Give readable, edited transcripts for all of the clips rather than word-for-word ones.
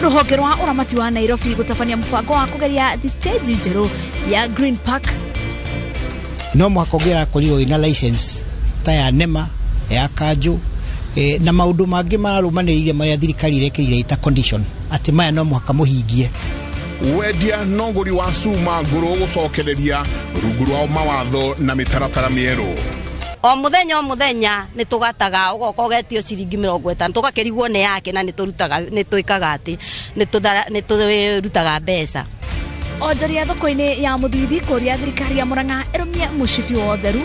Rũhonge rwa ũramati wa Nairobi gũtabania mũbango wa kũgeria thitĩnji njerũ ya Green Park. No mũhaka ũngĩrakorirwo wĩna license ta ya NEMA, ya kanjũ, na maũndũ mangĩ mararũmanĩrĩire marĩa thirikari ĩrekĩrire ita condition atĩ maya no mũhaka mũhingie. Wendia na ũgũri wa cuma ngũrũ gũcokereria rungu rwa mawatho na mĩtaratara mĩerũ. O mũthenya o mũthenya nĩ tũgataga ũgoka ũgetio ciringi 50 tũgakĩrigwo nĩ yake na nĩ tũrutaga nĩ twĩkaga atĩ nĩ tũrutaga mbeca. Onjoria thoko-inĩ ya Mũthithi kũria thirikari ya Murang'a ĩrũmie mũcibi wa ũtheru.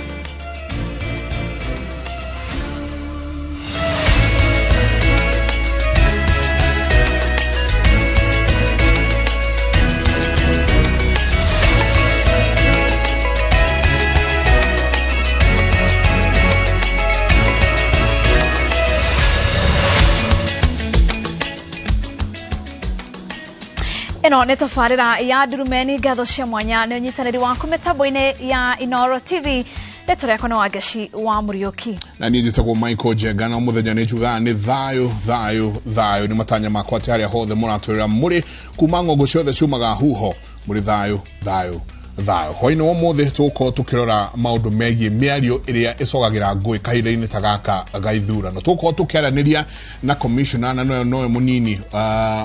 Ĩno nĩ tabarĩra ya Ndurumeni, ngatho cia mwanya nĩ ũnyitanĩri waku mĩtambo-inĩ ya Inooro TV. Rĩtwa rĩakwa nĩ Wangeci wa Mũriũki. Na niĩ njĩtagwo Michael Njenga, na mũthenya nĩ njugaga nĩ thayũ thayũ thayũ. Nĩ matanya makwa atĩ harĩa hothe mũratwĩra mũrĩ kuma ng'ongo ciothe ciumaga huho mũrĩ thayũ thayũ thayũ. Hwaĩ-inĩ wa ũmũthĩ tũgũkorwo tũkĩrora maũndũ megiĩ mĩario ĩrĩa ĩcogagĩra ngũĩ kahinda-inĩ ta gaka ga ithurano. Tũgũkorwo tũkĩaranĩria na commissioner, na nowe mũnini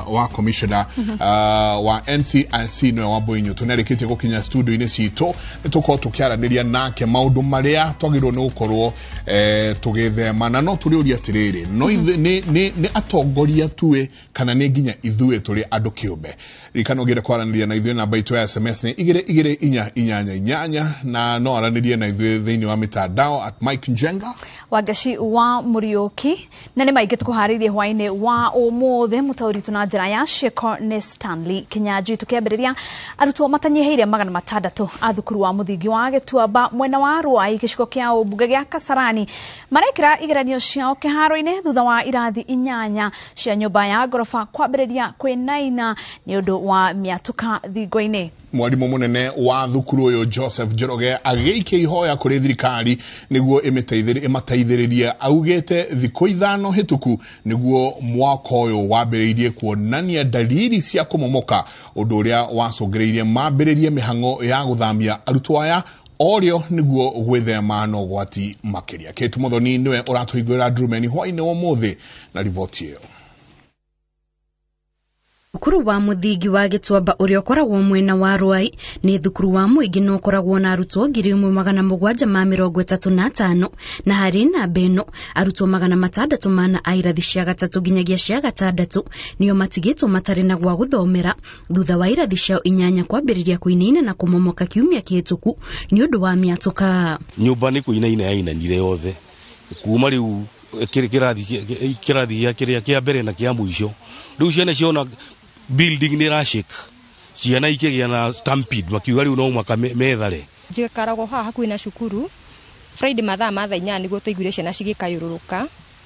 wa commissioner wa NCIC, nowe Wambui Nyutu, nĩ arĩkĩtie gũkinya studio-inĩ citũ. Nĩ tũgũkorwo tũkĩaranĩria nake maũndũ marĩa twagĩrĩirwo nĩ gũkorwo tũgĩthema, na no tũrĩũria atĩrĩrĩ, no nĩ atongoria tuĩ kana nĩ nginya ithuĩ tũrĩ andũ kĩũmbe. Ririkana ũngĩenda kwaranĩria na ithuĩ, namba itũ ya SMS nĩ 22488, na no aranĩrie na ithuĩ thĩinĩ wa mĩtandao at Mike Njenga, Wangeci wa Mũriũki. Na nĩ maingĩ tũkũharĩirie hwaĩ-inĩ wa ũmũthĩ. Mũtaũri witũ na njĩra ya ciĩko nĩ Stanley Kinyanjui. Tũkĩambĩrĩria, arutwo matanyihĩire 600 a thukuru wa mũthingi wa Gĩtuamba mwena wa Ruai gĩcigo kĩa ũmbunge gĩa Kasarani marekĩra igeranio ciao kĩharo-inĩ thutha wa irathi 8 cia nyũmba ya ngoroba kwambĩrĩria kwĩnaina nĩ ũndũ wa mĩatũka thingo-inĩ. Mwarimũ mũnene wa thukuru ũyũ Joseph Njoroge agĩikia ihoya kũrĩ thirikari nĩguo ĩmateithĩrĩrie. Augĩte thikũ 5 hĩtũku nĩguo mwaka ũyũ wambĩrĩirie kuonania dalili cia kũmomoka, ũndũ ũrĩa wacũngĩrĩirie mambĩrĩrie mĩhang'o ya gũthamia arutwo aya orĩo nĩguo gwĩthema na ũgwati makĩria. Kate Muthoni nĩwe ũratũhingũrĩra Ndurumeni hwaĩ-inĩ wa ũmũthĩ na riboti ĩyo. Thukuru wa mũthingi wa Gĩtuamba ũrĩa ũkoragwo mwena wa Ruai nĩ thukuru wa mũingĩ na ũkoragwo na arutwo 1735, na harĩ namba ĩno arutwo 604 a irathi cia gatatũ nginyagia cia gatandatũ nĩo matigĩtwo matarĩ na gwa gũthomera thutha wa irathi ciao 8 kwambĩrĩria kũinaina na kũmomoka kiumia kĩhĩtũku nĩ ũndũ wa mĩatũka. Nyũmba nĩ kũinaina yainanire yothe kuma rĩu kĩrathi kĩrĩa kĩa mbere na kĩa mũico. Rĩu ciana ciona building nĩ ĩrashake, ciana ikĩgĩa na stampede, makiuga rĩu no mũhaka methare. Njikaragwo haha hakuhĩ na cukuru. Friday mathaa ma thaa 8 nĩguo twaiguire ciana cigĩkayũrũrũka,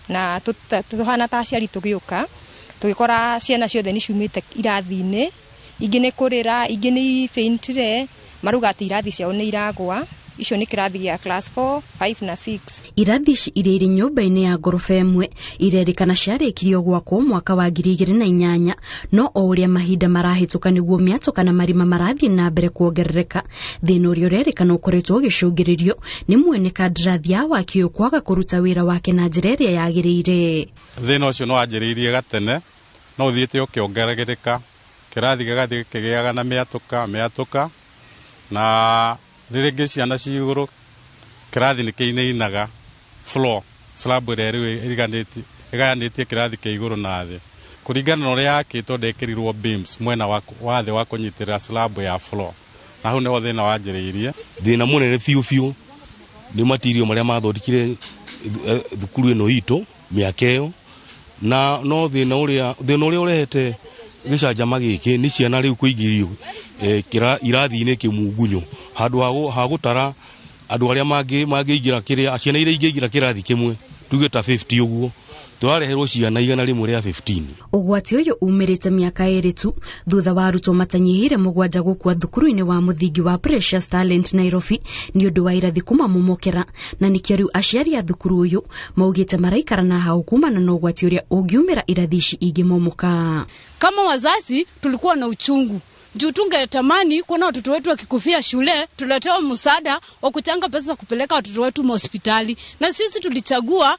na tũhana ta aciari tũgĩũka tũgĩkora ciana ciothe nĩ ciumĩte irathi-inĩ, ingĩ nĩ kũrĩra, ingĩ nĩ faintire, marauga atĩ irathi ciao nĩ iragwa. Icio nĩ kĩrathi gĩa class 4, 5 na 6. Irathi ici iria irĩ nyũmba-inĩ ya ngoroba ĩmwe irerĩkana ciarĩkirio gwakwo mwaka wa 2008, no o ũrĩa mahinda marahĩtũka nĩguo mĩatũka na marima marathiĩ na mbere kuongerereka. Thĩna ũrĩa ũrerĩkana ũkoretwo ũgĩcũngĩrĩrio nĩ mwene kandarathi ya waki ũyũ kwaga kũruta wĩra wake na njĩra ĩrĩa yagĩrĩire. Thĩna ũcio no wanjĩrĩirie gatene, no ũthiĩte ũkĩongerereka, kĩrathi gĩgathiĩ gĩkĩgĩaga na mĩatũka, na rĩngĩ ciana ci igũrũ kĩrathi nĩ kĩinainaga floor slab ĩrĩa rĩu ĩgayanĩtie kĩrathi kĩa igũrũ na thĩ. Kũringana na ũrĩa yakĩtwo ndekĩrirwo beams mwena wa thĩ wa kũnyitĩrĩra slab ya floor, na hau nĩho thĩna wanjĩrĩirie. Thĩna mũnene biũ biũ nĩ material marĩa mathondekire thukuru ĩno itũ mĩaka ĩyo, na no thĩna ũrĩa ũrehete gĩcanjama gĩkĩ nĩ ciana rĩu kũingĩrio irathi-inĩ kĩmungunyo handũ ha gũtara andũ arĩa mangĩingĩra kĩrĩa ciana iria ingĩingĩra kĩrathi kĩmwe tuge ta 50 ũguo. Tũrareherwo ciana 115. Ũgwati ũyũ umĩrĩte mĩaka 2 tu thutha wa arutwo matanyihĩire 7 gũkua thukuru-inĩ wa mũthingi wa Precious Talent Nairobi nĩ ũndũ wa irathi kũmamomokera, na nĩkĩo rĩu aciari a thukuru ũyũ maugĩte maraikara na hau kumana na ũgwati ũrĩa ũngiumĩra irathi ici ingĩmomoka. Kama wazazi tulikuwa na uchungu juu tungetamani kuona watoto wetu wakikufia shule, tuletewa msaada wa kuchanga pesa za kupeleka watoto wetu hospitali, na sisi tulichagua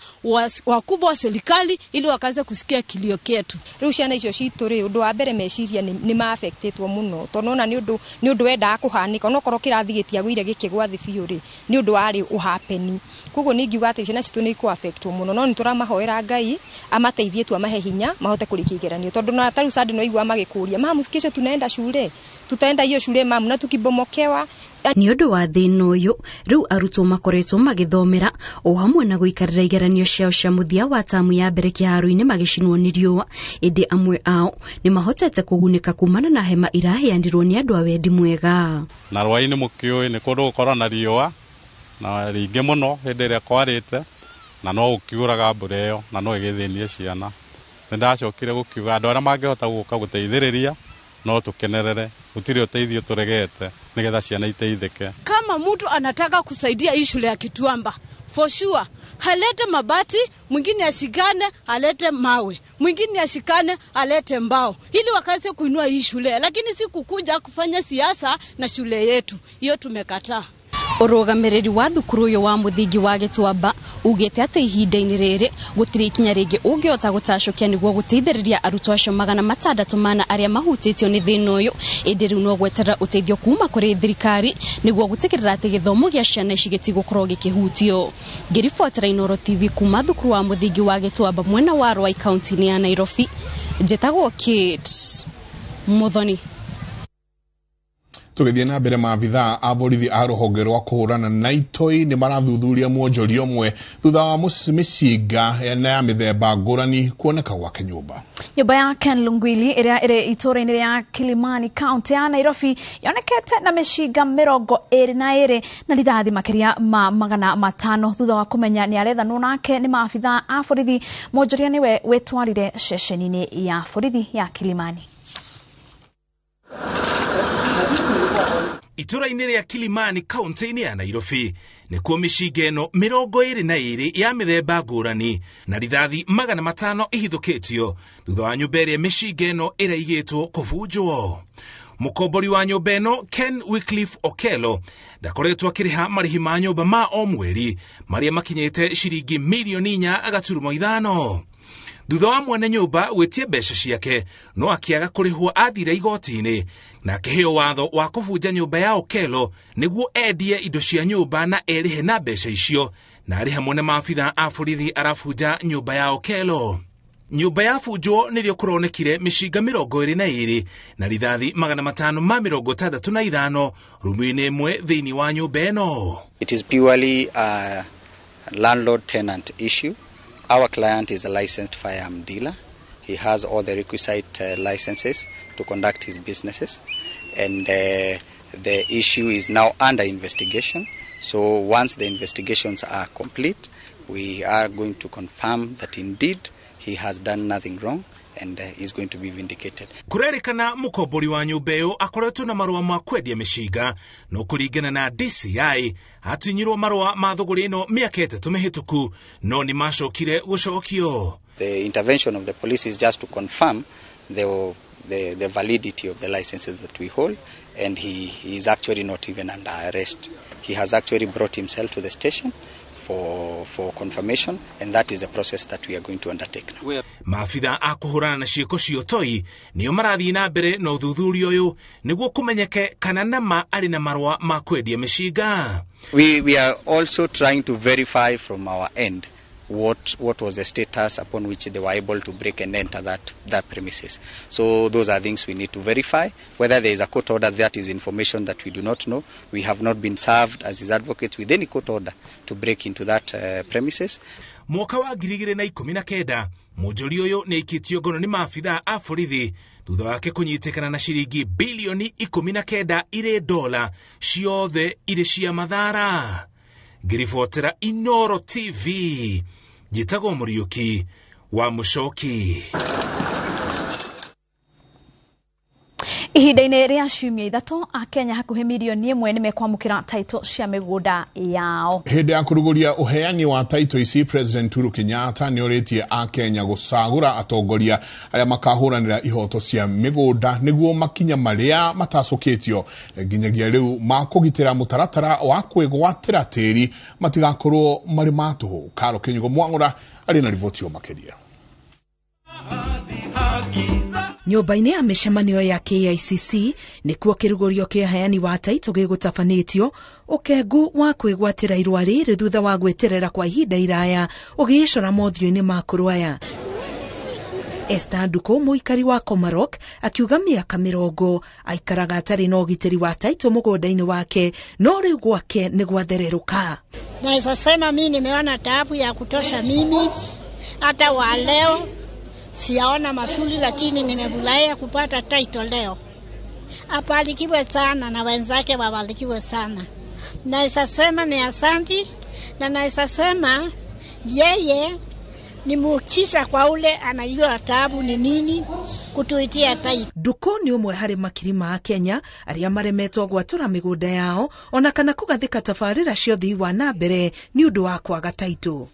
wakubwa wa serikali ili wakaanza kusikia kilio ketu. Riu ciana icio citũ rĩ, ũndũ wa mbere meciria nĩ ma-affectĩtwo mũno, tondũ nona nĩ ũndũ wendaga kũhanĩka, onokorwo kĩrathi gĩtiagũire gĩkĩgwa thĩ biũ rĩ, nĩ ũndũ warĩ ũhapeni. Koguo nĩ ingiuga atĩ ciana citũ nĩ ikũ-affectwo mũno, no nĩ tũramahoera Ngai amateithie tu, amahe hinya mahote kũrĩkia igeranio, tondũ na tarĩu Sunday no igua magĩkũria, mamu kesho tunaenda shule, tutaenda hiyo shule mamu, na tukibomokewa. Nĩ ũndũ wa thĩna ũyũ rĩu arutwo makoretwo magĩthomera o hamwe na gũikarĩra igeranio ciao cia mũthia wa tamu ya mbere kĩharo-inĩ magĩcinwo nĩ riũa, ĩndĩ amwe ao nĩ mahotete kũgunĩka kumana na hema iraheanirwo nĩ andũ a wendi mwega. Na rwainĩ mũkĩũĩ nĩ kũndũ gũkorwo na riũa na rĩingĩ mũno hĩndĩ ĩrĩa kwarĩte, na no gũkiuraga mbura ĩyo na no ĩgĩthĩnie ciana. Nĩ ndacokire gũkiuga andũ arĩa mangĩhota gũka gũteithĩrĩria no tukenerere, gũtirĩ ũteithio tũregete nĩgetha ciana iteithĩke. Kama mtu anataka kusaidia hii shule ya Kituamba, for sure halete mabati, mwingine ashikane alete mawe, mwingine ashikane alete mbao, ili wakaze kuinua hii shule, lakini si kukuja kufanya siasa na shule yetu. Hiyo tumekataa. Ũrũgamĩrĩri wa thukuru ũyũ wa mũthingi wa Gĩtuamba ugĩte atĩ ihinda-inĩ rĩrĩ gũtirĩ ikinya rĩngĩ ũngĩhota gũtacũkia nĩguo gũteithĩrĩria arutwo acio 604 arĩa mahutĩtio nĩ thĩna ũyũ, ĩndĩ rĩu no gweterera ũteithio kuma kũrĩ thirikari nĩguo gũtigĩrĩra atĩ gĩthomo gĩa ciana ici gĩtigũkorwo gĩkĩhutio. Ngĩribotera Inooro TV kuma thukuru wa mũthingi wa Gĩtuamba mwena wa Ruai kaunti-inĩ ya Nairobi, njĩtagwo Kate Muthoni. Tũgĩthiĩ na mbere, maabithaa a borithi a rũhonge rwa kũhũrana na itoi nĩ marathuthuria mwonjoria ũmwe thutha wa mĩcinga na ya mĩthemba ngũrani kuoneka gwake nyũmba. Nyũmba ya Ken Lungwili ĩrĩa ĩrĩ itũũra-inĩ rĩa Kilimani kaunti ya Nairobi yonekete na mĩcinga 22 na rithathi makĩria ma 500 thutha wa kũmenya nĩ arethanwo nake nĩ maabithaa a borithi. Mwonjoria nĩwe wĩtwarire ceceni-inĩ ya borithi ya Kilimani. Itũra-inĩ rĩa Kilimani kaunti-inĩ ya Nairobi nĩkuo mĩcinga ĩno 22 ya mĩthemba ngũrani na rithathi 500 ihithũkĩtio thutha wa nyũmba ĩrĩa mĩcinga ĩno ĩraigĩtwo kũbunjwo. Mũkombori wa nyũmba ĩno Ken Wycliffe Okello ndakoretwo akĩrĩha marĩhi ma nyũmba ma o mweri marĩa makinyĩte ciringi mirioni 4.5. Thutha wa mwene nyũmba gwĩtia mbeca ciake no akĩaga kũrĩhwo athire igoti-inĩ na akĩheo watho wa kũbunja nyũmba ya Okello nĩguo endie indo cia nyũmba na erĩhe na mbeca icio, na arĩ hamwe na maabithaa a borithi arabunja nyũmba ya Okello. Nyũmba yabunjwo nĩrĩo kũronekire mĩcinga 22 na rithathi 565 rumu-inĩ ĩmwe thĩinĩ wa nyũmba ĩno. It is purely a landlord-tenant issue. Our client is a licensed firearm dealer. He has all the requisite licenses to conduct his businesses, and the issue is now under investigation. So once the investigations are complete, we are going to confirm that indeed he has done nothing wrong and is going to be vindicated. Kurerikana mukombori wa nyũmba ĩyo akoretwo na marũa ma kwendia mĩcinga, no kũringana na DCI atunyirwo marũa ma thũgũrĩ ĩno mĩaka 3 mĩhĩtũku, no nĩ macokire gũcokio. The intervention of the police is just to confirm the validity of the licenses that we hold, and he is actually not even under arrest. He has actually brought himself to the station for confirmation, and that is a process that we are going to undertake now. Maabithaa a kũhũrana na ciĩko cia ũtoi nĩo marathiĩ na mbere na ũthuthuria ũyũ nĩguo kũmenyeke kana nama arĩ na marũa ma kwendia mĩcinga. We are also trying to verify from our end what was the status upon which they were able to break and enter that premises. So those are things we need to verify. Whether there is a court order, that is information that we do not know. We have not been served as his advocates with any court order to break into that premises. Mwaka wa 2019 mũnjũri ũyũ nĩ aikĩtio ngono nĩ maabithaa a borithi thutha wake kũnyitĩkana na ciringi bilioni 19 irĩ dola ciothe irĩ cia mathara. Ngĩribotera Inooro TV, njĩtagwo Mũriũki Wa Muchoki. Ihinda-inĩ rĩa ciumia 3 Akenya hakuhĩ mirioni 1 nĩ mekwamũkĩra taito cia mĩgũnda yao. Hĩndĩ ya kũrugũria ũheani wa taito ici, President Uhuru Kenyatta nĩ orĩtie Akenya gũcagũra atongoria arĩa makahũranĩra ihoto cia mĩgũnda nĩguo makinya marĩa matacũkĩtio nginyagia rĩu ma kũgitĩra mũtaratara wa kwĩgwatĩra tĩri matigakorwo marĩ ma tũhũ. Karo Kĩnyugo Mwang'ũra arĩ na riboti makĩria. Nyũmba-inĩ ya mĩcemanio ya KICC nĩkuo kĩrugũrio kĩa heani wa taito gĩgũtabanĩtio ũkengu wa kwĩgwatĩra irũa rĩrĩ thutha wa gwĩterera kwa ihinda iraya ũgĩĩcora mothiũ-inĩ ma kũrũaya. Esther Nduku mũikari wa Komarok akiuga mĩaka 20 aikaraga atarĩ na ũgitĩri wa taito mũgũnda-inĩ wake no rĩu gwake nĩ gwathererũka. Naweza sema mimi nimeona taabu ya kutosha, mimi hata wa leo siaona masuli, lakini nimefurahia kupata title leo. Apalikiwe sana na wenzake wabarikiwe sana. Naweza sema ni asanti, na naweza sema yeye ni muujiza kwa ule anajua taabu ni nini kutuitia title. Nduku nĩ ũmwe harĩ makiri ma Kenya arĩa maremetwo gwatũra mĩgũnda yao ona kana kũgathĩka tabarĩra cia ũthii wa na mbere nĩ ũndũ wa kwaga taito.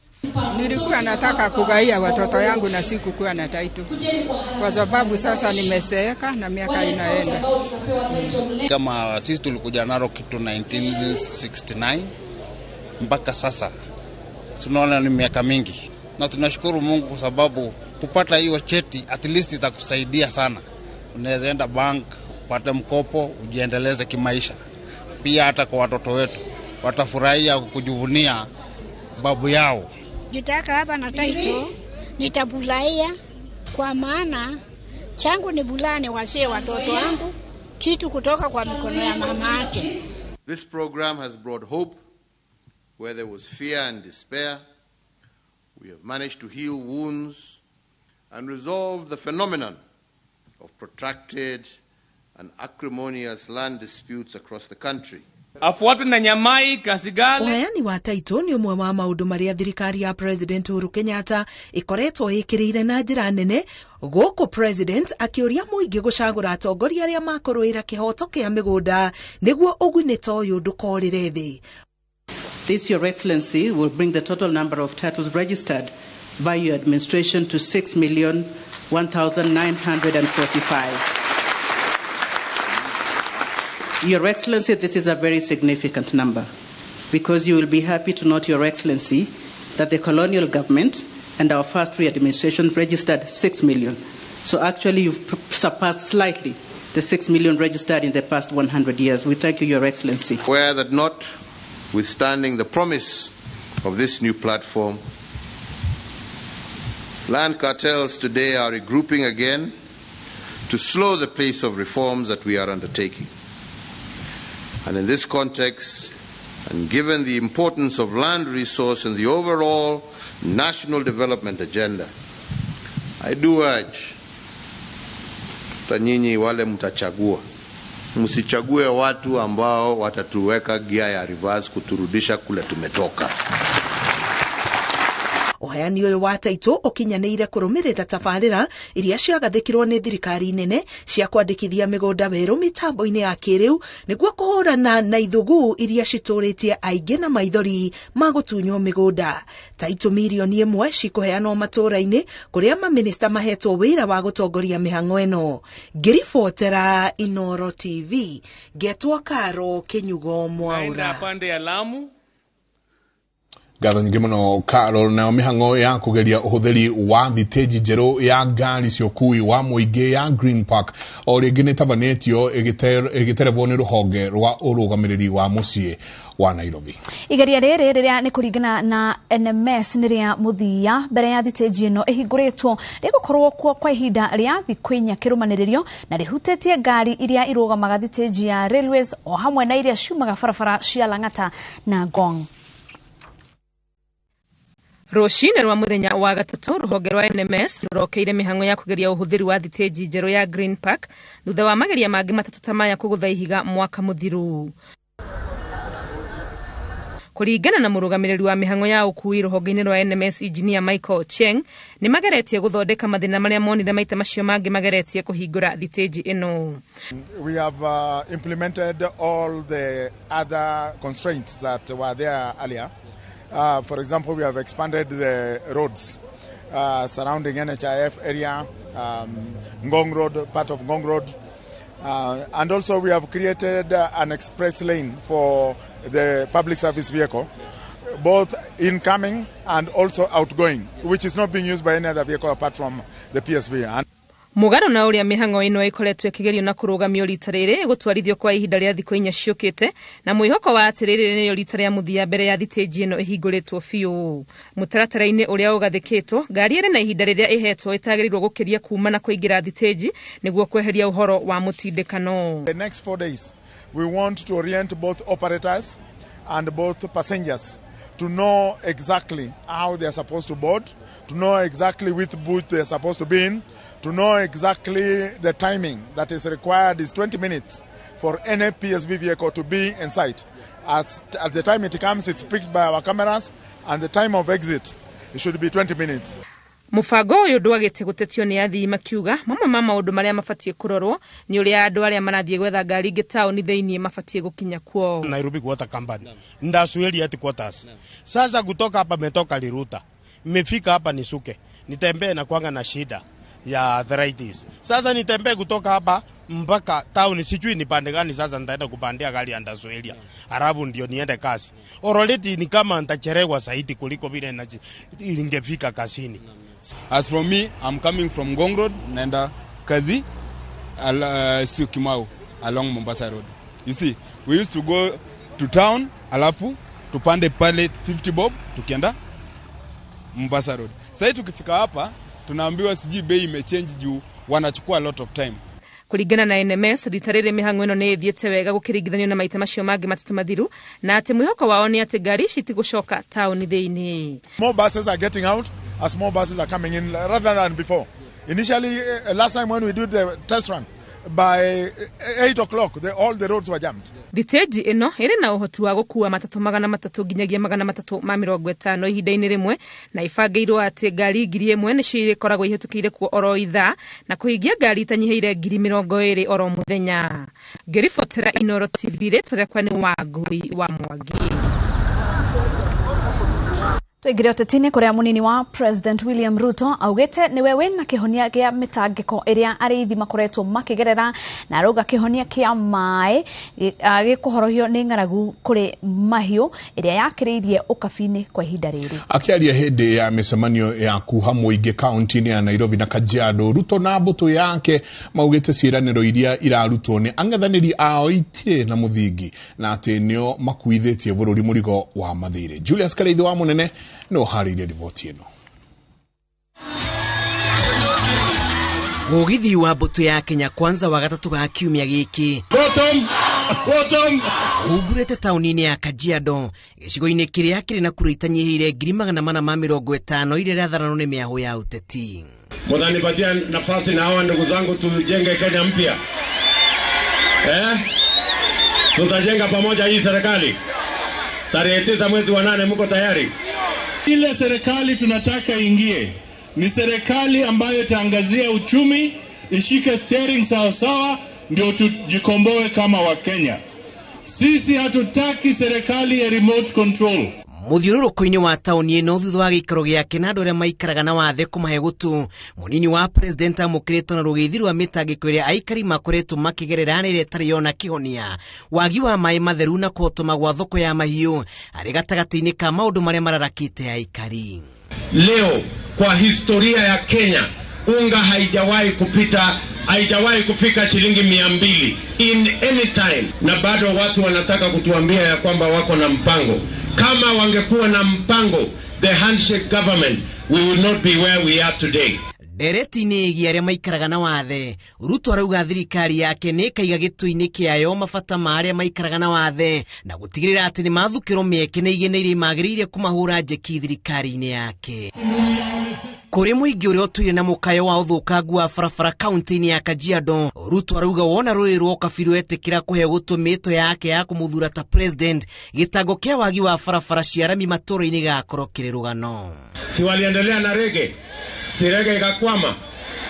Nilikuwa nataka kugaia watoto yangu na sikukuwa na taito, kwa sababu sasa nimeseeka na miaka inaenda. Kama sisi tulikuja Narok kitu 1969 mpaka sasa tunaona ni miaka mingi, na tunashukuru Mungu kwa sababu kupata hiyo cheti at least itakusaidia sana. Unaweza enda bank upate mkopo ujiendeleze kimaisha. Pia hata kwa watoto wetu watafurahia kujivunia babu yao. Nitaka hapa na taito nitabulaia, kwa maana changu ni bulani washie watoto wangu kitu kutoka kwa mikono ya mama yake. This program has brought hope where there was fear and despair. We have managed to heal wounds and resolve the phenomenon of protracted and acrimonious land disputes across the country. Afuatwe na Nyamai Kasigale. Ũheani wa taito nĩ ũmwe wa maũndũ marĩa thirikari ya President Uhuru Kenyatta ĩkoretwo ĩkĩrĩire na njĩra nene, gũkũ President akĩũria mũingĩ gũcagũra atongoria arĩa makũrũĩra kĩhoto kĩa mĩgũnda nĩguo ũguni ta ũyũ ndũkorĩre thĩ. This, Your Excellency, will bring the total number of titles registered by your administration to 6,001,945. Your Excellency, this is a very significant number, because you will be happy to note, Your Excellency, that the colonial government and our first three administrations registered 6 million. So actually you've surpassed slightly the 6 million registered in the past 100 years. We thank you, Your Excellency. Where that notwithstanding the promise of this new platform, land cartels today are regrouping again to slow the pace of reforms that we are undertaking. And in this context, and given the importance of land resource in the overall national development agenda, I do urge nyinyi wale mtachagua, msichague watu ambao watatuweka gia ya reverse kuturudisha kule tumetoka. Ũheani ũyũ wa taito ũkinyanĩire kũrũmĩrĩra tabarĩra iria ciagathĩkirwo nĩ thirikari nene cia kwandĩkithia mĩgũnda werũ mĩtambo-inĩ ya kĩrĩu nĩguo kũhũrana na ithũgũ iria citũrĩtie aingĩ na maithori ma gũtunywo mĩgũnda. Taito mirioni 1 cikũheanwo matũũra-inĩ kũrĩa mamĩnĩsta mahetwo wĩra wa gũtongoria mĩhang'o ĩno. Ngĩribotera Inoro TV, ngetwo Karo Kĩnyugo Mwaura. Pande ya Lamu. Ngatho nyingĩ mũno Carol. Nayo mĩhang'o ya kũgeria ũhũthĩri wa thitĩnji njerũ ya ngari cia ũkui wa mũingĩ ya Green Park o rĩngĩ nĩ ĩtabanĩtio ĩgĩterebwo nĩ rũhonge rwa ũrũgamĩrĩri wa mũciĩ wa Nairobi. Igeria rĩrĩ rĩrĩa nĩ kũringana na NMS nĩ rĩa mũthia mbere ya thitĩnji ĩno ĩhingũrĩtwo rĩgũkorwo kuo kwa ihinda rĩa thikũ 4 kĩrũmanĩrĩrio na rĩhutĩtie ngari iria irũgamaga thitĩnji ya Railways o hamwe na iria ciumaga barabara cia Lang'ata na Ngong. Rũcinĩ rwa mũthenya wa gatatũ rũhonge rwa NMS rũrokeire mĩhang'o ya kũgeria ũhũthĩri wa thitĩnji njerũ ya Green Park thutha wa mageria mangĩ matatũ ta maya kũgũtha ihiga mwaka mũthiru. Kũringana na mũrũgamĩrĩri wa mĩhang'o ya ũkuui rũhonge-inĩ rwa NMS Engineer Michael Cheng, nĩ mageretie gũthondeka mathĩna marĩa monire maita macio mangĩ mageretie kũhingũra thitĩnji ĩno. We have implemented all the other constraints that were there earlier. For example, we have expanded the roads surrounding NHIF area, Ngong Road, part of Ngong Road. And also we have created an express lane for the public service vehicle, both incoming and also outgoing, which is not being used by any other vehicle apart from the PSV. And Mũgarũ na ũrĩa mĩhang'o ĩno ĩkoretwo ĩkĩgerio na kũrũgamio rita rĩrĩ ĩgũtwarithio kwa ihinda rĩa thikũ 4 ciũkĩte, na mwĩhoko wa atĩ rĩrĩ nĩrĩo rita rĩa mũthia mbere ya thitĩnji ĩno ĩhingũrĩtwo biũ. Mũtaratara-inĩ ũrĩa ũgathĩkĩtwo, ngari ĩrĩ na ihinda rĩrĩa ĩhetwo ĩtagĩrĩirwo gũkĩria kuma na kũingĩra thitĩnji nĩguo kweheria ũhoro wa mũtindĩkano. The next 4 days we want to orient both operators and both passengers to know exactly how they are supposed to board, to know exactly which booth they are supposed to be in, to know exactly the timing that is required is 20 minutes for any PSV vehicle to be in sight. As at the time it comes, it's picked by our cameras, and the time of exit, it should be 20 minutes. Mũbango ũyũ ndwagĩte gũtetio nĩ athii makiuga mamwe ma maũndũ marĩa mabatiĩ kũrorwo nĩ ũrĩa andũ arĩa marathiĩ gwetha ngari ingĩ taũni thĩinĩ mabatiĩ gũkinya kuo. Nairobi Water Company Ndasueli headquarters. Sasa kutoka hapa metoka Liruta, nimefika hapa nisuke nitembee na kuanga na shida ya arthritis. Sasa nitembee kutoka hapa mpaka town, sijui ni pande gani sasa nitaenda kupandia gari ya Ndasueli halafu ndio niende kazi. Already ni kama nitachelewa zaidi kuliko vile ningefika kazini. As for me, I'm coming from Ngong Road, naenda kazi Syokimau along Mombasa Road. You see, we used to go to town, alafu tupande pale 50 bob tukienda Mombasa Road. Sasa tukifika hapa tunaambiwa sijui bei imechange juu wanachukua a lot of time. Kũringana na NMS, rita rĩrĩ mĩhang'o ĩno nĩ ĩthiĩte wega gũkĩringithanio na maita macio mangĩ matatũ mathiru, na atĩ mwĩhoko wao nĩ atĩ ngari ici itigũcoka taũni thĩinĩ. More buses are getting out as more buses are coming in rather than before. Initially, last time when we did the test run, by 8 o'clock all the roads were jammed. Thitĩnji ĩno ĩrĩ na ũhoti wa gũkua matatũ 300 nginyagia 350 ihinda-inĩ rĩmwe, na ĩbangĩirwo atĩ ngari 1000 nĩcio irĩkoragwo ihĩtũkĩire kuo oro ithaa, na kũhingia ngari itanyihĩire 20,000 oro mũthenya. Ngĩribotera Inooro TV, rĩtwa rĩakwa nĩ Wangui wa Mwangi. Tũingĩre ũteti-inĩ kũrĩa mũnini wa President William Ruto augĩte nĩwe wĩna kĩhonia gĩa mĩtangĩko ĩrĩa arĩithi makoretwo makĩgerera, na arauga kĩhonia kĩa maĩ gĩkũhorohio nĩ ng'aragu kũrĩ mahiũ ĩrĩa yakĩrĩirie ũkabi-inĩ kwa ihinda rĩrĩ. Akĩaria hĩndĩ ya mĩcemanio ya kuha mũingĩ kaunti-inĩ ya Nairobi na Kajiado, Ruto na mbũtũ yake maugĩte ciĩranĩro iria irarutwo nĩ ang'ethanĩri ao itirĩ na mũthingi, na atĩ nĩo makuithĩtie bũrũri mũrigo wa mathirĩ. Julius Kareithi wa Mũnene no harĩirie riboti ĩno. Mũgithi wa mbũtũ ya Kenya Kwanza wa gatatũ ga kiumia gĩkĩ hungurĩte taũni-inĩ ya Kajiado, gĩcigo-inĩ kĩrĩa kĩrĩ na kura itanyihĩire 450,000 iria iratharanwo nĩ mĩahũ ya ũteti. Mutanipatia nafasi na hawa ndugu zangu tujenge Kenya mpya. Tutajenga pamoja hii serikali. Tarehe 9 mwezi wa 8 mko tayari? Ile serikali tunataka ingie ni serikali ambayo itaangazia uchumi, ishike steering sawa sawa, ndio tujikomboe kama Wakenya. Sisi hatutaki serikali ya remote control. Mũthiũrũrũko-inĩ wa taũni ĩno thutha wa gĩikaro gĩake na andũ arĩa maikaraga na wathe kũmahe gũtũ, mũnini wa president amũkĩrĩtwo na rũgeithi rwa mĩtangĩko ĩrĩa aikari makoretwo makĩgerera na ĩrĩa ĩtarĩ yona kĩhonia, wagi wa maĩ matheru na kũhotoma gwa thoko ya mahiũ arĩ gatagatĩ-inĩ ka maũndũ marĩa mararakĩte aikari. Leo kwa historia ya Kenya unga haijawahi kupita, haijawahi kufika shilingi 200 in any time, na bado watu wanataka kutuambia ya kwamba wako na mpango. Kama wangekuwa na mpango, the handshake government, we would not be where we are today. Ndereti-inĩ ĩgiĩ arĩa maikaraga na wathe, Ruto arauga thirikari yake nĩ ĩkaiga gĩtũ-inĩ kĩayo mabata ma arĩa maikaraga na wathe na gũtigĩrĩra atĩ nĩ mathukĩrwo mĩeke na igĩna iria imagĩrĩire kũmahũra njeki thirikari-inĩ yake. Kũrĩ mũingĩ ũrĩa ũtũire na mũkayo wa ũthũkangu wa barabara kaunti-inĩ ya Kajiado, Ruto arauga wona rũĩ rwoka biũ etĩkĩra kũhe gũtũ mĩto yake ya kũmũthura ta president, gĩtango kĩa wagi wa barabara cia rami matũũra-inĩ gĩgakorwo kĩrĩ rũgano. Si waliendelea na rege, si rege ikakwama,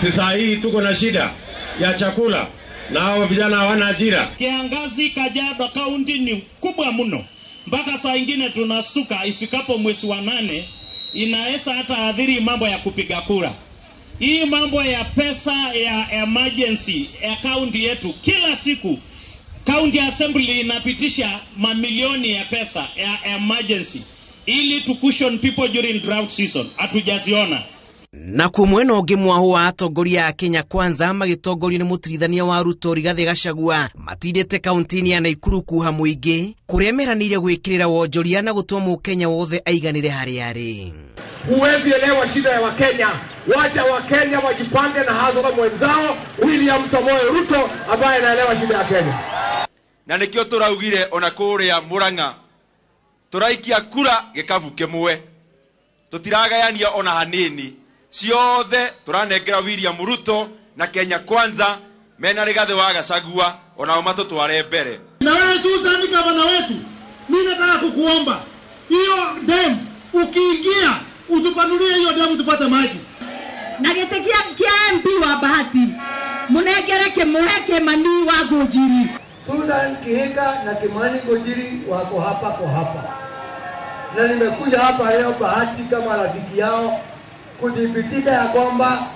si saa hii tuko na shida ya chakula na hao vijana hawana ajira. Kiangazi Kajiado kaunti ni kubwa mno, mpaka saa ingine tunastuka ifikapo mwezi wa 8 inaweza hata adhiri mambo ya kupiga kura. Hii mambo ya pesa ya emergency ya kaunti yetu, kila siku county assembly inapitisha mamilioni ya pesa ya emergency ili to cushion people during drought season. Hatujaziona. Na kuo mwena ũngĩ mwahu wa atongoria a Kenya Kwanza magĩtongorio nĩ mũtirithania wa Ruto Rigathĩ Gachagua matindĩte kaunti-inĩ ya Naikuru kuha mũingĩ kũrĩa meranĩire gwĩkĩrĩra wonjoria na gũtũma mũkenya wothe aiganĩre harĩa arĩ. Huwezi elewa shida ya Wakenya. Wacha Wakenya wajipange na hazara mwenzao William Samoei Ruto ambaye anaelewa shida ya Kenya. Na nikio turaugire ona kuria Murang'a turaikia kura gikabu kimwe, tutiragayania ona hanini, ciothe turanengera William Ruto na Kenya Kwanza mena Rigathĩ wa Gachagua onao matutware mbere. Na wewe Susan gavana wetu, mimi nataka kukuomba hiyo dam ukiingia utupanulie hiyo dam tupate maji. Na gĩtĩ kĩa MP wa Bahati munengere kĩmũhe Kimani wa Ngũnjiri. Susan Kihika na Kimani Ngũnjiri wako hapa kwa hapa, na nimekuja hapa leo Bahati kama rafiki yao kudhibitisha ya kwamba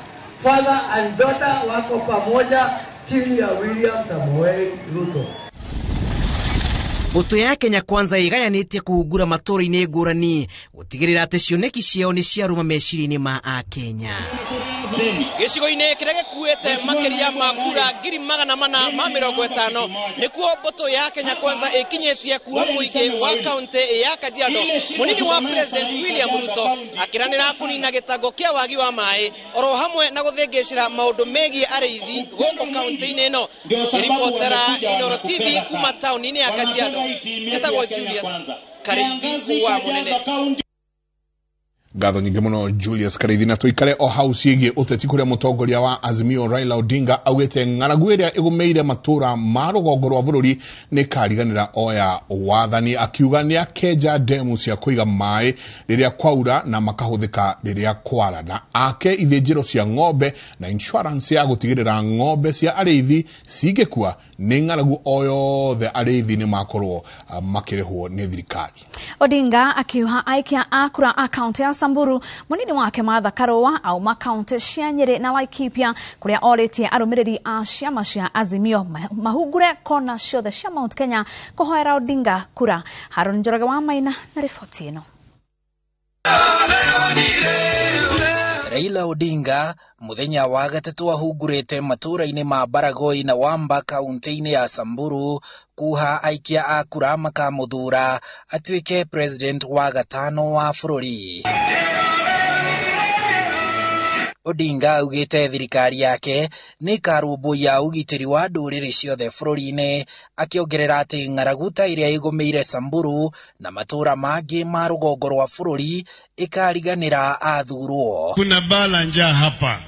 father and daughter wako pamoja chini ya William Samoei Ruto. Mbũtũ ya Kenya Kwanza ĩgayanĩtie kũhungura matũũra-inĩ ngũrani gũtigĩrĩra atĩ cioneki ciao nĩ ciarũma meciria-inĩ ma Akenya. Gĩcigo-inĩ kĩrĩa gĩkuĩte makĩria ma kura 450 nĩkuo mbũtũ ya Kenya Kwanza ĩkinyĩtie kuha mũingĩ wa kaunti ya Kajiado. Mũnini wa President William Ruto akĩranĩra kũnina gĩtango kĩa wagi wa maĩ oro hamwe na gũthĩngĩcĩra maũndũ megiĩ arĩithi gũkũ kaunti-inĩ ĩno. Ribotera Inooro TV kuma taũni-inĩ ya Kajiado, njĩtagwo Julius Kariithi wa Mũnene. Ngatho nyingĩ mũno Julius Kariithi. Na tũikare o hau ciĩgiĩ ũteti kũrĩa mũtongoria wa Azimio Raila Odinga augĩte ng'aragu ĩrĩa ĩgũmĩire matũũra ma rũgongo rwa bũrũri nĩ kariganĩra oya wathani, akiuga nĩ akenja ndemu cia kũiga maĩ rĩrĩa kwaura na makahũthĩka rĩrĩa kwara, na ake ithĩnjĩro cia ng'ombe na insurance ya gũtigĩrĩra ng'ombe cia arĩithi cingĩkua nĩ ng'aragu o yothe arĩithi nĩ makorwo makĩrĩhwo nĩ thirikari. Odinga akiuha aikia a kura a kaunti ya Samburu munini wake Martha Karua auma kaunti cia Nyeri na Laikipia kuria orĩtie arũmĩrĩri a ciama cia Azimio mahungure kona ciothe cia Mount Kenya kũhoera Odinga kura. Harũni Njoroge wa Maina na riboti ĩno. Raila Odinga muthenya wa gatatũ ahungurĩte matũũra-inĩ ma Baragoi na Wamba kaunti-inĩ ya Samburu kuha aikia a kura makamũthura atuĩke president wa gatano wa bũrũri. Odinga augĩte thirikari yake nĩ ĩkarũmbũiya ũgitĩri wa ndũrĩrĩ ciothe bũrũri-inĩ, akĩongerera atĩ ng'aragu ta ĩrĩa ĩgũmĩire Samburu na matũũra mangĩ ma rũgongo rwa bũrũri ĩkariganĩra athurwo. Kuna baa la njaa hapa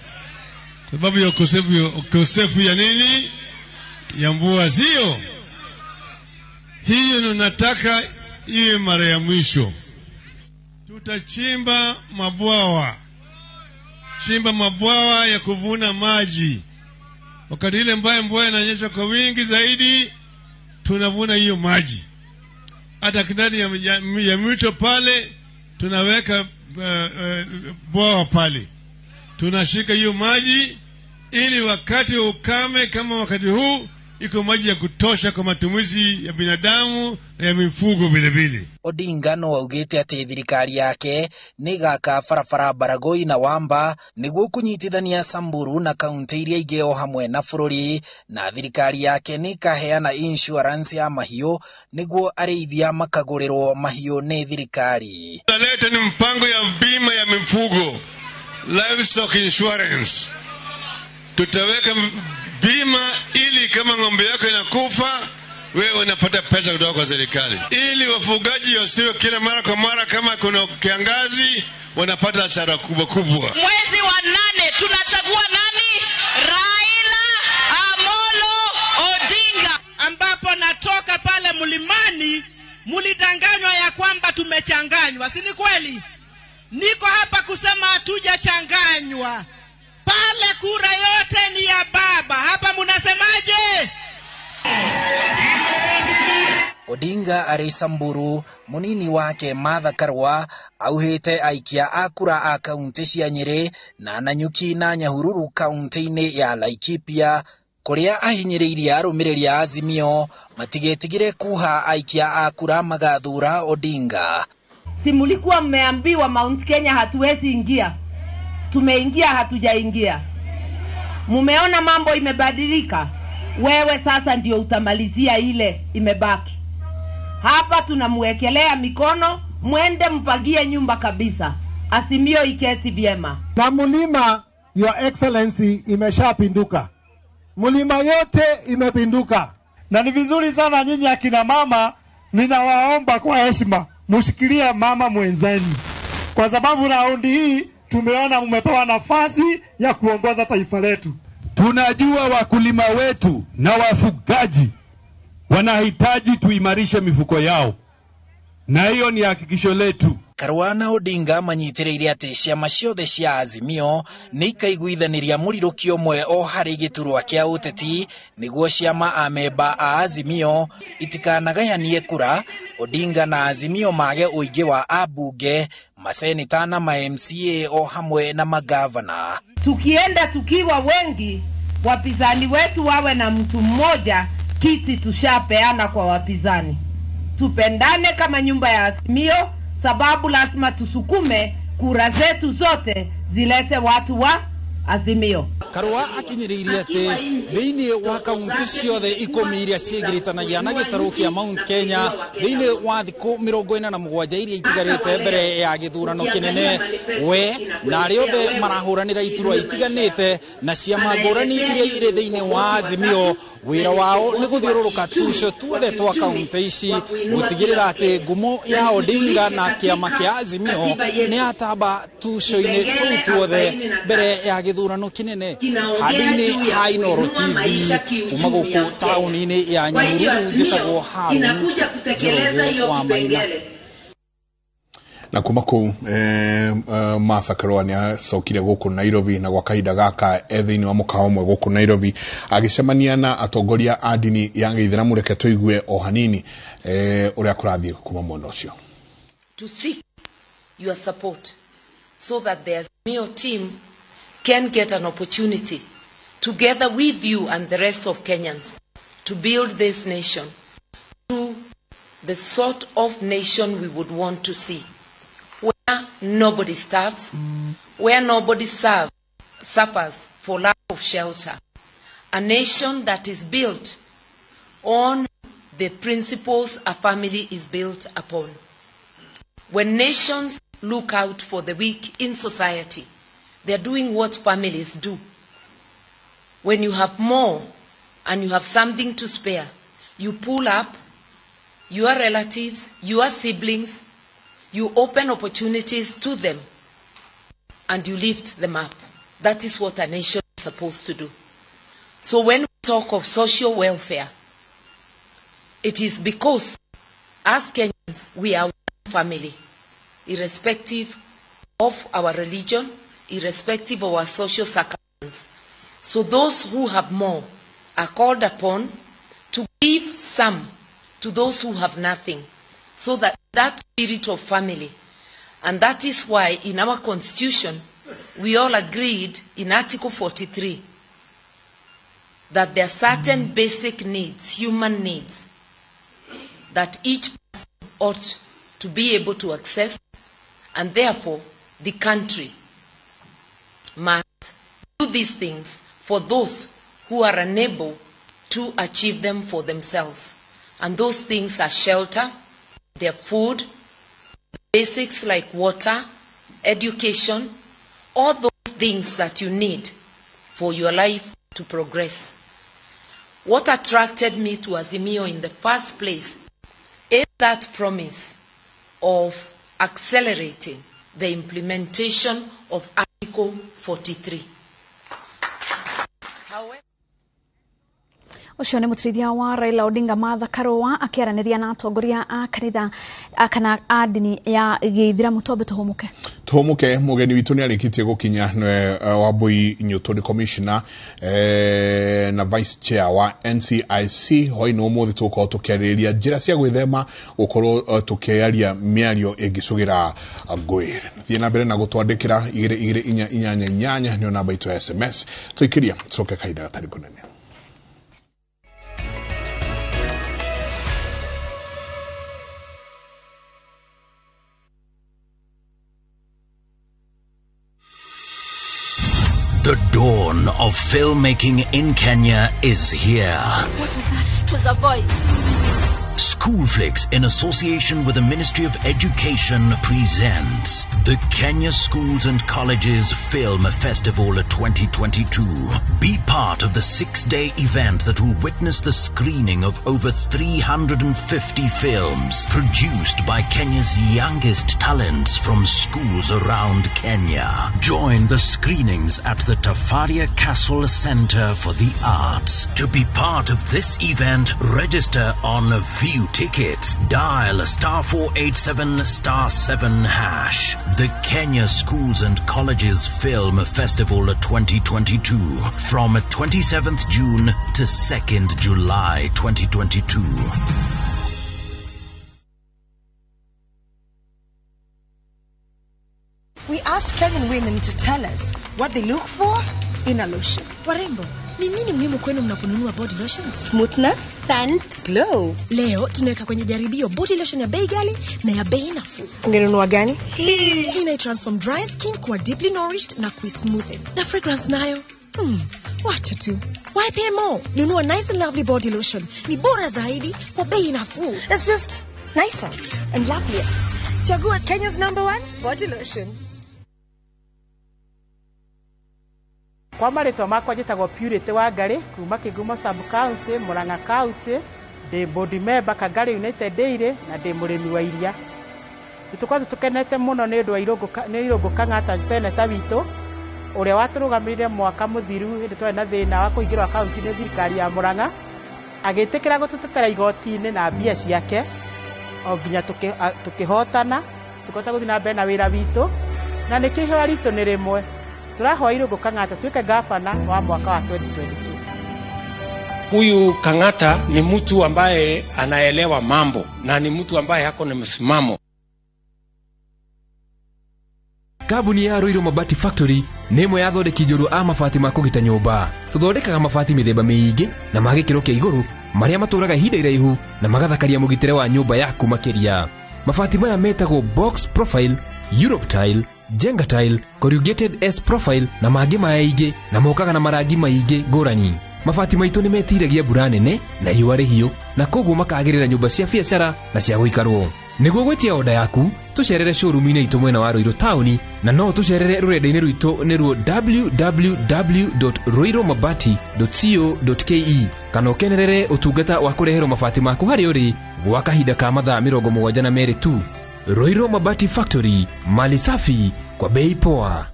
kwa sababu ya ukosefu ya nini, ya mvua, sio hiyo? Tunataka iwe mara ya mwisho. Tutachimba mabwawa, chimba mabwawa ya kuvuna maji. Wakati ile mbaya mvua inanyesha kwa wingi zaidi, tunavuna hiyo maji. Hata ndani ya mito pale tunaweka bwawa pale, tunashika hiyo maji ili wakati ukame kama wakati huu iko maji ya kutosha kwa matumizi ya binadamu na ya mifugo vile vile. Odinga no augite ati thirikari yake nĩ ĩgaka barabara Baragoi na Wamba nĩguo kũnyitithania Samburu na kaunti iria ingĩ o hamwe na bũrũri, na thirikari yake nĩ ĩkaheana insurance ya mahiũ nĩguo arĩithia makagũrĩrwo mahiũ nĩ thirikari. Tunaleta ni mpango ya bima ya mifugo, livestock insurance. Tutaweka bima ili kama ng'ombe yako inakufa wewe unapata pesa kutoka kwa serikali, ili wafugaji wasiwe kila mara kwa mara kama kuna kiangazi wanapata hasara kubwa kubwa. Mwezi wa 8 tunachagua nani? Raila Amolo Odinga. Ambapo natoka pale mlimani, mulidanganywa ya kwamba tumechanganywa, si ni kweli? Niko hapa kusema hatujachanganywa. Pale kura yote ni ya baba. Hapa munasemaje? Odinga arĩ Samburu, munini wake Martha Karua auhĩte aikia a kura a kaunti cia Nyĩrĩ na Nanyuki na Nyahururu kaunti-inĩ ya Laikipia kũrĩa ahinyĩrĩirie arũmĩrĩri a Azimio matigetigĩre kuha aikia a kura magathura Odinga. Si mulikuwa mmeambiwa Mount Kenya hatuwezi ingia? Tumeingia, hatujaingia? Mumeona mambo imebadilika. Wewe sasa ndio utamalizia ile imebaki. Hapa tunamwekelea mikono, mwende mfagie nyumba kabisa. Azimio iketi vyema. Na mlima, Your Excellency, imeshapinduka. Mlima yote imepinduka. Na ni vizuri sana nyinyi akina mama, ninawaomba kwa heshima, mshikilie mama mwenzenu. Kwa sababu raundi hii tumeona mmepewa nafasi ya kuongoza taifa letu. Tunajua wakulima wetu na wafugaji wanahitaji tuimarishe mifuko yao, na hiyo ni hakikisho letu. Karua na Odinga manyitĩrĩire atĩ ciama ciothe cia Azimio nĩ ikaiguithanĩria mũrirũki ũmwe o harĩ gĩturwa kĩa ũteti nĩguo ciama amemba a Azimio itikanagayanie kura, Odinga na Azimio mage ũingĩ wa ambunge, maseneta na ma MCA o hamwe na magavana. Tukienda tukiwa wengi, wapinzani wetu wawe na mtu mmoja, kiti tushapeana kwa wapinzani. Tupendane kama nyumba ya Azimio, sababu lazima tusukume kura zetu zote zilete watu wa Azimio. Karua akinyĩrĩirie atĩ thĩinĩ wa kaunti ciothe 10 iria ciĩgiritanagia na gĩtarũ kĩa Mount Kenya thĩinĩ wa thikũ 47 iria itigarĩte mbere ya gĩthurano kĩnene, we na arĩa othe marahũranĩra iturwa itiganĩte na ciama ngũrani iria irĩ thĩinĩ wa Azimio, wĩra wao nĩ gũthiũrũrũka tuco tuothe twa kaunti ici gũtigĩrĩra atĩ ngumo ya Odinga na kĩama kĩa Azimio nĩ yatamba tuco-inĩ tũu tuothe mbere ya gĩthurano kĩnene. Handũ-inĩ ha Inooro TV kuma gũkũ taũni-inĩ ya Nyahururu, njĩtagwo Harun Njoroge wa Maina. Na kuma kũu Martha Karua nĩ acokire gũkũ Nairobi na gwa kahinda gaka e thĩinĩ wa mũkawa ũmwe gũkũ Nairobi agĩcemania na atongoria a ndini ya gĩithĩramu. Reke tũigue o hanini ũrĩa kũrathiĩ kuma mwena ũcio. To seek your support so that the Azimio team can get an opportunity together with you and the rest of Kenyans to build this nation to the sort of nation we would want to see, where nobody starves, where nobody suffers for lack of shelter, a nation that is built on the principles a family is built upon. When nations look out for the weak in society, they are doing what families do. When you have more and you have something to spare, you pull up your relatives, your siblings, you open opportunities to them, and you lift them up. That is what a nation is supposed to do. So when we talk of social welfare, it is because as Kenyans, we are one family, irrespective of our religion, irrespective of our social circumstances. So those who have more are called upon to give some to those who have nothing, so that that spirit of family. And that is why in our constitution, we all agreed in Article 43 that there are certain basic needs, human needs, that each person ought to be able to access, and therefore the country must do these things for those who are unable to achieve them for themselves. And those things are shelter, their food, basics like water, education, all those things that you need for your life to progress. What attracted me to Azimio in the first place is that promise of accelerating the implementation of Article 43. However, Ũcio nĩ mũtũrithia wa Raila Odinga Martha Karũa akĩaranĩria na atongoria a kanitha kana a ndini ya gĩithĩramu. Twambe tũhũmũke. Tũhũmũke. Mũgeni witũ nĩ arĩkĩtie gũkinya, nĩwe Wambui Nyũtũ, nĩ commissioner na vice chair wa NCIC. Hwainĩ ũmũthĩ tũgũkorwo tũkĩarĩrĩria njĩra cia gwĩthema gũkorwo tũkĩaria mĩario ĩngĩcũgĩra ngũĩ. Thiĩ na mbere na gũtwandĩkĩra 22488, nĩyo namba itũ ya SMS. Tũikĩria tũcoke kahinda gatarĩ kũnene. The dawn of filmmaking in Kenya is here. What was that? It was a voice. Schoolflix, in association with the Ministry of Education, presents the Kenya Schools and Colleges Film Festival 2022. Be part of the 6-day event that will witness the screening of over 350 films produced by Kenya's youngest talents from schools around Kenya. Join the screenings at the Tafaria Castle Center for the Arts. To be part of this event, register on View Tickets. Dial *487*7#. The Kenya Schools and Colleges Film Festival 2022 from 27th June to 2nd July 2022. We asked Kenyan women to tell us what they look for in a lotion. Warembo, ni nini muhimu kwenu mnaponunua body lotion? Smoothness, scent, glow. Leo tunaweka kwenye jaribio body lotion ya bei ghali na ya bei nafuu. Ungenunua gani? Hii ina transform dry skin kuwa deeply nourished na kuismoothen. Na fragrance nayo? Wacha tu. Why pay more? Nunua Nice and Lovely body lotion. Ni bora zaidi kwa bei nafuu. It's just nicer and lovelier. Chagua Kenya's #1 body lotion. Kwa marĩtwa makwa njĩtagwo Purity Wangari kuma Kĩgumo sub county, Murang'a county, ndĩ board member Kangari United Dairy na ndĩ mũrĩmi wa iria. Nĩtũkoretwo tũkenete mũno nĩ ũndũ wa Irũngũ Kang'ata seneta witũ ũrĩa watũrũgamĩrĩire mwaka mũthiru hĩndĩ twarĩ na thĩna wa kũingĩrwo akaunti nĩ thirikari ya Murang'a, agĩtĩkĩra gũtũtetera igoti-inĩ na mbia ciake o nginya tũkĩhotana, tũkĩhota gũthiĩ na mbere na wĩra witũ, na nĩkĩo ihoya ritũ nĩ rĩmwe. Tũrahoya Irũngũ Kang'ata tuĩke gavana wa mwaka wa 2022. Huyu Kang'ata ni mtu ambaye anaelewa mambo na ni mtu ambaye ako na msimamo. Kambuni ya Ruiru Mabati Factory nĩ ĩmwe ya athondeki njorua a mabati ma kũgita nyũmba. Tũthondekaga mabati mĩthemba mĩingĩ na ma gĩkĩro kĩa igũrũ marĩa matũraga ihinda iraihu na magathakaria mũgitĩre wa nyũmba yaku makĩria. Mabati maya metagwo box profile, Europe tile, Jenga tile, corrugated S profile na mangĩ maingĩ, na mokaga na marangi maingĩ ngũrani. Mabati maitũ nĩ metiragia mbura nene na riũa rĩhiũ, na koguo makagĩrĩra nyũmba cia biacara na cia gũikarwo. Nĩguo gwĩtia oda yaku, tũcerere showroom-inĩ itũ mwena wa Ruiru taũni, na no tũcerere rũrenda-inĩ rwitũ nĩruo www.ruirumabati.co.ke, kana ũkenerere ũtungata wa kũreherwo mabati maku harĩa ũrĩ gwa kahinda ka mathaa 72 tu. Ruiru Mabati Factory, mali safi kwa bei poa.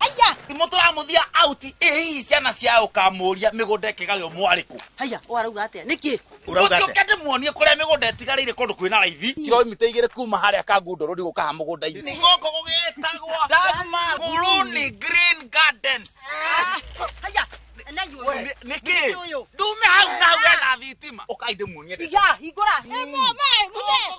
Aya, mũtũramuthia out ĩ ciana cia ũkamũria mĩgũnda ĩkĩgaywo mwarĩkũ. Haya, ũrauga atĩa? Nĩkĩ? Ũrauga atĩa? Ũkĩte muonie kũrĩa mĩgũnda ĩtigarĩire kũndũ kwĩna raithi. Kilomita 2 kuma harĩa Kangundo Road gũkaha mũgũnda-inĩ. Nĩ gũkũ gũgĩtagwo Dagmar Nguruni Green Gardens. Haya, na yu nĩkĩ? Ndume hau na hau hena thitima. Ũkai ndĩmuonie. Iga, hingũra.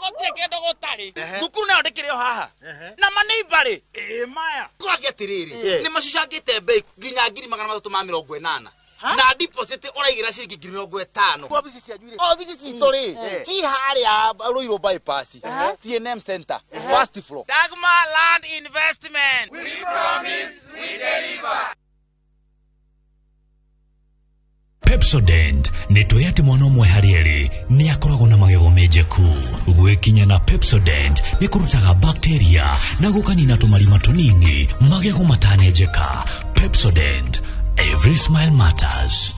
Gũtirĩ kĩndũ gũtarĩ. Thukuru nayo ndĩkĩrĩ o haha. Na maneiba rĩ? Ĩ maya. Kũragia atĩrĩrĩ, nĩ macucangĩte bei nginya 380,000. Na deposit ũraigĩra ciringi 50,000. Obici cianyu rĩ? Obici citũ rĩ, ci harĩa Ruiru bypass, CNM Center, first floor. Dagmar Land Investment. We promise, we deliver. Pepsodent nĩ tũĩ atĩ mwana ũmwe harĩ erĩ nĩ akoragwo na magego menjeku. Gwĩkinya na Pepsodent nĩ kũrutaga bacteria na gũkanina tũmarima tũnini magego matanenjeka. Pepsodent, every smile matters.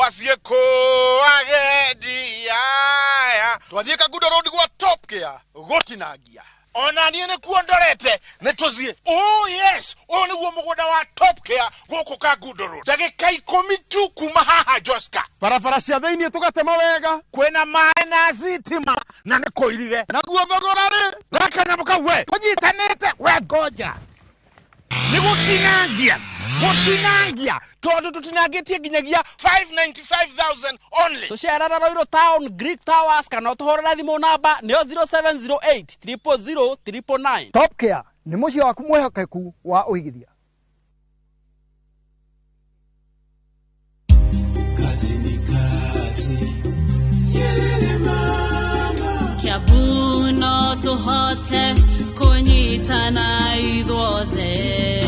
Mwacie kũ agendi aya. Twathiĩ Kangundo Road gwa Top Care gũtinangia. Ona niĩ nĩkuo ndorete nĩ tũthiĩ. Oh yes, ũyũ nĩguo mũgũnda wa Top Care gũkũ Kangundo Road. Ndagĩka 10 tu kuma haha Joska. Barabara cia thĩiniĩ tũgatema wega. Kwĩna maĩ na thitima na nĩ kũirige. Naguo thogora rĩ? Gaka nyamũ kau we. Tũnyitanĩte we ngoja. Nĩ gũtinangia. Gũtinangia tondũ tũtinangĩtie nginyagia 595,000 only. Tũcerere Ruiru Town Greek Towers kana ũtũhũrĩre thimũ namba nĩyo 0708 000 999. Top Care nĩ mũciĩ waku mwĩhokeku wa ũigithia. Kazi ni kazi. Yelele mama. Kiambu no tũhote kũnyitana ithuothe.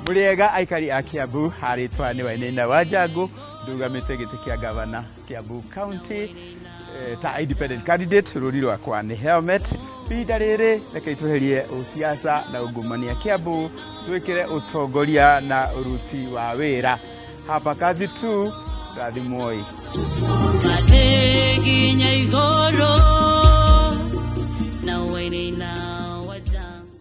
Mũrĩega aikari a Kiambu, harĩtwa nĩ Wainaina wa Njangu, ndugamĩte gĩtĩ kĩa gavana Kiambu County ta independent candidate. Rũri rwakwa nĩ helmet. Ihinda rĩrĩ reke tweherie ũsiasa na ungumania Kiambu, twĩkĩre ũtongoria na ũruti wa wĩra. Hapa kazi tu, rathimwoi. Mathiĩ nginya igũrũ na Wainaina wa Njangu.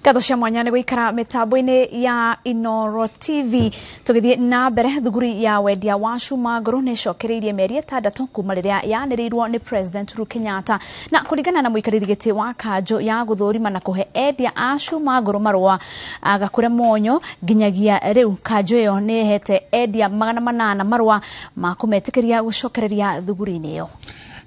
Ngatho cia mwanya nĩ gũikara mĩtambo-inĩ ya Inooro TV. Tũgĩthiĩ na mbere, thuguri ya wendia wa cuma ngũrũ nĩ ĩcokereirie mĩeri 6 kuma rĩrĩa yanĩrĩirwo nĩ President Uhuru Kenyatta, na kũringana na mũikarĩri gĩtĩ wa kanjũ ya gũthũrima na kũhe endia a cuma ngũrũ marũa Gakure Monyo, nginyagia rĩu kanjũ ĩyo nĩ ĩhete endia 800 marũa ma kũmetĩkĩria gũcokereria thuguri-inĩ ĩyo.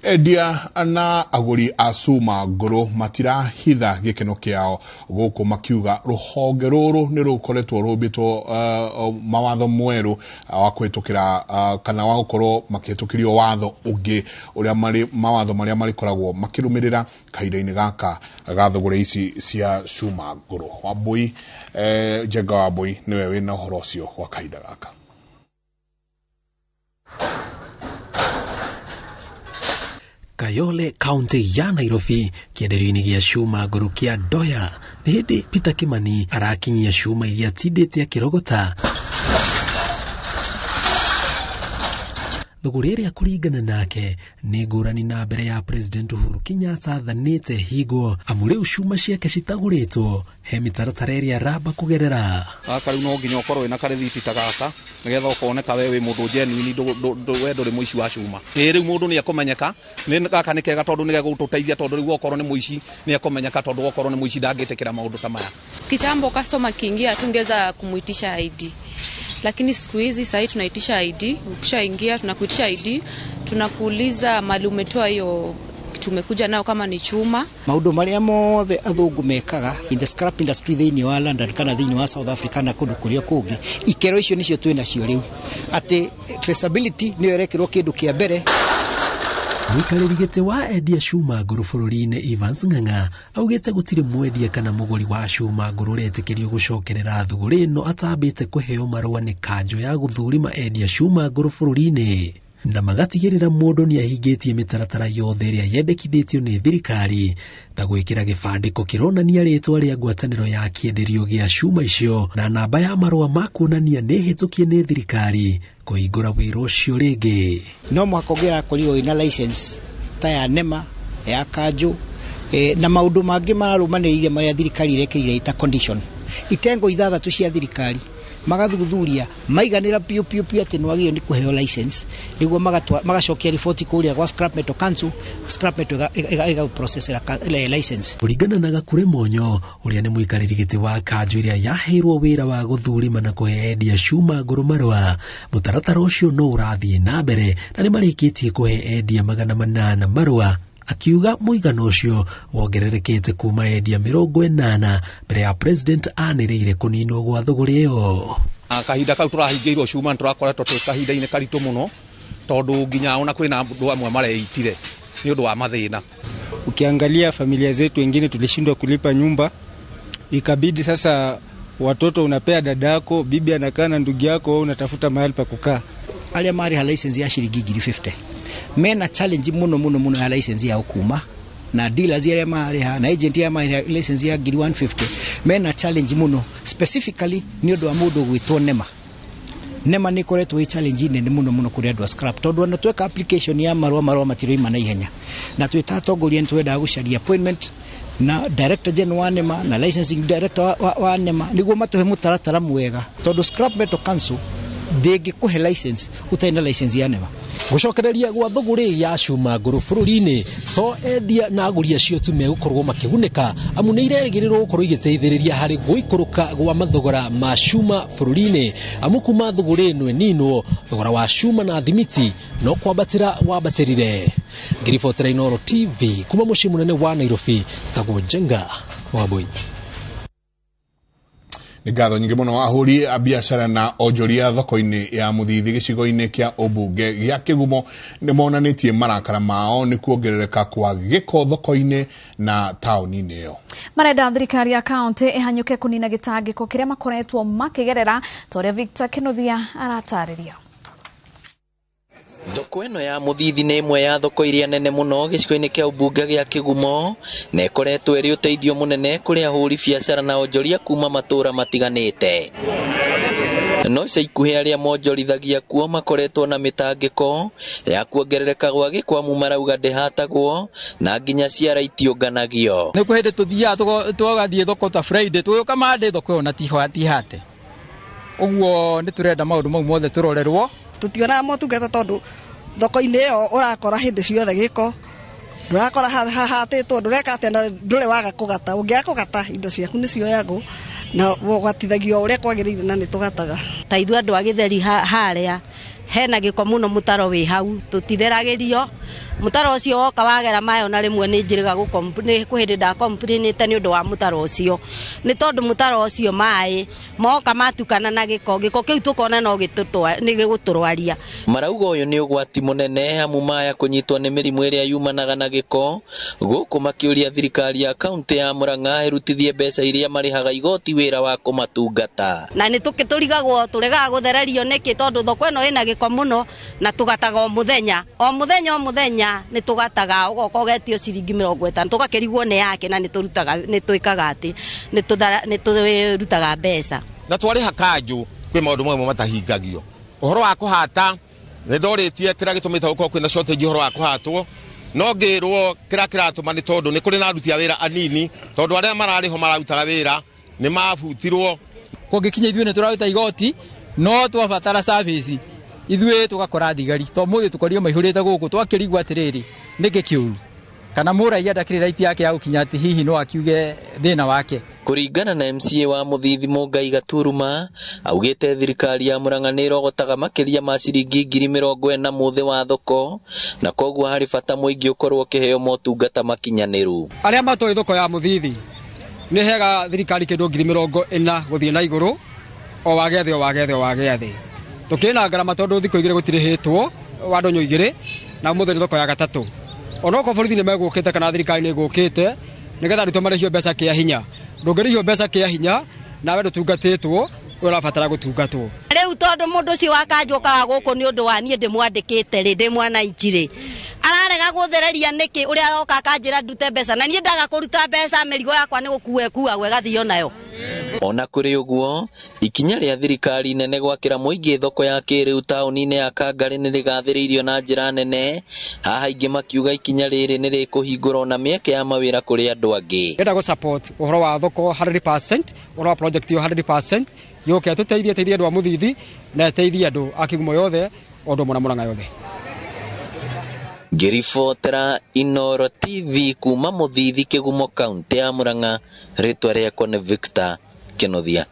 Endia na agũri a cuma ngũrũ matirahitha gĩkeno kĩao gũkũ makiuga rũhonge rũrũ nĩ rũkoretwo rũmbĩtwo mawatho mwerũ wa kũhĩtũkĩra kana wa gũkorwo makĩhĩtũkĩrio watho ũngĩ ũrĩa marĩ mawatho marĩa marĩkoragwo makĩrũmĩrĩra kahinda-inĩ gaka ga thũgũrĩ ici cia cuma ngũrũ. Wambui Njenga Wambui nĩwe wĩna ũhoro ũcio gwa kahinda gaka. Kayole kaunti ya Nairobi kĩenderio-inĩ gĩa cuma ngũrũ kĩa Ndoya nĩ hĩndĩ Peter Kimani arakinyia cuma iria atindĩte akĩrogota. Thũgũrĩ ĩrĩa kũringana nake nĩ ngũrani na mbere ya President Uhuru Kenyatta athanĩte hingwo, amu rĩu cuma ciake citagũrĩtwo he mĩtaratara ĩrĩa aramba kũgerera. Gaka rĩu no nginya ũkorwo wĩna karĩthiti ta gaka nĩgetha ũkoneka we wĩ mũndũ genuine, we ndũrĩ mũici wa cuma. Ĩĩ rĩu mũndũ nĩ ekũmenyeka, gaka nĩ kega tondũ nĩ gegũtũteithia, tondũ rĩu okorwo nĩ mũici nĩ ekũmenyeka, tondũ okorwo nĩ mũici ndangĩtĩkĩra maũndũ ta maya. Kitambo customer akiingia tungeweza kumuitisha ID, lakini siku hizi sasa tunaitisha ID. Ukishaingia tunakuitisha ID, tunakuuliza mali umetoa hiyo tumekuja nao kama ni chuma. Maundu maria mothe athungu mekaga in the scrap industry thiini wa London kana thiini wa South Africa na kundu kuria kungi, ikero icio nicio twina cio riu, ati traceability niyo irekirwo kindu kia mbere. Mũikarĩri gĩtĩ wa endia cuma ngũrũ bũrũri-inĩ Evans Ng'ang'a augĩte gũtirĩ mwendia kana mũgũri wa cuma ngũrũ ũretĩkĩrio gũcokerera thũgũrĩ ĩno atambĩte kũheo marũa nĩ kanjũ ya gũthũrima endia cuma ngũrũ bũrũri-inĩ, na magatigĩrĩra mũndũ nĩ ahingĩtie mĩtaratara yothe ĩrĩa yendekithĩtio nĩ thirikari ta gwĩkĩra gĩbandĩko kĩronania rĩtwa rĩa ngwatanĩro ya kĩenderio gĩa cuma icio na namba ya marũa ma kuonania nĩ hĩtũkie nĩ thirikari kũhingũra wĩra ũcio rĩngĩ. No mũhaka ũngĩrakorirwo wĩna license ta ya NEMA ya kanjũ na maũndũ mangĩ mararũmanĩrĩire marĩa thirikari ĩrekĩrire ita condition. Itengo 6 cia thirikari magathuthuria maiganĩra piũ piũ piũ atĩ nĩ wagĩrĩirwo nĩ kũheo license, nĩguo magacokia riboti kũrĩa gwa Scrap Metal Council, Scrap Metal ĩgaprocessera license. Kũringana na Gakure Monyo ũrĩa nĩ mũikarĩri gĩtĩ wa kanjũ ĩrĩa yaheirwo wĩra wa gũthurima na kũhe endia cuma ngũrũ marũa, mũtaratara ũcio no ũrathiĩ na mbere na nĩ marĩkĩtie kũhe endia 800 marũa, akiuga mũigana ũcio wongererekete kuma endia 80 mbere ya President anĩrĩire kũninwo gwa thũgũrĩ ĩyo. Kahinda kau tũrahingĩirwo cuma nĩ tũrakoretwo twĩ kahinda-inĩ karitũ mũno, tondũ nginya ona kwĩna andũ amwe mareitire nĩ ũndũ wa mathĩna. Ukiangalia familia zetu wengine tulishindwa kulipa nyumba, ikabidi sasa watoto unapea dadako, bibi anakaa na ndugu yako, wewe unatafuta mahali pa kukaa. Arĩa marĩha license ya ciringi 50,000 Mena challenge muno muno muno ya license yao kuma na dealers arĩa marĩha na agent arĩa marĩha license ya 150,000 mena challenge muno specifically nĩ ũndũ wa mũndũ gwĩtwo NEMA. NEMA nĩ ĩkoretwo ĩ challenge nene muno muno kũrĩ andũ a scrap, tondũ ona tweka application ya marũa marũa matiroima na ihenya, na twĩ ta atongoria nĩ twendaga gũcaria appointment na director general wa NEMA na licensing director wa NEMA nĩguo matũhe mũtaratara mwega, tondũ Scrap Metal Council ndĩngĩkũhe license ũtarĩ na license ya NEMA. Gũcokereria gwa thũgũrĩ ya cuma ngũrũ bũrũri-inĩ to endia na agũri acio tu megũkorwo makĩgunĩka, amu nĩ irerĩgĩrĩrwo gũkorwo igĩteithĩrĩria harĩ gũikũrũka gwa mathogora ma cuma bũrũri-inĩ, amu kuma thũgũrĩ ĩno ĩninwo thogora wa cuma na thimiti no kwambatĩra wambatĩrire. Ngĩribotera Inooro TV kuma mũciĩ mũnene wa Nairobi, tagwo Njenga Wambui. Nĩ ngatho nyingĩ mũno ahũri a biacara na onjoria thoko-inĩ ya Mũthithi gĩcigo-inĩ kĩa ũmbunge gĩa Kĩgumo nĩ monanĩtie marakara mao nĩ kuongerereka kwa gĩko thoko-inĩ na taũni-inĩ ĩyo. Marenda thirikari ya kaunti ĩhanyũke kũnina gĩtangĩko kĩrĩa makoretwo makĩgerera, ta ũrĩa Victor Kĩnuthia aratarĩria. Thoko ĩno ya Mũthithi nĩ ĩmwe ya thoko iria nene mũno gĩcigo-inĩ kĩa ũmbunge gĩa Kĩgumo, na ĩkoretwo ĩrĩ ũteithio mũnene kũrĩ ahũri biacara na onjoria kuma matũũra matiganĩte. No ica ikuhĩ arĩa monjorithagia kuo makoretwo na mĩtangĩko ya kuongerereka gwa gĩko, amu marauga ndĩhatagwo na nginya ciara itiũnganagio. Nĩ kwĩ hĩndĩ tũthiaga tũgathiĩ thoko ta Friday, tũgĩũka Monday thoko ĩyo na tihate. Ũguo nĩ tũrenda maũndũ mau mothe tũrorerwo. Tutionaga motungata tondu thoko-inĩ ĩyo ũrakora hĩndĩ ciothe gĩko, ndũrakora hahatĩtwo, ndũreka atĩa na ndũrĩ waga kũgata. Ũngĩaga kũgata indo ciaku nĩ cioyagwo na ũgatithagio ũrĩa kwagĩrĩire, na nĩ tũgataga. Ta ithuĩ andũ a gĩtheri harĩa hena gĩko mũno, mũtaro wĩ hau tũtitheragĩrio. Mũtaro ũcio woka wagera maĩ ona rĩmwe nĩ njĩrĩga nĩ kwĩ hĩndĩ ndakomplainĩte nĩ ũndũ wa mũtaro ũcio, nĩ tondũ mũtaro ũcio maĩ moka matukana na gĩko, gĩko kĩu tũkona no nĩ gĩgũtũrwaria. Marauga ũyũ nĩ ũgwati mũnene, amu maya kũnyitwo nĩ mĩrimũ ĩrĩa yumanaga na gĩko, gũkũ makĩũria thirikari ya kaunti ya Murang'a ĩrutithie mbeca iria marĩhaga igoti wĩra wa kũmatungata. Na nĩ tũrigagwo tũregaga gũthererio nĩkĩ, tondũ thoko ĩno ĩna gĩko mũno na tũgataga o mũthenya o mũthenya o mũthenya nĩ tũgataga, ũgoka ũgetio ciringi 50 tũgakĩrigwo nĩ yake, na nĩ tũrutaga nĩ twĩkaga atĩ nĩ tũrutaga mbeca. Na twarĩha kanjũ kwĩ maũndũ mamwe matahingagio. Ũhoro wa kũhata nĩ ndorĩtie kĩrĩa gĩtũmĩte gũkorwo kwĩna shortage ũhoro wa kũhatwo, no ngĩrwo kĩrĩa kĩratũma nĩ tondũ nĩ kũrĩ na aruti a wĩra anini, tondũ arĩa mararĩho mararutaga wĩra nĩ mabutirwo. Kũngĩkinya ithuĩ nĩ tũraruta igoti, no twabatara service ithuĩ tũgakora thigari to mũthĩ tũkorio maihũrĩte gũkũ, twakĩrigwo atĩrĩrĩ nĩkĩ kĩũru, kana mũraiya ndakĩrĩ right yake ya gũkinya atĩ hihi no akiuge thĩna wake. Kũringana na MCA wa Mũthithi Mũngai Gaturuma, augĩte thirikari ya Murang'a nĩ ĩrogotaga makĩria ma ciringi 40,000 mũthĩ wa thoko, na koguo harĩ bata mũingĩ ũkorwo ũkĩheo motungata makinyanĩru. Arĩa matoĩ thoko ya Mũthithi nĩ hega thirikari kĩndũ 40,000 gũthiĩ na igũrũ, o wagethĩ o wagethĩ o wagethĩ. Tũkĩna ngarama tondũ thikũ igĩrĩ gũtirĩhĩtwo wa ndũnyũ igĩrĩ, na ũmũthĩ nĩ thoko ya gatatũ. Onokorwo borithi nĩ megũkĩte kana thirikari nĩ ĩgũkĩte nĩgetha arutwo marĩhio mbeca kĩa hinya, ndũngĩrĩhio mbeca kĩa hinya nawe ndũtungatĩtwo ũrabatara gũtungatwo. Rĩu tondũ mũndũ ũcio wa kanjũ okaga gũkũ nĩ ũndũ wa niĩ ndĩmwandĩkĩte rĩ, ndĩ mwananchi rĩ, ararega gũthereria nĩkĩ? Ũrĩa aroka akanjĩra ndute mbeca na niĩ ndaga kũruta mbeca, mĩrigo yakwa nĩ gũkua ĩkuagwo ĩgathio nayo. Ona kũrĩ ũguo, ikinya rĩa thirikari nene gwakĩra mũingĩ thoko ya kĩrĩu taũni-inĩ ya Kangarĩ nĩ rĩgathĩrĩirio na njĩra nene, haha aingĩ makiuga ikinya rĩrĩ nĩ rĩkũhingũra ona mĩeke ya mawĩra kũrĩ andũ angĩ. Ndĩrenda gũ support ũhoro wa thoko 100%, ũhoro wa project ĩyo 100%, yũke ĩtũteithie, ĩteithie andũ a Mũthithi na ĩteithie andũ a Kĩgumo yothe, o ũndũ ũmwe na Murang'a yothe. Ngĩribotera Inooro TV kuma Mũthithi, Kĩgumo, kaunti ya Murang'a, rĩtwa rĩakwa nĩ Victor Kĩnuthia.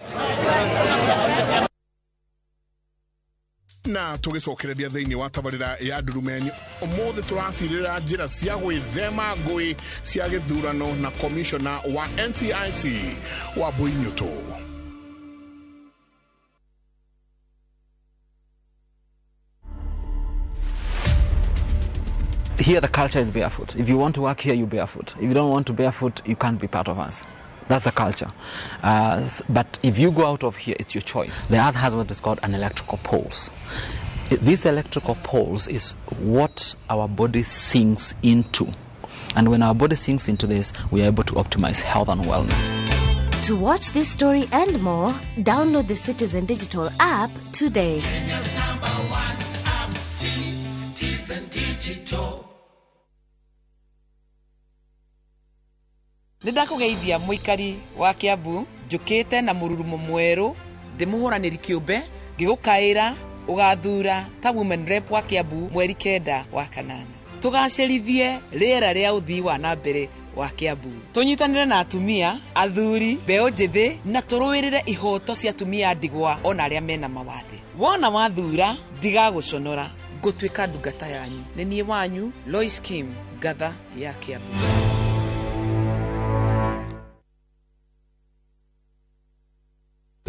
Na tũgĩcokereria thĩinĩ wa tabarĩra ya Ndurumeni, ũmũthĩ tũracirĩra njĩra cia gwĩthema ngũĩ cia gĩthurano na komishona wa NCIC Wambui Nyũtũ. Here the culture is barefoot. If you want to work here, you barefoot. If you don't want to barefoot, you can't be part of us. That's the culture. But if you go out of here, it's your choice. The earth has what is called an electrical pulse. This electrical pulse is what our body sinks into. And when our body sinks into this, we are able to optimize health and wellness. To watch this story and more, download the Citizen Digital app today. Kenya's number one app, Citizen Digital. Nĩ ndakũgeithia mũikari wa Kiambu njũkĩte na mũrurumo mwerũ ndĩmũhũranĩri kĩũmbe ngĩgũkaĩra ũgathura ta women rep wa Kiambu mweri 9 wa kanana. Tũgacĩrithie rĩera rĩa ũthii wa na mbere wa Kiambu. Tũnyitanĩre na atumia, athuri, mbeũ njĩthĩ na tũrũĩrĩre ihoto cia atumia a ndigwa ona arĩa mena mawathe. Wona wathura ndigagũconora, ngũtuĩka ndungata yanyu. Nĩ niĩ wanyu Lois Kim, ngatha ya Kiambu.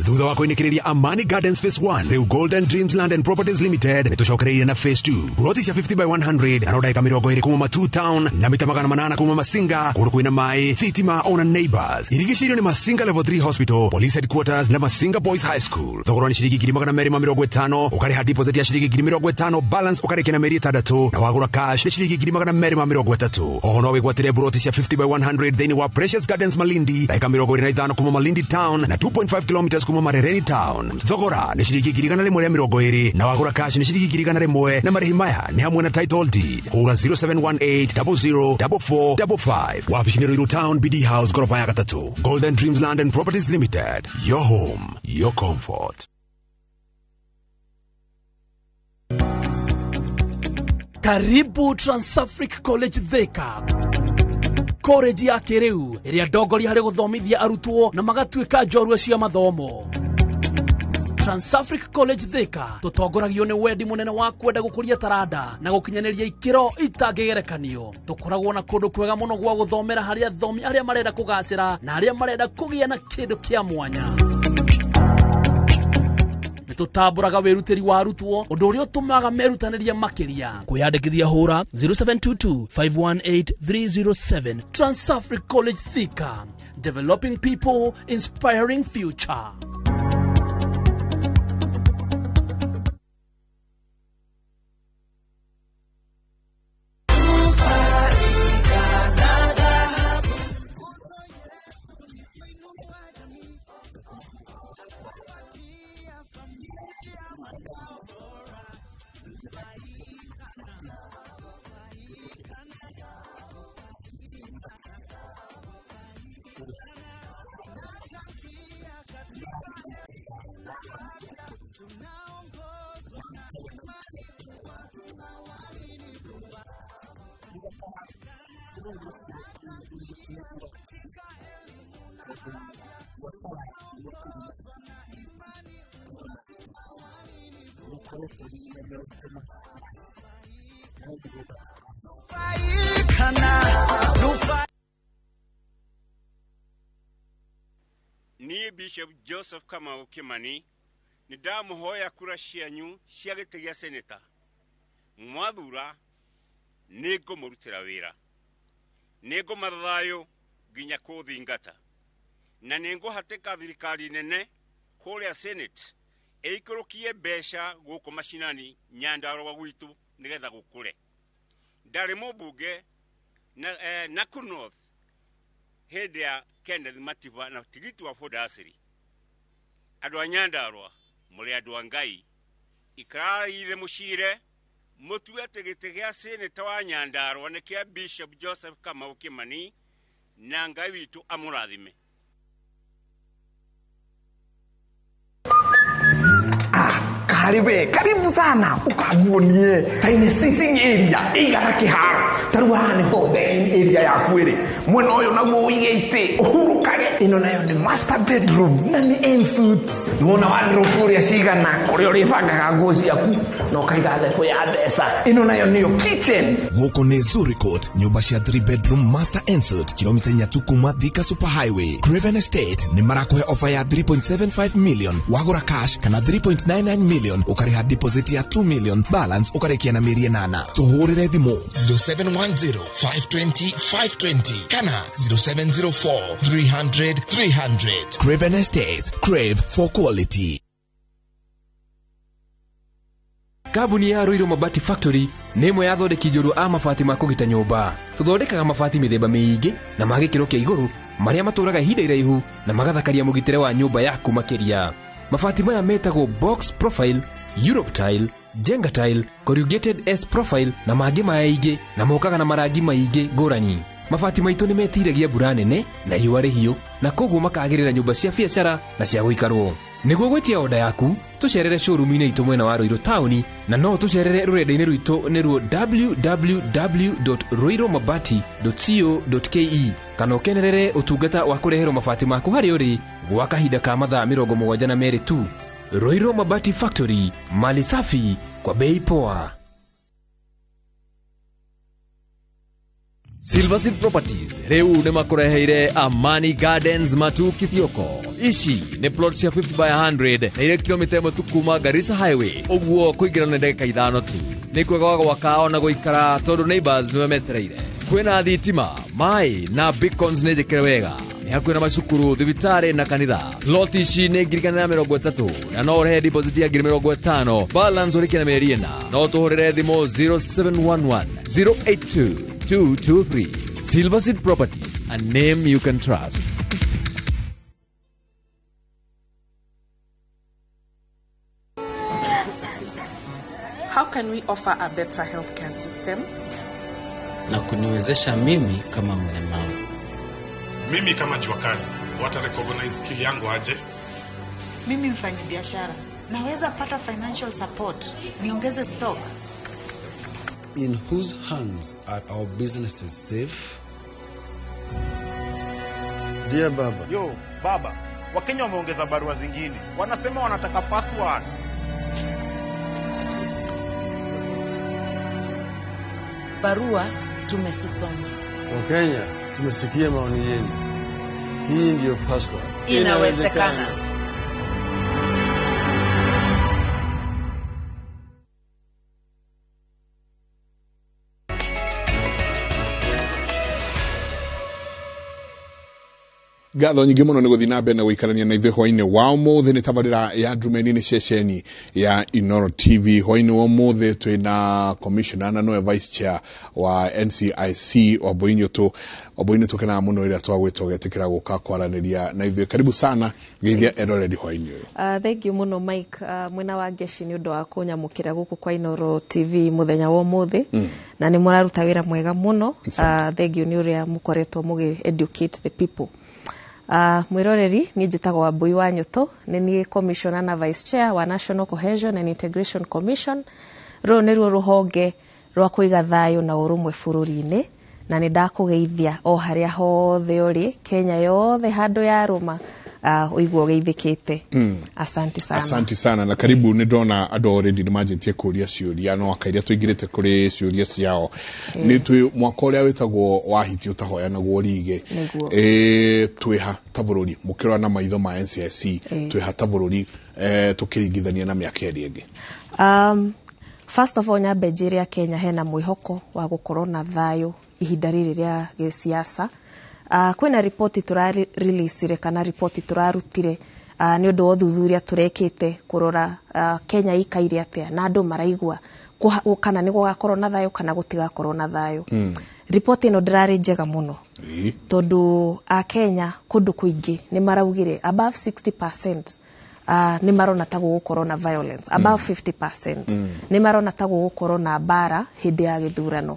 Thutha wa kũinĩkĩrĩria Amani Gardens Phase 1 rĩu Golden Dreams Land and Properties Limited nĩ tũcokereirie na Phase 2 buroti cia 50 by 100 na ndagĩka 20 kuma Matu Town na mita 800 kuma Masinga kũndũ kwĩna maĩ thitima ona neighbors irigicĩirio nĩ Masinga Level 3 Hospital, Police Headquarters na Masinga Boys High School. Thogora nĩ ciringi 250 ũkarĩha deposit ya ciringi 50 balance ũkarĩkia na mĩeri 6 na wagũra cash nĩ ciringi 230. Oho no wĩgwatĩre buroti cia 50 by 100 thĩinĩ wa Precious Gardens Malindi ndagĩka 25 kuma Malindi Town na 2.5 kilometers kuma Marereni Town. Thogora nĩ ciringi 120 na wagũra cash nĩ ciringi 101 na marĩhi maya nĩ hamwe na title deed. Hũra 0718 00 4455. Wabici nĩ Ruiru Town, BD House, gorofa ya 3. Golden Dreams Land and Properties Limited. Your home, your comfort. Karibu Transafric College Thika. College ya kĩrĩu ĩrĩa ndongoria harĩ gũthomithia arutwo na magatuĩka njorua cia mathomo. Transafric College Thika tũtongoragio nĩ wendi mũnene wa kwenda gũkũria taranda na gũkinyanĩria ikĩro itangĩgerekanio. Tũkoragwo na kũndũ kwega mũno gwa gũthomera harĩ athomi arĩa marenda kũgacĩra na arĩa marenda kũgĩa na kĩndũ kĩa mwanya. Tũtambũraga wĩrutĩri wa arutwo ũndũ ũrĩa ũtũmaga merutanĩrie makĩria. Kwĩyandĩkithia hũra 0722 518 307. Transafric College Thika, developing people, inspiring future. Niĩ Bishop Joseph Kamau Kimani nĩ ndamũhoya kura cianyu cia gĩtĩ gĩa seneta. Mwathura nĩ ngũmũrutĩra wĩra, nĩ ngũmatha thayũ nginya kũthingata, na nĩ ngũhatĩka thirikari nene kũrĩa Senate ĩikũrũkie mbeca gũkũ macinani Nyandarũa gwitũ nĩgetha gũkũre. Ndarĩ mũmbunge na Nakuru North hĩndĩ ya Kenneth Matiba na tigiti wa Ford Asiri. Andũ a Nyandarũa mũrĩ andũ a Ngai, ikarai thĩ mũcire mũtue atĩ gĩtĩ gĩa seneta wa Nyandarũa nĩ kĩa Bishop Joseph Kamau Kimani na Ngai witũ amũrathime. Karibu, karibu sana ukaguonie taine sitting area igana kiharo taru haha niho dining area yaku iri mwena uyu naguo uige iti uhurukage ino nayo ni master bedroom na ni en suite wona wardrobe uria cigana kuria uribangaga nguo ciaku na ukaiga thebo ya mbeca ino nayo niyo kitchen. Guku ni Zuri Court, nyumba cia 3 bedroom master en suite kilomita 3 kuma Thika Super Highway. Craven Estate ni marakuhe offer ya 3.75 million wagura cash kana 3.99 million ukariha deposit ya 2 million balance ukarikia na mĩeri 8. Tuhurire thimu 0710 520 520 kana 0704 300 300. Craven Estate, crave for quality. Kambuni ya Ruiru Mabati Factory nĩ ĩmwe ya athondeki njorua a mabati ma kũgita nyũmba. Tũthondekaga mabati mĩthemba mĩingĩ na ma gĩkĩro kĩa igũrũ marĩa matũraga ihinda iraihu na magathakaria mũgitĩre wa nyũmba yaku makĩria. Mabati maya metagwo box profile, Europe tile, Jenga tile, corrugated S profile na mangĩ maingĩ na mokaga na marangi maingĩ ngũrani. Mabati maitũ nĩ metiragia mbura nene na riũa rĩhiũ na koguo makagĩrĩra nyũmba cia biacara na cia gũikarwo. Nĩguo gwĩtia oda yaku tũcerere showroom-inĩ itũ mwena wa Ruiru taũni na no tũcerere rũrenda-inĩ rwitũ nĩruo www.ruirumabati.co.ke kana ũkenerere ũtungata wa kũreherwo mabati maku harĩa ũrĩ gwa kahinda ka mathaa 72 tu. Ruiru Mabati Factory, mali safi kwa bei poa. Silver Seed Properties rĩu nĩ makũreheire Amani Gardens Matu Kithioko. Ici nĩ plot cia 50 by 100 na irĩ kilomita 1 tu kuma Garissa Highway, ũguo kũingĩra nĩ ndagĩka 5 tu. Nĩ kwega wa gwaka ona gũikara tondũ neighbors nĩwe metereire. Kwĩna thitima, maĩ na beacons nĩ njĩkĩre wega. Nĩ hakuhĩ na macukuru, thibitarĩ na kanitha. Plot ici nĩ 1,030 na no ũrĩhe deposit ya 50,000, balance ũrĩkie na mĩeri 4. No tũhũrĩre thimũ 0711 082 223. Silver Seed Properties, a name you can trust. How can we offer a better healthcare system? Na kuniwezesha mimi kama mlemavu. Mimi kama jua kali, wata recognize skill yangu aje? Mimi mfanyabiashara, naweza pata financial support, niongeze stock. In whose hands are our businesses safe? Dear Baba. Yo, Baba, Wakenya wameongeza barua zingine. Wanasema wanataka password. Barua tumesisoma. Wakenya, tumesikia maoni yenu. Hii ndiyo password. Inawezekana. Ngatho nyingĩ mũno nĩ gũthiĩ na mbere na gũikarania na ithuĩ hwainĩ wa ũmũthĩ. Nĩ tabarĩra ya Ndumeni nĩ ceceni ya Inooro TV. Hwainĩ wa ũmũthĩ twĩna commissioner na nowe vice chair wa NCIC Wambui Nyutu. Wambui nĩ tũkenaga mũno rĩrĩa twagwĩta ũgetĩkĩra gũka kwaranĩria na ithuĩ. Karibu sana geithia eroreri hwainĩ ũyũ. Thank you mũno Mike, mwena wa Ngeshi nĩ ũndũ wa kũnyamũkĩra gũkũ kwa Inooro TV mũthenya wa ũmũthĩ. Na nĩ mũraruta wĩra mwega mũno. Thank you nĩ ũrĩa mũkoretwo mũgĩ educate the people. Mwiroreri ni njĩtagwo Wambui wa Nyutu, nĩ niĩ commissioner na vice chair wa National Cohesion and Integration Commission. Rũrũ nĩruo rũhonge rwa kũiga thayũ na ũrũmwe bũrũri-inĩ, na nĩ ndakũgeithia o harĩa hothe ũrĩ Kenya yothe handũ yarũma, ũigua ũgeithĩkĩte. Asante sana. Asante sana na karibu. Nĩ ndona andũ already nĩ manjĩtie kũria ciũria no akairia tũingĩrĩte kũrĩ ciũria ciao. Nĩ twĩ mwaka ũrĩa wĩtagwo wa hiti ũtahoyanagwo rige. Twĩha ta bũrũri mũkĩrora na maitho ma NCIC, twĩha ta bũrũri tũkĩringithania na mĩaka ĩrĩa ĩngĩ. First of all, nyambe njĩre Kenya hena mwĩhoko wa gũkorwo na thayũ ihinda rĩrĩ rĩa gĩsiasa. Kwĩna ripoti tũrareleasire kana ripoti tũrarutire nĩ ũndũ wa ũthuthuria tũrekĩte kũrora Kenya ikaire atĩa na andũ maraigua kana nĩ gũgakorwo na thayũ kana gũtigakorwo na thayũ. Ripoti ĩno ndĩrarĩ njega mũno tondũ a Kenya kũndũ kũingĩ nĩ maraugire above 60% nĩ marona ta gũgũkorwo na violence, above 50% nĩ marona ta gũgũkorwo na mbara hĩndĩ ya gĩthurano.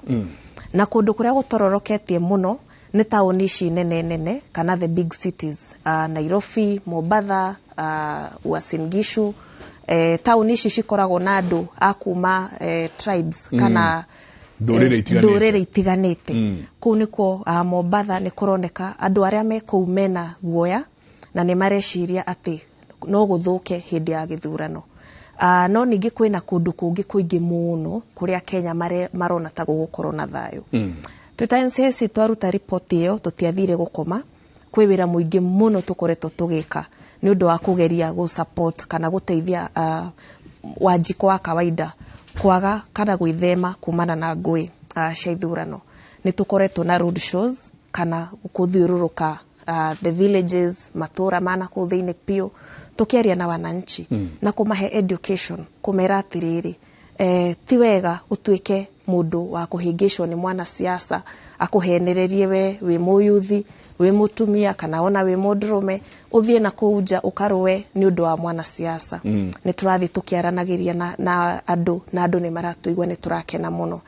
Na kũndũ kũrĩa gũtororoketie mũno nĩ taũni ici nene nene kana the big cities, Nairobi, Mombatha, Uasin Gishu. Taũni ici cikoragwo na andũ a kuma tribes kana ndũrĩrĩ itiganĩte. Kũu nĩkuo Mombatha nĩ kũroneka andũ arĩa me kũu mena guoya na nĩ mareciria atĩ no gũthũke hĩndĩ ya gĩthurano. No ningĩ kwĩna kũndũ kũngĩ kũingĩ mũno kũrĩa Kenya marona ta gũgũkorwo na thayũ. Twĩ NCIC twaruta ripoti ĩyo tũtiathire gũkoma, kwĩ wĩra mũingĩ mũno tũkoretwo tũgĩka nĩ ũndũ wa kũgeria gũ support kana gũteithia wanjikũ wa kawaida kwaga kana gwĩthema kumana na ngũĩ cia ithurano. Nĩ tũkoretwo na road shows kana gũthiũrũrũka the villages, matũra ma nakũu thĩinĩ biũ, tũkĩaria na wananchi na kũmahe education, kũmera atĩrĩrĩ Ti wega ũtuĩke mũndũ wa kũhĩngĩcwo nĩ mwanasiasa akũhenererie we wĩ mũyuthi, wĩ mũtumia, kana ona wĩ mũndũrũme, ũthiĩ na kũu nja ũkarũe nĩ ũndũ wa mwanasiasa. Nĩ tũrathiĩ tũkĩaranagĩria na andũ, na andũ nĩ maratũigua, nĩ tũrakena mũno.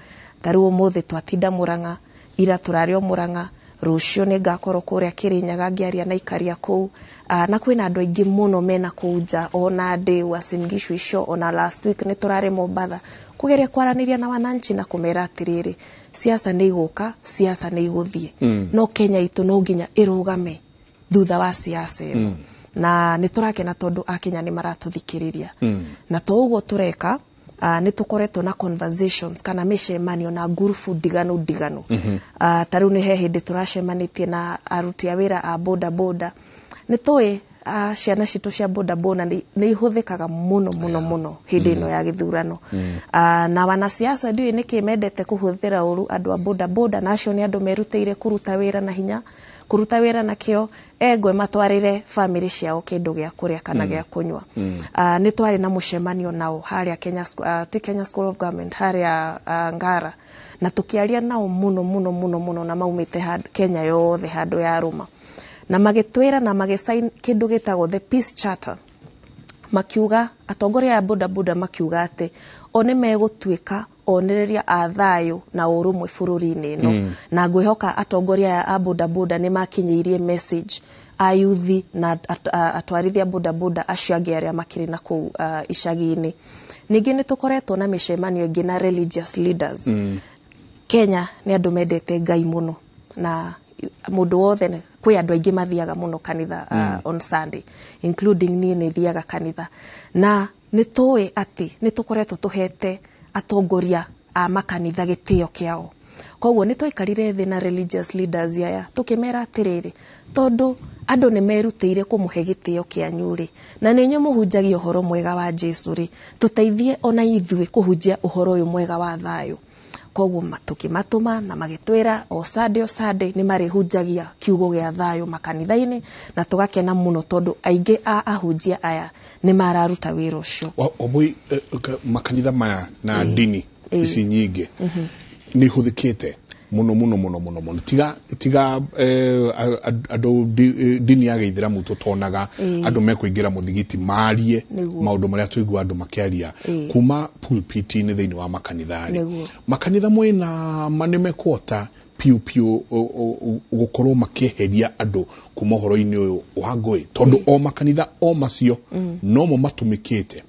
Ta rĩu ũmũthĩ twatinda Mũrang'a, ira tũrarĩ o Mũrang'a, rũciũ nĩ ngakorwo kũrĩa Kĩrĩnyaga ngĩaria na ikaria kũu. Na kwĩna andũ aingĩ mũno mena kũu nja, ona ndĩ Uasin Gishu icio, ona last week nĩ tũrarĩ Mombatha kũgeria kwaranĩria na wananchi na kũmera atĩrĩrĩ, siasa nĩ igũka, siasa nĩ igũthiĩ, no Kenya itũ no nginya ĩrũgame thutha wa siasa ĩno. Na nĩ tũrakena tondũ akenya nĩ maratũthikĩrĩria. Na to ũguo tũreka, nĩ tũkoretwo na conversations kana mĩcemanio na ngurubu ndiganu ndiganu. Ta rĩu nĩ he hĩndĩ tũracemanĩtie na aruti a wĩra a boda boda. Nĩ tũĩ ciana citũ cia boda boda nĩ ihũthĩkaga mũno mũno mũno hĩndĩ ĩno ya gĩthurano. Na wanasiasa ndiũĩ nĩkĩ mendete kũhũthĩra ũru andũ a boda boda, na acio nĩ andũ merutĩire kũruta wĩra na hinya, kũruta wĩra na kĩo, engwe matwarĩre bamĩrĩ ciao kĩndũ gĩa kũrĩa kana gĩa kũnyua. Nĩ twarĩ na mũcemanio nao harĩa Kenya, ti Kenya School of Government, harĩa Ngara, na tũkĩaria nao mũno mũno mũno mũno, na maumĩte Kenya yothe handũ ya rũma, na magĩtwĩra na magĩsign kĩndũ gĩtagwo the Peace Charter. Makiuga, atongoria a boda boda makiuga atĩ o nĩ megũtuĩka onereria a thayũ na ũrũmwe bũrũri-inĩ ĩno. Na ngwĩhoka atongoria aya a boda boda nĩ makinyĩirie message ayuthi na atwarithia boda boda acio angĩ arĩa makĩrĩ na kũu icagi-inĩ. Ningĩ nĩ tũkoretwo na mĩcemanio ĩngĩ na religious leaders. Kenya nĩ andũ mendete Ngai mũno, na mũndũ wothe kwĩ andũ aingĩ mathiaga mũno kanitha on Sunday, including niĩ nĩ thiaga kanitha. Na nĩ tũĩ atĩ nĩ tũkoretwo tũhete atongoria a makanitha gĩtĩo kĩao. Koguo nĩ twaikarire thĩ na religious leaders aya tũkĩmera atĩrĩrĩ, tondũ andũ nĩ merutĩire kũmũhe gĩtĩo kĩanyu rĩ, na nĩ inyuĩ mũhunjagia ũhoro mwega wa Jesu rĩ, tũteithie ona ithuĩ kũhunjia ũhoro ũyũ mwega wa thayũ. Koguo tũkĩmatũma na magĩtwĩra o Sunday, o Sunday nĩ marĩhunjagia kiugo gĩa thayũ makanitha-inĩ, na tũgakena mũno tondũ aingĩ a ahunjia aya nĩ mararuta wĩra ũcio. Wambui, makanitha maya na ndini ici nyingĩ nĩ ihũthĩkĩte mũno mũno mũno mũno mũno, tiga andũ ndini ya gĩithĩramu tũtonaga andũ mekũingĩra mũthigiti marie maũndũ marĩa tũigua andũ makĩaria kuma pulpit-inĩ thĩinĩ wa makanitha rĩ. Makanitha mwĩna ma nĩ mekũhota piũ piũ gũkorwo makĩeheria andũ kuma ũhoro-inĩ ũyũ wa ngũĩ, tondũ o makanitha o macio nomo matũmĩkĩte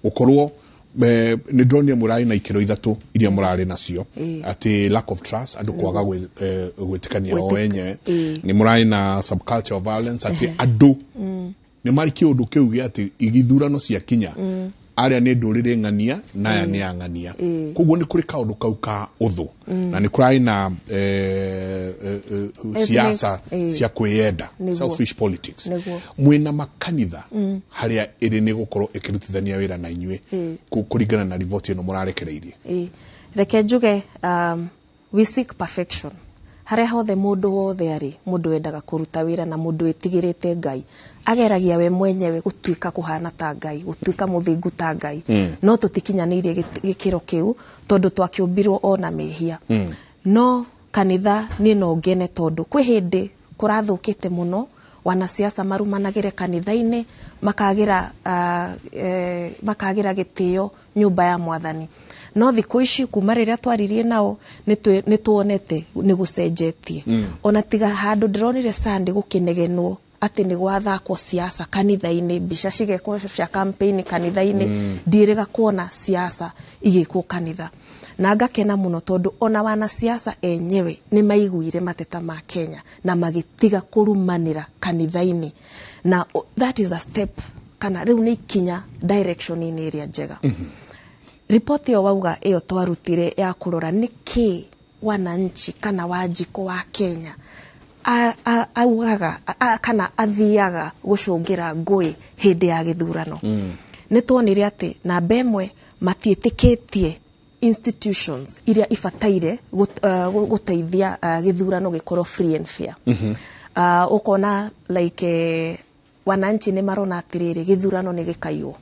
gũkorwo nĩ ndĩronire mũrarĩ na ikĩro ithatũ iria mũrarĩ nacio, atĩ lack of trust, andũ kwaga gwĩtĩkania o enyewe, nĩ mũrarĩ na subculture of violence, atĩ andũ nĩ marĩ kĩũndũ kĩu gĩa atĩ igithurano ciakinya, arĩa nĩ ndũrĩrĩ ng'ania na aya nĩ ang'ania, koguo nĩ kũrĩ kaũndũ kau ka ũthũ, na nĩ kũrarĩ na siasa cia kwĩyenda, selfish politics. Mwĩna makanitha harĩa ĩrĩ nĩ gũkorwo ĩkĩrutithania wĩra na inyuĩ kũringana na riboti ĩno mũrarekereirie? Reke njuge, we seek perfection. Harĩa hothe mũndũ wothe arĩ, mũndũ wendaga kũruta wĩra na mũndũ wĩtigĩrĩte Ngai, ageragia we mwenyewe gũtuĩka kũhana ta Ngai, gũtuĩka mũthingu ta Ngai. No tũtikinyanĩirie gĩkĩro kĩu tondũ twakĩũmbirwo ona mehia. No kanitha niĩ no ngene tondũ kwĩ hĩndĩ kũrathũkĩte mũno, wanasiasa marumanagĩre kanitha-inĩ, makagĩra gĩtĩo nyũmba ya mwathani. No thikũ ici kuma rĩrĩa twaririe nao nĩ tuonete nĩ gũcenjetie. Ona tiga handũ ndĩronire Sunday gũkĩnegenwo atĩ nĩ gwathakwo siasa kanitha-inĩ, mbica cigekwo cia campaign kanitha-inĩ, ndiĩrĩga kuona siasa igĩkwo kanitha. Na ngakena mũno tondũ ona wanasiasa enyewe nĩ maiguire mateta ma Kenya na magĩtiga kũrumanĩra kanitha-inĩ. Na that is a step, kana rĩu nĩ ikinya direction-inĩ ĩrĩa njega. Ripoti ĩyo wauga ĩyo twarutire ya kũrora nĩkĩ wananchi kana wanjikũ wa Kenya augaga kana athiaga gũcũngĩra ngũĩ hĩndĩ ya gĩthurano. Nĩ tuonire atĩ namba ĩmwe matiĩtĩkĩtie institutions iria ibataire gũteithia gĩthurano gĩkorwo free and fair. Ũkona like wananchi nĩ marona atĩrĩrĩ, gĩthurano nĩ gĩkaiywo.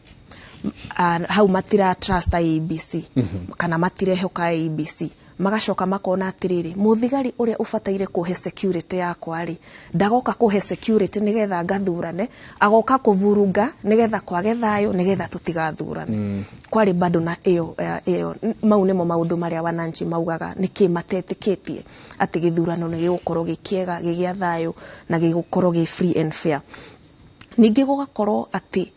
Hau matira trust IEBC kana matirehoka IEBC, magacoka makona atiriri, muthigari uria ubataire kuhe security yakwa ri ndagoka kuhe security nigetha ngathurane, agoka kuvurunga nigetha kwage thayo, nigetha tutigathurane. Kwari bado na iyo iyo mau nimo maundu maria wananchi maugaga niki matetikitie ati githurano ni gigukorwo gikiega gigia thayo na gigukorwo gi free and fair. Ningi gugakorwo ati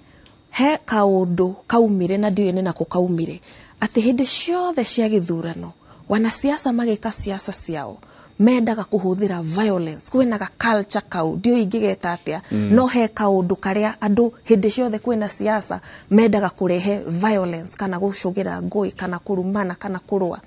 he kaundu kaumire na ndiũĩ nĩ nako kaumire ati hindi ciothe cia githurano wanasiasa magika siasa ciao mendaga kuhuthira violence, kwina ga culture kau ndiũĩ ingĩgeta atia. No he kaundu karia andu hindi ciothe kwina siasa mendaga kurehe violence kana gucugira ngui kana kurumana kana kurua,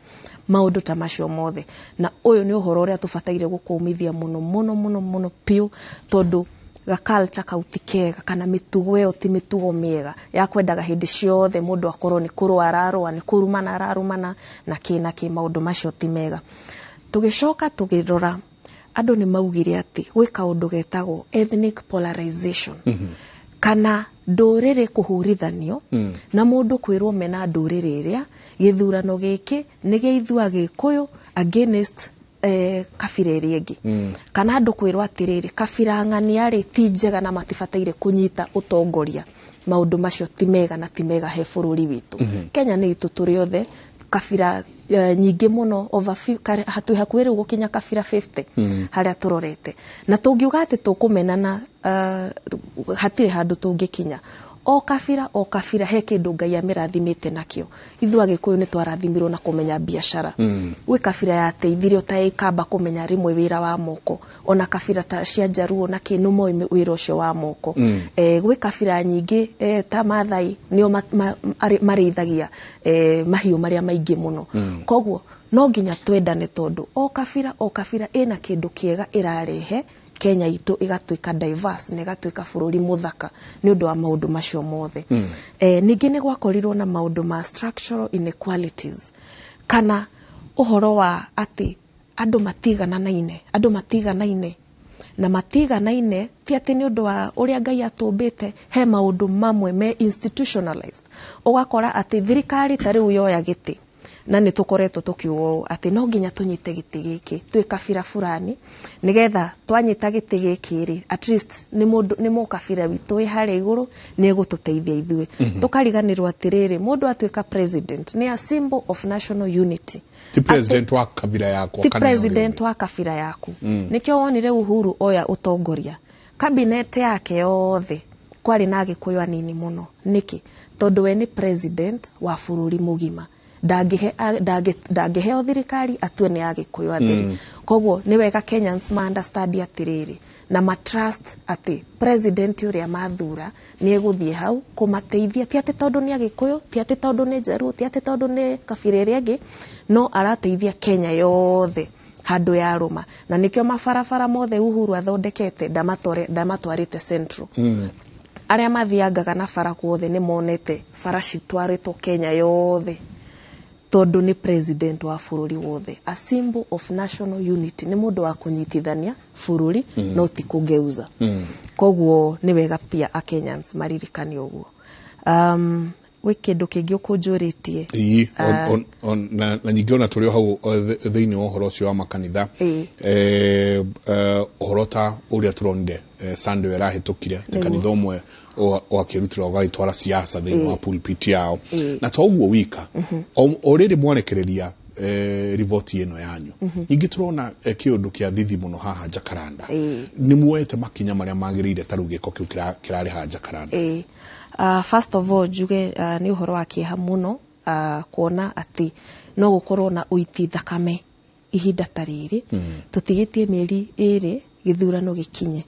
maundu ta macio mothe. Na uyu ni uhoro uria tubataire gukumithia muno muno muno muno piu, tondu ga culture kau ti kega kana mitugo ĩyo ti mitugo mĩega ya kwendaga hĩndĩ ciothe mũndũ akorwo nĩ kũrũa ararũa, nĩ kũrumana ararumana na kĩ na kĩ, maũndũ macio ti mega. Tũgĩcoka tũgĩrora andũ nĩ maugire atĩ gwĩ kaũndũ getagwo ethnic polarization, kana ndũrĩrĩ kũhũrithanio na mũndũ kwĩrwo mena ndũrĩrĩ ĩrĩa gĩthurano gĩkĩ nĩ gĩa ithuĩ Agĩkũyũ against kabira ĩrĩa ĩngĩ, kana andũ kwĩrwo atĩrĩrĩ kabira ng'ania rĩ ti njega na matibataire kũnyita ũtongoria. Maũndũ macio ti mega na ti mega he bũrũri witũ. Kenya nĩ itũ tũrĩ othe, kabira nyingĩ mũno over twĩ hakuhĩ rĩu gũkinya kabira 50 harĩa tũrorete, na tũngiuga atĩ tũkũmenana hatirĩ handũ tũngĩkinya. O kabira he kĩndũ Ngai amĩrathimĩte nakĩo. Ithuĩ Agĩkũyũ nĩ twarathimirwo na kũmenya biacara. Gwĩ kabira yateithirio ta ĩkamba kũmenya rĩmwe wĩra wa moko, ona kabira ta cia Njaruo na kĩ nĩ moĩ wĩra ũcio wa moko. Gwĩ kabira nyingĩ ta Maathai nĩo marĩithagia mahiũ marĩa maingĩ mũno. Koguo no nginya twendane, tondũ o kabira ĩna kĩndũ kĩega ĩrarehe Kenya itũ ĩgatuĩka diverse na ĩgatuĩka bũrũri mũthaka nĩ ũndũ wa maũndũ macio mothe. Ningĩ nĩ gwakorirwo na maũndũ ma structural inequalities, kana ũhoro wa atĩ andũ matiganaine na matiganaine ti atĩ nĩ ũndũ wa ũrĩa Ngai atũmbĩte, he maũndũ mamwe me institutionalized. Ũgakora atĩ thirikari ta rĩu yoya gĩtĩ, na nĩ tũkoretwo tũkiuga ũũ atĩ no nginya tũnyite gĩtĩ gĩkĩ twĩ kabira fulani, nĩgetha twanyita gĩtĩ gĩkĩ rĩ at least nĩ mũkabira witũ wĩ harĩa igũrũ nĩ egũtũteithia ithuĩ. Tũkariganĩrwo atĩrĩrĩ, mũndũ atuĩka president nĩ a symbol of national unity, ti president wa kabira yaku, ti president wa kabira yaku. Nĩkĩo wonire Uhuru oya ũtongoria, cabinet yake yothe kwarĩ na Agĩkũyũ anini mũno. Nĩkĩ? Tondũ we nĩ president wa bũrũri mũgima, ndangĩheo thirikari atue nĩ Agĩkũyũ atheri. Koguo nĩ wega Kenyans ma understand atĩrĩrĩ na ma trust atĩ president ũrĩa mathura nĩ egũthiĩ hau kũmateithia, ti atĩ tondũ nĩ Agĩkũyũ, ti atĩ tondũ nĩ Njaruo, ti atĩ tondũ nĩ kabira ĩrĩa ĩngĩ, no arateithia Kenya yothe handũ ya rũma. Na nĩkĩo mabarabara mothe Uhuru athondekete ndamatwarĩte Central. Arĩa mathiangaga na bara guothe nĩ monete bara citwarĩtwo Kenya yothe, tondũ nĩ president wa bũrũri wothe, a symbol of national unity, nĩ mũndũ wa kũnyitithania bũrũri no ti kũgeuza. Koguo nĩ wega pia a Kenyans maririkane ũguo. Gwĩ kĩndũ kĩngĩ ũkũnjũrĩtie? Na ningĩ ona tũrĩ o hau thĩinĩ wa ũhoro ũcio wa makanitha, ũhoro ta ũrĩa tũronire Sunday ĩrahĩtũkire, kanitha ũmwe wakĩrutĩra ũgagĩtwara siasa thĩinĩ wa pulpit yao. Na to ũguo wika, o rĩrĩ mwarekereria riboti ĩno yanyu, ningĩ tũrona kĩũndũ kĩa thithi mũno haha Jacaranda. Nĩ muoete makinya marĩa magĩrĩire ta rĩu gĩko kĩu kĩrarĩ haha Jacaranda? First of all njuge nĩ ũhoro wa kĩeha mũno kuona atĩ no gũkorwo na ũiti thakame ihinda ta rĩrĩ. Tũtigĩtie mĩeri ĩrĩ gĩthurano gĩkinye,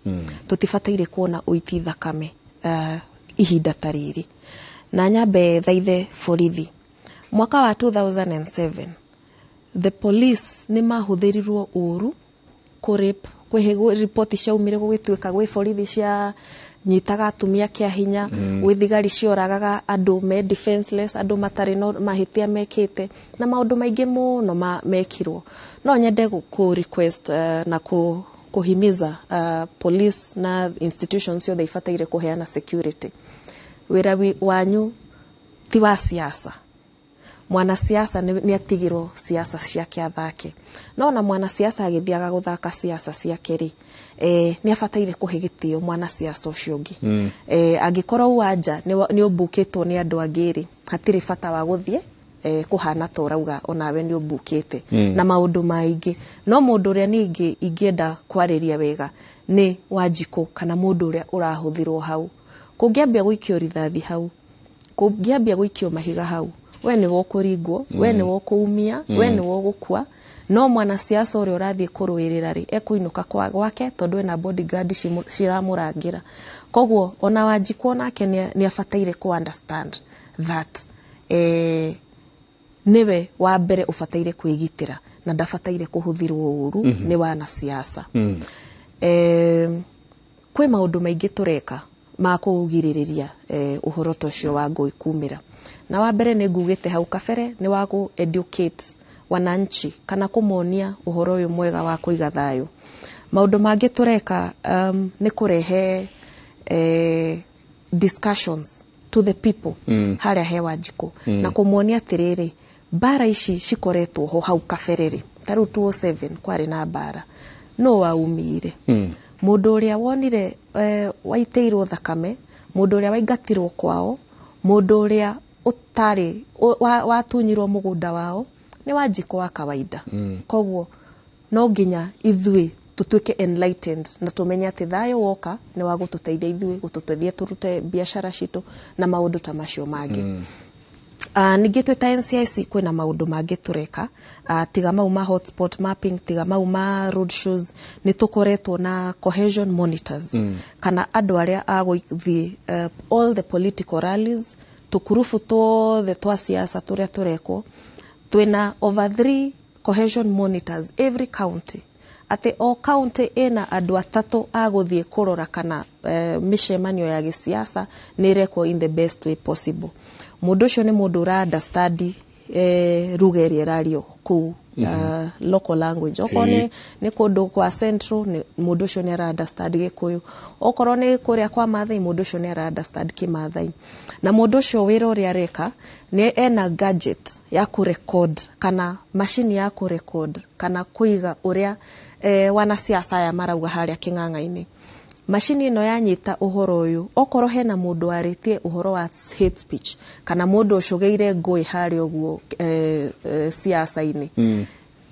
tũtibataire kuona ũiti thakame ihinda ta rĩrĩ. Na nyambe thaithe borithi, mwaka wa 2007 the police nĩ mahũthĩrirwo ũru kũrape, kwĩ riboti ciaumire gũgĩtuĩka gwĩ borithi cia nyitaga atumia kĩa hinya, gwĩ thigari cioragaga andũ me defenseless, andũ matarĩ no mahĩtia mekĩte, na maũndũ maingĩ mũno mekirwo. No nyende kũ request na kũhimiza police na institutions ciothe ibataire kũheana security. Wĩra wanyu ti wa siasa. Mwanasiasa nĩ atigirwo siasa ciake athake, no ona mwanasiasa agĩthiaga gũthaka siasa ciake rĩ, nĩ abataire kũhe gĩtĩo mwanasiasa ũcio ũngĩ. Angĩkorwo uwanja nĩ ũmbukĩtwo nĩ andũ angĩ rĩ, hatirĩ bata wa gũthiĩ kũhana ta ũrauga onawe nĩ ũmbukĩte. Na maũndũ maingĩ. No mũndũ ũrĩa ningĩ ingĩenda kwarĩria wega nĩ Wanjikũ kana mũndũ ũrĩa ũrahũthĩrwo hau. Kũngĩambia gũikio rithathi hau, kũngĩambia gũikio mahiga hau, we nĩwe ũkũringwo, we nĩwe ũkũumia, we nĩwe ũgũkua. No mwanasiasa ũrĩa ũrathiĩ kũrũĩrĩra rĩ, ekũinũka gwake tondũ ena bodyguard ciramũrangĩra. Koguo ona Wanjikũ onake nĩ abataire kũ understand that nĩwe wa mbere ũbataire kwĩgitĩra na ndabataire kũhũthĩrwo ũru nĩ wanasiasa. Kwĩ maũndũ maingĩ tũreka ma kũgirĩrĩria ũhoro ta ũcio wa ngũĩ kumĩra. Na wa mbere nĩ ngugĩte hau kabere nĩ wa gũ educate wananchi kana kũmonia ũhoro ũyũ mwega wa kũiga thayũ. Maũndũ mangĩ tũreka nĩ kũrehe discussions to the people harĩa he Wanjikũ na kũmuonia atĩrĩrĩ, mbara ici cikoretwo ho hau kabere rĩ, ta rĩu 2007 kwarĩ na mbara, no waumire. Mũndũ ũrĩa wonire waitĩirwo thakame, mũndũ ũrĩa waingatirwo kwao, mũndũ ũrĩa ũtarĩ watunyirwo mũgũnda wao nĩ Wanjikũ wa kawaida. Koguo no nginya ithuĩ tutuĩke enlightened na tumenye atĩ thayũ woka nĩ wa gũtũteithia ithuĩ, gũtũteithia tũrute biacara citũ na maũndũ ta macio mangĩ. Ningĩ twĩ ta NCIC kwĩna maũndũ mangĩ tũreka, tiga mau ma hotspot mapping, tiga mau ma road shows, nĩ tũkoretwo na cohesion monitors kana andũ arĩa a gũthiĩ all the political rallies, tũkurubu tuothe twa siasa tũrĩa tũrekwo. Twĩna over 3 cohesion monitors every county, atĩ o county ĩna andũ atatũ a gũthiĩ kũrora kana mĩcemanio ya gĩsiasa nĩ ĩrekwo in the best way possible. Mũndũ ũcio nĩ mũndũ ũra understand lugha ĩrĩa ĩrario kũu, local language. Okorwo nĩ kũndũ kwa central, mũndũ ũcio nĩ ara understand Gĩkũyũ. Okorwo nĩ kũrĩa kwa Maathai, mũndũ ũcio nĩ ara understand Kĩmaathai. Na mũndũ ũcio wĩra ũrĩa areka nĩ ena gadget ya kũrecord kana macini ya kũrecord kana kũiga ũrĩa wanasiasa aya marauga harĩa kĩng'ang'a-inĩ. Macini ĩno yanyita ũhoro ũyũ, okorwo hena mũndũ warĩtie ũhoro wa hate speech kana mũndũ ũcũgĩire ngũĩ harĩa ũguo siasa-inĩ,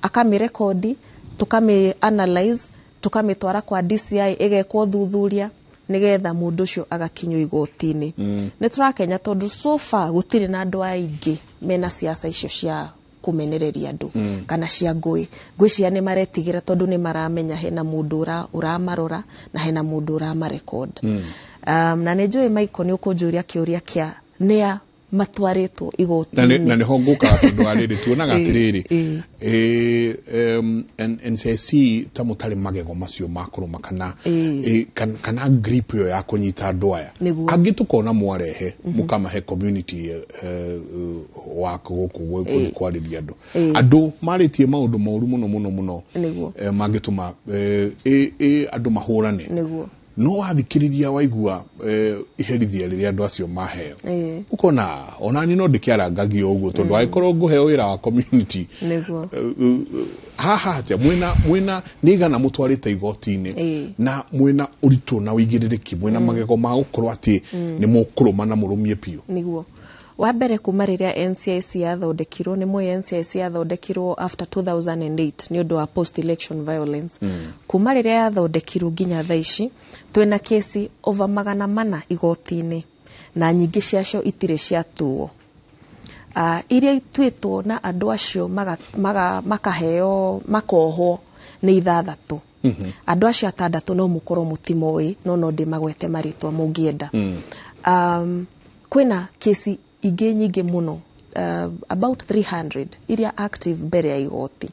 akamĩrekondi, tũkamĩ analyze, tũkamĩtwara kwa DCI ĩgekwo thuthuria nĩgetha mũndũ ũcio agakinyio igoti-inĩ. Nĩ tũrakenya tondũ so far gũtirĩ na andũ aingĩ mena siasa icio cia kũmenereria andũ kana cia ngũĩ. Ngwĩciria nĩ maretigĩra tondũ nĩ maramenya hena mũndũ ũramarora na hena mũndũ ũramarecord. Na nĩ njũĩ Michael nĩ ũkũnjũria kĩũria kĩa nĩa matwarĩtwo igoti-inĩ. Na nĩho ngũkaga tondũ wa rĩrĩ tuonaga atĩrĩrĩ, NCIC ta mũtarĩ magego macio ma kũrũma kana kana grip ĩyo ya kũnyita andũ aya. Angĩ tũkona mwarehe mũkamahe community wa gũkũ kwarĩria andũ. Andũ marĩtie maũndũ moru mũno mũno mũno mangĩtũma andũ mahũrane. No wathikĩrĩria waigua iherithia rĩrĩa andũ acio maheo, ũkona onani no ndĩkĩarangagio ũguo tondũ angĩkorwo ngũheo wĩra wa community haha atĩa mwĩna nĩ igana mũtwarĩte igoti-inĩ na mwĩna ũritũ na ũigĩrĩrĩki, mwĩna magego ma gũkorwo atĩ nĩ mũkũrũma na mũrũmie biũ. Nĩguo. Wa mbere kuma rĩrĩa NCIC yathondekirwo, nĩ mũĩ NCIC yathondekirwo after 2008 nĩ ũndũ wa post election violence. Kuma rĩrĩa yathondekirwo nginya thaa ici twĩna kesi over 400 igoti-inĩ na nyingĩ ciacio itirĩ ciatuo. Iria ituĩtwo na andũ acio makaheo makohwo nĩ 6. Andũ acio 6 no mũkorwo mũtimoĩ, no ndĩmagwete marĩtwa mũngĩenda. Kwĩna kesi ingĩ nyingĩ mũno, about 300 iria active mbere ya igoti.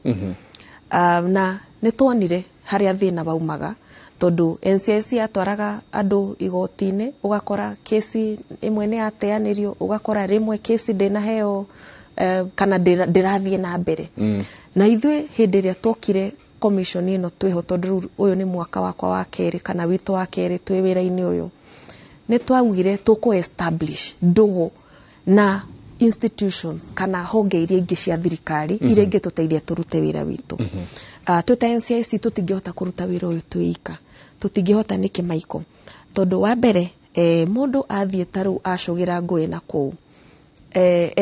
Na nĩ tuonire harĩa thĩna waumaga tondũ NCIC yatwaraga andũ igoti-inĩ, ũgakora kesi ĩmwe nĩ yateanĩrio, ũgakora rĩmwe kesi ndĩnaheo kana ndĩrathiĩ na mbere. Na ithuĩ hĩndĩ ĩrĩa twokire commission ĩno twĩho, tondũ rĩu ũyũ nĩ mwaka wakwa wa kerĩ kana witũ wa kerĩ twĩ wĩra-inĩ ũyũ, nĩ twaugire tũkũ establish ndũgũ na institutions kana honge iria ingĩ cia thirikari iria ingĩtũteithia tũrute wĩra witũ. Twĩ ta NCIC tũtingĩhota kũruta wĩra ũyũ twĩ ika. Tũtingĩhota nĩkĩ, Michael? Tondũ wa mbere, mũndũ athiĩ ta rĩu acũgĩra ngũĩ na kũu,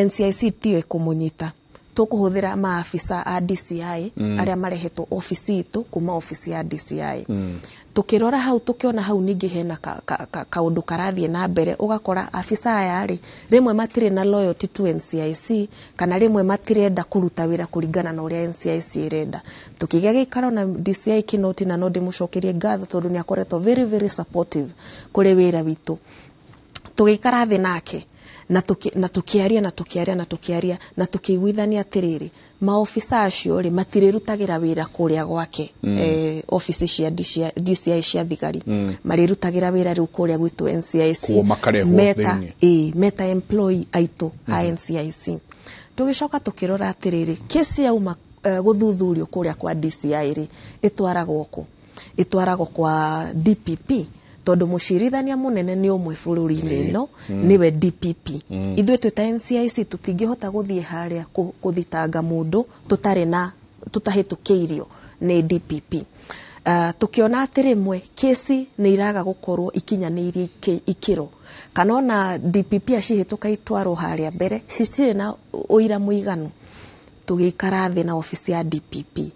NCIC tiyo ĩkũmũnyita. Tũkũhũthĩra maabisa a DCI arĩa marehetwo obici itũ kuma obici ya DCI. Tukirora hau, tukiona hau ningĩ hena kaũndũ karathiĩ na mbere, ũgakora afisa aya rĩ, rĩmwe matirĩ na loyalty to NCIC, kana rĩmwe matirenda kũruta wĩra kũringana na ũrĩa NCIC ĩrenda. Tukĩgĩa gĩikaro na DCI Kinoti, na no ndĩmũcokerie ngatho tondũ nĩ akoretwo very very supportive kũrĩ wĩra witũ. Tũgĩikara thĩ nake na tukiaria na tukiaria na tukiaria na tukĩiguithania atĩrĩrĩ, maofisa acio rĩ, matirĩrutagĩra wĩra kũrĩa gwake obici cia DCI, DCI cia thigari. Marĩrutagĩra wĩra rĩu kũrĩa gwitũ NCIC. Koguo makarehwo meta, thĩinĩ. Ĩ, meta employee aitũ a NCIC. Tũgĩcoka tũkĩrora atĩrĩrĩ, kesi yauma gũthuthurio kũrĩa kwa DCI rĩ, ĩtwaragwo kũ? Ĩtwaragwo kwa DPP, tondũ mũcirithania mũnene nĩ ũmwe bũrũri-inĩ ĩno, nĩwe DPP. Ithuĩ twĩ ta NCIC tũtingĩhota gũthiĩ harĩa kũthitanga mũndũ tũtarĩ na tũtahĩtũkĩirio nĩ DPP. Tukiona atĩ rĩmwe kesi nĩ iraga gũkorwo ikinyanĩirie ikĩro, kana ona DPP acihĩtũka itwarwo harĩa mbere citirĩ na ũira mũiganu. Tũgĩikara thĩ na obici ya DPP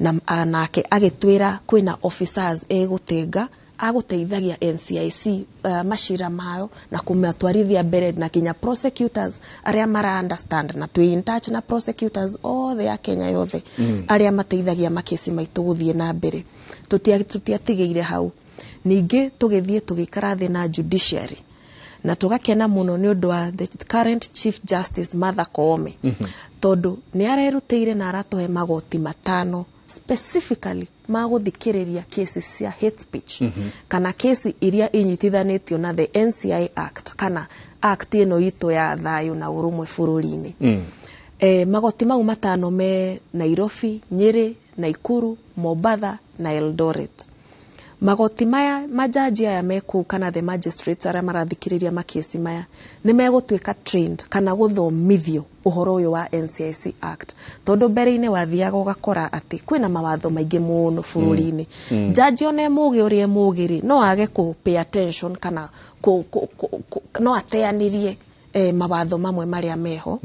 na nake agĩtwĩra kwĩna officers egũtenga agũteithagia NCIC macira mayo na kũmatwarithia mbere, na nginya prosecutors arĩa mara understand, na twĩ in touch na prosecutors othe a Kenya yothe arĩa mateithagia makesi maitũ gũthiĩ na mbere. Tũtiatigĩire hau. Ningĩ tũgĩthiĩ tũgĩikara thĩ na judiciary, na tũgakena mũno nĩ ũndũ wa the current Chief Justice Martha Koome, tondũ nĩ arerutĩire na aratũhe magoti 5 specifically ma gũthikĩrĩria cases cia hate speech kana kesi iria inyitithanĩtio na the NCI Act kana act ĩno itũ ya thayũ na ũrũmwe bũrũri-inĩ. Magoti mau 5 me Nairobi, Nyĩrĩ, Naikuru, Mombatha na Eldoret. Magoti maya, majaji aya me kũu kana the magistrates arĩa marathikĩrĩria makesi maya, nĩ megũtuĩka trained kana gũthomithio ũhoro ũyũ wa NCIC Act, tondũ mbere-inĩ wathiaga ũgakora atĩ kwĩna mawatho maingĩ mũno bũrũri-inĩ. Jaji ona e mũgĩ ũrĩa e mũgĩ rĩ, no age kũ pay attention kana no ateanĩrie mawatho mamwe marĩa meho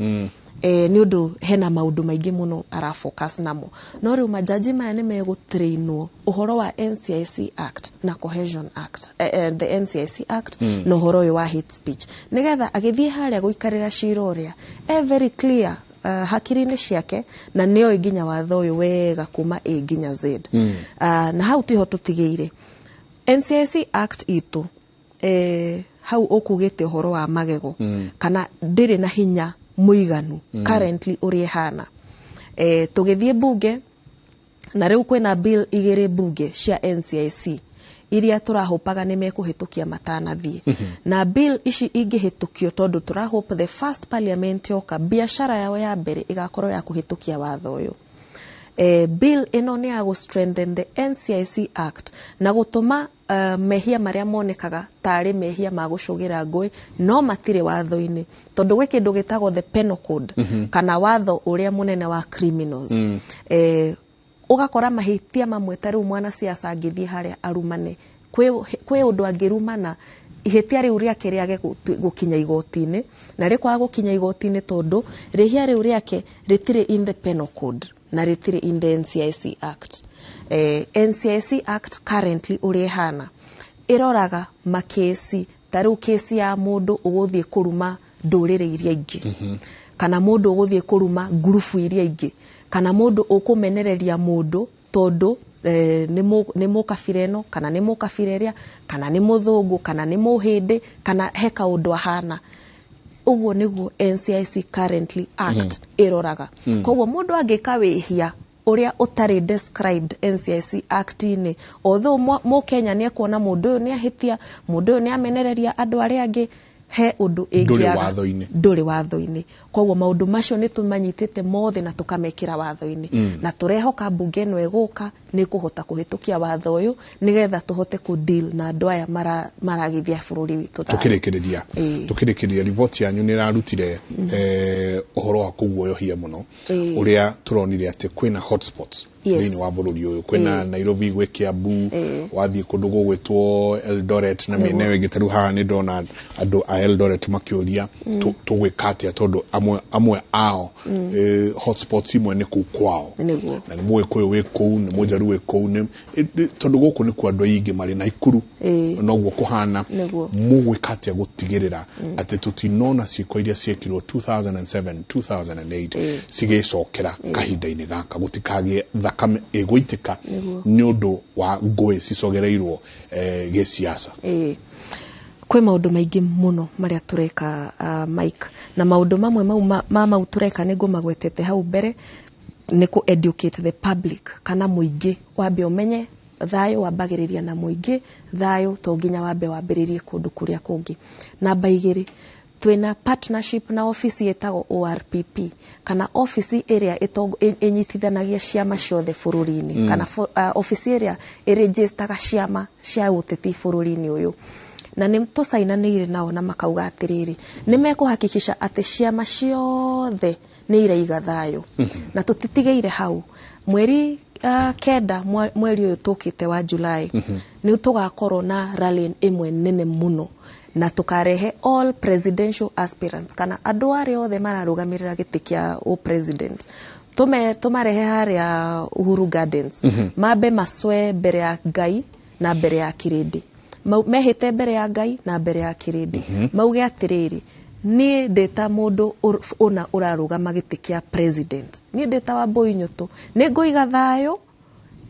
nĩ ũndũ hena maũndũ maingĩ mũno arafocus namo. No rĩu majaji maya nĩ megũtrainwo ũhoro wa NCIC Act na Cohesion Act, the NCIC Act na ũhoro ũyũ wa hate speech, nĩgetha agĩthiĩ harĩa gũikarĩra cira ũrĩa e very clear hakiri-inĩ ciake na nĩoĩ nginya watho ũyũ wega kuma A nginya Z. Na hau tiho tũtigĩire. NCIC Act itũ, hau ũkugĩte ũhoro wa magego kana ndĩrĩ na hinya mũiganu currently ũrĩa ĩhana. Tũgĩthiĩ bunge, na rĩu kwĩna bill 2 bunge cia NCIC iria tũrahopaga nĩ mekũhĩtũkia matanathiĩ. Na bill ici ingĩhĩtũkio, tondũ tũrahope the first parliament yoka, biacara yao ya mbere ĩgakorwo ya kũhĩtũkia watho ũyũ. Bill ĩno nĩ ya gũ strengthen the NCIC Act na gũtũma mehia marĩa monekaga tarĩ mehia ma gũcũgĩra ngũĩ no matirĩ watho-inĩ, tondũ gwĩ kĩndũ gĩtagwo the penal code kana watho ũrĩa mũnene wa criminals. Ũgakora mahĩtia mamwe, ta rĩu mwanasiasa angĩthiĩ harĩa arumane, kwĩ ũndũ angĩrumana, ihĩtia rĩu rĩake rĩage gũkinya igoti-inĩ, na rĩkwaga gũkinya igoti-inĩ tondũ rĩhia rĩu rĩake rĩtirĩ in the penal code na rĩtirĩ in the NCIC Act. NCIC Act currently ũrĩa ĩhana ĩroraga makesi ta rĩu kesi ya mũndũ ũgũthiĩ kũruma ndũrĩrĩ iria ingĩ, kana mũndũ ũgũthiĩ kũruma ngurubu iria ingĩ, kana mũndũ ũkũmenereria mũndũ tondũ nĩ mũkabira ĩno kana nĩ mũkabira ĩrĩa, kana nĩ mũthũngũ kana nĩ mũhĩndĩ, kana he kaũndũ ahana ũguo. Nĩguo NCIC currently Act ĩroraga. Koguo mũndũ angĩka wĩhia ũrĩa ũtarĩ described NCIC Act-inĩ, although mũkenya nĩ ekuona mũndũ ũyũ nĩ ahĩtia, mũndũ ũyũ nĩ amenereria andũ arĩa angĩ, He ũndũ Ndũrĩ ĩngĩaga watho-inĩ. Ndũrĩ watho-inĩ. Koguo maũndũ macio nĩ tũmanyitĩte mothe na tũkamekĩra watho-inĩ. Na tũrehoka mbunge ĩno ĩgũka nĩ ĩkũhota kũhĩtũkia watho ũyũ, nĩgetha tũhote kũ deal na andũ aya maragithia bũrũri witũ thayũ. Tukirikiria. Ĩĩ. Tukirikiria, riboti yanyu nĩ ĩrarutire ũhoro wa kũguoyohia mũno, ũrĩa tũronire atĩ kwĩna hotspots thĩinĩ wa bũrũri ũyũ. Kwĩna Nairobi, gwĩ Kiambu, wathiĩ kũndũ gũgwĩtwo Eldoret na mĩena ĩyo ĩngĩ. Ta rĩu haha nĩ ndona andũ a Eldoret makĩũria, tũgwĩka atĩa, tondũ amwe ao hotspots imwe nĩ kũu kwao, na nĩ Mũgĩkũyũ wĩ kũu, nĩ Mũjaruo wĩ kũu, tondũ gũkũ nĩkuo andũ aingĩ marĩ Naikuru, noguo kũhana. Mũgwĩka atĩa gũtigĩrĩra atĩ tũtinona ciĩko iria ciĩkirwo 2007, 2008 cigĩcokera kahinda-inĩ gaka, gũtikagĩe thakame ĩgũitĩka nĩ ũndũ wa ngũĩ cicogereirwo gĩsiasa? Ĩĩ. Kwĩ maũndũ maingĩ mũno marĩa tũreka, Mike, na maũndũ mamwe mau ma mau tũreka nĩ ngũmagwetete hau mbere, nĩ kũ educate the public kana mũingĩ wambe ũmenye thayũ wambagĩrĩria na mũingĩ. Thayũ to nginya wambe wambĩrĩrie kũndũ kũrĩa kũngĩ. Namba 2, twĩna partnership na ofici ĩtagwo ORPP, kana ofici ĩrĩa ĩnyitithanagia ciama ciothe bũrũri-inĩ, kana ofici ĩrĩa ĩregistaga ciama cia ũteti bũrũri-inĩ ũyũ. Na nĩ tũcainanĩire nao na makauga atĩrĩrĩ, nĩ mekũhakikisha atĩ ciama ciothe nĩ iraiga thayũ. Na tũtitigĩire hau. Mweri 9, mweri ũyũ tũkĩte wa July, nĩ tũgakorwo na rally ĩmwe nene mũno, na tũkarehe all presidential aspirants, kana andũ arĩa othe mararũgamĩrĩra gĩtĩ kĩa president, tũmarehe harĩa Uhuru Gardens, mambe macwe mbere ya Ngai na mbere ya kĩrĩndĩ. Mehĩte mbere ya Ngai na mbere ya kĩrĩndĩ, mauge atĩrĩrĩ, niĩ ndĩ ta mũndũ ũna ũrarũgama gĩtĩ kĩa president, niĩ ndĩ ta Wambui Nyũtũ, nĩ ngũiga thayũ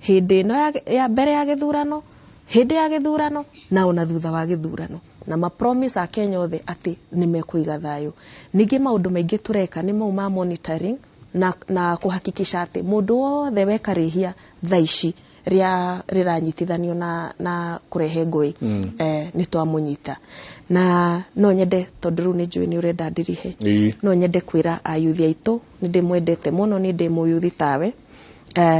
hĩndĩ ĩno ya mbere ya gĩthurano, hĩndĩ ya gĩthurano, na ona thutha wa gĩthurano, na ma promise a Kenya othe atĩ nĩ mekũiga thayũ. Ningĩ maũndũ maingĩ tũreka nĩ mau ma monitoring na kũhakikisha atĩ mũndũ wothe weka rĩhia thaa ici rĩa rĩranyitithanio na kũrehe ngũĩ, nĩ twamũnyita. Na no nyende, tondũ rĩu nĩ njũĩ nĩ ũrenda ndirihe, no nyende kwĩra ayuthi aitũ nĩ ndĩmwendete mũno, nĩ ndĩ mũyuthi tawe.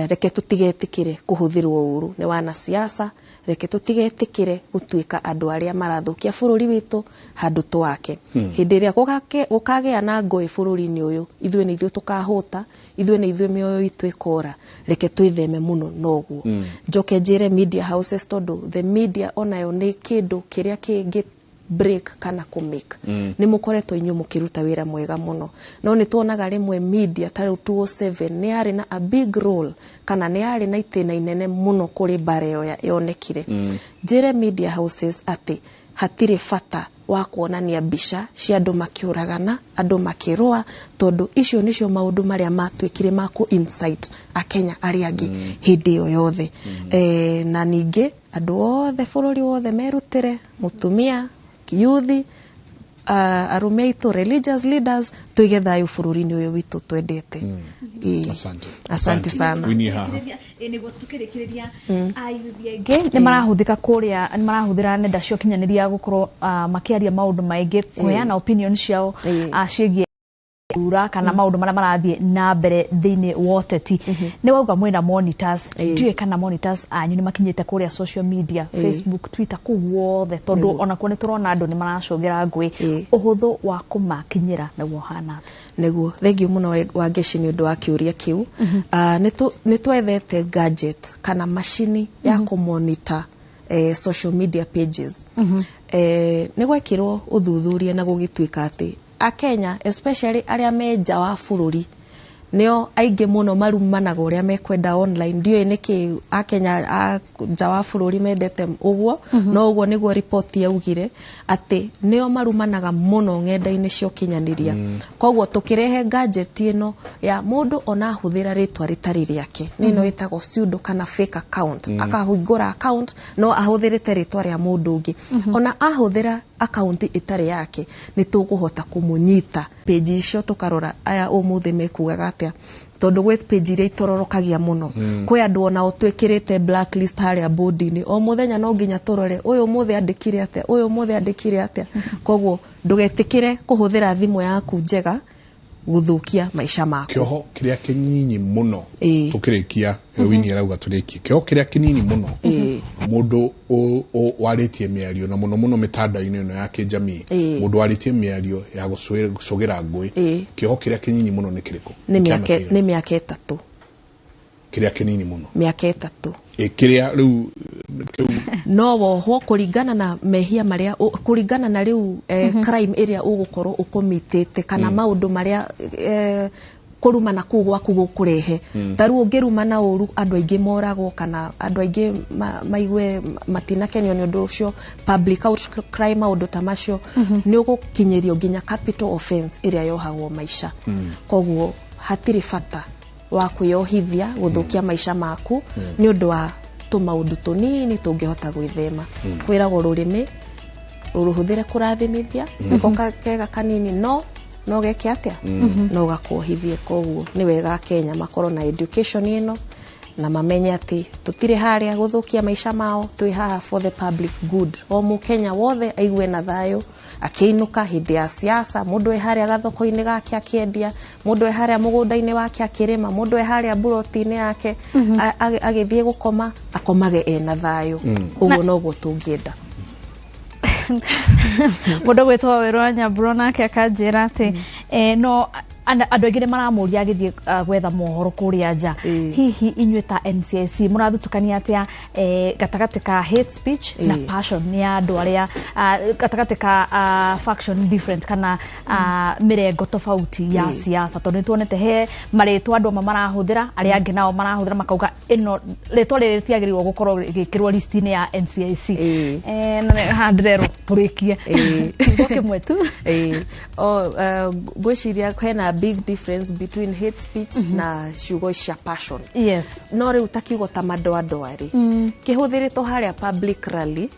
Reke tũtigetĩkĩre kũhũthĩrwo ũru nĩ wanasiasa, reke tũtigetĩkĩre gũtuĩka andũ arĩa marathũkia bũrũri witũ handũ twake. Hĩndĩ ĩrĩa gũkagĩa na ngũĩ bũrũri-inĩ ũyũ, ithuĩ nĩ ithuĩ tũkahũta, ithuĩ nĩ ithuĩ mĩoyo itũ ĩkora. Reke twĩtheme mũno noguo. Njoke njĩre media houses, tondũ the media onayo nĩ kĩndũ kĩrĩa kĩngĩ break kana kũ make. Nĩ mũkoretwo inyuĩ mũkĩruta wĩra mwega mũno, no nĩ tuonaga rĩmwe media ta rĩu 207 nĩ yarĩ na a big role, kana nĩ yarĩ na itĩna inene mũno kũrĩ mbara ĩyo yonekire. Njĩre media houses atĩ hatirĩ bata wa kuonania mbica cia andũ makĩũragana, andũ makĩrũa, tondũ icio nĩcio maũndũ marĩa matuĩkire ma kũ incite akenya arĩa angĩ hĩndĩ ĩyo yothe. Na ningĩ andũ othe bũrũri wothe merutĩre, mũtumia, yuthi, arũme aitũ, religious leaders, tuige thayũ bũrũri-inĩ ũyũ witũ twendete. Ĩĩ. Asante. Asante sana. Winnie haha. Ĩ, nĩguo tukĩrĩkĩrĩria, ayuthi aingĩ nĩ marahũthĩka kũrĩa, nĩ marahũthĩra nenda cia ũkinyanĩria gũkorwo makĩaria maũndũ maingĩ, kũheana opinion ciao ciĩgiĩ thura kana maũndũ marĩa marathiĩ na mbere thĩinĩ wa ũteti. Nĩ wauga mwĩna monitors, ndiũĩ kana monitors anyu nĩ makinyĩte kũrĩa social media, Facebook, Twitter, kũu guothe, tondũ onakuo nĩ tũrona andũ nĩ maracũngĩra ngũĩ. Ũhũthũ wa kũmakinyĩra nĩguo ũhana atĩa? Nĩguo, thengiũ mũno Wangeci nĩ ũndũ wa kĩũria kĩu. Nĩ twethete gadget kana macini ya kũmonitor social media pages. Nĩ gwekĩrwo ũthuthuria na gũgĩtuĩka atĩ akenya, especially arĩa me nja wa bũrũri, nĩo aingĩ mũno marumanaga ũrĩa mekwenda online. Ndiũĩ nĩkĩ akenya a nja wa bũrũri mendete ũguo, no ũguo nĩguo riboti yaugire, atĩ nĩo marumanaga mũno ng'enda-inĩ cia ũkinyanĩria. Koguo tũkĩrehe gadget ĩno ya mũndũ ona ahũthĩra rĩtwa rĩtarĩ rĩake, nĩ ĩno ĩtagwo pseudo kana fake account, akahingũra account no ahũthĩrĩte rĩtwa rĩa mũndũ ũngĩ, ona ahũthĩra account ĩtarĩ yake, nĩ tũkũhota kũmũnyita. Page icio tũkarora aya ũmũthĩ mekugaga atĩa, tondũ gwĩ page iria itororokagia mũno. Kwĩ andũ onao twĩkĩrĩte blacklist harĩa board-inĩ, o mũthenya no nginya tũrore ũyũ mũthĩ andĩkire atĩa, ũyũ mũthĩ andĩkire atĩa. Koguo ndũgetĩkĩre kũhũthĩra thimũ yaku njega gũthũkia maica maku. Kĩoho kĩrĩa kĩnyinyi mũno tũkĩrĩkia, Winnie arauga tũrĩkie, kĩoho kĩrĩa kĩnini mũno mũndũ warĩtie mĩario na mũno mũno mĩtandao-inĩ ĩno ya kĩnjamii, mũndũ warĩtie mĩario ya gũcũgĩra ngũĩ, kĩoho kĩrĩa kĩnyinyi mũno nĩ kĩrĩkũ? Nĩ mĩaka 3. Kĩrĩa kĩnini mũno mĩaka 3. Kĩrĩa rĩu no wohwo kũringana na mehia marĩa, kũringana na rĩu crime ĩrĩa ũgũkorwo ũkomitĩte kana maũndũ marĩa kũrumana kũu gwaku gũkũrehe. Ta rĩu ũngĩrumana ũru andũ aingĩ moragwo kana andũ aingĩ maigue matinakenio nĩ ũndũ ũcio, public outcry, maũndũ ta macio, nĩ ũgũkinyĩrio nginya capital offense ĩrĩa yohagwo maica. Koguo hatirĩ bata wa kwĩyohithia gũthũkia maica maku nĩ ũndũ wa tũmaũndũ tũnini tũngĩhota gwĩthema. Kwĩragwo rũrĩmĩ ũrũhũthĩre kũrathimithia, nĩko kega kanini, no geke atĩa, no gakuohithie. Koguo nĩ wega Kenya makorwo na education ĩno na mamenye atĩ tũtirĩ harĩa gũthũkia maica mao, twĩ haha for the public good. O mũkenya wothe aigue na thayũ akĩinũka hĩndĩ ya siasa, mũndũ e harĩa gathoko-inĩ gake akĩendia, mũndũ e harĩa mũgũnda-inĩ wake akĩrĩma, mũndũ e harĩa buroti-inĩ yake agĩthiĩ gũkoma, akomage ena thayũ. Ũguo noguo tũngĩenda. Mũndũ gwĩtwo Wĩrũ wa Nyambura nake akanjĩra atĩ no andũ aingĩ nĩ maramũria agĩthiĩ gwetha mohoro kũrĩa nja, hihi inyuĩ ta NCIC mũrathutũkania atĩa gatagatĩ ka hate speech na passion nĩ ya andũ arĩa gatagatĩ ka faction different kana mĩrengo tofauti ya siasa, tondũ nĩ tuonete he marĩtwa andũ amwe marahũthĩra, arĩa angĩ nao marahũthĩra makauga ĩno rĩtwa rĩrĩ rĩtiagĩrĩirwo gũkorwo rĩgĩkĩrwo list-inĩ ya NCIC. Na haha ndĩrerwo tũrĩkie kiugo kĩmwe tu. Ngwĩciria hena big difference between hate speech na ciugo cia passion. Yes. No rĩu ta kiugo ta madoadoa rĩ, kĩhũthĩrĩtwo harĩa public rally,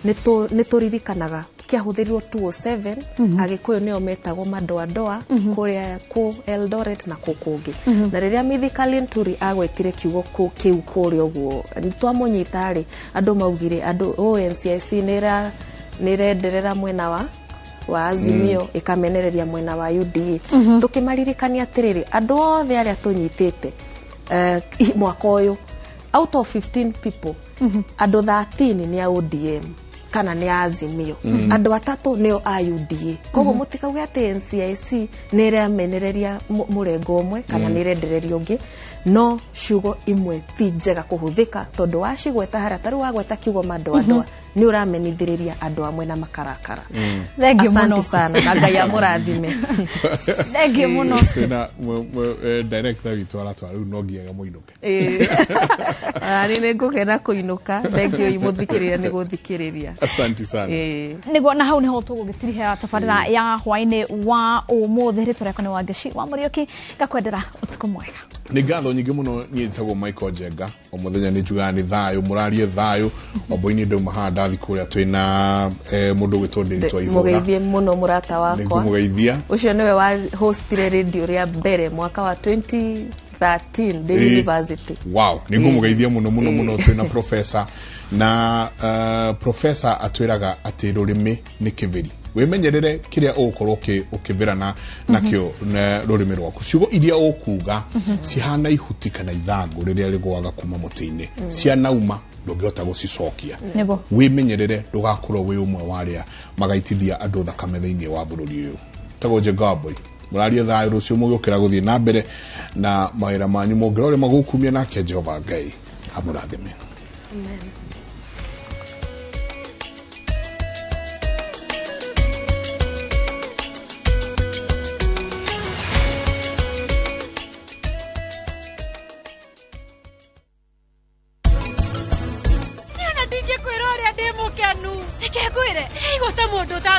nĩ tũririkanaga kĩahũthĩrirwo 2007, Agĩkũyũ nĩo metagwo madoadoa kũrĩa kũ Eldoret na kũ kũngĩ. Na rĩrĩa Mithika Linturi agwetire kiugo kĩu kũrĩa ũguo, nĩ twamũnyita rĩ, andũ maugire andũ NCIC nĩ ĩrenderera mwena wa Azimio ĩkamenereria mwena wa UDA. Tũkĩmaririkania atĩrĩrĩ, andũ othe arĩa tũnyitĩte mwaka ũyũ, out of 15 people, andũ 13 nĩ a ODM kana nĩ a Azimio, andũ 3 nĩo a UDA. Koguo mũtikauge atĩ NCIC nĩ ĩramenereria mũrengo ũmwe kana nĩ ĩrendereria ũngĩ, no ciugo imwe ti njega kũhũthĩka tondũ wacigweta harĩa, ta rĩu wagweta kiugo madoadoa nĩ ũramenithĩrĩria andũ amwe na makarakara. Thank you mũno. Asante sana na Ngai amũrathime. Thank you mũno. Twĩna director witũ aratwara rĩu no nginya mũinũke. Nĩ nĩngũkena kũinũka. Thank you mũthikĩrĩria nĩ gũthikĩrĩria. Asante sana. Nĩguo na hau nĩho tũgũgĩtirihĩra tabarĩra ya hwaĩ-inĩ wa ũmũthĩ. Rĩtwa rĩakwa nĩ Wangeci wa Mũriũki, ngakwendera ũtukũ mwega. Nĩ ngatho nyingĩ mũno. Niĩ njĩtagwo Michael Njenga, o mũthenya nĩ njugaga nĩ thayũ, mũrarie thayũ. Wambui-inĩ ndauma haha ndathi kũrĩa twĩna mũndũ ũgwĩtwo Ndĩritũ Aihũra. Mũgeithie mũno mũrata wakwa. Nĩngũmũgeithia. Ũcio nĩwe wa hostire radio rĩa mbere mwaka wa 2013 ndĩ university. Wow, nĩngũmũgeithia mũno mũno mũno. Twĩna professor na professor atwĩraga atĩ rũrĩmĩ nĩ kĩbĩri. Wĩmenyerere kĩrĩa ũgũkorwo ũkĩbĩra nakĩo rũrĩmĩ rwaku. Ciugo iria ũkuga cihana ihuti kana ithangũ rĩrĩa rĩgũaga kuma mũtĩ-inĩ, cianauma ndũngĩhota gũcicokia. Wĩmenyerere ndũgakorwo wĩ ũmwe wa arĩa magaitithia andũ thakame thĩinĩ wa bũrũri ũyũ. Tagwo Njenga Wambui, mũrarie thayũ rũciũ mũgĩũkĩra gũthiĩ na mbere na mawĩra manyu, mũngĩrore magũkumia nake Jehova Ngai amũrathime. Amen.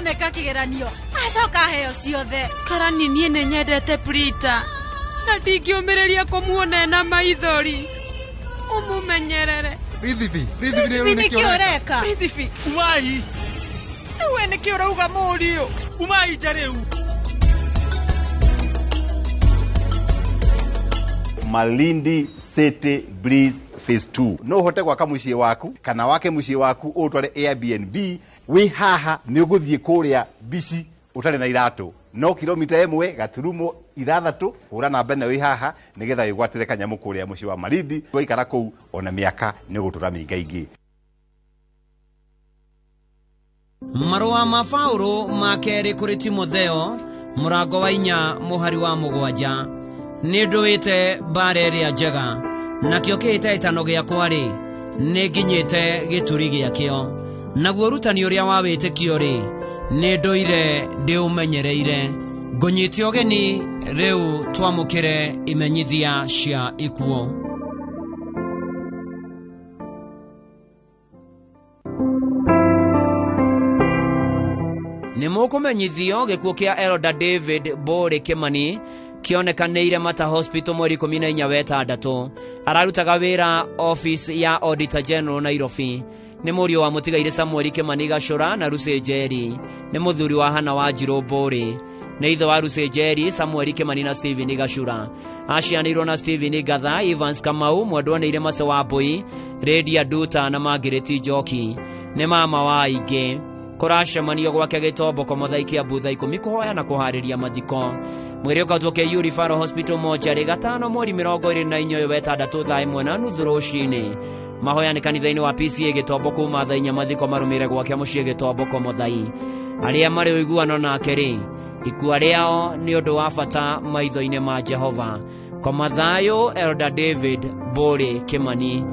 Neka kigeranio acoka heo ciothe. Karani niĩ nĩ nyendete Prita na ndingĩũmĩrĩria kũmuona na maithori. Ũmũmenyerere. Rithibi, Rithibi nĩkĩ ũreka? Rithibi, umai. Rĩu we nĩkĩ ũrauga mũriũ? Umai nja rĩu. Malindi City Breeze Phase 2. No ũhote gwaka mũciĩ waku kana wake mũciĩ waku ũtware Airbnb wĩ haha nĩ ũgũthiĩ kũrĩa bici ũtarĩ na iratũ no kilomita 1.6 hũra namba ĩno wĩ haha nĩgetha wĩgwatĩre kanyamũ kũrĩa mũciĩ wa Malindi. Waikara kũu ona mĩaka nĩ ũgũtũra mĩingaingĩ. Marũa ma Paũlũ ma kerĩ kũrĩ Timotheo mũrango wa 4 mũhari wa 7. Nĩ ndũĩte mbara ĩrĩa njega, nakĩo kĩhĩtahĩtano gĩakwa-rĩ, nĩ nginyĩte gĩturi gĩakĩo. Naguo ũrutani ũrĩa wa wĩtĩkio-rĩ, nĩ ndũire ndĩũmenyereire. Ngũnyite ũgeni rĩu twamũkĩre imenyithia cia ikuũ. Nĩ mũkũmenyithio gĩkuũ kĩa Elder David Bore Kimani kĩonekanĩire Mata Hospital mweri 14 wa 6. Ararutaga wĩra office ya Auditor General Nairobi. Nĩ mũriũ wa mũtigairĩ Samuel Kimani Gacũra na Lucy Njeri. Nĩ mũthuri wa Hana Wanjirũ Bore. Nĩ ithe wa Lucy Njeri, Samuel Kimani na Stephen Gacũra. Acianĩirwo na Stephen Gatha, Evans Kamau, mwendwanĩire Mace wa Mbui, Lydia Nduta na Margaret Njoki. Nĩ mama wa aingĩ. Kũracemanio gwake Gĩtomboko Mũthai Kĩambu thaa 10 kũhoya na kũharĩria mathiko. Mwĩrĩ ũkautwo KU Referral Hospital mocarĩ gatano mweri 24 wa 6 thaa 1:30 rũcinĩ. Mahoya nĩ kanitha-inĩ wa PCA Gĩtombo kuma thaa 4 mathiko marũmĩrĩre gwake mũciĩ Gĩtomboko Mũthai. Arĩa marĩ ũiguano nake rĩ, ikua rĩao nĩ ũndũ wa bata maitho-inĩ ma Jehova. Koma thayũ Elder David Bore Kimani.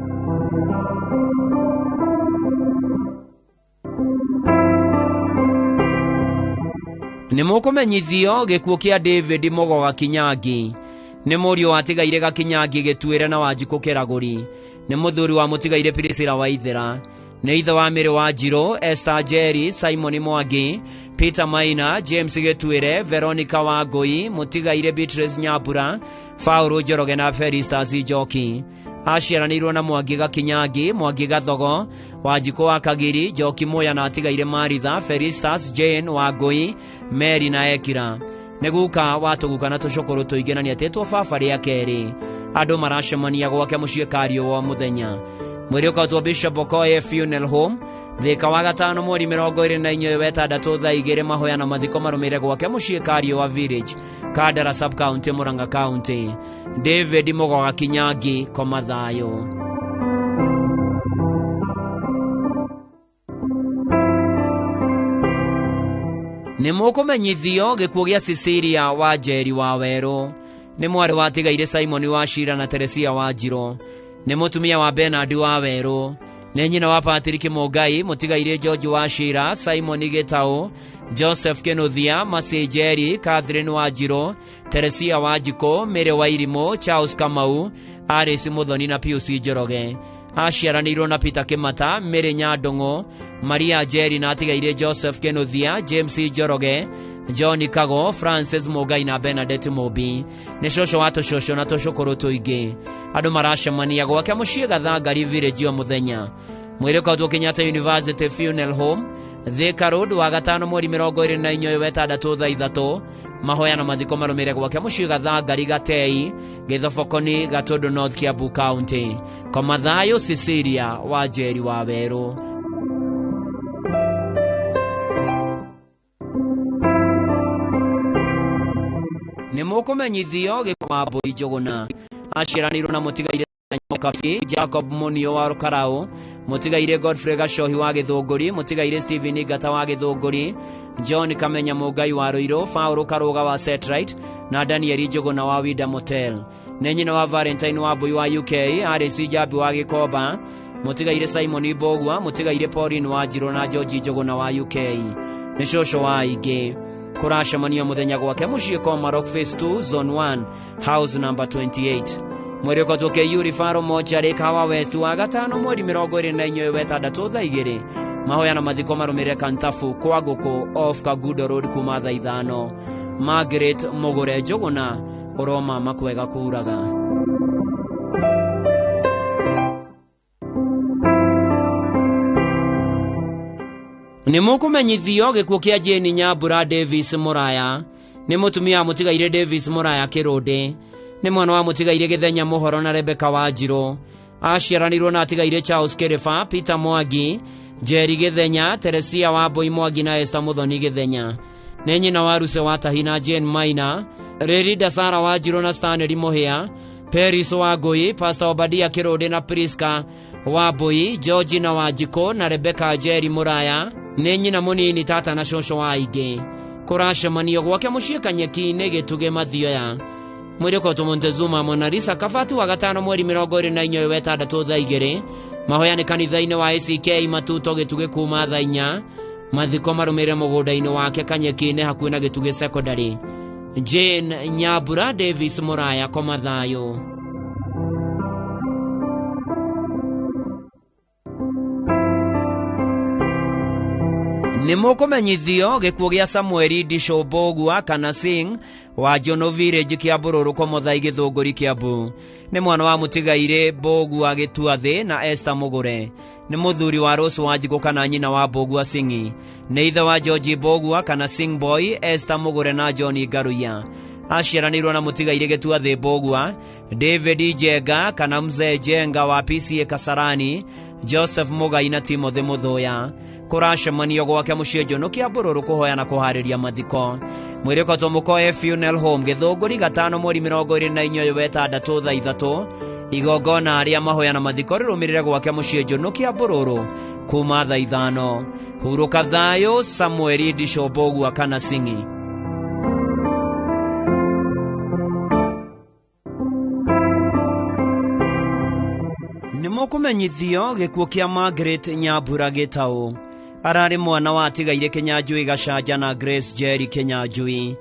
Nĩ mũkũmenyithio gĩkuũ kĩa David Mũgo Gakinyangi. Nĩ mũriũ watigaire Gakinyangi Gĩtuĩre na Wanjikũ Kĩragũri. Nĩ mũthuri wa mũtigaire Priscilla Waithera. Nĩ ithe wa Mary Wanjirũ, Esther Njeri, Simon Mwangi, Peter Maina, James Gĩtuĩre, Veronica Wangũi, mũtigaire Beatrice Nyambura, Paul Njoroge na Felistas Njoki. Aciaranĩirwo na Mwangi Gakinyangi, Mwangi Gathogo, Wanjikũ wa Kagiri, Njoki Muya na atigaire Maritha, Felistas, Jane Wangũi, Mary na Ekira. Nĩ guka wa tũguka na tũcũkũrũ tũingĩ na nĩatĩtwo baba rĩa kerĩ. Andũ maracemania gwake mũciĩ Kariũ wa mũthenya. Mwĩrĩ ũkautwo Bishop Okoye Funeral Home Thika wa gatano mweri 24 wa 6 thaa 2 mahoya na mathiko marũmĩrĩre gwake mũciĩ Kariũ wa Village, Kandara Sub County, Murang'a County. David Mũgo Gakinyangi, koma thayũ. Nĩ mũkũmenyithio gĩkuũ gĩa Cecilia wa Njeri wa Werũ. Nĩ mwarĩ watigaire Simon wa Shira na Teresia wa Njirũ. Nĩ mũtumia wa Bernard wa Werũ. Nĩ nyina wa Patrick Mũngai, mũtigaire George wa Shira, Simon Gĩtaũ, Joseph Kĩnuthia, Mercy Njeri, Catherine wa Njirũ, Teresia wa Njikũ, Mary wa Irimũ, Charles Kamau, Alice Mũthoni na Pius Njoroge. Aciaranĩirwo na Peter Kĩmata, Mary Nyandũng'ũ, Maria Njeri na atigaire Joseph Kĩnuthia, James Njoroge, John Kago, Francis Mũngai na Bernadette Mũmbi. Nĩ cũcũ wa tũcũcũ na tũcũkũrũ tũingĩ. Andũ maracemania gwake mũciĩ Gathangari Village o mũthenya. Mwĩrĩ ũkautwo Kenyatta University Funeral Home, Thika Road wa gatano mweri 24 wa 6 thaa 3. Mahoya na mathiko marũmĩrĩre gwake mũciĩ Gathangari Gatei, Gĩthobokoni, Gatũndũ North, Kiambu County. Koma thayũ Cecilia wa Njeri wa Werũ. Nĩ mũkũmenyithio gĩkuũ wa Mbũi Njũgũna. Aciaranĩirwo na mũtigaire Nyokabi, Jacob Munio wa Karau, mũtigaire Godfrey Gacohi wa Gĩthũngũri, mũtigaire Stephen Ngata wa Gĩthũngũri, John Kamenya Mũngai wa Rũirũ, Paul Karũga wa Setright na Daniel Njũgũna wa Winda Motel. Nĩ nyina wa Valentine wa Mbũi wa UK, Alice Njambi wa Gĩkomba, mũtigaire Simon Mbogua, mũtigaire Pauline wa Njirũ na George Njũgũna wa UK. Nĩ cũcũ wa aingĩ. Kũracemanio mũthenya gwake mũciĩ Komarok Phase 2 Zone 1 House number 28. Mwĩrĩ ũkautwo KU Referral Mortuary Kahawa West wa gatano mweri 24 wa 6 thaa 2. Mahoya na mathiko marũmĩrĩre Kantafu kwa Ngũkũ off Kagundo Road kuma thaa 5. Margaret Mũgũre Njũgũna ũroma makwega kuraga. Nĩ mũkũmenyithio gĩkuũ kĩa Jane Nyambura Davis Mũraya. Nĩ mũtumia wa mũtigaire Davis Mũraya Kĩrũndĩ. Nĩ mwana wa mũtigairĩ Gĩthenya Mũhoro na Rebeka Wanjirũ. Aciaranirwo na atigairĩ Charles Kĩrĩba, Peter Mwangi, Jerry Gĩthenya, Teresia Wambui Mwangi na Esther Muthoni Gĩthenya. Nĩ nyina wa Ruse wa Tahi na Jane Maina, Rĩrinda Sara Wanjirũ na Stanley Mũhĩa, Peris Wangui, Pastor Obadia Kĩrũndĩ na Priska Wambui, George na Wanjikũ na Rebecca Jerry Mũraya. Nĩ nyina mũnini tata na cũcũ wa aingĩ. Kũracemanio gwake mũciĩ Kanyeki-inĩ Gĩtugĩ Mathioya. Mwĩrĩ ũkotwo Montezuma Monalisa Kabati wa gatano mweri 24 wa ĩtandatũ thaa 2. Mahoya nĩ kanitha-inĩ wa ACK Matuto Gĩtugĩ kuma thaa 4. Mathiko marũmĩrĩre mũgũnda-inĩ wake Kanyeki-inĩ hakuhĩ na Gĩtugĩ Secondary. Jane Nyambura Davis Mũraya koma thayũ. Nĩ mũkũmenyithio gĩkuũ gĩa Samueli Ndicũ Mbũgua kana Singh wa Njono Village Kĩambũrũrũ Komothai Gĩthũngũri Kĩambu. Nĩ mwana wa mũtigairĩ Mbũgua Gĩtuathĩ na Esther Mũgũre. Nĩ mũthuri wa Rose Wanjikũ kana nyina wa Mbũgua Singh. Nĩ ithe wa George Mbũgua kana Singh Boy, Esther Mũgũre na John Ngaruiya. Aciaranĩirwo na mũtigairĩ Gĩtuathĩ Mbũgua, David Njenga kana Mzee Njenga wa PCA Kasarani, Joseph Mũgai na Timothy Mũthũya. Kũracemanio gwake mũciĩ Njono Kĩambũrũrũ kũhoya na kũharĩria mathiko. Mwĩrĩ ũkotwo Mũkoe Funeral Home Gĩthũngũri gatano mweri 24 wa ĩtandatũ thaa 3. Igongona rĩa mahoya na mathiko rĩrũmĩrĩre gwake mũciĩ Njono Kĩambũrũrũ kuma thaa 5. Hurũka thayũ Samueli Ndicũ Mbũgua kana Sing'i. Nĩ mũkũmenyithio gĩkuũ kĩa Margaret Nyambura Gĩtaũ. Ararĩ mwana wa atigairĩ Kĩnyanjui Gacanja na Grace Jerry Kĩnyanjui.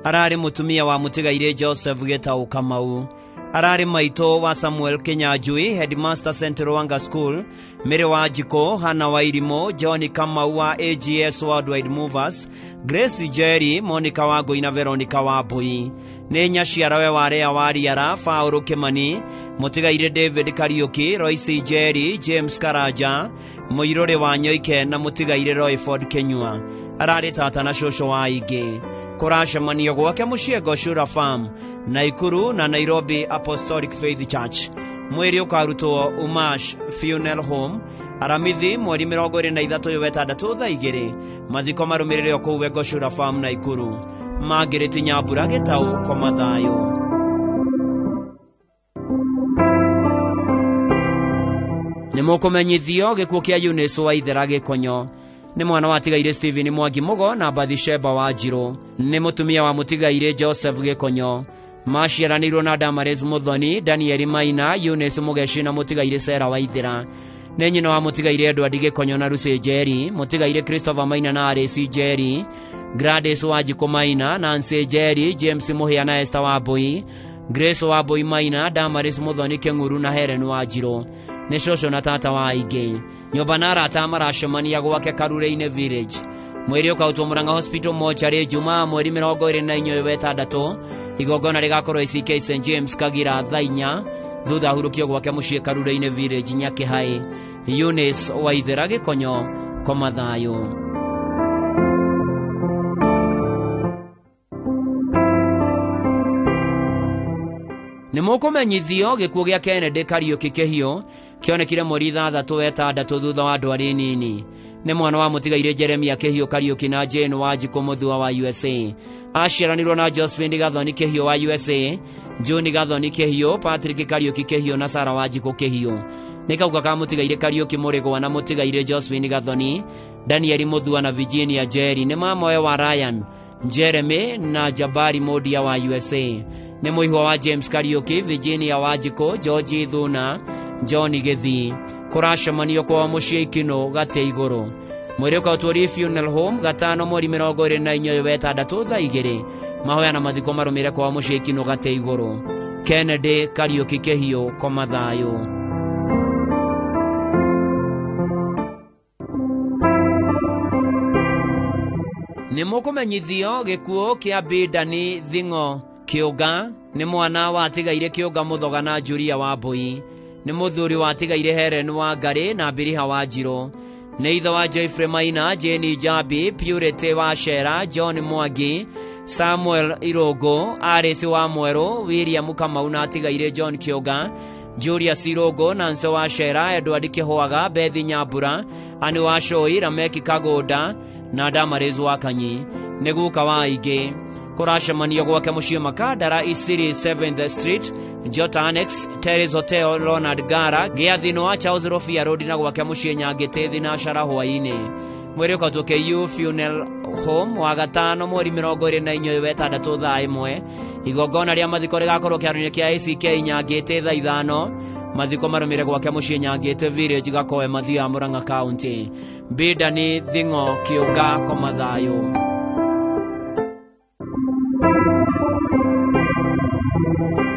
Ararĩ mũtumia wa mũtigairĩ Joseph Gĩtaũ Kamau. Ararĩ maitũ wa Samuel Kĩnyanjui, headmaster St. Rwanga School, Mary Wanjikũ, Hannah Wairimũ, John Kamau wa AGS Worldwide Movers, Grace Jerry, Monica Wangui na Veronica Wambui. Nĩ nyaciarawe wa Rea wa Riara, Paul Kimani, mũtigairĩ David Kariuki, Royce Jerry, James Karanja, mũirũrĩ wa Nyoike na mũtigairĩ Royford Kenyua. Ararĩ tata na cũcũ wa aingĩ. Kũracemanio gwake mũciĩ Goshura Farm, Naikuru na Nairobi Apostolic Faith Church. Mwĩrĩ ũkarutwo Umash Funeral Home Aramithi mweri 23 wa ĩtandatũ thaa 2. Mathiko marũmĩrĩre o kũu Goshura Farm Naikuru. Margaret Nyambura Gĩtaũ koma thayũ. Nĩ mũkũmenyithio gĩkuũ kĩa Eunice Waithera Gĩkonyo. Nĩ mwana wa atigairĩ Stephen Mwangi Mũgo na Bathsheba Wanjirũ. Nĩ mũtumia wa mũtigairĩ Joseph Gĩkonyo. Maciaranĩirwo na Damaris Muthoni, Daniel Maina, Eunice Mũgeci na mũtigairĩ Sarah Waithera. Nĩ nyina wa mũtigairĩ Edward Gĩkonyo na Lucy Njeri, mũtigairĩ Christopher Maina na Alice Njeri, Gladys Wanjikũ Maina, Nancy Njeri, James Mũhĩa na Esther Wambui, Grace Wambui Maina, Damaris Muthoni Kĩng'uru na Helen Wanjirũ. Nĩ cũcũ na tata wa aingĩ. Nyũmba na arata maracemania gwake Karure-inĩ Village. Mwĩrĩ ũkautwo Murang'a Hospital mocarĩ Jumaa mweri 24 wa ĩtandatũ. Igongona rĩgakorwo ACK St James Kagira thaa 4. Thutha ahurũkio gwake mũciĩ Karure-inĩ Village Nyakĩhai. Eunice Waithera Gĩkonyo koma thayũ. Nĩ mũkũmenyithio gĩkuũ gĩa Kennedy Kariũki Kĩhiũ kĩonekire mweri 6 wa ĩtandatũ thutha wa ndwari nini. Nĩ mwana wa mũtigairĩ Jeremia Kĩhiũ Kariũki na Jane Wanjikũ Mũthua wa USA. Aciaranĩirwo na Josephine Gathoni Kĩhiũ wa USA, John Gathoni Kĩhiũ, Patrick Kariũki Kĩhiũ na Sarah Wanjikũ Kĩhiũ. Nĩ kauka ka mũtigairĩ Kariũki Mũrĩgwa na mũtigairĩ Josephine Gathoni, Daniel Mũthua na Virginia Jerry. Nĩ mamoe wa Ryan, Jeremy na Jabari Modia wa USA. Nĩ mũihwa wa James Kariũki, Virginia Wanjikũ, George Thuna, John Gĩthii. Kũracemanio kwao mũciĩ Ikino Gatĩ Igũrũ. Mwĩrĩ ũkautwo Funeral Home gatano mweri 24 wa ĩtandatũ thaa 2. Mahoya na mathiko marũmĩrĩre kwao mũciĩ Ikino Gatĩ Igũrũ. Kennedy Kariũki Kĩhiũ koma thayũ. Nĩ mũkũmenyithio gĩkuũ kĩa Bidani Thing'o Kĩũnga. Nĩ mwana wa atigairĩ Kĩũnga Mũthoga na Julia Wambui. Nĩ mũthuri wa atigairĩ Helen Wangari na Biriha Wanjirũ. Nĩ ithe wa Geoffrey Maina, Jane Njambi, Purity wa Shera, John Mwangi, Samuel Irũngũ, Alice wa Mwerũ, William Kamau na atigaire John Kĩũnga, Julius Irũngũ, Nancy wa Shera, Edward Kĩhwaga, Bethi Nyambura, Anne wa Shoi, Rameki Kagũnda na Damaris wa Kanyi. Nĩ guka wa aingĩ. Kũracemanio gwake mũciĩ Makandara, Isiri 7th Street, Jota Annex, Terrace Hotel, Ronald Gara, Gĩathino, Charles Rofia Road na gwake mũciĩ Nyangĩtĩ Thinashara hwaĩ-inĩ. Mwĩrĩ ũkatwo KU Funeral Home wa gatano mweri 24 wetandatu thaa 1. Igongona rĩa mathiko rĩgakorwo kĩharo-inĩ kĩa ACK Nyangĩtĩ thaa 5. Mathiko marũmĩrĩre gwake mũciĩ Nyangĩtĩ Village, Gakoe, Mathia, Murang'a County. Bidani Thing'o Kĩũnga, koma thayũ.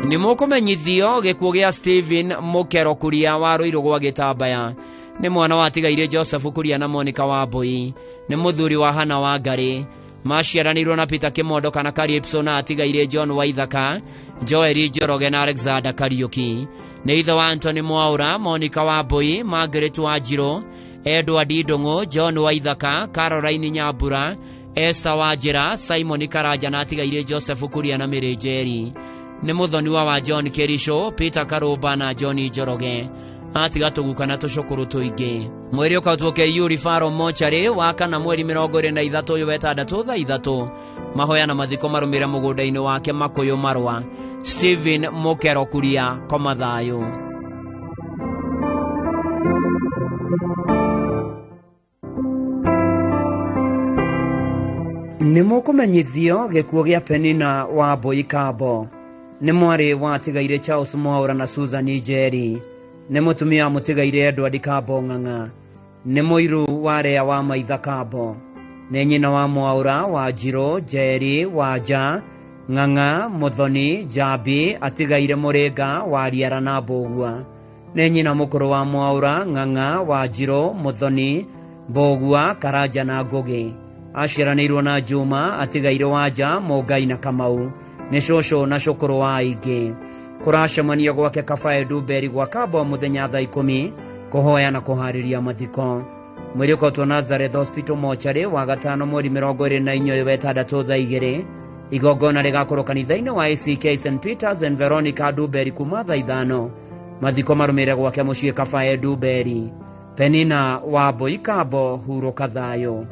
Nĩ mũkũmenyithio gĩkuũ gĩa Stephen Mũkero Kuria wa Rũirũ gwa Gĩtambaya. Nĩ mwana wa atigaire Joseph Kuria na Monica wa Mbui. Nĩ mũthuri wa Hana wa Ngarĩ. Maciaranĩirwo na Peter Kĩmondo kana Calypso na atigaire John Waithaka, Joel Njoroge na Alexander Kariuki. Nĩ ithe wa Anthony Mwaura, Monica wa Mbui, Margaret wa Njirũ, Edward Ndũng'ũ, John Waithaka, Caroline Nyambura, Esther wa Njĩra, Simon Karanja na atigaire Joseph Kuria na Mary Njeri. Nĩ mũthoniwa wa John Kericho, Peter Karũmba na John Njoroge. Atiga tũguka na tũcũkũrũ tũingĩ. Mwĩrĩ ũkautwo KU Referral Mortuary wa kana mweri 23 ũyũ wetandatũ thaa 3. Mahoya na mathiko marũmĩrĩre mũgũnda-inĩ wake Makũyũ Marũa. Stephen Mũkero Kuria, koma thayũ. Nĩ mũkũmenyithio gĩkuũ gĩa Penina wa Mbui Kambo. Nĩ mwarĩ wa atigaire Charles Mwaura na Susan Njeri. Nĩ mũtumia wa mũtigaire Edward Kambo Ng'ang'a. Nĩ mũiru wa Rea wa Maitha Kambo. Nĩ nyina wa Mwaura wa Njirũ, Njeri, Wanja, Ng'ang'a, Mũthoni, Njambi, atigaire Mũrĩnga wa Riara na Mbũgua. Nĩ nyina mũkũrũ wa Mwaura, Ng'ang'a, wa Njirũ, Mũthoni, Mbũgua, Karanja na Ngũgĩ. Aciaranĩirwo na Juma, atigaire Wanja, Mũngai na Kamau. Nĩ cũcũ na cũkũrũ wa aingĩ. Kũracemanio gwake Kabae Ndumberi gwa Kambo mũthenya thaa 10 kũhoya na kũharĩria mathiko. Mwĩrĩ ũkotwo Nazareth Hospital Mortuary wa gatano mweri 24 ũyũ wetandatũ thaa 2. Igongona rĩgakorwo kanitha-inĩ wa ACK St Peters and Veronica Ndumberi kuma thaa 5. Mathiko marũmĩrĩre gwake mũciĩ Kabae Ndumberi. Penina wa Mbui Kambo, hurũka thayũ.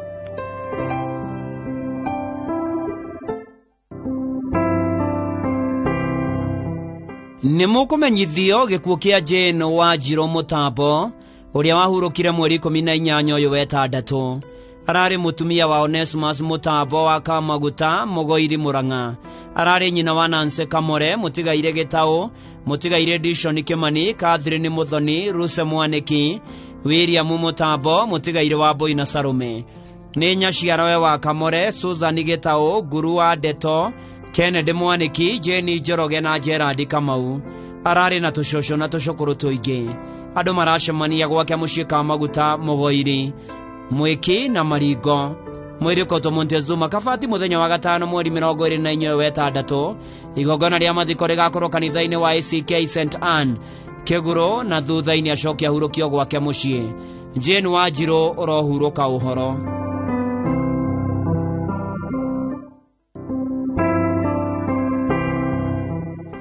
Nĩ mũkũmenyithio gĩkuũ kĩa Jane wa Njirũ Mũtambo ũrĩa wahurũkire mweri 18 ũyũ wetandatũ. Ararĩ mũtumia wa Onesmus Mũtambo wa Kamaguta, Mũgoiri, Mũrang'a. Ararĩ nyina wa Nancy Kamore, mũtigaire Gĩtaũ, mũtigaire Dishon Kĩmani, Catherine Mũthoni, Ruse Mwanĩki, William Mũtambo, mũtigaire wa Mbui na Salome. Nĩ nyaciarawe wa Kamore, Susan Gĩtaũ, Nguru wa Ndeto, Kennedy Mwanĩki, Jane Njoroge na Gerard Kamau. Ararĩ na tũcũcũ na tũcũkũrũ tũingĩ. Andũ maracemania gwake mũciĩ Kamaguta, Mũgoiri, Mwĩki na Maringo. Mwĩrĩ ũkotwo Montezuma Kabati mũthenya wa gatano mweri 24 wetandatũ. Igongona rĩa mathiko rĩgakorwo kanitha-inĩ wa ACK St Anne Kĩgũrũ na thutha-inĩ acoke ahurũkio gwake mũciĩ. Jane wa Njirũ, ũrohurũka ũhoro.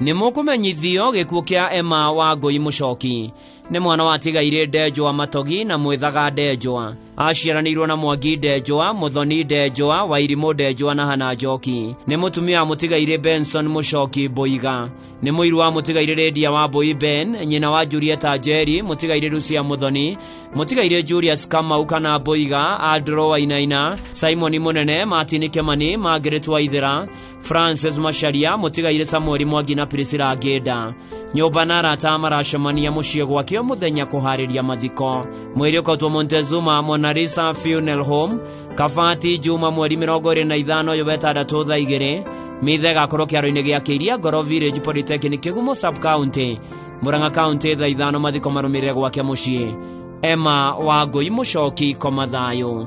Nĩ mũkũmenyithio gĩkuũ kĩa Emma wa Ngũi Mũcoki. Nĩ mwana wa atigaire Ndenjwa Matogi na Mwĩthaga Ndenjwa. Aciaranĩirwo na Mwangi Ndenjwa, Mũthoni Ndenjwa, Wairimũ Ndenjwa na Hana Njoki. Nĩ mũtumia wa mũtigaire Benson Mũcoki Mboiga. Nĩ mũiru wa mũtigaire Lydia wa Mbui Ben, nyina wa Julieta Njeri, mũtigaire Lucia Mũthoni, mũtigaire Julius Kamau kana Mboiga, Andrew Wainaina, Simon Mũnene, Martin Kĩmani, Margaret Waithera, Francis Macharia, mũtigaire Samuel Mwangi na Priscilla Ngĩnda. Nyũmba na arata maracemania mũciĩ gwake o mũthenya kũharĩria mathiko. Mwĩrĩ ũkotwo Montezuma Mona Lisa Funeral Home, Kabati, Juma mweri 25 ũyũ wetandatũ thaa 2. Mithe ĩgakorwo kĩharo-inĩ gĩa Kĩiria Ngoro Village Polytechnic Kĩgumo Sub County, Murang'a County thaa 5. Mathiko marũmĩrĩre gwake mũciĩ. Emma wa Ngũi Mũcoki, koma thayũ.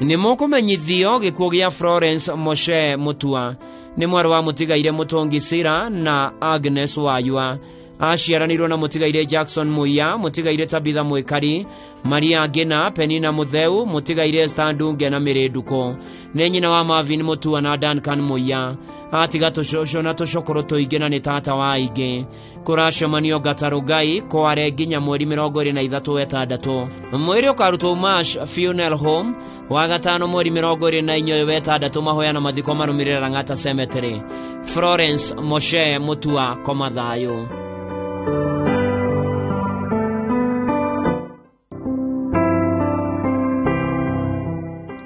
Nĩ mũkũmenyithio gĩkuũ gĩa Florence Moshe Mutua. Nĩ mwarĩ wa mũtigaire Mũtũngi Sira na Agnes Wayua. Aciaranĩirwo na mũtigairĩ Jackson Muiya, mũtigairĩ Tabitha Mwĩkari, Maria Ngina, Penina Mutheu, mũtigairĩ Esther Ndunge na Mĩrĩ Ndukũ. Nĩ nyina wa Marvin Mutua na Duncan Muiya. Atiga tũcũcũ na tũcũkũrũ tũingĩ na nĩ tata wa aingĩ. Kũracemanio Gatarũngai kware nginya mweri 23 wetandatũ. Mwĩrĩ ũkarutwo Mash Funeral Home wa gatano mweri 24 wetandatũ. Mahoya na mathiko marũmĩrĩra Lang'ata Cemetery. Florence Moshe Mutua, koma thayũ.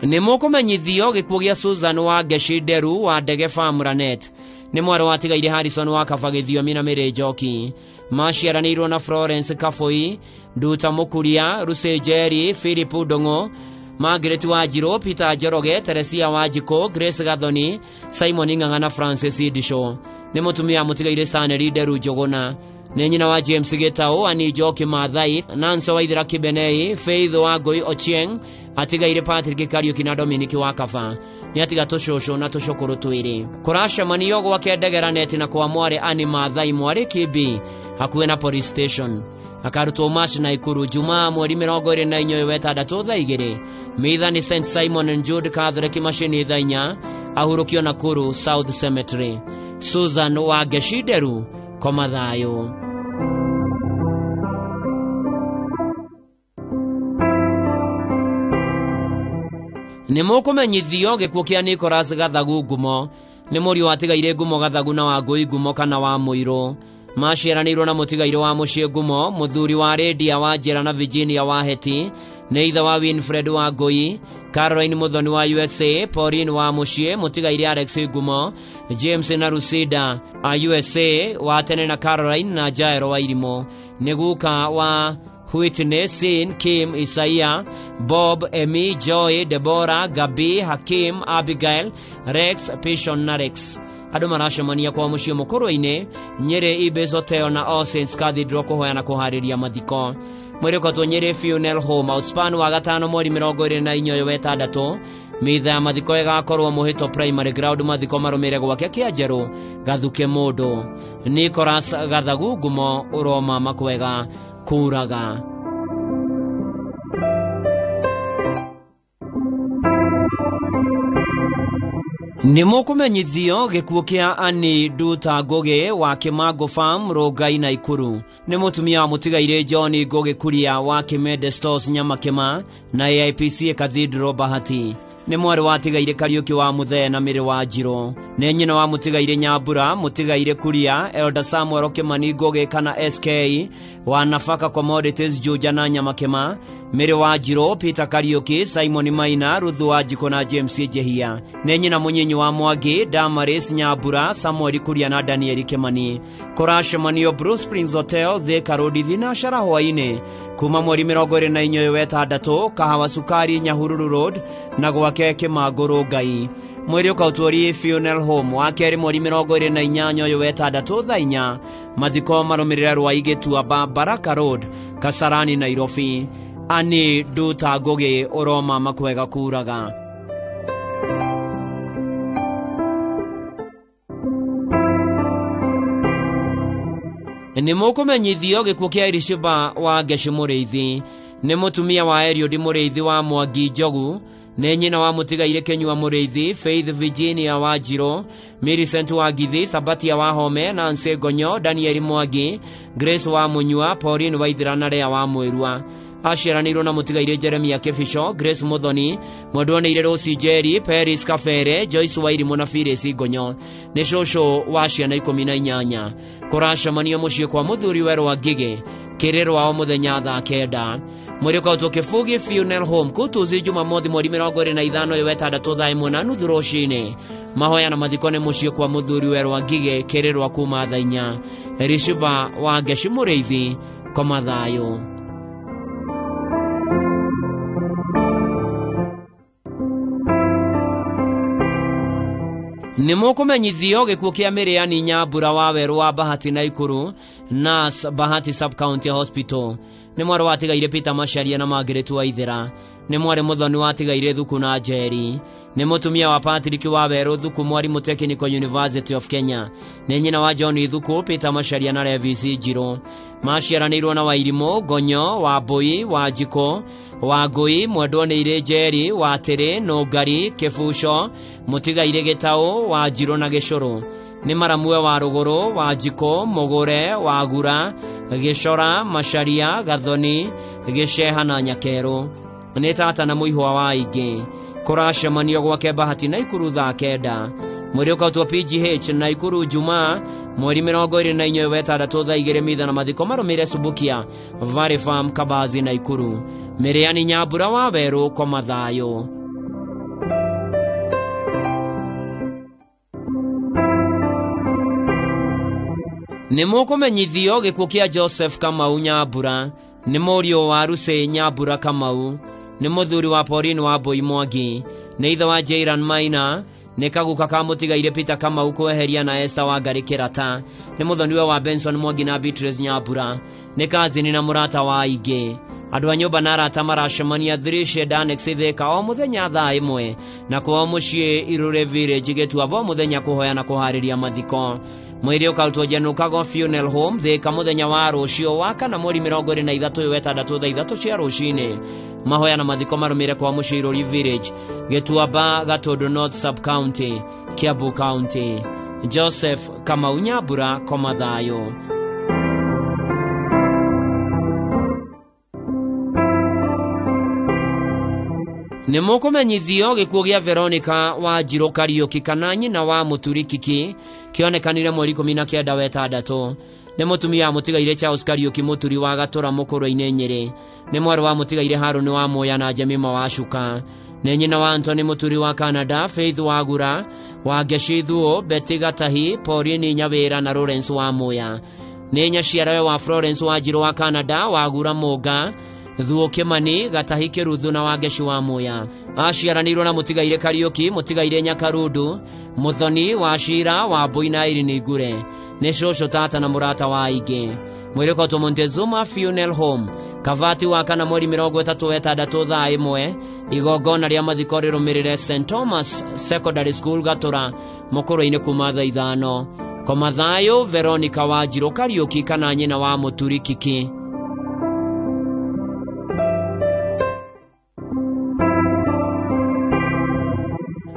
Nĩ mũkũmenyithio gĩkuũ gĩa Susan wa Ngeshi Nderu wa Ndege Farm Lanet. Nĩ mwarĩ watigaire Harrison wa Kaba Gĩthiomi na Mĩrĩ Njoki. Maciaranĩirwo na Florence Kabui, Nduta Mũkuria, Lucy Njeri, Philip Ndung'u, Margaret Wanjirũ, Peter Njoroge, Teresia Wanjikũ, Grace Gathoni, Simon Ng'ang'a na Francis Ndisho. Nĩ mũtumia mũtigaire Stanley Nderu Njũgũna. Nĩ nyina wa James Gĩtaũ, Annie Njoki Maathai, Nancy Waithera Kibenei, Faith Wangũi Ochieng, atigaire Patrick Kariuki na Dominic wa Kaba. Nĩ atiga tũcũcũ na tũcũkũrũ twĩrĩ. Kũracemanio gwake Ndegera Neti na kwa mwarĩ Annie Maathai mwarĩ Kimbi hakuhĩ na police station. Akarutwo Mash na Ikuru Jumaa mweri 24 wetandatũ thaa 2. Mitha nĩ St Simon and Jude Catholic Machine thaa 4. Ahurũkio Nakuru South Cemetery. Susan wa Ngeshi Nderu, koma thayũ. Nĩ mũkũmenyithio gĩkuũ kĩa Nicholas Gathagu Ngumo. Nĩ mũriũ watigaire Ngumo Gathagu na Wangũi Ngumo kana wa Mũirũ. Maciaranĩirwo na mũtigairĩ wa mũciĩ Ngumo, mũthuri wa Lydia wa Njera na Virginia wa Heti, nĩ ithe wa Winfred Wangũi, Caroline Muthoni wa USA, Pauline wa mũciĩ, mũtigairĩ Alex Ngumo, James na Lucinda a USA wa tene na Caroline na Jairo wa Irimũ. Nĩ guka wa Whitney, Sin, Kim, Isaiah, Bob, Amy, Joy, Deborah, Gabi, Hakim, Abigail, Rex, Pishon na Rex. Andũ maracemania kwa mũciĩ mũkũrũ-inĩ Nyĩrĩ Ibis Hotel na All Saints Cathedral kũhoya na kũharĩria mathiko. Mwĩrĩ ũkotwo Nyĩrĩ Funeral Home Outspan wa gatano mweri 24 wetandatũ. Mitha ya mathiko ĩgakorwo Mũhĩto Primary Ground. Mathiko marũmĩrĩre gwake Kĩanjerũ Gathuke mũndũ. Nicholas Gathagu Ngumo, ũroma makwega kũraga. Nĩ mũkũmenyithio gĩkuũ kĩa Annie Nduta Ngũgĩ wa Kĩmangũ Farm Rongai na Ikuru. Nĩ mũtumia wa mũtigairĩ John Ngũgĩ Kuria wa Kĩmende Stores Nyamakĩma na AIPC Cathedral Bahati. Nĩ mwarĩ watigaire Kariũki wa Mũthee na Mĩrĩ wa Njirũ. Nĩ nyina wa mũtigairĩ Nyambura, mũtigairĩ Kuria, Elder Samuel Kĩmani Ngũgĩ kana SK wa Nafaka Commodities Juja na Nyamakĩma, Mĩrĩ wa Njirũ, Peter Kariũki, Simon Maina, Ruth Wanjikũ na James Njehia. Nĩ nyina mũnyinyi wa Mwangi, Damaris Nyambura, Samuel Kuria na Daniel Kĩmani. Kũracemanio Blue Springs Hotel, Thika Road, Thinashara hwaĩ-inĩ kuma mweri 24 wetandatũ, Kahawa Sukari Nyahururu Road na gwake Kĩmangũ Rongai. Mwĩrĩ ũkautwo Funeral Home wa kerĩ mweri 28 wetandatũ thaa 4. Mathiko marũmĩrĩre Rwai Gĩtuamba Baraka Road, Kasarani Nairobi. Annie Nduta Ngũgĩ, ũroma makwega kuraga. Nĩ mũkũmenyithio gĩkuũ kĩa Elisheba wa Ngeshi Mũrĩithi. Nĩ mũtumia wa Eliud Mũrĩithi wa Mwangi Njogu. Nĩ nyina wa mũtigairĩ Kĩnyua Mũrĩithi, Faith Virginia wa Njirũ, Millicent wa Ngithi, Sabatia wa Home, Nancy Ngonyo, Daniel Mwangi, Grace wa Mũnyua, Pauline Waithera na Lea wa Mwĩrua. Aciaranĩirwo na mũtigairĩ Jeremia Kĩbico, Grace Muthoni, Mwendwaneire Rose Njeri, Paris Kabere, Joyce Wairimũ na Phyllis Ngonyo. Nĩ cũcũ wa ciana 18. Kũracemanio mũciĩ kwa mũthuri Werũ Ngigĩ, Kĩrĩrwa o mũthenya thaa 9. Mwĩrĩ ũkautwo Kĩbugi Funeral Home Kutuzi Jumamothi mweri 25 wetandatũ thaa 1:30 rũcinĩ. Mahoya na mathiko nĩ mũciĩ kwa mũthuri Werũ Ngigĩ, Kĩrĩrwa kuma thaa 4. Elisheba wa Ngeshi Mũrĩithi, koma thayũ. Nĩ mũkũmenyithio gĩkuũ kĩa Mĩrĩani Nyambura wa Werũ wa Bahati na Ikuru, Nurse Bahati Sub-County Hospital. Nĩ mwarĩ watigaire Peter Macharia na Margaret Waithera. Nĩ mwarĩ Muthoni watigaire Thuku na Njeri. Nĩ mũtumia wa Patrick Wawerũ Thuku, mwarimũ Technical University of Kenya. Nĩ nyina wa John Thuku, Peter Macharia na Levis Njirũ. Maciaranĩirwo na Wairimũ, Ngonyo, Wambui, Wanjikũ, Wangũi, Mwendwo nĩ Irĩ Njeri, Watĩrĩ, Nũngari, Kĩbuco, Mũtigairĩ Gĩtaũ, Wanjirũ na Gĩcũrũ. Nĩ maramue wa Rũgũrũ, Wanjikũ, Mũgũre, Wagura, Gĩcora, Macharia, Gathoni, Gĩceha na Nyakerũ. Nĩ tata na mũihwa wa aingĩ. Kũracemanio gwake Bahati Naikuru thaa 9. Mwĩrĩ ũkautwo PGH Naikuru Jumaa mweri 24 wa 6 thaa 2 mitha na mathiko marũmĩrĩre Subukia Valley Farm Kabazi Naikuru. Mĩrĩani Nyambura wa Werũ koma thayũ. Nĩ mũkũmenyithio gĩkuũ kĩa Joseph Kamau Nyambura. Nĩ mũriũ wa Rusĩ Nyambura Kamau. Nĩ mũthuri wa Pauline wa Mbui Mwangi. Nĩ ithe wa Jairan Maina. Nĩ kaguka ka mũtigaire Peter Kamau kweheria na Esther Wangari Kĩrata. Nĩ mũthoniwe wa Benson Mwangi na Beatrice Nyambura. Nĩ kazini na mũrata wa aingĩ. Andũ a nyũmba na arata maracemania 3 Shed Annex Thika o mũthenya thaa 1 na kwao mũciĩ Irure Village Gĩtuamba o mũthenya kũhoya na kũharĩria mathiko. Mwĩrĩ ũkarutwo Janukago Funeral Home Thika mũthenya wa rũciũ wa kana mweri 23 wa 6 thaa 3 cia rũcinĩ. Mahoya na mathiko marũmĩrĩre kwa mũciĩ Iruri Village Gĩtuamba Gatũndũ North Sub County Kiambu County. Joseph Kamau Nyambura koma thayũ. Nĩ mũkũmenyithio gĩkuũ gĩa Veronica Wanjirũ Kariũki kana nyina wa Mũturi Kiki kĩonekanire mweri 19 wa 6. Nĩ mũtumia wa mũtigaire Charles Kariũki Mũturi wa Gatũra Mũkũrwe-inĩ Nyĩrĩ. Nĩ mwarĩ wa mũtigaire Harũni wa Mũya na Jemima wa Cuka. Nĩ nyina wa Anthony Mũturi wa Canada, Faith Wagura, Wangeci Thuo, Betty Gatahi, Pauline Nyawĩra na Lawrence wa Mũya. Nĩ nyaciarawe wa Florence Wanjirũ wa Canada, Wagura Mũnga, Thuo Kĩmani, Gatahi Kĩruthu na Wangeci wa Mũya. Aciaranĩirwo na mũtigaire Kariũki, mũtigaire Nyakarundu, Mũthoni wa Cira, wa Mbui na Irene Ngure. Nĩ cũcũ tata na mũrata wa aingĩ. Mwĩrĩ ũkautwo Montezuma Funeral Home Kavati wa kana mweri 36 thaa 1. Igongona rĩa mathiko rĩrũmĩrĩre St Thomas Secondary School Gatũra Mũkũrwe-inĩ kuma thaa 5. Koma thayũ Veronica Wanjirũ Kariũki kana nyina wa Mũturi Kiki.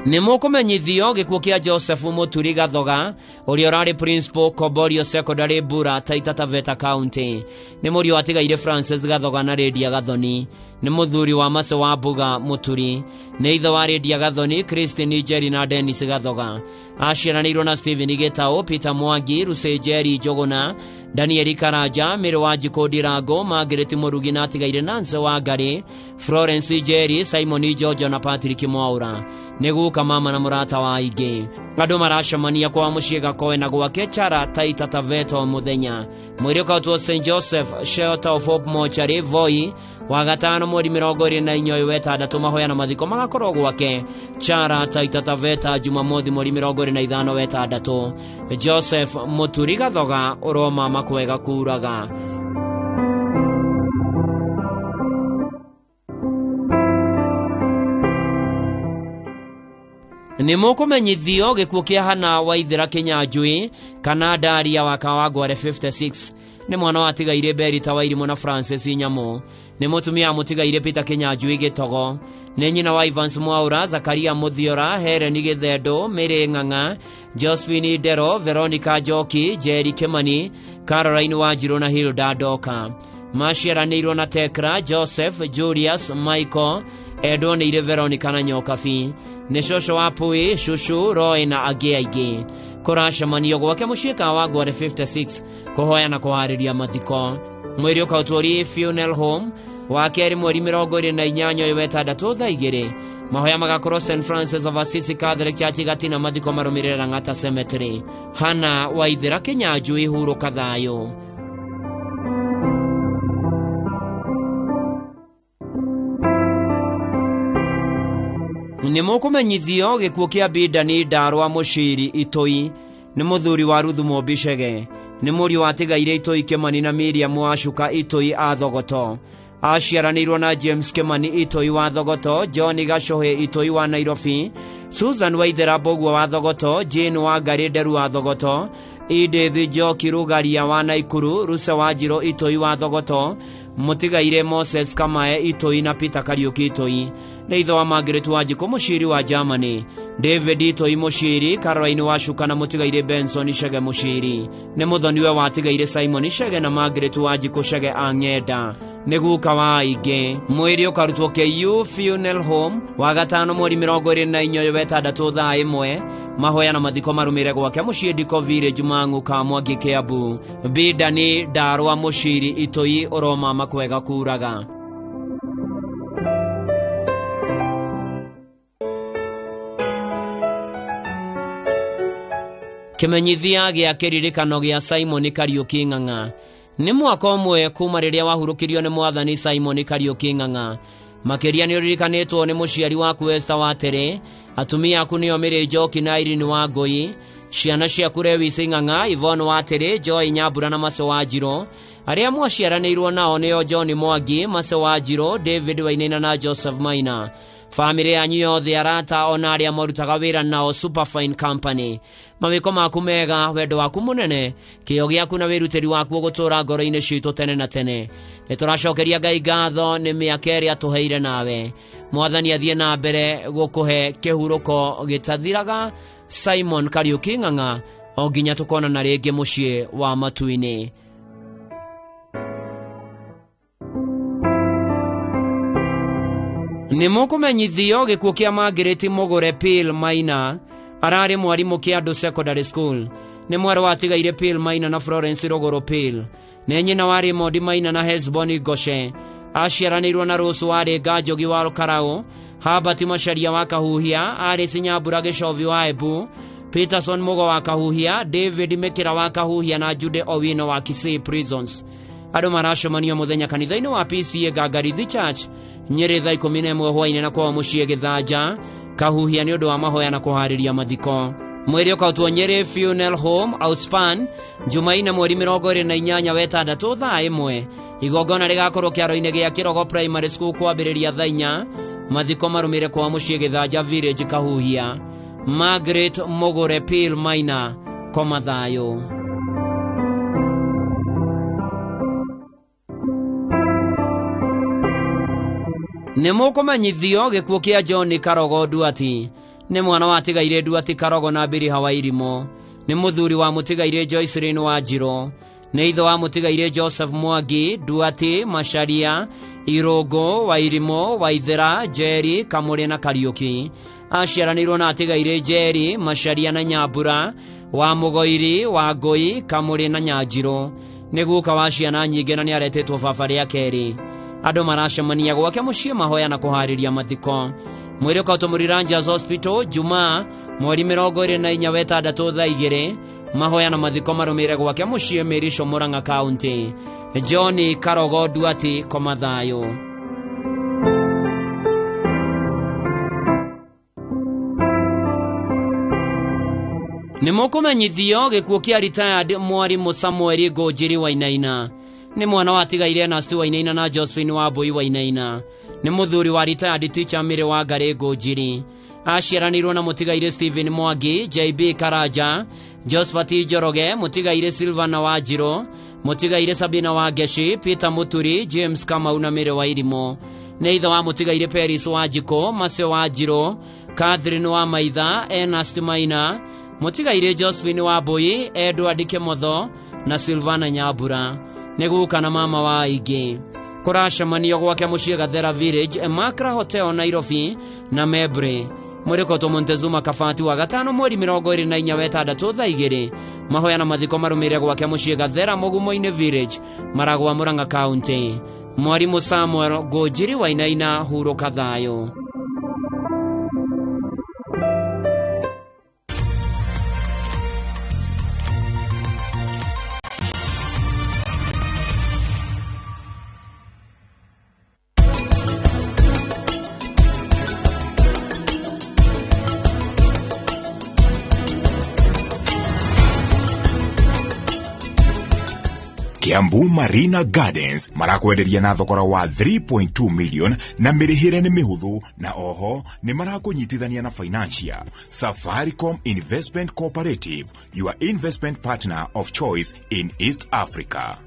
Nĩ mũkũmenyithio gĩkuũ kĩa Joseph Mũturi Gathoga ũrĩa ũrarĩ Principal Koborio Secondary Bura Taita Taveta County. Nĩ mũriũ watigaire Francis Gathoga na Lydia Gathoni. Nĩ mũthuri wa Mace wa Mbuga Mũturi. Nĩ ithe wa Lydia Gathoni, Christine Njeri na Dennis Gathoga. Aciaranĩirwo na Stephen Gĩtaũ, Peter Mwangi, Lucy Njeri Njũgũna, Daniel Karanja, Mary Wanjikũ Ndirango, Margaret Mũrugi na atigaire Nancy Wangari, Florence Njeri, Simon Jojo na Patrick Mwaura. Nĩ guka mama na mũrata wa aingĩ. Andũ maracemania kwa mũciĩ Gakoe na gwake Chara Taita Taveta o mũthenya. Mwĩrĩ ũkautwo St Joseph Shelter of Hope Mortuary Voi wa gatano mweri 24 wa 6 mahoya na mathiko magakorwo gwake Chara Taita Taveta Jumamothi mweri 25 wa 6. Joseph Mũturi Gathoga ũroma makwega kuraga. Nĩ mũkũmenyithio gĩkuũ kĩa Hana Waithera Kĩnyanjui kana Daria wa Kawangware 56. Nĩ mwana wa tigaire Berita Wairimũ na Francis Nyamũ. Nĩ mũtumia wa mũtigaire Peter Kĩnyanjui Gĩtogo. Nĩ nyina wa Evans Mwaura, Zakaria Mũthiora, Helen Gĩthendo, Mary Ng'ang'a, Josephine Ndero, Veronica Njoki, Jerry Kĩmani, Caroline Wanjirũ na Hilda Ndoka. Maciaranĩirwo na Tekra, Joseph, Julius, Michael, endwo nĩ irĩ Veronica na Nyokabi. Nĩ cũcũ wa Pui, Cucu, Roy na angĩ aingĩ. Kũracemanio gwake mũciĩ Kawangware 56 kũhoya na kũharĩria mathiko. Mwĩrĩ ũkautwo Lee Funeral Home wa kerĩ mweri 28 wa 6 thaa 2. Mahoya magakorwo St Francis of Assisi Catholic Church Gatina, mathiko marũmĩrĩre Lang'ata Cemetery. Hana Waithera Kĩnyanjui hurũka thayũ. Nĩ mũkũmenyithio gĩkuũ kĩa Bidani Ndarwa Mũciri Itoi. Nĩ mũthuri wa Ruthu Mũmbicege. Nĩ mũriũ watigaire Itoi Kĩmani na Miriam wa Cuka Itoi a Thogoto. Aciaranĩirwo na James Kimani Itoi wa Thogoto, John Gacohe Itoi wa Nairobi, Susan Waithera Mbũguo wa Thogoto, Jane Wangari Nderu wa Thogoto, Edith Njoki Rugaria wa Naikuru, Ruse Wanjirũ Itoi wa Thogoto, Mũtigaire Moses Kamae Itoi na Peter Kariuki Itoi. Nĩ ithe wa Margaret Wanjikũ Mũciri wa Germany, David Itoi Mũciri, Caroline Wacuka na Mũtigaire Benson Chege Mũciri. Nĩ mũthoniwe watigaire Simon Chege na Margaret Wanjikũ Chege a Ng'enda. Nĩ guka wa aingĩ. Mwĩrĩ ũkarutwo KU Funeral Home wa gatano mweri 24 ũyũ wetandatũ thaa 1. Mahoya na mathiko marũmĩrĩre gwake mũciĩ Ndiko Village Mang'u Kamwangi Kiambu. Bidani Ndarwa Mũciri Itoi ũromama kwega kuraga. Kĩmenyithia gĩa kĩririkano gĩa Simon Kariuki Ng'ang'a. Nĩ mwaka ũmwe kuma rĩrĩa wahurũkirio nĩ mwathani Simon Kariuki Ng'ang'a. Makĩria nĩ ũririkanĩtwo nĩ mũciari waku Esther Watere, atumia aku nĩo Mary Njoki na Irene Wangũi, ciana ciaku Lewis Ng'ang'a, Yvonne Watere, Joy Nyambura na Mace Wanjirũ. Arĩa mwaciaranĩirwo nao nĩo John Mwangi, Mace Wanjirũ, David Wainaina na Joseph Maina. Famĩlĩ yanyu yothe, arata ona arĩa marutaga wĩra nao Superfine Company. Mawĩko maku mega, wendo waku mũnene, kĩyo gĩaku na wĩrutĩri waku ũgũtũũra ngoro-inĩ citũ tene na tene. Nĩ tũracokeria Ngai ngatho nĩ mĩaka ĩrĩa atũheire nawe. Mwathani athiĩ na mbere gũkũhe kĩhurũko gĩtathiraga. Simon Kariuki Ng'ang'a, o nginya tũkonana rĩngĩ mũciĩ wa matu-inĩ. Nĩ mũkũmenyithio gĩkuũ kĩa Margaret Mũgũre Pil Maina, ararĩ mwarimũ Kĩandũ Secondary School. Nĩ mwarĩ watigaire Pil Maina na Florence Rũgũrũ Pil. Nĩ nyina wa Raymond Maina na Hesbon Goshe. Aciaranĩirwo na Rose warĩ Nganjogi wa Karau, Herbert Macharia wa Kahuhia, Alice Nyambura Gĩcovi wa Embu, Peterson Mugo wa Kahuhia, David Mĩkĩra wa Kahuhia na Jude Owino wa Kisii Prisons. Andũ maracemanio mũthenya kanitha-inĩ wa PCA Gangarithi Church Nyĩrĩ thaa 11 hwaĩ-inĩ na kwao mũciĩ Gĩthanja Kahuhia nĩ ũndũ wa mahoya na kũharĩria mathiko. Mwĩrĩ ũkautwo Nyĩrĩ Funeral Home Outspan Jumaine mweri 28 wetandatũ thaa 1. Igongona rĩgakorwo kĩaro-inĩ gĩa Kĩrogo Primary School kwambĩrĩria thaa 4. Mathiko marũmĩrĩre kwao mũciĩ Gĩthanja Village Kahuhia. Margaret Mũgũre Pil Maina, koma thayũ. Nĩ mũkũmenyithio gĩkuũ kĩa John Karogo Nduati. Nĩ mwana watigaire Nduati Karogo na Mbiriha wa Irimũ. Nĩ mũthuri wa mũtigaire Joycelyn Wanjirũ. Nĩ ithe wa mũtigaire Joseph Mwangi, Nduati, Macharia, Irũngũ, Wairimũ, Waithera, Njeri, Kamũrĩ na Kariũki. Aciaranĩirwo na atigaire Njeri, Macharia na Nyambura, wa Mũgoiri, Wangũi, Kamũrĩ na Nyanjirũ. Nĩ guka wa ciana nyingĩ na nĩaretĩtwo baba rĩa kerĩ. Andũ maracemania gwake mũciĩ mahoya na kũharĩria mathiko. Mwĩrĩ ũkautwo Mũriranjas Hospital Jumaa mweri 24 wetandatũ thaa 2. Mahoya na mathiko marũmĩrĩre gwake mũciĩ Mĩrico Murang'a County. John Karogo Nduati, koma thayũ. Nĩ mũkũmenyithio gĩkuũ kĩa retired mwarimũ Samuel Ngũnjiri Wainaina. Nĩ mwana watigaire Ernest Wainaina na Josephine Wambui Wainaina. Nĩ mũthuri wa retired teacher Mary Wangari Ngũnjiri. Aciaranĩirwo na mũtigaire Stephen Mwangi, JB Karanja, Josephat Njoroge, mũtigaire Silvana Wanjirũ, mũtigaire Sabina Wangeshi, Peter Muturi, James Kamau na Mary Wairimũ. Nĩ ithe wa mũtigaire Peris Wanjikũ, Mace Wanjirũ, Catherine wa Maitha, Ernest Maina, mũtigaire Josephine Wambui, Edward Kĩmotho na Silvana Nyambura. Nĩ guka na mama wa aingĩ. Kũracemanio gwake mũciĩ Gathera Village, Emakra Hotel Nairobi na Mebre. Mwĩrĩ Montezuma Kabati wa gatano mweri 24 wetandatũ thaa 2. Mahoya na mathiko marũmĩrĩre gwake mũciĩ Gathera Mũgumo-inĩ Village, Maragwa Murang'a County. Mwarimũ Samuel Ngũnjiri Wainaina, hurũka thayũ. Kiambu Marina Gardens marakwenderia na thogora wa 3.2 million na mĩrĩhĩre nĩ mĩhũthũ, na oho nĩ marakũnyitithania na financial. Safaricom Investment Cooperative, your investment partner of choice in East Africa.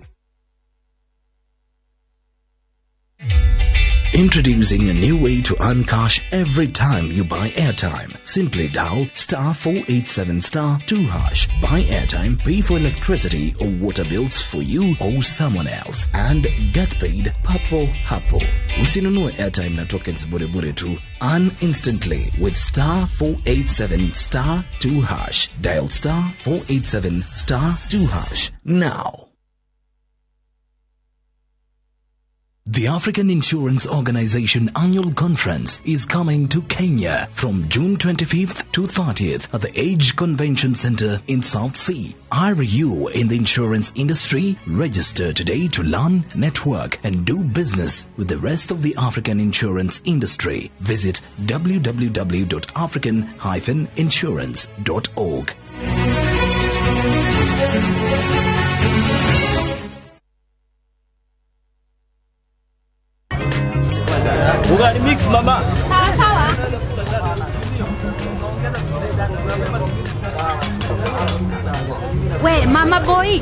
Introducing a new way to earn cash every time you buy airtime. Simply dial star 487 star 2 hash. Buy airtime, pay for electricity or water bills for you or someone else, and get paid papo hapo. Usinunue airtime na tokens bure bure tu. Earn instantly with star 487 star 2 hash. Dial star 487 star 2 hash now. The African Insurance Organization Annual Conference is coming to Kenya from June 25th to 30th at the Age Convention Center in South Sea. Are you in the insurance industry? Register today to learn, network, and do business with the rest of the African insurance industry. Visit www.african-insurance.org. Ugali mix mama. Sawa sawa. We mama boy,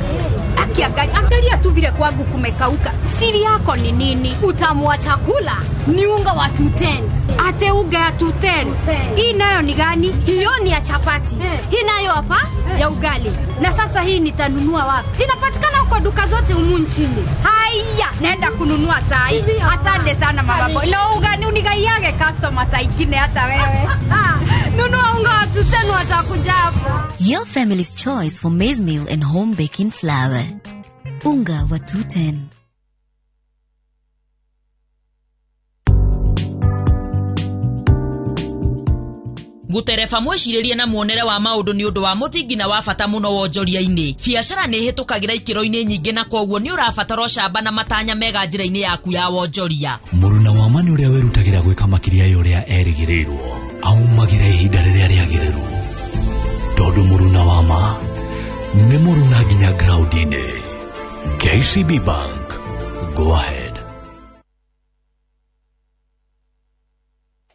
akiangalia tu vile kwangu kumekauka. Siri yako ni nini? Utamu wa chakula ni unga wa 210. Ate unga ya 210. Hii nayo ni gani? Hiyo ni ya chapati. Hii nayo hapa ya ugali. Na sasa hii nitanunua wapi? Inapatikana kwa duka zote humu nchini. Haya, naenda kununua saa hii. Asante sana mama boy. Na ugali unigaiage customer saa ingine hata wewe. Nunua unga wa 210 watakuja hapo. Your family's choice for maize meal and home baking flour. Unga wa 210. Gutereba mwĩcirĩrie na muonere wa maũndũ nĩ ũndũ wa mũthingi na wa bata mũno wonjoria-inĩ. Biacara nĩ ĩhĩtũkagĩra ikĩro-inĩ nyingĩ na kwoguo nĩ ũrabatara ũcamba na matanya mega njĩra-inĩ yaku ya wonjoria. Mũruna wa ma nĩ ũrĩa wĩrutagĩra gwĩka makĩria ya ũrĩa erĩgĩrĩirwo, aumagĩra ihinda rĩrĩa rĩagĩrĩru. Tondũ mũruna wa ma nĩ mũruna nginya ground-inĩ. KCB Bank, go ahead.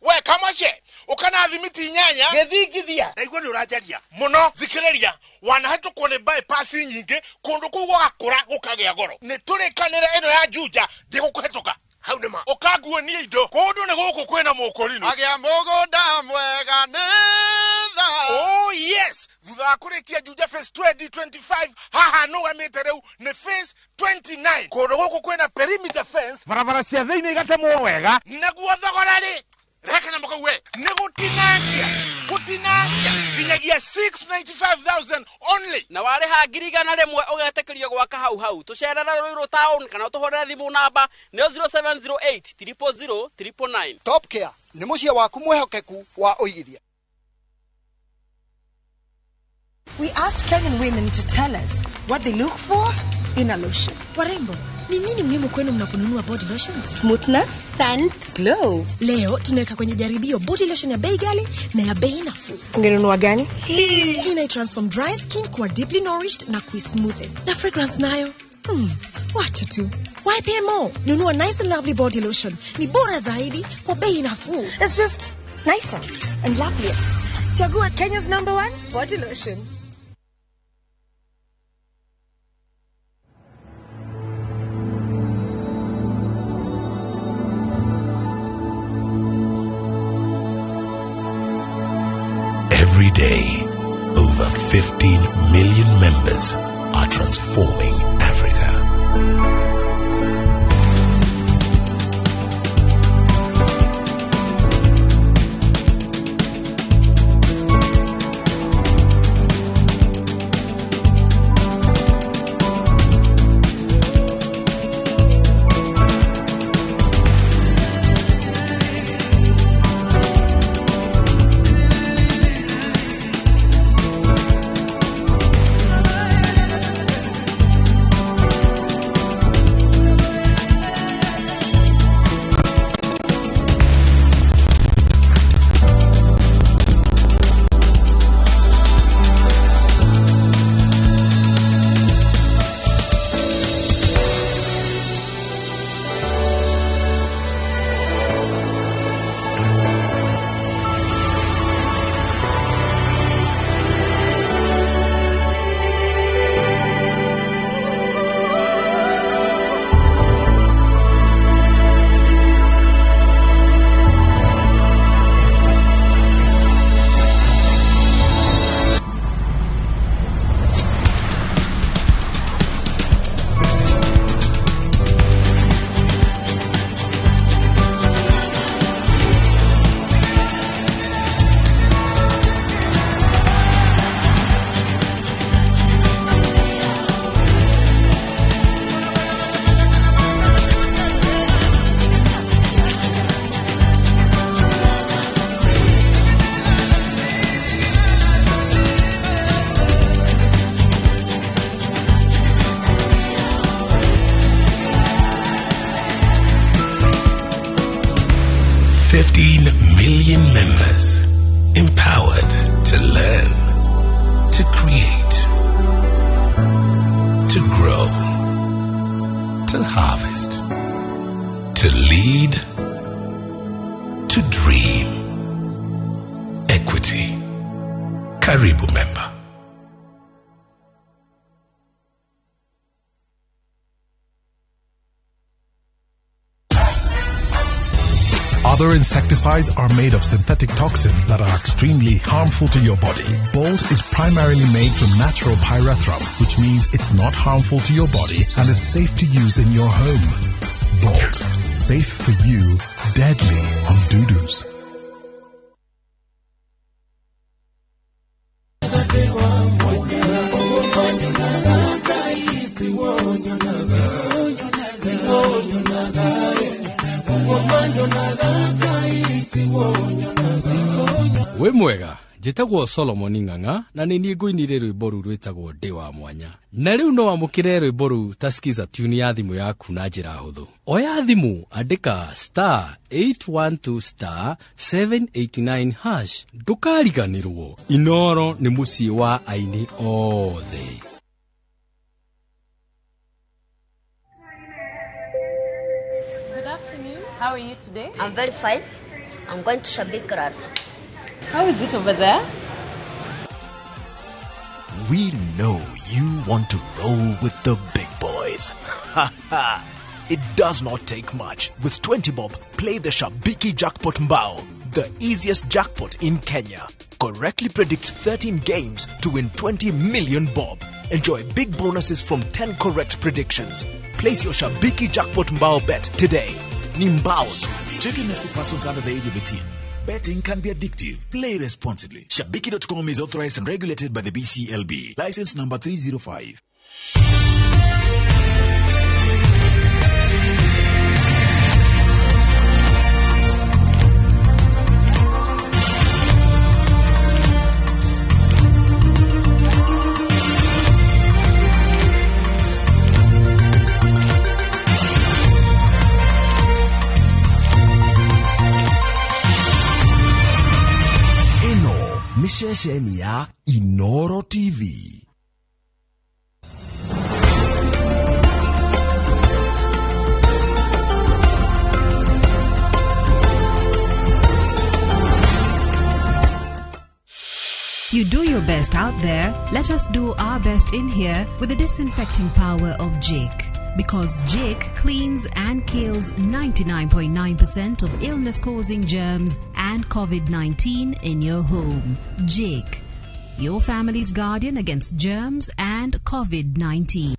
We kamache ukana thimiti inyanya githingithia ndaigua ni uranjaria muno thikiriria wanahetũkwo nĩ bypass nyingĩ kũndũ kũu gũgakũra gũkagĩa goro nĩ tũrĩkanĩre ĩno ya Juja ndĩgũkũhetũka hau nĩ ma ũkanguonia indo kũndũ nĩ gũkũ kwĩna mũkũrinũ agĩa mũgũnda mwega nĩ tha. Oh yes, thutha wa kũrĩkia Juja phase 2025 haha nũgamĩte rĩu nĩ phase 29 kũndũ gũkũ kwĩna perimeter fence barabara cia thĩinĩ igatemwo wega naguo thogora rĩ reka na makawe nĩ gũtinangia gũtinangia nginyagia 695,000 only na warĩha 100,000 ũgetĩkĩrio gwaka hau hau tũcerere Ruiru town kana ũtũhũrĩre thimũ namba nĩyo 0708 000 999. Top Care nĩ mũciĩ waku mwĩhokeku wa ũigithia. We asked Kenyan women to tell us what they look for in a lotion. Warembo, ni nini muhimu kwenu mnaponunua body lotion? Smoothness, scent, glow. Leo tunaweka kwenye jaribio body lotion ya bei ghali na ya bei nafuu. Ungenunua gani? Hii ina transform dry skin kuwa deeply nourished na kuismoothen. Na fragrance nayo? Wacha tu. Why pay more? Nunua nice and lovely body lotion. Ni bora zaidi kwa bei nafuu. It's just nicer and lovelier. Chagua Kenya's #1 body lotion. Every day, over 15 million members are transforming Africa. 15 million members empowered to learn, to create, to grow, to harvest, to lead, to dream. Equity. Karibu member. Other insecticides are made of synthetic toxins that are extremely harmful to your body. Bolt is primarily made from natural pyrethrum, which means it's not harmful to your body and is safe to use in your home. Bolt, safe for you, deadly on doo-doos. Wĩ mwega, njĩtagwo Solomon Ng'ang'a na nĩ niĩ ngũinire rwĩmbo rũu rwĩtagwo Ndĩ wa Mwanya. Na rĩu no wamũkĩre rwĩmbo rũu ta skiza tune ya thimũ yaku na njĩra hũthũ. Oya thimũ, andĩka star 812 star 789 hash. Ndũkariganĩrwo, Inoro nĩ mũciĩ wa aini othe. Good afternoon. How are you today? I'm very fine. I'm going to Shabik. How is it over there? We know you want to roll with the big boys. Ha ha! It does not take much. With 20 bob, play the Shabiki Jackpot Mbao, the easiest jackpot in Kenya. Correctly predict 13 games to win 20 million bob. Enjoy big bonuses from 10 correct predictions. Place your Shabiki Jackpot Mbao bet today. Ni mbao tu. Strictly not for persons under the age of 18. Betting can be addictive. Play responsibly. Shabiki.com is authorized and regulated by the BCLB. License number 305. Nĩ ceceni ya Inoro TV. You do your best out there, let us do our best in here with the disinfecting power of Jik. Because Jik cleans and kills 99.9% of illness-causing germs and COVID-19 in your home. Jik, your family's guardian against germs and COVID-19.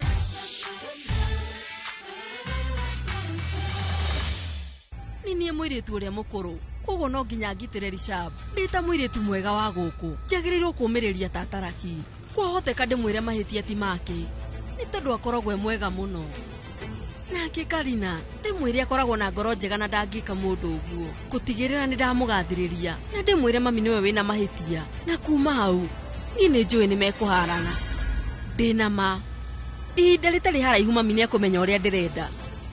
Nĩ niĩ mũirĩtu ũrĩa mũkũrũ, koguo no nginya ngitĩre Rishab. Ndĩ ta mũirĩtu mwega wa gũkũ, njagĩrĩirwo kũũmĩrĩria tataraki. Kwahoteka ndĩmwĩre mahĩtia ti make, nĩ tondũ akoragwo e mwega mũno. Nake Karina, ndĩmwĩre akoragwo na ngoro njega na ndangĩka mũndũ ũguo. Ngũtigĩrĩra nĩ ndamũgathĩrĩria na ndĩmwĩre mami nĩwe wĩna mahĩtia. Na kuma hau, niĩ nĩ njũĩ nĩ mekũharana. Ndĩna ma ihinda rĩtarĩ haraihu mami nĩ ekũmenya ũrĩa ndĩrenda.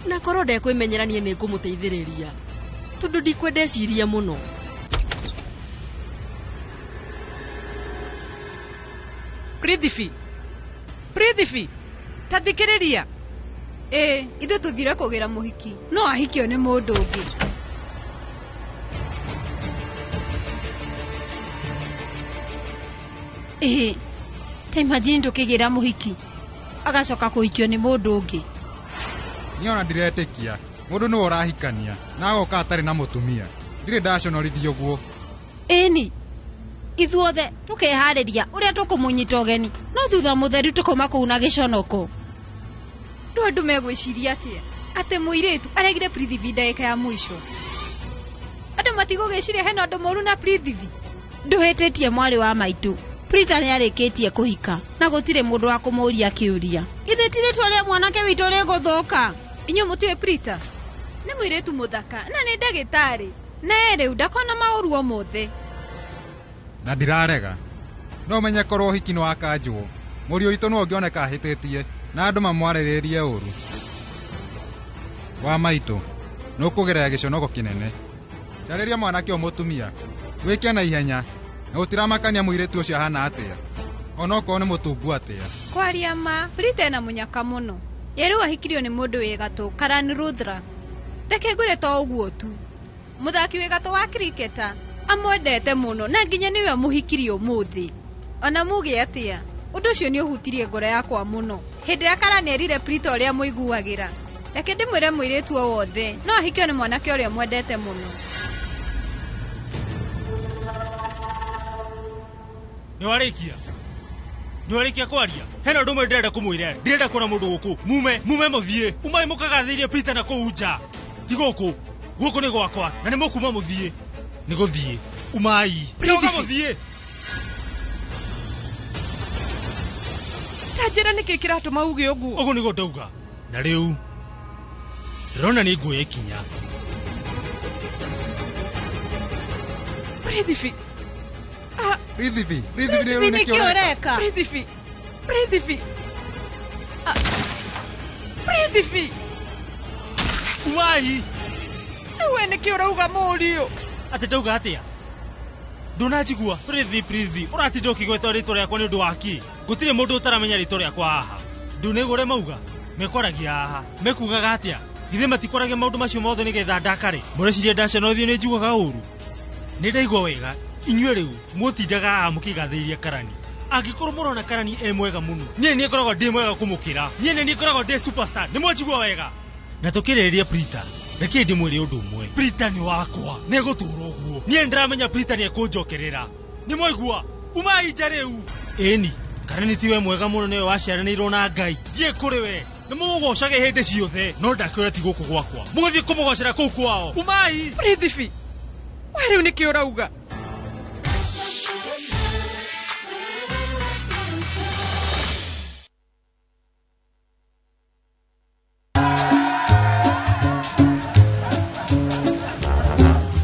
Na korwo ndekwĩmenyera niĩ nĩ ngũmũteithĩrĩria, tondũ ndikwenda ecirie mũno. Prithvi, Prithvi, ta thikĩrĩria. Ĩĩ, ithuĩ tũthire kũgĩra mũhiki, no ahikio nĩ mũndũ ũngĩ. Ĩĩ, ta imagine tũkĩgĩra mũhiki agacoka kũhikio nĩ mũndũ ũngĩ. Niĩ ona ndiretĩkia mũndũ nĩwe ũrahikania na agoka atarĩ na mũtumia. Ndirĩ ndaconorithio ũguo. Ĩni, ithuothe tũkeharĩria ũrĩa tũkũmũnyita ũgeni, no thutha mũtheru tũkauma kũu na gĩconoko. Rĩu andũ megwĩciria atĩa? Atĩ mũirĩtu aregire Prithvi ndagĩka ya mũico. Andũ matigũgĩciria hena ũndũ mũũru na Prithvi. Ndũhĩtĩtie mwarĩ wa maitũ. Prita nĩarĩkĩtie kũhika na gũtirĩ mũndũ wa kũmũũria kĩũria. Githĩ ti rĩtwa rĩa mwanake witũ rĩgũthũka? Inyuĩ mũtiũĩ Prita? Nĩ mũirĩtu mũthaka na nĩ ndagĩtarĩ. Na ye rĩu ndakona maũru o mothe. Na ndirarega. No ũmenye korwo ũhiki nĩ wakanjwo, mũriũ witũ nĩwe ũngĩoneka ahĩtĩtie na andũ mamwarĩrĩrie ũru. Wa maitũ, nĩũkũgerera gĩconoko kĩnene. Carĩria mwanake o mũtumia. Wĩke na ihenya. Na gũtiramakania mũirĩtu ũcio ahana atĩa. Onokorwo nĩ mũtungu atĩa. Kwaria ma, Prita ena mũnyaka mũno. Ye rĩu ahikirio nĩ mũndũ wĩ gatũ, Karan Rudra. Reke ngwĩre to ũguo tu. Mũthaki wĩ gatũ wa cricketer amwendete mũno na nginya nĩwe mũhikirie ũmũthĩ. Ona muge atĩa, ũndũ ũcio nĩ ũhutirie ngoro yakwa mũno. Hĩndĩ ĩrĩa Karan erire Prita ũrĩa mũiguagĩra. Reke ndĩmwĩre mũirĩtu o wothe no ahikio nĩ mwanake ũrĩa mwendete mũno. Nĩ warĩkia? Nĩ warĩkia kwaria? Hena ũndũ ũmwe ndĩrenda kũmwĩra. Ndirenda kuona mũndũ gũkũ. Mume, mume mũthiĩ. Umai mũkagathĩrie Peter na kũu nja. Ti gũkũ. Gũkũ nĩ gwakwa na nĩ mũkuma mũthiĩ. Nĩ gũthiĩ. Umai. Ndauga mũthiĩ. Ta njĩra nĩkĩ kĩratũma uge ũguo? Ũguo nĩguo ndauga. Na rĩu ndĩrona nĩ nguoya ikinya. Prithibi. Prithibi, Prithibi rĩu nĩkĩ ũreka? Prithibi. Prithibi. Prithibi. Umai. Rĩu we nĩkĩ ũrauga mũriũ? Atĩ ndauga atĩa? Ndũnanjigua? Prithi, Prithi, ũratinda ũkĩgweta rĩtwa rĩakwa nĩ ũndũ wa kĩ? Gũtirĩ mũndũ ũtaramenya rĩtwa rĩakwa haha. Ndũnaigua ũrĩa mauga? Mekwaragia haha. Mekugaga atĩa? Githĩ matikwaragia maũndũ macio mothe nĩgetha ndakare? Mũreciria ndaconorithio nĩ njiguaga ũru? Nĩ ndaigua wega. Inyuĩ rĩu mũtindaga haha mũkĩgathĩrĩria Karani. Angĩkorwo mũrona Karani e mwega mũno, niĩ nĩ ngoragwo ndĩ mwega kũmũkĩra. Niĩ nĩ niĩ ngoragwo ndĩ superstar. Nĩ mwanjigua wega? Na tũkĩrĩrĩria Prita, reke ndĩmwĩre ũndũ ũmwe. Prita nĩ wakwa, nĩ egũtũũra ũguo. Niĩ nĩndĩramenya Prita nĩ ekũnjokerera. Nĩ mwaigua? Umai nja rĩu. Ĩni, Karani tiwe mwega mũno nĩwe waciaranĩirwo na Ngai. Thiĩ kũrĩ we. Nĩ mũmũgocage hĩndĩ ciothe, no ndakwĩra ti gũkũ gwakwa. Mũgũthiĩ kũmũgocera kũu kwao. Umai! Prithibi, we rĩu nĩkĩ ũrauga?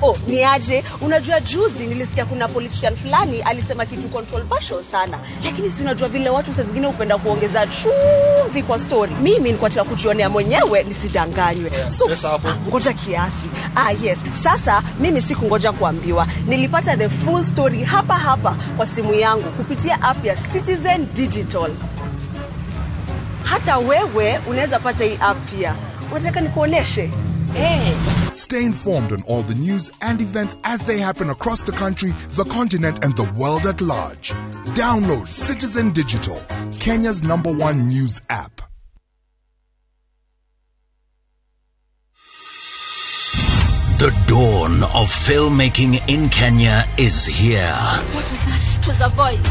Oh, ni aje? Unajua juzi nilisikia kuna politician fulani alisema kitu controversial sana, lakini si unajua vile watu saa zingine hupenda kuongeza chumvi kwa story. Mimi nilikuwa nataka kujionea mwenyewe nisidanganywe. So ngoja kiasi. Yes. Sasa mimi sikungoja kuambiwa. Nilipata the full story hapa hapa kwa simu yangu kupitia app ya Citizen Digital. Hata wewe unaweza pata hii app pia. Unataka nikuoneshe? Hey. Stay informed on all the news and events as they happen across the country, the continent, and the world at large. Download Citizen Digital, Kenya's #1 news app. The dawn of filmmaking in Kenya is here. What was that? It was a voice.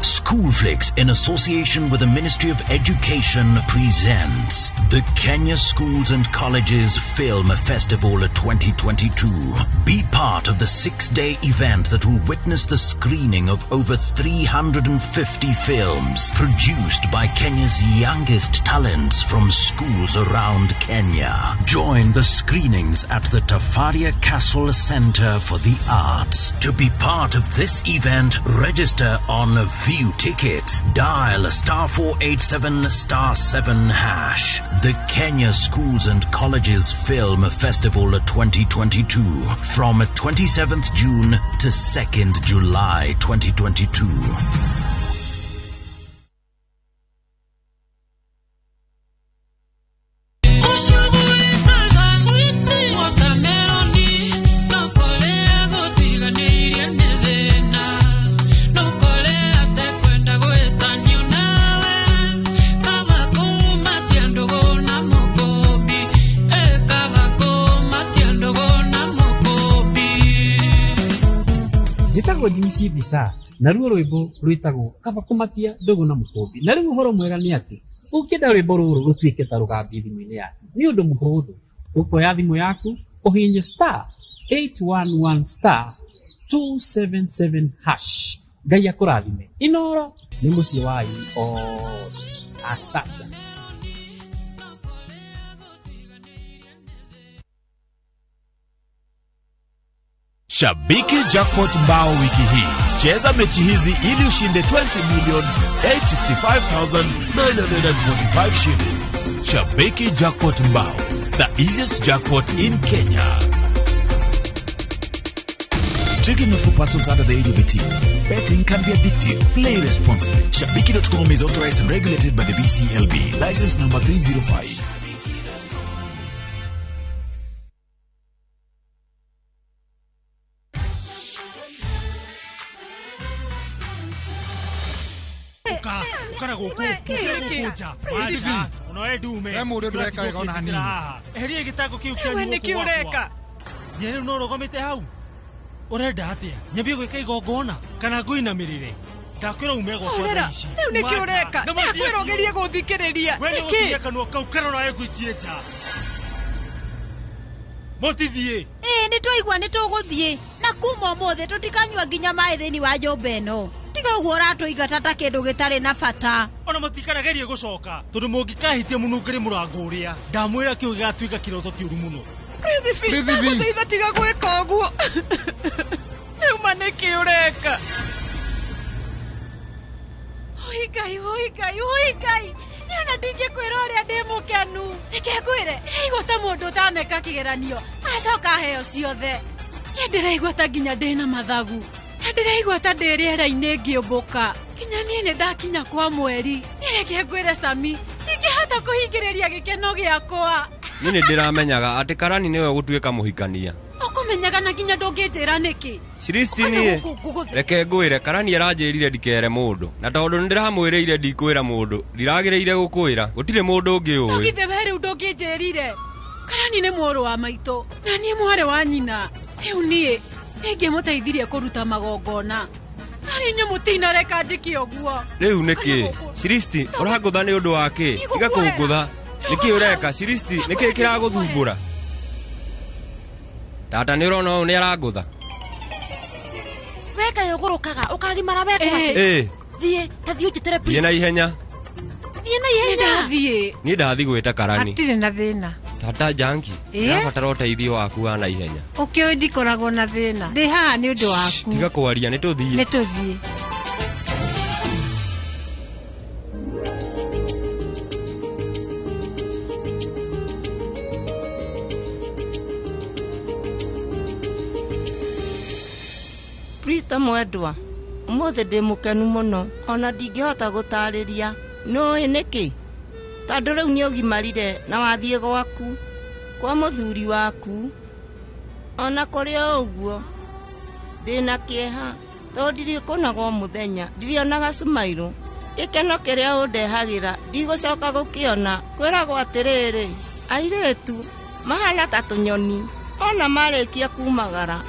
Schoolflix, in association with the Ministry of Education, presents the Kenya Schools and Colleges Film Festival 2022. Be part of the 6-day event that will witness the screening of over 350 films produced by Kenya's youngest talents from schools around Kenya. Join the screenings at the Tafaria Castle Center for the Arts. To be part of this event, register on View Tickets. Dial *487*7#. The Kenya Schools and Colleges Film Festival 2022 from 27th June to 2nd July 2022. Njĩtagwo Jimmy Bica naruo rwĩmbo rwĩtagwo kaba kũmatia ndũgũ na mũkũmbi. Na rĩu ũhoro mwega nĩ atĩ ũngĩenda rwĩmbo rũrũ rũtuĩke ta rũgambie thimũ-inĩ yaku nĩ ũndũ mũhũthũ. Ũkuoya thimũ yaku ũhihinye *811*277#. Ngai akũrathime. Inoro nĩ mũciĩ wa aini othe. Asante. Shabiki Jackpot Mbao wiki hii. Cheza mechi hizi ili ushinde 20,865,945 shillings. Shabiki Jackpot Mbao, the easiest jackpot in Kenya. Strictly not for persons under the age of 18. Betting can be addictive. Play responsibly. Shabiki.com is authorized and regulated by the BCLB. License number 305. Ũka na gũkũ gũkũ nja. Aca, ona we ndume. We mũriũ ndũreka wega ona hanini. Eheria gĩtango kĩu kĩanyu We gũkũ nĩkĩ gwakwa. ũreka? Nye rĩu no ũrũgamĩte hau. Ũrenda atĩa? Nyambie gwĩka igongona kana ngũinamĩrĩre? Ndakwĩra ume gwakwa Horera, thaa ici. rĩu nĩkĩ Uma nja. ũreka? Na mathiĩ Ndakwĩra ũgerie gũthikĩrĩria. We Nĩkĩ? nĩgũkiria kanua kau kana onawe ngũikie nja. Mũtithiĩ. Ĩĩ nĩ twaigua nĩ tũgũthiĩ na kuma ũmũthĩ tũtikanyua nginya maĩ thĩinĩ wa nyũmba ĩno. Tiga ũguo ũratũingata ta kĩndũ gĩtarĩ na bata. Ona mũtikanagerie gũcoka tondũ mũngĩkahitia mũnungĩre mũrango ũrĩa ndamwĩra kĩu gĩgatuĩka kĩroto kĩũru mũno. Prithvi, ndagũthaitha tiga gwĩka ũguo. Rĩu ma nĩkĩ ũreka? Oi Ngai, oi Ngai, oi Ngai. Niĩ ona ndingĩkwĩra ũrĩa ndĩ mũkenu. Reke ngwĩre, ndĩraigua ta mũndũ ũtaneka kĩgeranio acoka aheo ciothe. Niĩ ndĩraigua ta nginya ndĩna mathagu na ndĩraigua ta ndĩ rĩera-inĩ ngĩũmbũka. Nginya niĩ nĩ ndakinya kwa mweri. Niĩ reke ngwĩre Sami, ndingĩhota kũhingĩrĩria gĩkeno gĩakwa. Niĩ nĩ ndĩramenyaga atĩ Karani nĩwe ũgũtuĩka mũhikania. Ũkũmenyaga na nginya ndũngĩnjĩra nĩkĩ. Shiristi niĩ reke ngwĩre Karani aranjĩrire ndikere mũndũ na tondũ nĩndĩramwĩrĩire ndikwĩra mũndũ ndiragĩrĩire gũkwĩra gũtirĩ mũndũ ũngĩ No ũĩ. githĩ we rĩu ndũngĩnjĩrire. Karani nĩ mũrũ wa maitũ na niĩ mwarĩ wa nyina. Rĩu niĩ nĩingĩmũteithirie kũruta magongona. Arĩ inyuĩ mũtinareka njĩke ũguo. Rĩu nĩkĩ Shiristi ũrangũtha nĩ ũndũ wa kĩ? Tiga kũngũtha. Nĩkĩ ũreka Shiristi? Nĩkĩ kĩragũthumbũra? Tata nĩ ũrona ũyũ nĩ arangũtha. We kaĩ ũgũrũkaga ũkagimara wekwo atĩa? Ĩĩ. Thiĩ ta thiĩ ũnjĩtĩre Thiĩ na ihenya. Thiĩ na ihenya. Ndathiĩ. Niĩ ndathiĩ gwĩta Karani. Hatirĩ na thĩna. Tata Janki, Ĩĩ? ndĩrabatara ũteithio waku wa na ihenya. Ũkĩũĩ ndikoragwo na thĩna. Ndĩ haha nĩ ũndũ waku. Tiga kwaria nĩ tũthiĩ. Nĩ tũthiĩ. Prita mwendwa, ũmũthĩ ndĩ mũkenu mũno ona ndingĩhota gũtarĩria. Nĩũĩ nĩkĩ? Tondũ rĩu nĩ ũgimarire na wathiĩ gwaku kwa mũthuri waku. Ona kũrĩ o ũguo ndĩna kĩeha tondũ ndirĩkũnaga o mũthenya, ndirĩonaga Sumairũ. Gĩkeno kĩrĩa ũndehagĩra ndigũcoka gũkĩona. Kwĩragwo atĩrĩrĩ, airĩtu mahana ta tũnyoni, ona marĩkia kumagara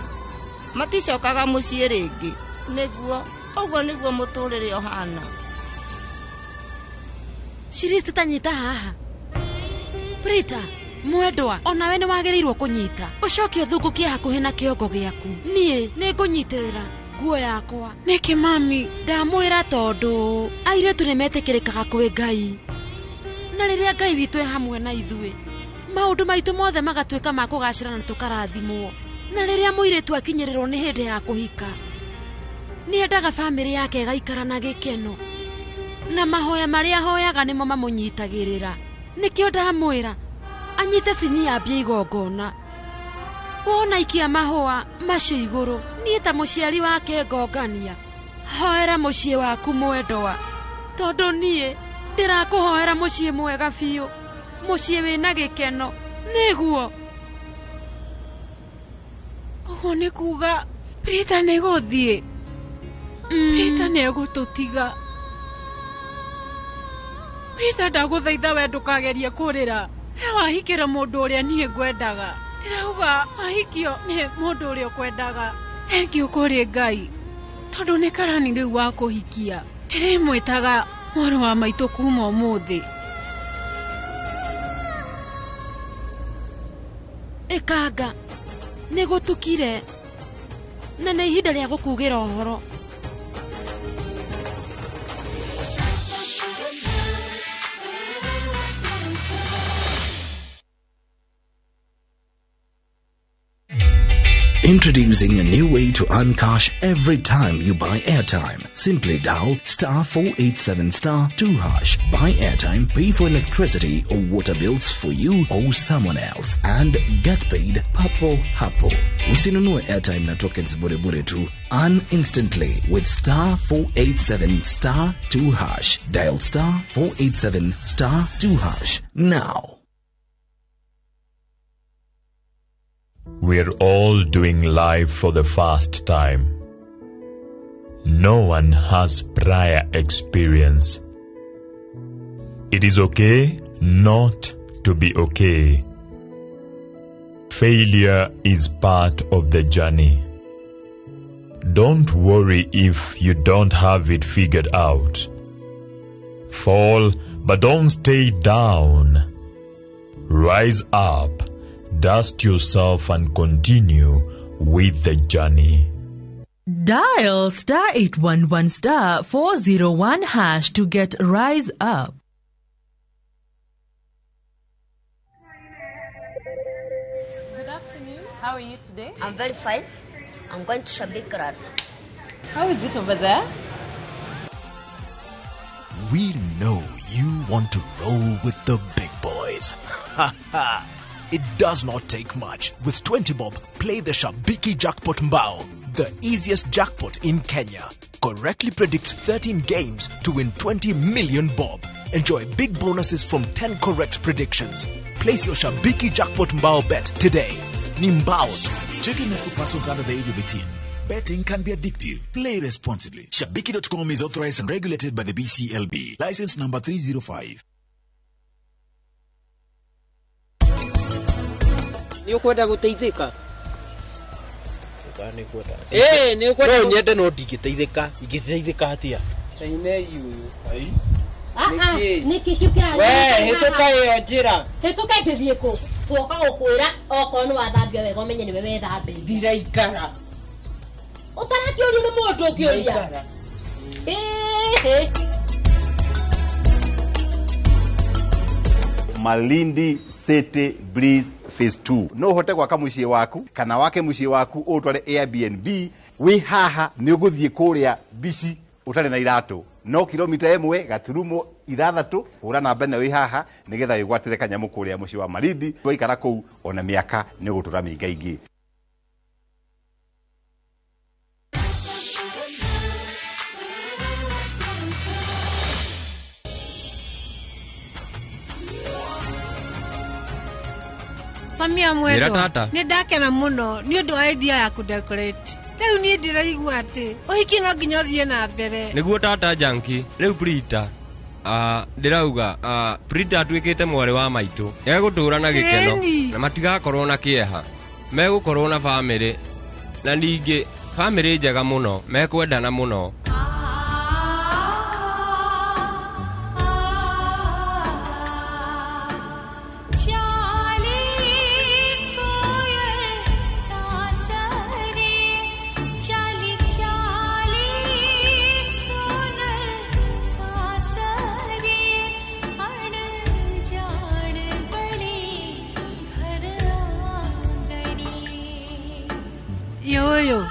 maticokaga mũciĩ rĩngĩ. Nĩguo ũguo nĩguo mũtũrĩre ũhana. Shiristi ta nyita haha. Prita, mwendwa, onawe nĩ wagĩrĩirwo kũnyita. Ũcoke ũthungũkie hakuhĩ na kĩongo gĩaku. Niĩ nĩ ngũnyitĩrĩra nguo yakwa. Nĩkĩ mami? Ndamwĩra tondũ airĩtu nĩ metĩkĩrĩkaga kwĩ Ngai. Na rĩrĩa Ngai witũ e hamwe na ithuĩ, maũndũ maitũ mothe magatuĩka ma kũgacĩra na tũkarathimwo. Na rĩrĩa mũirĩtu akinyĩrĩrwo nĩ hĩndĩ ya kũhika, nĩendaga bamĩrĩ yake ĩgaikara na gĩkeno. Na mahoya marĩa ahoyaga nĩmo mamũnyitagĩrĩra. Nĩkĩo ndamwĩra anyite cinia ambie igongona. Wona ikia mahũa macio igũrũ, niĩ ta mũciari wake ngongania. Hoera mũciĩ waku mwendwa, tondũ niĩ ndĩrakũhoera mũciĩ mwega biũ, mũciĩ wĩna gĩkeno. Nĩguo. Ũguo nĩ kuga Prita nĩ gũthiĩ. Prita nĩ egũtũtiga. Prita ndagũthaitha we ndũkagerie kũrĩra. We wahikĩra mũndũ ũrĩa niĩ ngwendaga. Ndĩrauga wahikio nĩ mũndũ ũrĩa ũkwendaga. Thengiũ kũrĩ Ngai tondũ nĩ Karani rĩu wa kũhikia. Ndĩrĩmwĩtaga mwarĩ wa maitũ kuma ũmũthĩ. Ĩkanga, nĩ gũtukire na nĩ ihinda rĩa gũkugĩra ũhoro. Introducing a new way to earn cash every time you buy airtime. Simply dial star 487 star 2 hash. Buy airtime, pay for electricity or water bills for you or someone else, and get paid papo hapo. Usinunue airtime na tokens bure bure tu. Earn instantly with star 487 star 2 hash. Dial star 487 star 2 hash now. We're all doing life for the first time. No one has prior experience. It is okay not to be okay. Failure is part of the journey. Don't worry if you don't have it figured out. Fall, but don't stay down. Rise up, dust yourself, and continue with the journey. Dial star 811 star 401 hash to get Rise Up. Good afternoon. How are you today? I'm very fine. I'm going to Shabiki right now. How is it over there? We know you want to roll with the big boys. Ha ha! It does not take much. With 20 bob, play the Shabiki Jackpot Mbao, the easiest jackpot in Kenya. Correctly predict 13 games to win 20 million bob. Enjoy big bonuses from 10 correct predictions. Place your Shabiki Jackpot Mbao bet today. Ni mbao tu. Strictly not for persons under the age of 18. Betting can be addictive. Play responsibly. Shabiki.com is authorized and regulated by the BCLB. License number 305. Nĩ ũkwenda gũteithĩka? Ĩĩ, nĩ ũkwenda. No nyende no ndingĩteithĩka. Ingĩteithĩka atĩa? Tainei ũyũ. Nĩkĩ kĩu kĩrarĩ? We, hĩtũka ĩyo njĩra. Hĩtũka ĩngĩthiĩ kũ? Twoka gũkwĩra okorwo nĩ wathambia wega ũmenye nĩwe wethambĩire. Ndiraikara. Ũtarakĩũrio nĩ mũndũ ũkĩũria. Ĩĩ. Malindi City Breeze Phase 2. No uhote gwaka muciĩ waku kana wake muciĩ waku ũtware Airbnb wĩ haha nĩ ũgũthiĩ kũrĩa bici ũtarĩ na iratũ no kilomita 1.6 hũra namba ĩno wĩ haha nĩgetha wĩgwatĩre kanyamũ kũrĩa mũciĩ wa Malindi. Waikara kũu ona mĩaka nĩ ũgũtũra mĩingaingĩ. Samia mwendwa, nĩ ndakena mũno nĩ ũndũ wa idea ya kũdecorate. Rĩu niĩ ndĩraigua atĩ ũhiki no nginya ũthiĩ na mbere. Nĩguo tata Janki, rĩu Prita ndĩrauga Prita atuĩkĩte mwarĩ wa maitũ. Egũtũũra na gĩkeno na matigakorwo na kĩeha. Megũkorwo na bamĩrĩ na ningĩ bamĩrĩ njega mũno, mekwendana mũno. Yo.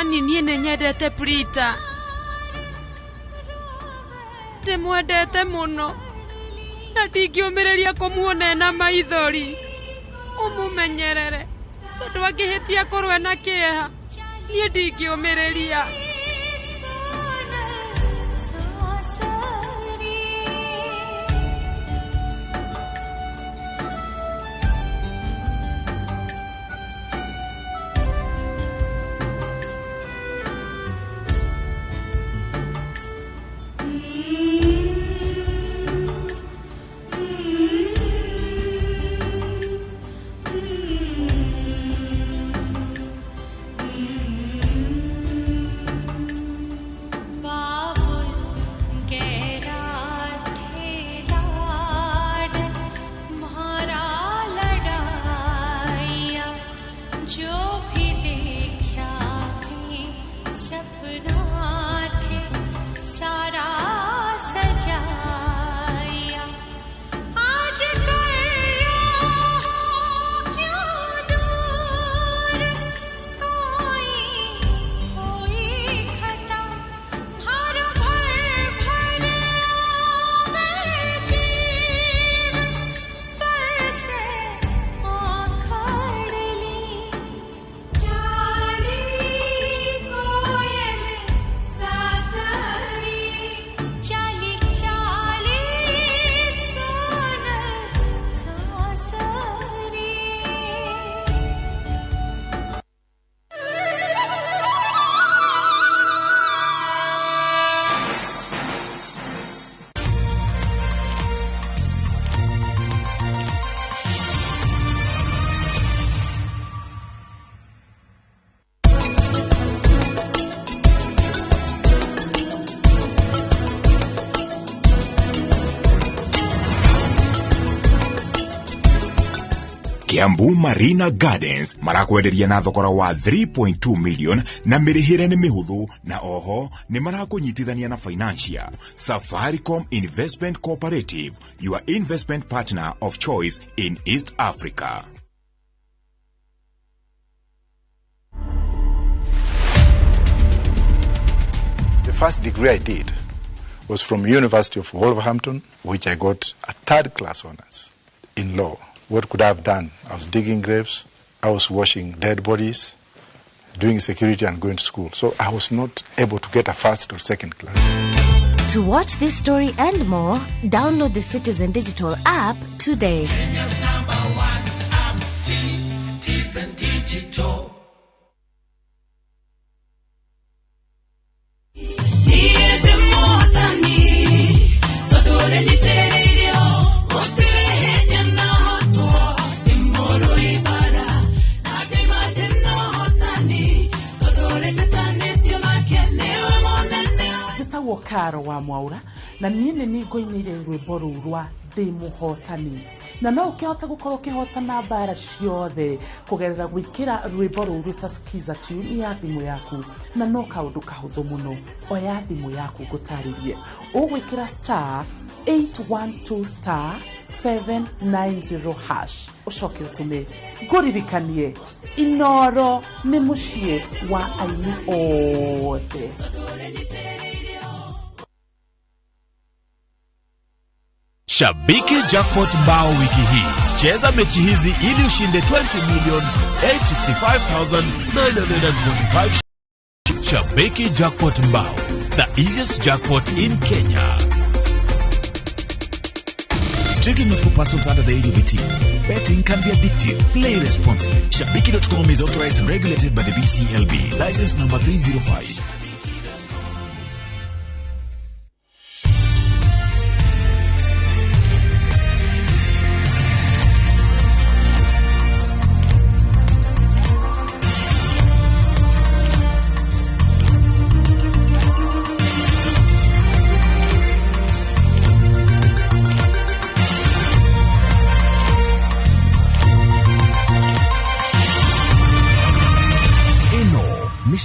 Mũhotani, niĩ nĩ nyendete Prita, ndĩmwendete mũno na ndingĩũmĩrĩria kũmuona ena maithori. Ũmũmenyerere tondũ angĩhĩtia korwo ena kĩeha niĩ ndingĩũmĩrĩria. Kiambu Marina Gardens marakwenderia na thogora wa 3.2 million na mĩrĩhĩre nĩ mĩhũthũ, na oho nĩ marakũnyitithania na financial. Safaricom Investment Cooperative, your investment partner of choice in East Africa. The first degree I did was from University of Wolverhampton, which I got a third class honors in law. What could I have done? I was digging graves, I was washing dead bodies, doing security and going to school. So I was not able to get a first or second class. To watch this story and more, download the Citizen Digital app today. Kenya's number one app, Citizen Digital. Njĩtagwo Karo wa Mwaura na niĩ nĩ niĩ ngũinĩire rwĩmbo rũu rwa ndĩ mũhotani, na no ũkĩhote gũkorwo ũkĩhotana mbara ciothe kũgerera gwĩkĩra rwĩmbo rũu rwĩta Skiza tune ya thimũ yaku, na no kaũndũ kahũthũ mũno. Oya thimũ yaku ngũtarĩrie, ũgwĩkĩra star 812 star 790 hash ũcoke ũtũme. Ngũririkanie, Inoro nĩ mũciĩ wa aini othe. Shabiki Jackpot mbao wiki hii. Cheza mechi hizi ili ushinde 20,865,945. Shabiki Jackpot mbao, the easiest jackpot in Kenya. Strictly not for persons under the age of 18. Betting can be addictive. Play responsibly. Shabiki.com is authorized and regulated by the BCLB. License number 305.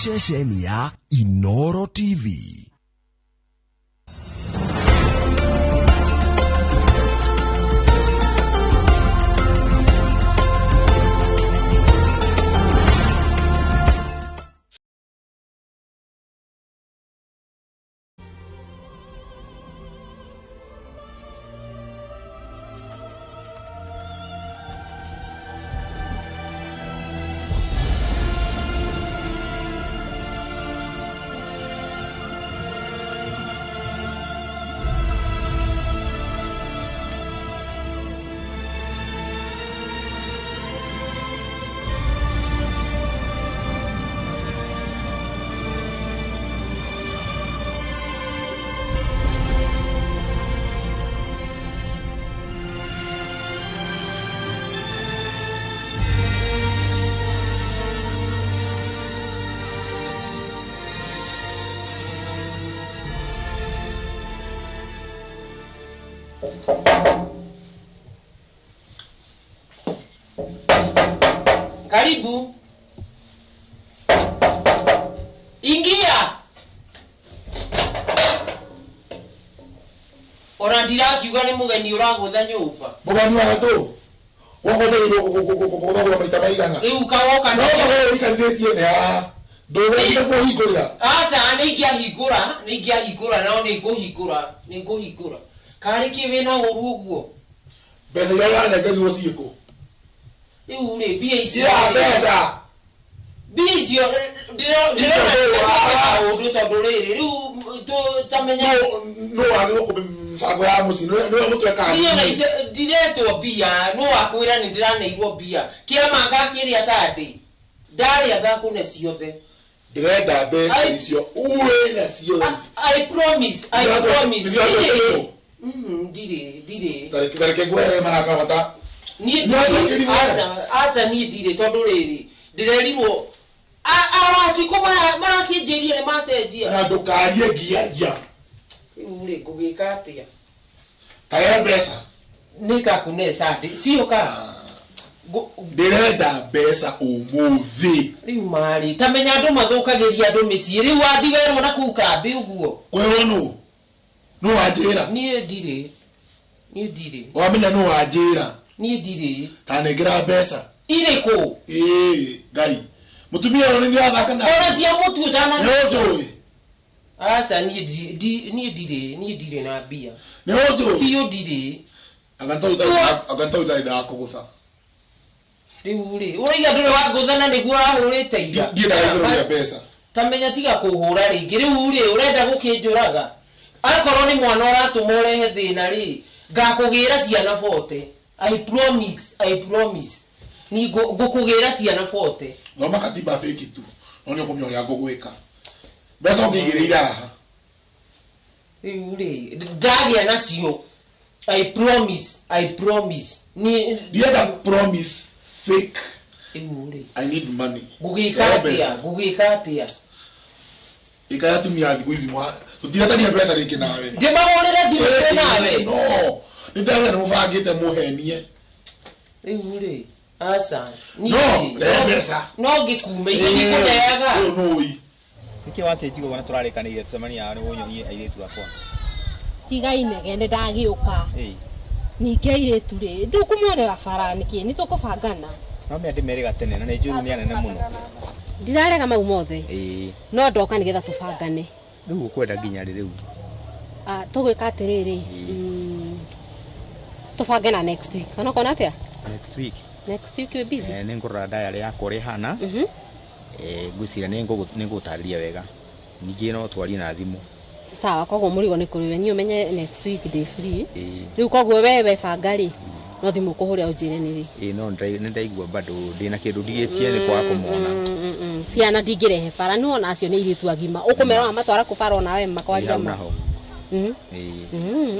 Ceceni ya Inoro TV. Karibu. Ingia. Ona ndirakiuga nĩ mũgeni ũragũtha nyũmba. Mũgeni wa ndũ? Wagũthĩirwo kũgũthagũra maita maigana. Rĩu kawoka No ũikarithĩtie nĩ haha. Ndũgũthire kũhingũrĩra. Aca nĩ ingĩahingũra, nĩ ingĩahingũra no nĩ ngũhingũra, nĩ ngũhingũra. Karĩ kĩ wĩna ũru ũguo? Mbeca iria ũranengerirwo ciĩkũ? Rĩu rĩ mbia icio. Cia mbeca. Mbia icio ndĩrona ũndũ tondũ rĩrĩ rĩu tamenya no wagĩrĩirwo kũmĩ mĩbango ya mũciĩ nĩwe mũtwe kana niĩ ona ndiretwo mbia no wakwĩra nĩ ndĩraneirwo mbia kĩama ngakĩrĩa Sunday ndarĩa ngakũne ciothe. Ndĩrenda mbeca icio uwe nacio ici. I promise, I promise. Ndirĩ ndirĩ. Tareke ngwehere marakabata. Niĩ ndirĩ. Aca aca niĩ ndirĩ tondũ rĩrĩ ndĩrerirwo awacikũ marakĩnjĩria nĩ macenjia. Na ndũkarie ngiaria. Rĩu rĩ ngũgĩka atĩa? Tarehe mbeca. Nĩngakũne Sunday ciũka. Ndĩrenda mbeca ũmũthĩ. Rĩu marĩ ta menya andũ mathũkagĩria andũ mĩciĩ rĩu wathi werwo na kũu kambĩ ũguo. Kwĩrwo nũ? Nũ wanjĩra? Niĩ ndirĩ. Niĩ ndirĩ. Wamenya nũ wanjĩra? Niĩ ndirĩ. Ta nengera mbeca. Irĩkũ? Ĩĩ Ngai. Mũtumia ũyũ nĩ athaka na. Ona cia mũtu ũtana. Nĩ ũnjũĩ? Aca niĩ ndirĩ, niĩ ndirĩ na mbia. Nĩ ũnjũĩ? Biũ ndirĩ. Anga nĩ ndakũgũtha. Rĩu rĩ ũraiga ndũrĩ wangũtha na nĩguo ũrahũrĩte ira. Ndiendaga itherũ rĩa mbeca. Ta menya tiga kũhũra rĩngĩ rĩu rĩ ũrenda gũkĩnjũraga. Akorwo nĩ mwana ũratũma ũrehe thĩna rĩ ngakũgĩra ciana 40. I promise, I promise. Ni ngũkũgĩra ciana 40. Thoma katiba fake tu. No nĩ ũkũmenya ũrĩa ngũgwĩka. Mbeca ũngĩigĩrĩire haha. Rĩu rĩ ndagĩa nacio. I promise, I promise. Ni ndienda promise fake. Rĩu rĩ I need money. Ngũgĩka atĩa? Ngũgĩka atĩa? Ĩka atumia thikũ ici tũtiretania mbeca rĩngĩ nawe. Ndĩmahũrĩre thimũ twĩ nawe. No, nĩ ndagĩa nĩ mũbangĩte mũhenie. Rĩu rĩ aca no rehe mbeca. No ngĩkume ithe ndikũneaga. Ũyũ nũi. Nĩkĩ wakĩnjigua ũguo na tũrarĩkanĩire tũcemanie haha nĩguo ũnyonie airĩtu akwa? Tiga inegene ndagĩũka. Ningĩ airĩtu rĩ ndũkũmonera bara nĩkĩ nĩ tũkũbangana. No mĩa ndĩmerĩga tene na nĩ njũĩ nĩ anene mũno. Ndirarega mau mothe. No ndoka nĩgetha tũbangane. Rĩu ũkwenda nginya rĩ rĩu? Tũgwĩka atĩrĩrĩ tũbange na next week. Kana ũkona atĩa? Next week. Next week wĩ busy? Nĩ ngũrora diary yakwa ũrĩa ĩhana. Ngwĩciria nĩ ngũgũtarĩria wega. Ningĩ no twarie na thimũ. Sawa, koguo mũrigo nĩ kũrĩ we niĩ ũmenye next week ndĩ free. Rĩu koguo we webanga rĩ no thimũ ũkũhũrĩra ũnjĩre nĩ rĩ. Ĩĩ no nĩ ndaigua bado ndĩna kĩndũ ndigĩtie nĩ kwaga kũmona. Ciana ndingĩrehe bara nĩ wona acio nĩ airĩtu agima. Ũkũmera wamatwara kũ bara onawe makwaria ma.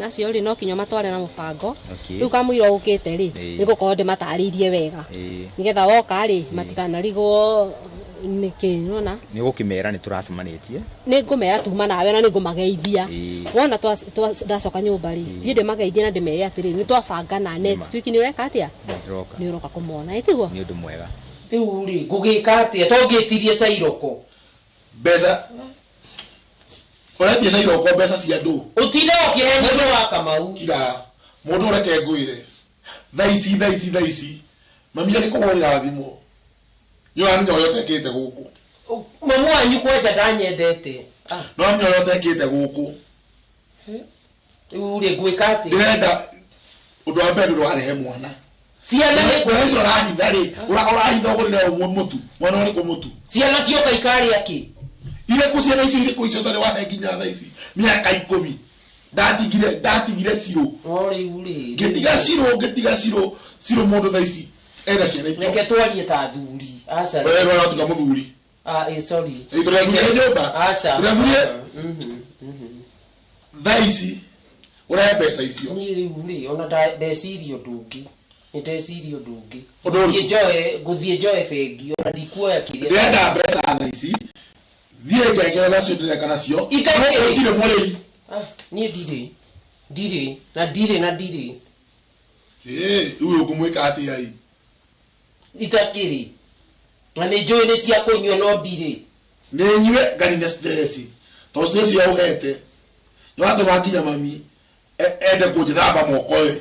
Acio rĩ no kinya matware na mũbango. Rĩu kamũira ũkĩte rĩ nĩ ngũkorwo ndĩmatarĩirie wega. Nĩgetha woka rĩ matikanarigwo nĩkĩ nĩwona. Nĩ ũgũkĩmera nĩ tũracemanĩtie. Nĩ ngũmera tuma nawe na nĩ ngũmageithia. Wona ndacoka nyũmba rĩ thiĩ ndĩmageithie na ndĩmere atĩrĩrĩ nĩ twabangana next week nĩ ũreka atĩa? Nĩ ũroka kũmona ĩtiguo? Nĩ ũndũ mwega. Rĩu rĩ ngũgĩka atĩa to ngĩtirie cairoko? Mbeca ũretie cairoko mbeca cia andũ. Ũtinde ũkĩhenia ũndũ wa Kamau. Kira mũndũ ũreke ngwĩre thaa ici thaa ici thaa ici mami agĩkũhũrĩra thimũ nĩ ũramenya ũrĩa ũtekĩte gũkũ. Mamu wanyu kwanja ndanyendete. Nĩ ũramenya ũrĩa ũtekĩte gũkũ. Rĩu rĩ ngwĩka atĩa? Ndĩrenda ũndũ wa mbere ndũkarehe mwana. Ciana nĩ mbeca icio ũrahitha rĩ ũrahitha ũgũrĩre ũmwe mũtu mwana ũrĩkũ mũtu. Ciana cioka ikarĩa kĩ? Irĩkũ ciana icio irĩkũ icio ũtarĩ wahe nginya thaa ici mĩaka 10 ndatigire cirũ. No rĩu rĩ ngĩtiga cirũ ngĩtiga cirũ cirũ mũndũ thaa ici ena ciana itũ. Reke twarie ta athuri. Aca. Wewe ũratuĩka mũthuri. Sorry. Tũrathurire nyũmba. Aca. Tũrathurire. Thaa ici ũrehe mbeca icio. Niĩ rĩu rĩ ona ndeciria ũndũ ũngĩ. Nĩ ndeciria ũndũ ũngĩ. Ngũthiĩ njoe bengi ona ndikuoya kĩrĩa. Ndĩrenda mbeca thaa ici. Thiĩ ngengere nacio ndĩreka nacio. Ũtirĩ mũrĩi. Niĩ ndirĩ. Ndirĩ na ndirĩ na ndirĩ. Rĩu ũkũmwĩka atĩa ĩ? Itakĩrĩ. Na nĩ njũĩ nĩ cia kũnyua no ndirĩ. Nĩ nyue nganine stress. Tondũ stress ya ũhete. Nĩ watũma nginya mami ende kũnjĩthamba moko ĩ.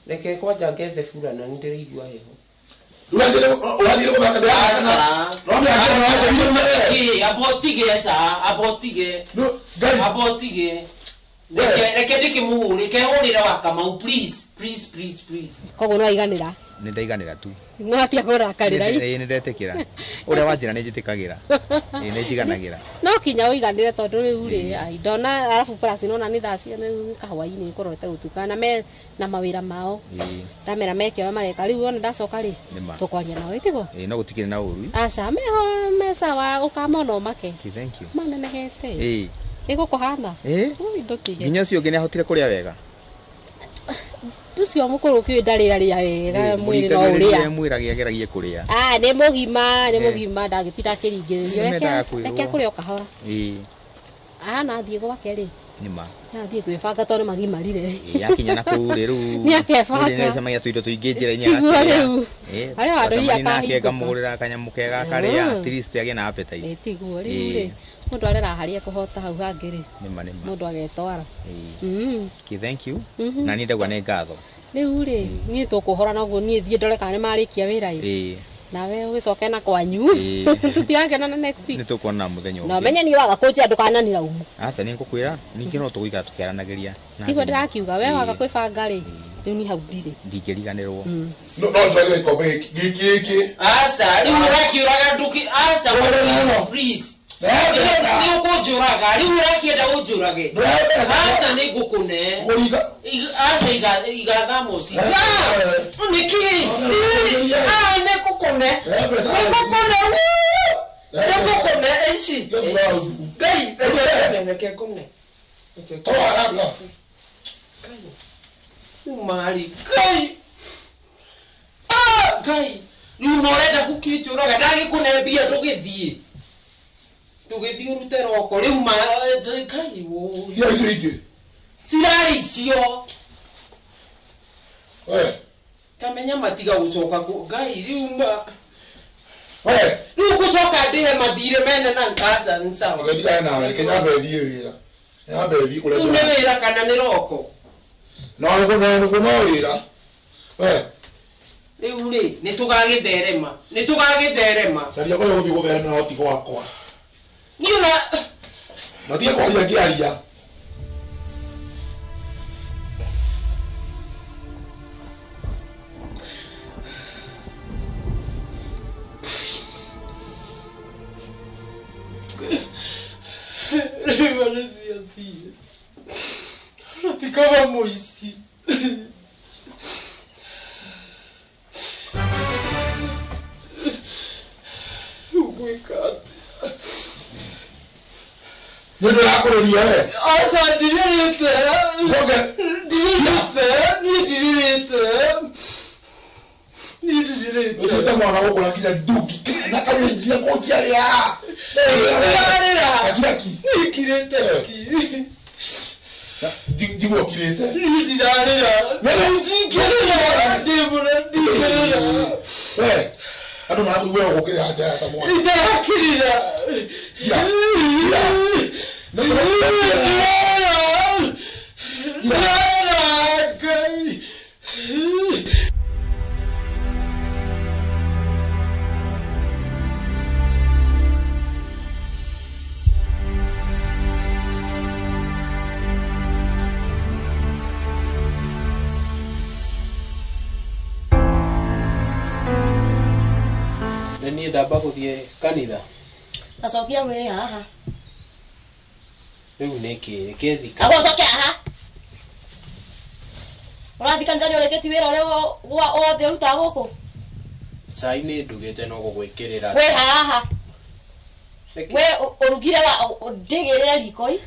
Reke kwanja ngethe burana nĩ ndĩraigua heho. Ũracire gũthaka ndĩrathaka. No nĩ abotige sa abotige. Abotige. Reke ndĩkĩmũhũre kehũrĩre wa Kamau please please please please. Koguo no aiganĩra. Nĩ ndaiganĩra tu. No atia kũrakarĩra. Ĩĩ nĩ ndetĩkĩra. Ũrĩa wanjĩra nĩ njĩtĩkagĩra. Ĩĩ nĩ njiganagĩra. No kinya ũiganĩre tondũ rĩu rĩ ndona arabu plus nona nĩ thaa cia rĩu kahwainĩ kũrorete gũtuka na me na mawĩra mao. Ndamera meke ũrĩa mareka rĩu ona ndacoka rĩ tũkwaria nao ĩtiguo. Ĩĩ no gũtikĩrĩ na ũru. Aca meho me sawa ũkamona ũmake. Thank you. Manenehete. Ĩĩ. Ĩgũkũhana. Ĩĩ. Ndũtige. Nginya ũcio ũngĩ nĩ ahotire kũrĩa wega. Ũcio mũkũrũ kĩũĩ ndarĩ arĩa wega mwĩrĩ no ũrĩa. Mwĩrage ageragie kũrĩa. Ah nĩ mũgima nĩ mũgima ndagĩtinda akĩringĩrĩrio reke akũrĩa o kahora. Ĩĩ. Ahana athiĩ gwake rĩ. Nĩma. Athiĩ kwĩbanga tondũ nĩ magimarire. Ĩĩ akinya na kũu rĩ rĩu. Nĩ akebanga. Nĩ acemagia tũindo tũingĩ njĩra-inĩ Tiguo rĩu. Ĩĩ. Harĩa handũ hihi nake ngamũgũrĩra kanyamũ kega akarĩa at least agĩe na appetite. Ĩĩ tiguo rĩu rĩ. Mũndũ arera harĩa kũhota hau hangĩ rĩ. Nĩma nĩma. Mũndũ agetwara. Ĩĩ. Okay, thank you. Na niĩ ndauga nĩ ngatho. Rĩu rĩ niĩ tũkũhora naguo niĩ thiĩ ndore kana nĩ marĩkia wĩra ĩ. Ĩĩ. Nawe ũgĩcoke na kwanyu. Tũtigakena next week. Nĩ tũkuonana mũthenya ũngĩ. Na ũmenye niĩ waga kũnjĩra ndũkananiraumu. Aca nĩ ngũkwĩra ningĩ no tũgũikara tũkĩaranagĩria. Tiguo ndĩrakiuga we waga kwĩbanga rĩ rĩu niĩ hau ndirĩ. Ndingĩriganĩrwo. No njwagĩre gĩkombe gĩkĩ gĩkĩ. Aca rĩu ũrakiũraga ndũkĩ aca please. Nĩ ũkũnjũraga rĩu ũrakĩenda ũnjũrage. Aca nĩ ngũkũne. Aca igatha moci. Nĩkĩ? Nĩ ngũkũne. Nĩ ngũkũne. Nĩ ngũkũne ici. Ngai reke ngũne. Ngai. Umari. Ngai. Ngai. Rĩu no ũrenda gũkĩnjũraga ndagĩkũne mbia ndũgĩthiĩ. Ndũgĩthiĩ ũrute roko rĩu ma Ngai wũi. Cia icio ingĩ. Cirarĩ icio. Tamenya matiga gũcoka Ngai rĩu ma. Rĩu gũcoka ndĩhe mathirĩ mene na aca nĩ sawa. Reke ndigane nawe reke nyambe thiĩ wĩra. Nyambe thiĩ kũrĩa. Rĩu nĩ wĩra kana nĩ roko? No no wĩra. Rĩu rĩ nĩ tũgagĩtherema. Nĩ tũgagĩtherema. Caria kũrĩa ũgũthiĩ gũtherema no ti gwakwa. Niĩ na na tiga kwaria ngĩaria. Rĩu ona ciathiĩ. Ona ti kaba mũici. Rĩu ngwĩka atĩa? Nĩ ũndũ ũrakũrĩria we? Aca ndirĩrĩte. Ndirĩrĩte. Niĩ ndirĩrĩte. Niĩ ndirĩrĩte. Ũtuĩte mwana gũkũra nginya ndungi na kamũingia kũnjiarĩra. Ndirarĩra. Gakira ki. Niĩ ngirĩte ki. Njiguo ũkirĩte. Niĩ ndirarĩra. Ndingĩrĩra. Ndĩmũra ndingĩrĩra. We andũ marakũigua ũgũkĩrĩra njaya ta mwana. Ndirakĩrĩra. Ndirarĩra. Ngai. Niĩ ndamba gũthiĩ kanitha. Acokia mwĩrĩ haha. Rĩu nĩ kĩ? Reke thika. Agũcoke haha. Ũrathiĩ kanitha nĩ ũrĩkĩtie wĩra ũrĩa wothe ũrutaga gũkũ? Cai nĩ ndugĩte no gũgwĩkĩrĩra. Wĩ haha. We ũrugire wa ndĩgĩrĩre riko ĩ?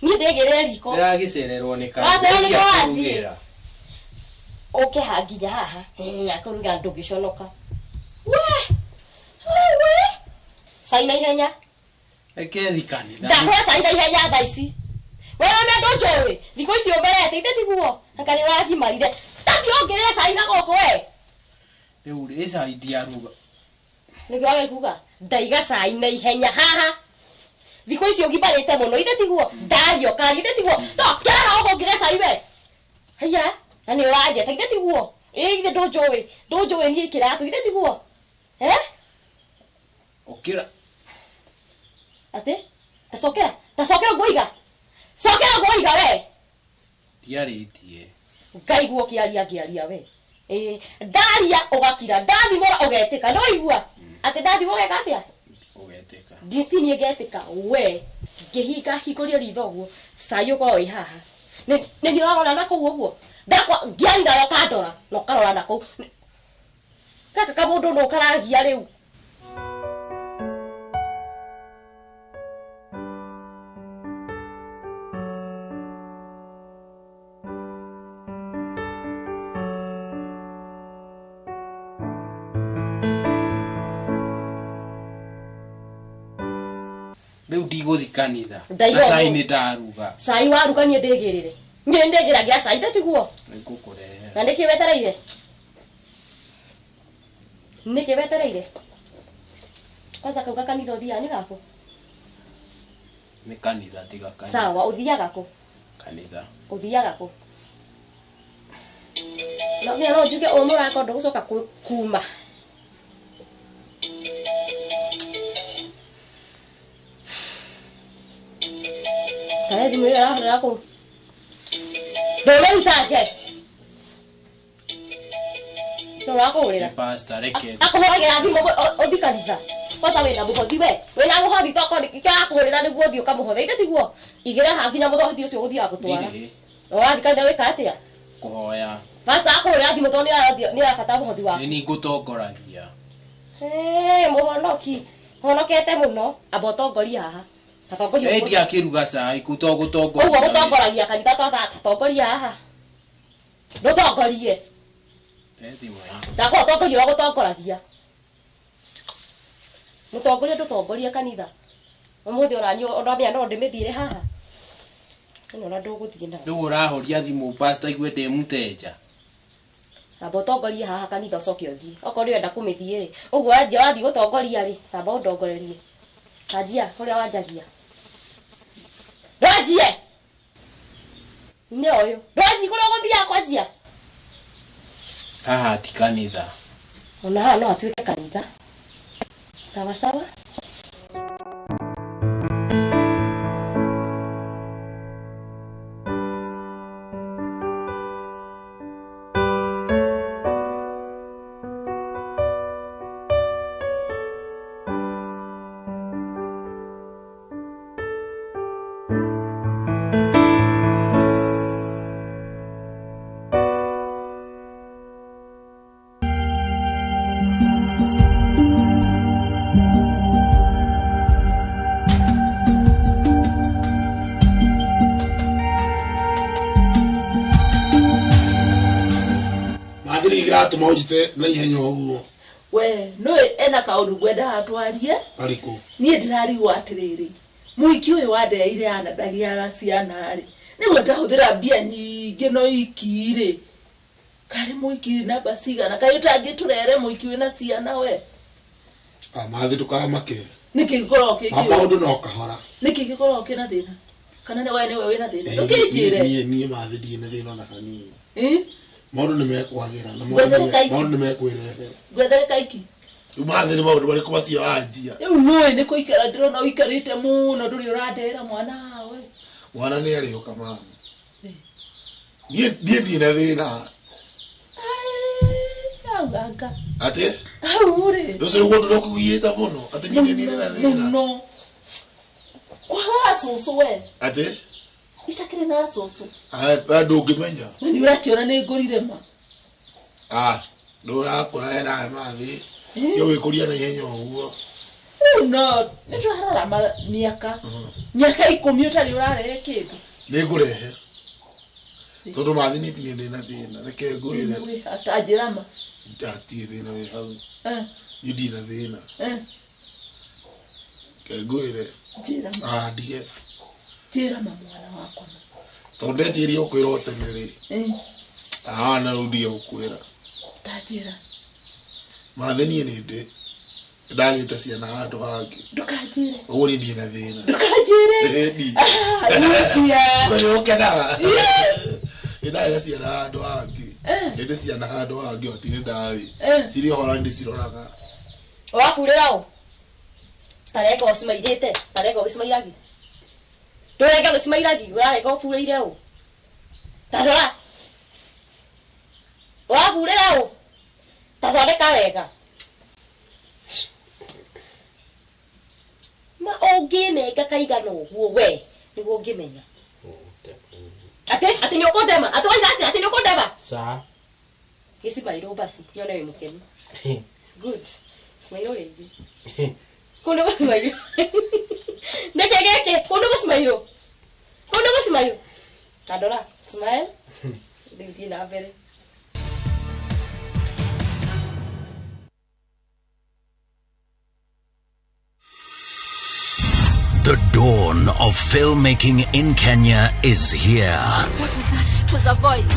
Niĩ ndĩgĩrĩre riko. Ndĩragĩcererwo nĩ Wacererwo nĩ wathiĩ. Ũke ha nginya haha. Akũruga ndũgĩconoka. We! We! Cai na ihenya. Reke thiĩ kanitha. Ndakũhe cai na ihenya thaa ici. We no nĩ andũ njũĩ. Thikũ ici ũmberete ithe tiguo. Anga nĩ ũragimarire. Takĩongerere cai na gũkũ we. Rĩu rĩ cai ndiaruga. Nĩkĩo wage kuga ndaiga cai na ihenya haha. Thikũ ici ũgimarĩte mũno ithe tiguo ndario kari ithe tiguo to kĩara ũguo ngire cai we. Haiya na nĩ ũranjeta ithe tiguo. Ĩ ithe ndũnjũĩ ndũnjũĩ niĩ kĩratũ ithe tiguo. Eh? Ũkĩra. Atĩ? Tacokera tacokera ũguo iga. Cokera ũguo iga we. Ndiarĩtie. Ngaigua ũkĩaria ngĩaria we. Ĩ ndaria ũgakira ndathimũra ũgetĩka nĩwaigua? Atĩ ndathimũra ũgeka atĩa? Ũgetĩka. Ti niĩ ngetĩka we ngĩhinga hingũrie ritho ũguo cai ũkorwo wĩ haha. Nĩ niĩ ũrarora na kũu ũguo ndakwa ngĩaria nawe ũkandora na ũkarora na kũu. Gaka kamũndũ nũ karagia rĩu. Rĩu ndigũthi kanitha. Na cai nĩ ndaruga. Cai waruga niĩ ndĩgĩrĩre. Niĩ nĩndĩgĩragira cai ithe tiguo. Nĩngũkũrehera. Na nĩkĩ wetereire? Nĩkĩ wetereire? Kwanza kauga kanitha ũthiaga nĩ gakũ? Nĩ kanitha tiga kanitha. Sawa ũthiaga kũ? Kanitha. Ũthiaga kũ? No mĩa no njuge ũyũ mũrako ndũgũcoka kuma. Kare thimũ ĩyo ĩrahũrĩra kũ? Ndũmĩrutange. Nũ ũrakũhũrĩra? Nĩ pastor reke. Akũhũragĩra thimũ ũthi kanitha. Kwanza wĩna mũhothi we. Wĩna mũhothi tokorwo nĩkĩo arakũhũrĩra nĩguo ũthiĩ ũkamũhothe. Ithe tiguo? Igĩra haha nginya mũhothi ũcio ũgũthiaga gũtwara. Ndirĩ. Ũrathiĩ kanitha gwĩka atĩa? Kũhoya. Pastor akũhũrĩra thimũ tondũ nĩ arabatara mũhothi waku. Nĩ niĩ ngũtongoragia. Mũhonoki. Honokete mũno. Amba ũtongorie haha. Tatongoria. Ĩ ndiakĩruga cai kũ to gũtongoria. Ũguo gũtongoragia kanitha tatongoria haha. Ndũtongorie. Ndakwa ũtongoria ũrĩa gũtongoragia. Mũtongoria ndũtongorie kanitha. Ũmũthĩ ũraniĩ ũramenya no ndĩmĩthiĩre haha. Ĩno ona ndũgũthiĩ nayo. Rĩu ũrahoria thimũ pastor igue ndĩ mũteja. Amba ũtongorie haha kanitha ũcoke ũthiĩ. Okorwo nĩ ũrenda kũmĩthiĩ rĩ, ũguo wanjia wathiĩ gũtongoria rĩ, tamba ũndongorerie. Anjia kũrĩa wanjagia. Ndwanjie! Nĩ ũyũ. Ndwanjie kũrĩa ũgũthiaga kwanjia. Haha ti kanitha. Ona haha no hatuĩke kanitha. Sawa sawa. Maũnjite na ihenya ũguo. We nũĩ ena kaũndũ ngwendaga twarie. Karĩkũ? Niĩ ndĩrarigwo atĩrĩrĩ, mũhiki ũyũ wandeheire ana ndagĩaga ciana rĩ, nĩguo ndahũthĩra mbia nyingĩ no iki rĩ, karĩ mũhiki namba cigana? Kaĩ ũtangĩtũrehere mũhiki wĩna ciana we? Mathi ndũkamake. Nĩkĩ gĩkoragwo kĩ kĩũru? Maũndũ no kahora. Nĩkĩ gĩkoragwo kĩna thĩna? Kana nĩ we nĩwe wĩna thĩna? Ndũkĩnjĩre. Niĩ mathi ndirĩ na thĩna ona hanini. Maũndũ nĩ mekwagĩra na maũndũ nĩ mekwĩrehe. Ngwethere kaiki. Rĩu mathi nĩ maũndũ marĩkũ macio wanjia? Rĩu nũĩ nĩ kũikara ndĩrona ũikarĩte mũno ndũrĩ ũrandehera mwana we. Mwana nĩ arĩũka mama. Niĩ ndirĩ na thĩna. Hau anga. Atĩ? Hau rĩ. Rũcio rũguo ndũkũgiĩte mũno atĩ niĩ ndirĩ na thĩna. Mũno. Kwa cũcũ we. Atĩ? Itakĩrĩ na cũcũ. Ndũngĩmenya. Na nĩ ũrakĩona nĩ ngũrire ma. Ndũrakũra hena mathi. Yo wĩkũria na ihenya ũguo. Rĩu no nĩ tũrarora mĩaka. Mĩaka 10 ũtarĩ ũrarehe kĩndũ. Nĩ ngũrehe. Tondũ mathi niĩ ndirĩ ndĩ na thĩna. Reke ngwĩre. Atanjĩra ma. Hatirĩ thĩna wĩ hau. Niĩ ndirĩ na thĩna. Reke ngwĩre. Njĩra ma. Ndige. Njĩra ma mwana wakwa. Tondũ ndetirie ũkwĩrwo tene rĩ. Na rĩu ndige gũkwĩra. Tanjĩra. Mathe niĩ nĩ ndĩ ndagĩte ciana handũ hangĩ. Ndũkanjĩre. Ũguo niĩ ndirĩ na thĩna. Ndũkanjĩre. Ĩni. Ah, We nĩũkenaga. Nĩ ndagĩte ciana handũ hangĩ. Nĩ ndĩ ciana handũ hangĩ o ti nĩ ndarĩ. Cirĩ ũhoro nĩ ndĩciroraga. Ũraburĩra ũ? Tareka ũcimairĩte, tareka ũgĩcimairagi. Ndũreka ũgĩcimairagi, ũrareka ũburĩire ũ? Tarora. Ũraburĩra ũ? Tathondeka wega. Ma ũngĩnenga kaigana ũguo we nĩguo ũngĩmenya. Atĩ atĩ nĩ ũkũndema, atĩ waiga atĩ atĩ nĩ ũkũndema. Sa. Gĩcimairwo basi, nyone wĩ mũkenu. Good. Cimairwo rĩngĩ. Kũu nĩ gũcimairwo. Nĩkĩ gĩkĩ? Kũu nĩ gũcimairwo. Kũu nĩ gũcimairwo. Tandora, smile. Rĩu thiĩ na mbere. The dawn of filmmaking in Kenya is here. What was that? It was a voice.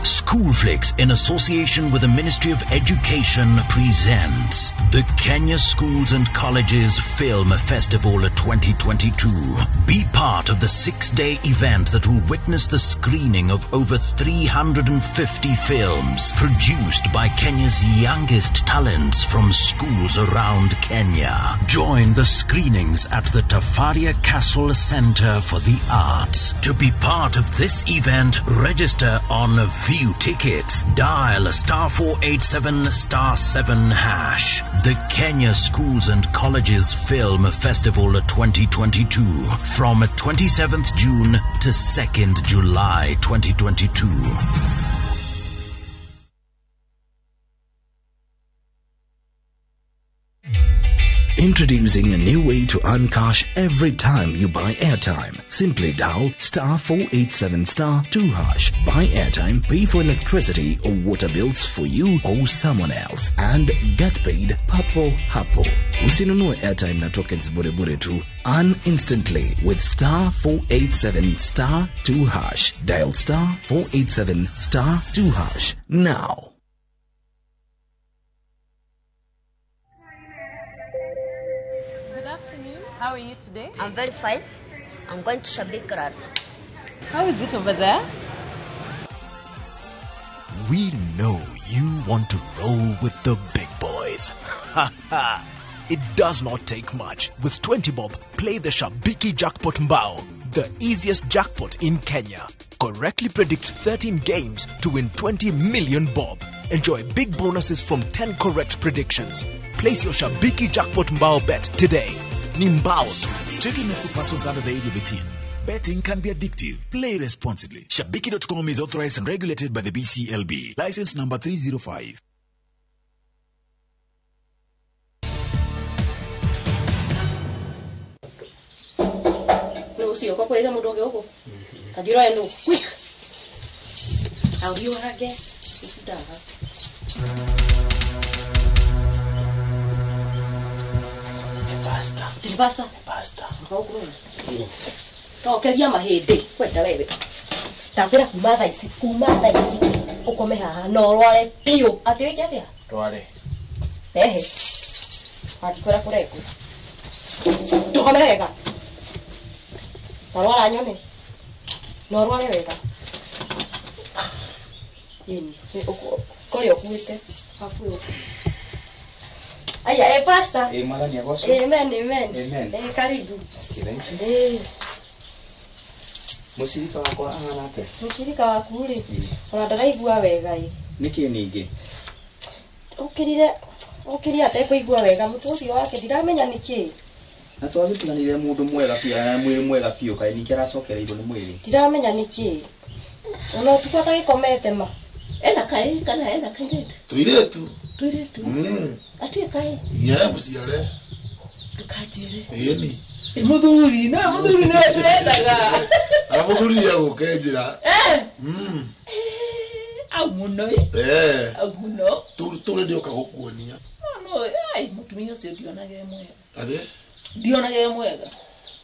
Schoolflix, in association with the Ministry of Education, presents the Kenya Schools and Colleges Film Festival 2022. Be part of the 6-day event that will witness the screening of over 350 films produced by Kenya's youngest talents from schools around Kenya. Join the screenings at the Tafaria Castle Center for the Arts. To be part of this event, register on View Tickets. Dial *487 *7#. The Kenya Schools and Colleges Film Festival 2022 from 27th June to 2nd July 2022. Introducing a new way to earn cash every time you buy airtime. Simply dial *487 *2#. Buy airtime, pay for electricity or water bills for you or someone else, and get paid papo hapo. Usinunue airtime na tokens bure bure tu. Earn instantly with *487 *2#. Dial *487 *2# now. How are you today? I'm very fine. I'm going to Shabik Rad. How is it over there? We know you want to roll with the big boys. Ha ha! It does not take much. With 20 bob, play the Shabiki Jackpot Mbao, the easiest jackpot in Kenya. Correctly predict 13 games to win 20 million bob. Enjoy big bonuses from 10 correct predictions. Place your Shabiki Jackpot Mbao bet today. Ni mbao tu. Strictly not for persons under the age of 18. Betting can be addictive. Play responsibly. Shabiki.com is authorized and regulated by the BCLB. License number 305. No, ucio kwa mundu ungi ugu. Kathiro eno quick. Auriũrage itindaga. Basta. Basta. Tokeria mahĩndĩ kwenda wewe. Ndakwĩra kuma thaa ici, kuma thaa ici ũkome haha na ũrware biũ. Atĩ wĩke atĩa? Rware. Ehe. Andikwĩra kũrengwo. Ndũkome wega. Ta rwara nyone. Na ũrware wega. Ĩni, kũrĩa ũkuĩte hakuhĩ. Aya, pastor. Mwathani agocwo. Amen, amen. Amen. Karibu. Thank you. Mũcirika wakwa ahana atĩa? Mũcirika waku rĩ, ona ndaraigua wega ĩ. Nĩkĩ ningĩ? Ũkĩrire, ũkĩrire atekũigua wega mũtwe ũcio wake ndiramenya nĩkĩ. Na twagĩtiganire mũndũ mwega biũ na mwĩrĩ mwega biũ kaĩ ningĩ aracokereirwo nĩ mwĩrĩ. Ndiramenya nĩkĩ. Ona ũtukũ atagĩkomete ma. Ena kaĩ kana ena kairĩtu? Tũirĩtu. Tũirĩtu. Atie kaĩ? Nginya mũciare. Ndũkanjĩre. Ĩni. Mũthuri, no mũthuri nĩwe ndĩrendaga. Ara mũthuri nĩegũkenjera. Au mũno ĩ. Au mũno. Tũrĩ ndĩoka gũkuonia. No, ai mũtumia ũcio ndionaga e mwega. Atĩ? Ndionaga e mwega.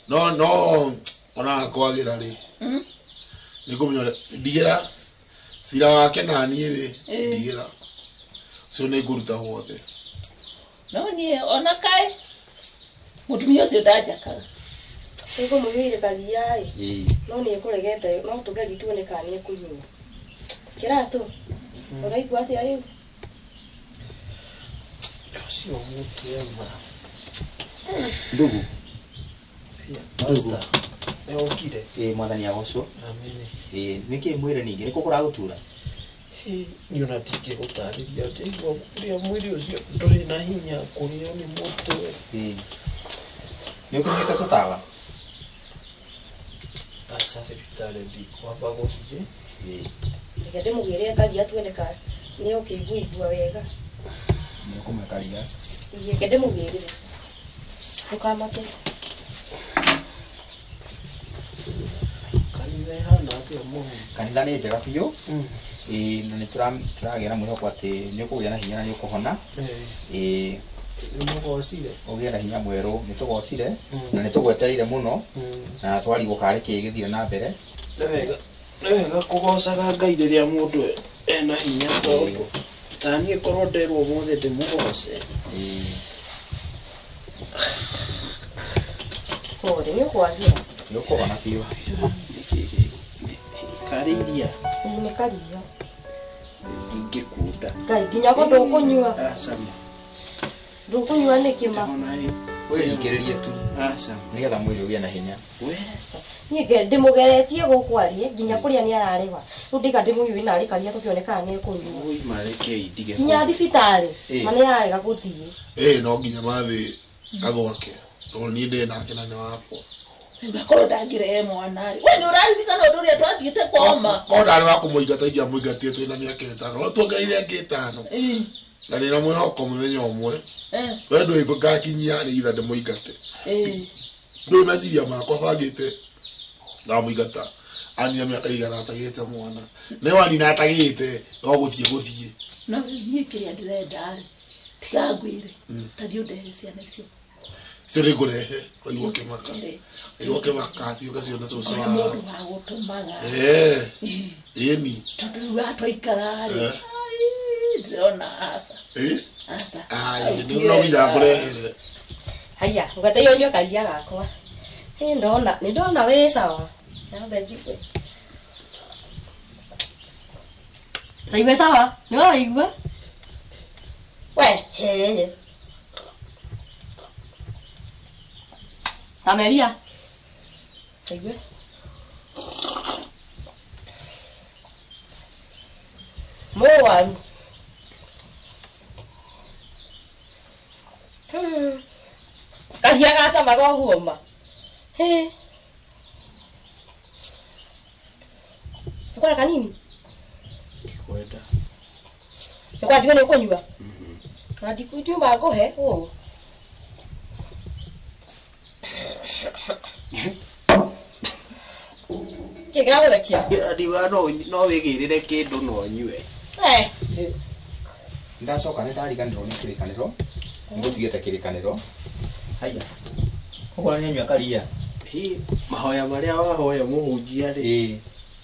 No, no, ona kwagĩra rĩ. Nĩngũmenya ũrĩa ndigĩra cira wake na niĩ rĩ, ndigĩra. Cio nĩ ngũruta wothe. No niĩ ona kaĩ mũtumia ũcio ndanjakaga. Nĩngũmũnyuire karia ĩ. No nĩ ekũregete no tũgerie tuone kana nĩ ekũnyua. Kĩratũ, ũraigua atĩa rĩu? Ũcio mũtwe ma. Ndugu. Ndugu. Nĩ ũkire? Ĩĩ mwathani agocwo. Amini. Ĩĩ nĩkĩ mwĩre ningĩ nĩkũ kũragũtura? Niĩ ona ndingĩgũtarĩria ndĩraigua ũrĩa mwĩrĩ ũcio ndũrĩ na hinya kũrĩo nĩ mũtwe. Ĩĩ. Nĩ ũkinyĩte tũtawa? Aca thibitarĩ ndikwamba gũthiĩ. Ĩĩ. Reke ndĩmũgĩrĩre karia tuone kana nĩ ũkĩiguigua wega. Nĩ ũkũmũhe karia? Ĩĩ reke ndĩmũgĩrĩre. Ndũkamake. Kanitha ĩhana atĩa mũhunjia? Kanitha nĩ njega biũ. Ĩĩ na nĩ tũragĩa na mwĩhoko atĩ nĩ ũkũgĩa na hinya na nĩ ũkũhona. Ĩĩ. Nĩ mũgocire? Ũgĩe na hinya mwerũ, nĩ tũgocire na nĩ tũgwetereire mũno na twarigwo karĩ kĩĩ gĩthire na mbere. Nĩ wega nĩ wega kũgocaga Ngai rĩrĩa mũndũ ena hinya tondũ ta niĩ korwo nderwo ũmũthĩ ndĩmũgoce. Pole, nĩ ũkwagĩra. Nĩ ũkũhona biũ. Karĩ iria? Ĩĩ nĩ karia. Ndingĩkunda. Ngai nginya ko ndũkũnyua. Aca ma. Ndũkũnyua nĩkĩ ma? Wĩringĩrĩrie tu. Aca. Nĩgetha mwĩrĩ ũgĩe na hinya. Niĩ ndĩmũgeretie gũkũ arie nginya kũrĩa nĩ ararĩha. Rĩu ndĩga ndĩmũnyue narĩ karia tũkĩone kana nĩ ekũnyua. Oi marekei ndige. Nginya thibitarĩ ma nĩ ararega gũthiĩ. Ĩĩ no nginya mathiĩ agwake tondũ niĩ ndĩ nake na nĩ wakwa. Rĩu akorwo ndangĩrehe mwana rĩ. We nĩ ũraririkana ũndũ ũrĩa twathiĩte koma? Korwo ndarĩ wa kũmũingata ingĩamũingatire twĩna mĩaka ĩtano. No tuongereire ĩngĩ ĩtano. Na ndĩna mwĩhoko mũthenya ũmwe. We ndũĩ ngakinyia nĩgetha ndĩmũingate. Ndũĩ meciria makwa bangĩte ndamũingata. Anina mĩaka igana atagĩte mwana. Nĩ wanina atagĩte no gũthiĩ gũthiĩ. No rĩu niĩ kĩrĩa ndĩrenda rĩ, tiga ngwĩre, ta thiĩ ũndehere ciana icio. Icio nĩngũrehe, waigua kĩmaka. Waigua kĩmaka ciũke cione cũcũ Ũrĩa wao. mũndũ wa gũtũmaga. Ĩni. Tondũ rĩu atwaikara rĩ, ndĩrona aca. Aca. Ai, no nginya ngũrehere. Haiya, ngwetereire ũnyue karia gakwa. Ĩ ndona, nĩ ndona wĩ sawa. Nyambe njigue. Raigue sawa? Nĩ waigua? We, he. Tameria. Raigue. Mũrwaru. Karia gacamaga ũguo ma. Hĩ. Ũkwenda kanini? Ndikwenda. Nĩkwandigwo nĩ ũkũnyua? Na ndikuuma ngũhe ũũ. Kĩ gĩragũthekia? Ndiuga no wĩgĩrĩre kĩndũ no ũnyue. Ndacoka nĩ ndariganĩrwo nĩ kĩrĩkanĩro. Nĩngũtigĩte kĩrĩkanĩro. Haiya. Ũguo nĩ anyua karia. Hi, mahoya marĩa wahoya mũhunjia rĩ,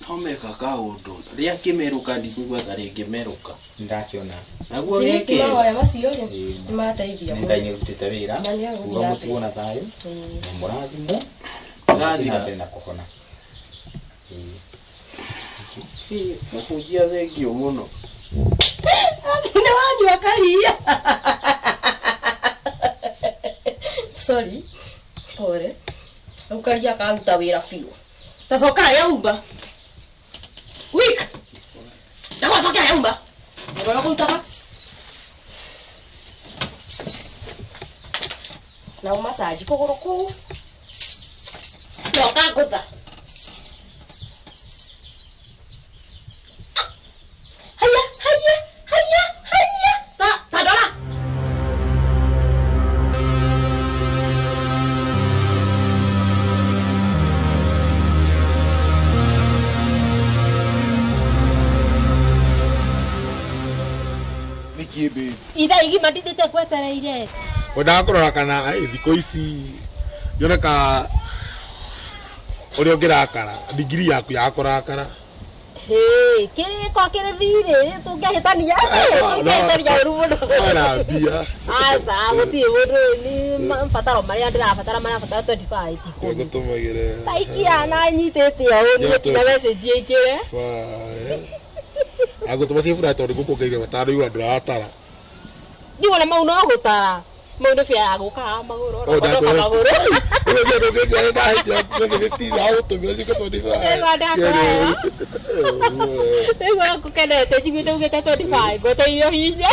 no meka kaũndũ. Rĩa kĩmerũka ndikũigua ta rĩngĩmerũka. Nĩndakĩona. Naguo At least gĩkĩ. mahoya macio rĩ, nĩ mateithia Nĩ mũno. Ngai nĩarutĩte wĩra. Na nĩ egũthiĩ Uga na mũtigwo na thayũ. Na mũrathimwo. Ũrathira. Na mbere na kũhona. Hi, mũhunjia thengiũ mũno. Nĩ wanyua karia. Sorry. Pole. Rĩu karia karuta wĩra biũ. Ta coka harĩa umba. Week. Ndagwacokia harĩa umba. Ũrora kũrutaga. Na ũmacaji kũgũrũ kũu. Na ũkangũtha. Haiya, haiya, haiya, haiya. Ta, ta ndora. Nĩkĩ babe? Ithaa igima ndindĩte ngwetereire. Wendaga kũrora kana thikũ ici yoneka ũrĩa ũngĩrakara ndigiri yaku ya kũrakara. Hĩ, kĩrĩko kĩrĩ thirĩ, tũngĩahĩtania, tũngĩahĩtania ũru mũno. Ngera mbia. Aca gũtirĩ mũndũ nĩ mabataro marĩa ndĩrabatara marabatara 25 ti ikũmi. Ngũtũmagĩre. Taikia na nyitĩte ũũ nĩ nginya message ĩingĩre. Agũtũma ciĩ furaha tondũ ngũkuongereire matano igũrũ ndũratara. Ndiwona mau no gũtara. Mau nĩ bia ya gũka magũrũ. Oh, Onoka magũrũ. Nĩguo ngũkenete njiguĩte ugĩte 25 ngweteire hinya.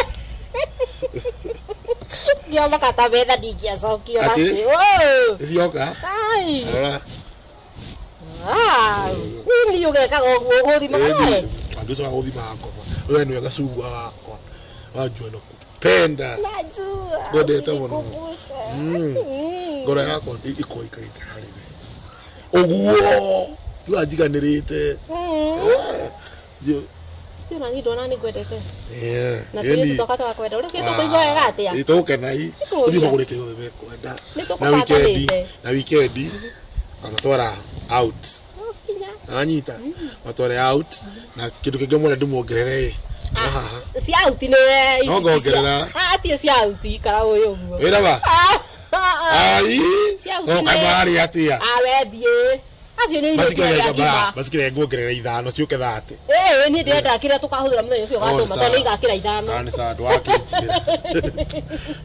Ngĩoma ta betha ndingĩacokio Atĩ? nacio. Oh! Icioka? Ai. Rora. Ah, nĩ ũgekaga ũguo ũgũthimaga we. Andũ ũcio gũthima ngoma. We nĩwe gacungwa wakwa. Wajua nakupenda. Najua. Ngwendete mũno. Usinikumbushe. Ngoro yakwa ĩkũikaite harĩ we. Ũguo. Rĩu anjiganĩrĩte. Ndĩrona niĩ ndona nĩ ngwendete. Yeah. Na tũirĩtu twakwa tũgakwenda. Ũrĩa tũkũigua wega atĩa? Ĩ tũgũkena i. Nĩkũria. Ũthiĩ magũre kĩrĩa gĩothe mekwenda. Nĩ Na wikendi, tũkũbatanĩte. na wikendi amatwara out. Nginya. Anyita. Matware out na kĩndũ kĩngĩ mwena ndĩmuongerere ĩ. No haha. Cia out nĩ ici. No ngongerera. Ah, ti cia out ikara ũyũ ũguo. Wĩra wa? Ai. Cia out No nĩ. kamarĩ atĩa? Ah, we thiĩ. Acio nĩ irio cia ngima. Masikire nguongerera ithano ciũke thate. Ĩĩ niĩ ndĩrenda kĩrĩa tũkahũthĩra mũthenya ũcio ũgatũma tondũ nĩ igakĩra ithano. Ah, nĩ sawa ndwakĩnjigĩra.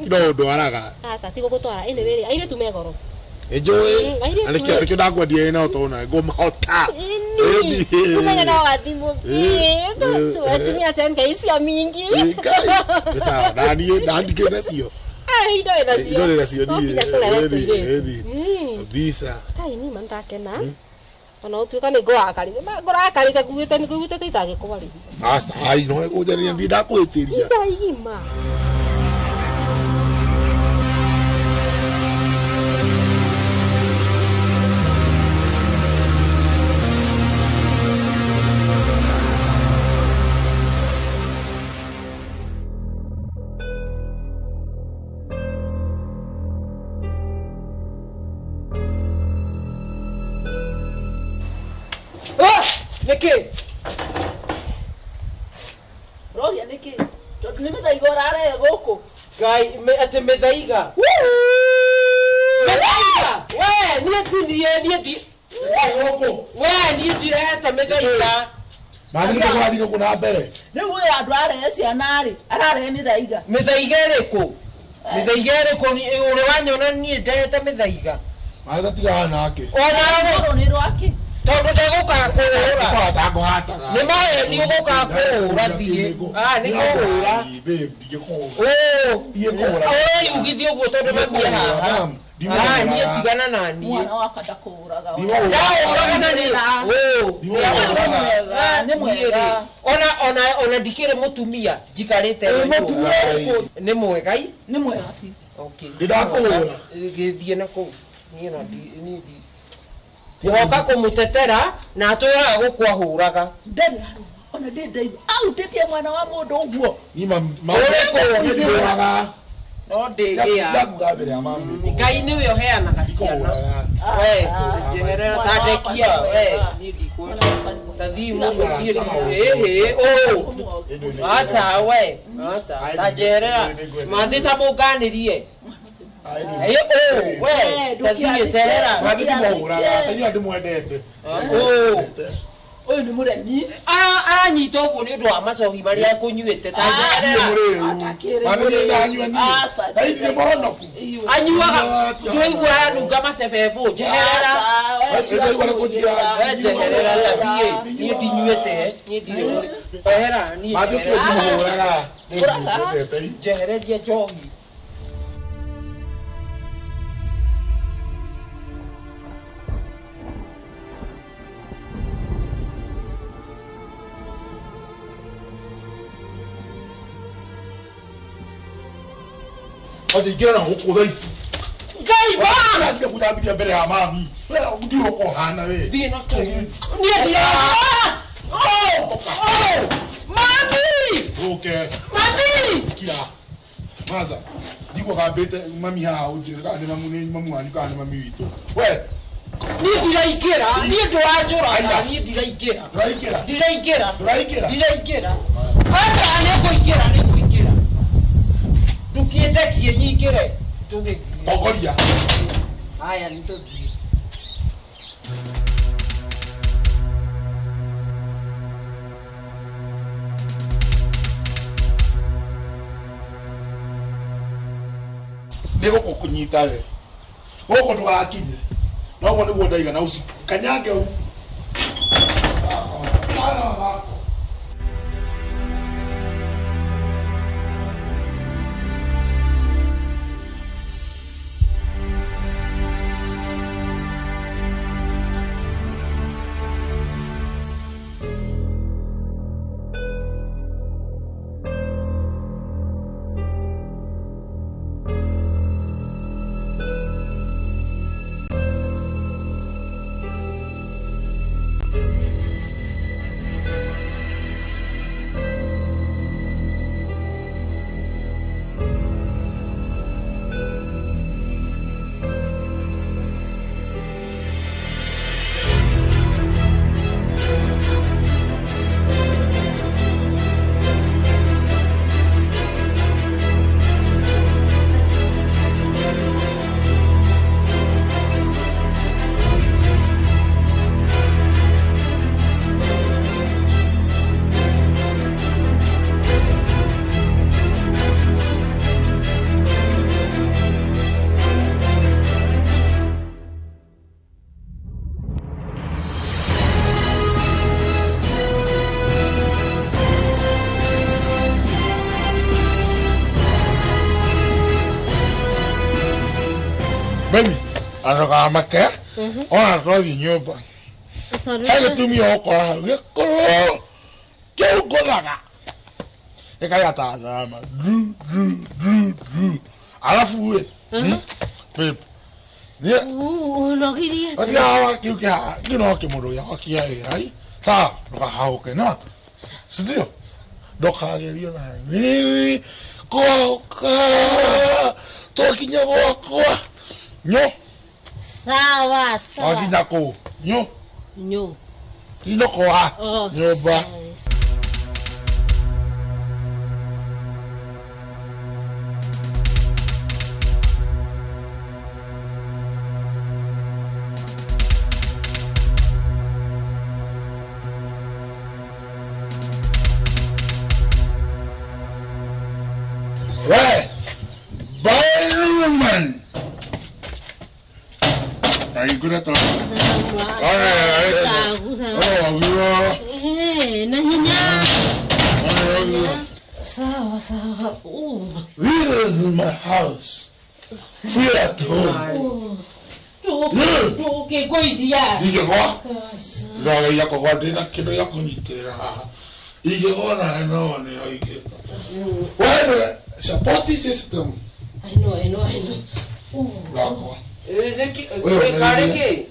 No ũndwaraga. Aca ti gũgũtwara anyway rĩ airĩtu me goro. Ĩnjũĩ. Airĩtu. Na nĩkĩo ndakwendia ĩno tona ngũmahota. Ĩni. Ũmenye no gathimũ. Atumia tenke icio mingi. Nĩ sawa na niĩ ndandikĩre nacio. Ah, indo ĩ nacio. Indo ĩ nacio No niĩ. nginya tũrere tũirĩtu. Ĩni. Kabisa. Tai ni ma ndakena. Ona ũtuĩka nĩ ngũrakarire. Ngũrakarĩte nguĩte nguĩte ta itangĩkwarĩria. Aca ai no ĩkũnjarĩria ndi ndakwĩtĩria. Ndaigima. Nĩkĩ? Roria nĩkĩ? Tondũ nĩ mĩthaiga ũrarehe gũkũ. Ngai, atĩ mĩthaiga. Mĩthaiga! We, niĩ ti niĩ, niĩ ti. We, niĩ ndirehete mĩthaiga. Mathi nĩkĩ kũrathiĩ gũkũ na mbere? Rĩu ũyũ andũ arehe ciana rĩ, ararehe mĩthaiga. Mĩthaiga ĩrĩkũ? Mĩthaiga ĩrĩkũ? Ũrĩ wanyona niĩ ndehete mĩthaiga? Mathi tatigaga nake. Ona rũrũ nĩ rwakĩ? Tondũ ndegũka kũhũra. Nĩ maheni ũgũka kũhũra thiĩ. Ah, nĩ kũhũra. Ũreyugithia ũguo tondũ mami e haha. Ah, niĩ tigana na niĩ. Mwana wakwa ndakũhũraga. Ndahũraga na niĩ. Nĩ mwega. Ona ndikĩrĩ mũtumia njikarĩte. Nĩ mwega i? Nĩ mwega biũ. Okay. Ndĩndakũhũra. Gĩthiĩ na kũu. Niĩ na niĩ Woka kũmũtetera na atwĩraga gũkwahũraga. Ndarĩ arũma ona ndĩ ndaigua autĩtie mwana wa mũndũ ũguo. Niĩ ndihũraga. No ndĩgĩa. Ndakuga mbere ya mami. Ngai nĩwe ũheanaga ciana. We, njeherera ta ndekia we. Niĩ ndikwenda. Ta thiĩ mũndũ thiĩ ĩhĩ ũ. Aca we. Aca ta njeherera. Mathi ta mũnganĩrie. We, tathiĩ terera. Mathi ndimũhũraga, ta inyuĩ ndĩmwendete. Ũyũ nĩ mũremi. Aranyita ũguo nĩ ũndũ wa macohi marĩa akũnyuĩte ta njeherera. Mathi nĩ ndanyua niĩ. Na ndirĩ mũhonoku. Anyuaga ndũigua aranunga macebebũ njeherera. We njeherera tathiĩ. Niĩ ndinyuĩte. Niĩ ndirĩ. Ehera niĩ. Mathi ũcio ndimũhũraga. Nĩ Njehererie njohi. Ati ingĩra na gũkũ thaa ici. Ngai wa! Nginya kũthambithia mbere ya mami. We ndiũĩ ũhana we. Thiĩ na kũu. Niĩ ndirĩ. Oh! Oh! Mami! Ũke. Mami! Kira. Maza. Ndigua gambĩte mami haha ũnjĩre kana nĩ mamu nĩ mamu wanyu kana nĩ mami witũ. We. Niĩ ndiraingĩra. Niĩ ndũranjũraga. Niĩ ndiraingĩra. Ndũraingĩra. Ndiraingĩra. Ndũraingĩra. Ndiraingĩra. Aca nĩ ngũingĩra nĩ ngũingĩra. Tũgĩthiĩ. Tongoria. Haya nĩ tũthiĩ. Nĩ gũkũ kũnyita we. Gũkũ ndũgakinye. Noguo nĩguo ndaiga na uci kanyange u. Baby, andũkamake ona twathiĩ nyũmba he gĩtũmi ũgũkora hau gĩkũrũ kĩu ngũthaga gĩkagĩa ta ndarama ndu ndu ndu ndu arabu ĩ babe niĩ ũnogirie gũtigaga kĩu kĩhaha kĩu no kĩmũndũ gĩakwa kĩa wĩra i sawa ndũkahahũke na sindio ndũkagerio na nini kũhahũka twakinya gwakwa nyo. Sawa sawa. Wakinya kũu nyo. Nyo. Inokoa nyũmba. We, Byron. Are you good at that? All right. Oh, eh, na hinya. Sawa sawa. This is my house. Feel at home. Ndũkĩngũithia. Ingĩgwa. Ndũgeria kũgwa ndĩna kĩndũ gĩa kũnyitĩrĩra haha. Ingĩgwa na no nĩyo ingĩka. Wewe support system. I know, I know, I know. Gakwa. Karĩ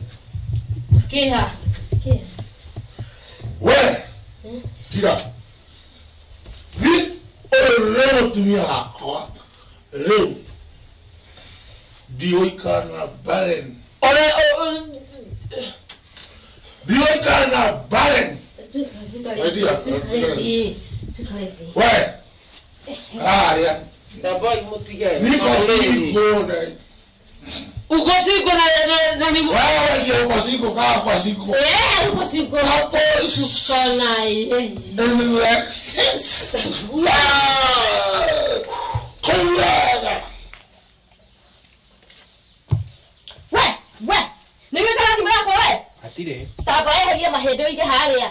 Kĩha. Kĩha. We. Tiga. This ũyũ nĩ mũtumia wakwa. Rĩu. Ndigũikara na barren. Ndigũikara na barren. We. Harĩa. Ndamba mũtige. Niko single na. Uko single na ni wewe ndio uko single kama kwa single. Eh, uko single. Hapo tuko na yeye. We, we. Nĩgĩkara thimũ yakwa we. Hatirĩ. Tamba eherie mahĩndĩ ũige harĩa.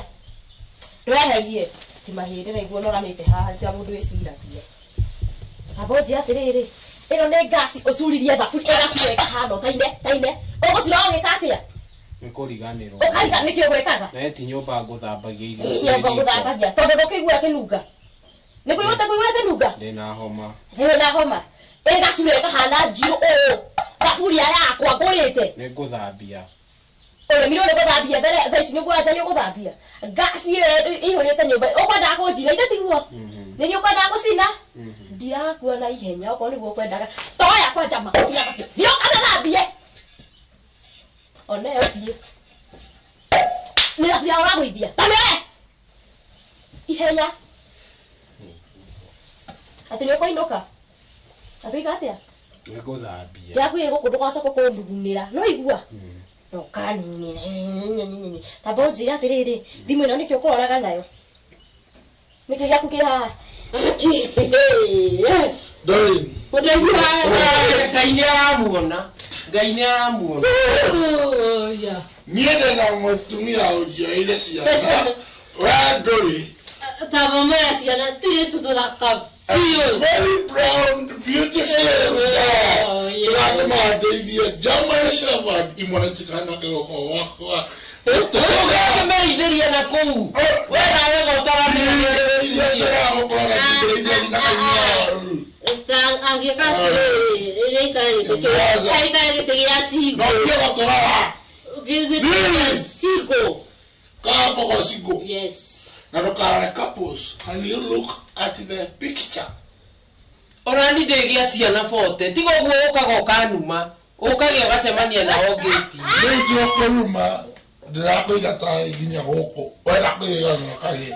Ndweherie. Ti mahĩndĩ naiguo noranĩte haha ta mũndũ wĩciragia. Amba ũnjĩre atĩrĩrĩ. Ĩno nĩ ngasi ũcuririe thaburi ĩgacura ĩkahana taine taine. Ũgũcura ũgĩka atĩa? Nĩ kũriganĩrwo. Ũkariga nĩkĩ ũgwĩkaga? Na ti nyũmba ngũthambagia irio. Nyũmba ngũthambagia tondũ ndũkĩigua ĩkĩnunga. Nĩ kũigua ũtakũigua ĩkĩnunga? Ndĩna homa. Ndĩna homa. Ĩgacura ĩkahana njirũ ũũ. Thaburia yakwa ngũrĩte. Nĩ ngũthambia. Ũremirwo nĩ gũthambia mbere thaa ici nĩ ũkũranja nĩ ũgũthambia. Ngasi ĩyo ĩihũrĩte nyũmba ũkwendaga kũnjina ithe tiguo? Nĩ niĩ ũkwendaga gũcina? Ndirakua na ihenya okorwo nĩguo ũkwendaga. Toya kwanja makobia macio. Thiĩ ũkanathambie. One ũthiĩ. Nĩ thaburia ũragũithia. Tamĩoe. Ihenya. Atĩ nĩ ũkũinũka? Atĩ ũika atĩa? Nĩngũthambia. Ndĩrakwĩrire gũkũ ndũgacoka kũndugunĩra. No igua? No kanunĩra. Tamba ũnjĩre atĩrĩrĩ, thimũ ĩno nĩkĩ ũkũroraga nayo? Nĩkĩ gĩaku kĩ haha? Doreen. Ngai nĩ aramuona. Ngai nĩ aramuona. Niĩ ndĩna mũtumia ũnjiarĩire ciana. We ndũrĩ. Tamba mwĩra ciana tirĩ tũthaka biũ. Very brown, beautiful girl. Tũratũma ndeithie German Shepherd imwana itikanake gũkũ gwakwa. Ũgakĩmĩrĩithĩria na kũu. We nawe Angĩka atĩrĩrĩ, aikare gĩtĩ gĩa cigo. No ũtige gũtũrora. Gĩtĩ gĩa cigo. Kambogo cigo. Yes. Na ndũkarore couples. Can you look at the picture? Ona ni ndĩgĩa ciana 40. Tiga ũguo ũkaga ũkanuma. Ũkagĩa ũgacemania nao ngĩti. Rĩu ti ũkũruma ndĩrakũingata nginya gũkũ. We ndakũigana kagĩ.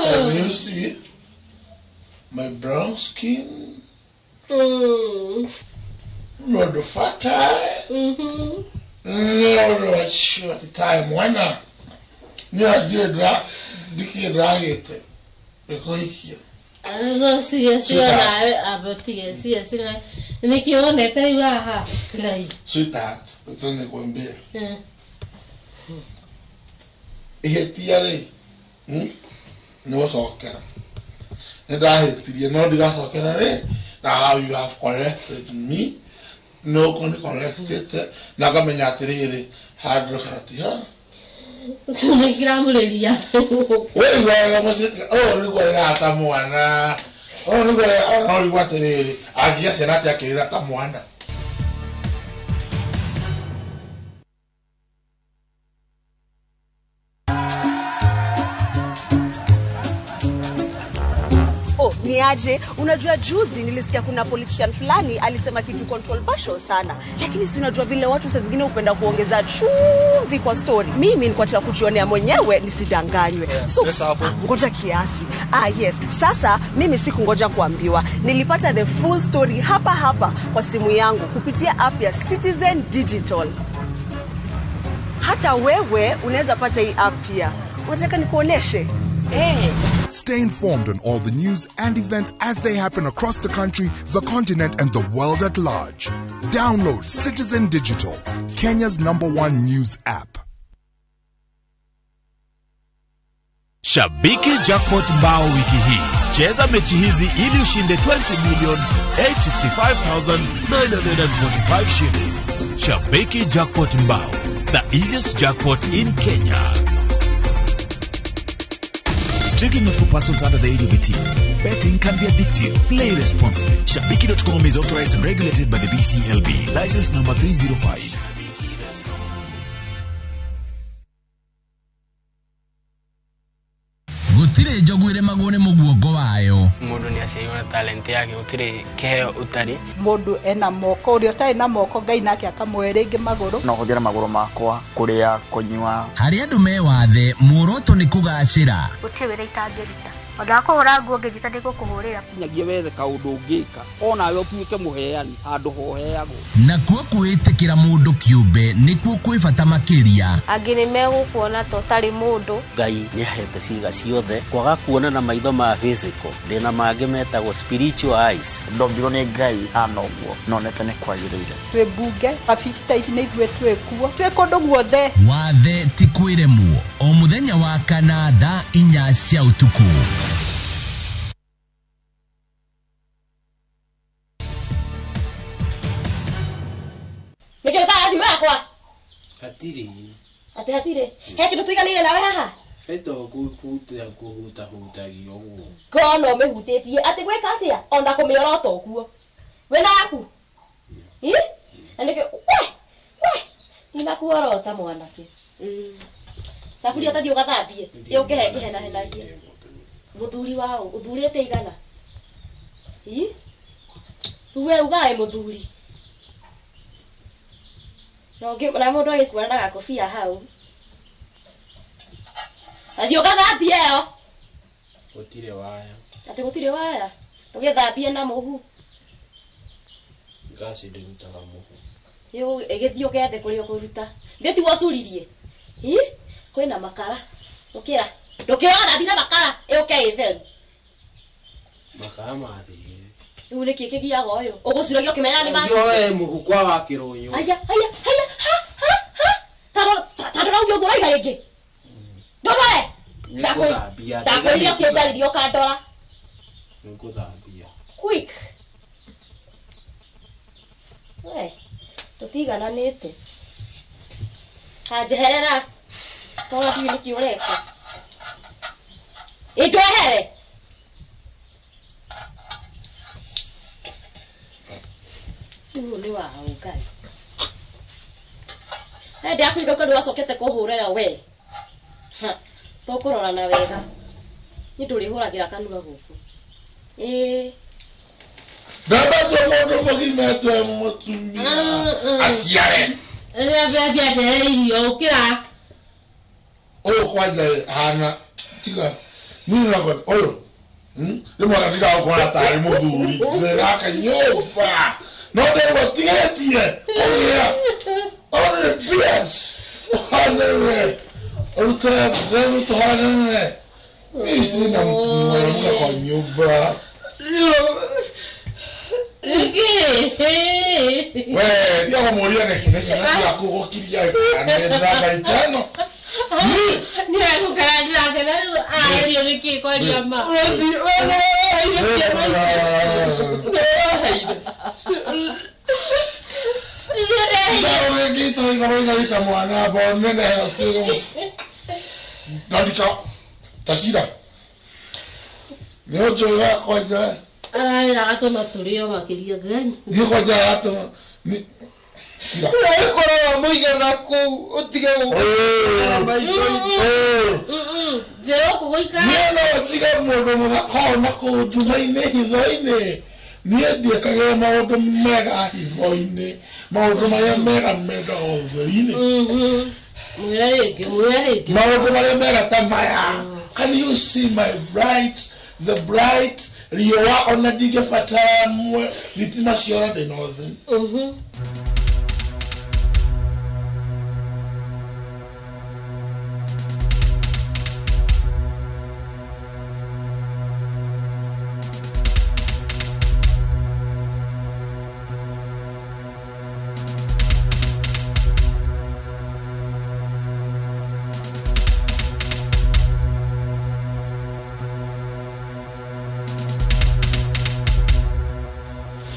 Can you see my brown skin? Rodo fertile. Rodo atitae mwana. Nĩ andiĩ ndikĩ ndagĩte. Nĩkũhikia. No cia nawe amba tige cia cia nĩkĩ wonete rĩu haha Ngai. Sweetheart, acha nikwambie. Ihĩtia rĩ, nĩ gũcokera. Nĩ ndahĩtirie no ndigacokera rĩ, na how you have corrected me, nĩ ũkũni correctĩte na ngamenya atĩrĩrĩ handũ hatiha. Nĩkĩramũrĩria. Wĩiguaga mũciĩ ũyũ nĩguo arĩraga ta mwana. Ũyũ nĩguo no ũrigwo atĩrĩrĩ angĩgĩa ciana atĩa akĩrĩra ta mwana. Ni aje, unajua juzi nilisikia kuna politician fulani alisema kitu controversial sana. Lakini si unajua vile watu saa zingine hupenda kuongeza chumvi kwa story. Mimi nilikuwa nataka kujionea mwenyewe nisidanganywe. So ngoja kiasi. Yes. Sasa mimi sikungoja kuambiwa. Nilipata the full story hapa hapa kwa simu yangu kupitia app ya Citizen Digital. Hata wewe unaweza pata hii app pia. Unataka nikuoneshe? Hey. Stay informed on all the news and events as they happen across the country, the continent, and the world at large. Download Citizen Digital, Kenya's #1 news app. Shabiki Jackpot mbao wiki hii. Cheza mechi hizi ili ushinde 20,865,945 shillings. Shabiki Jackpot mbao, the easiest jackpot in Kenya. Strictly not for persons under the age of 18. Betting can be addictive. Play responsibly. Shabiki.com is authorized and regulated by the BCLB. License number 305. Gũtirĩ njogu ĩrĩmagwo nĩ mũguongo wayo. Mũndũ nĩ aciarirwo na talent yake, gũtirĩ kĩheo ũtarĩ. Mũndũ ena moko, ũrĩa ũtarĩ na moko Ngai nake akamũhe rĩngĩ magũrũ. No hũthĩre magũrũ makwa kũrĩa, kũnyua. Harĩ andũ me wathe, muoroto nĩ kũgacĩra. Gũtirĩ wĩra itangĩruta. Ona kũhũra nguo ngĩnjĩta nĩngũkũhũrĩra. Kinyagia wethe kaũndũ ũngĩka onawe ũtuĩke mũheani handũ hoheagwo. Nakuo kwĩtĩkĩra mũndũ kĩũmbe nĩkuo kwĩ bata makĩria. Angĩ nĩ megũkuona ta ũtarĩ mũndũ. Ngai nĩ ahete ciĩga ciothe kwaga kuona na maitho ma physical ndĩna mangĩ metagwo spiritual eyes. Ndombirwo nĩ Ngai hana ũguo nonete nĩ kwagĩrĩire. Twĩ mbunge wabici ta ici nĩ ithuĩ twĩ kuo twĩ kũndũ guothe. Wathe ti kwĩremwo o mũthenya wa kana thaa 4 cia ũtukũ. Nĩkĩ ũtara thimũ yakwa? Hatirĩ. Atĩ hatirĩ? He kĩndũ tũiganĩire nawe haha? Ĩto kũhutahutagio ũguo. Ngona ũmĩhutĩtie atĩ gwĩka atĩa? Ona kũmĩorota ũguo. Wĩna yaku? Ĩ? Na nĩkĩ we we ninakuorota mwanake. Thaburia ta thiĩ ũgathambie. Ĩ ũkĩhe ngĩhenahenagie. Mũthuri wa ũ? Ũthurĩte igana? Ĩ? We ugae mũthuri. Na mũndũ agĩkuona na gakobia hau. Athiĩ ũgathambie ĩyo. Gũtirĩ waya. Atĩ gũtirĩ waya? Ũgĩthambie na mũhu. Ngasi ndĩrutaga mũhu. Ĩgĩthiĩ ũgethe kũrĩa ũkũruta. Ndĩ tiguo ũcuririe. Ĩ? Kwĩna makara. Ũkĩra. Ndũkĩra ũgathambie na makara ĩũke ĩ theru. Makara mathirire. Rĩu nĩkĩ kĩgiaga ũyũ? Ũgũcuragia ũkĩmenyaga nĩ Ũngĩ we mũhu kwa wa kĩrũnyũ. Haya, haya, haya, ha, ha, ha. Ta rora ũguo ũguo ũraiga rĩngĩ. Ndũrore. Nĩngũthambia. Ndakwĩrire ũkĩnjarĩria ũkandora. Nĩngũthambia. Quick. We, tũtigananĩte. Kanjeherera. Tondũ ndiũĩ nĩkĩ ũreka. Ĩ ndwehere. Ũyũ nĩ wa Ngai. Hĩndĩ ya kũiga ũkandũ wacokete kũhũrĩra we. Ha, tũkũrorana wega. Niĩ ndũrĩhũragĩra kanua gũkũ. Ĩĩ. Ndambatwo mũndũ mũgima etwe mũtumia aciare. Rĩrĩa mbere irio ũkĩra. Ũyũ kwanja hana tiga niĩ nakwa ũyũ rĩmwe agatiga gũkora tarĩ mũthuri ndĩraka nyũmba no ndĩrwo tigĩtie kũgĩa only beards ũhanene ũrute ũrute ũhanene niĩ sina mwanamke kwa nyumba. We thiĩ ũkamũũria nĩkĩ nĩkĩ gũkiria ndĩrakaritano. Nĩ egũkena ndĩrakena rĩu agerio nĩkĩ kwaria ma. Ndĩrĩgĩta mwana bonene ndandika takira nĩ ũnjũĩ kwanja Ararĩra gatũma tũrĩo makĩria Ngai. Thiĩ kwanja gatũma Ũrĩkorwo mũigana kũu ũtige gũkũra maitho-inĩ. Njĩra ũkũgũikara. Niĩ no ndige mũndũ mũthaka ũũ na kũu nduma-inĩ hitho-inĩ. Niĩ ndiĩkagĩra maũndũ mega hitho-inĩ. Maũndũ marĩa mega mendaga ũtheri-inĩ. Mwĩre rĩngĩ, mwĩre rĩngĩ. Maũndũ marĩa mega ta maya. Can you see my bright, the bright riũa ona ndingĩbatara thitima ciora ndĩna ũtheri.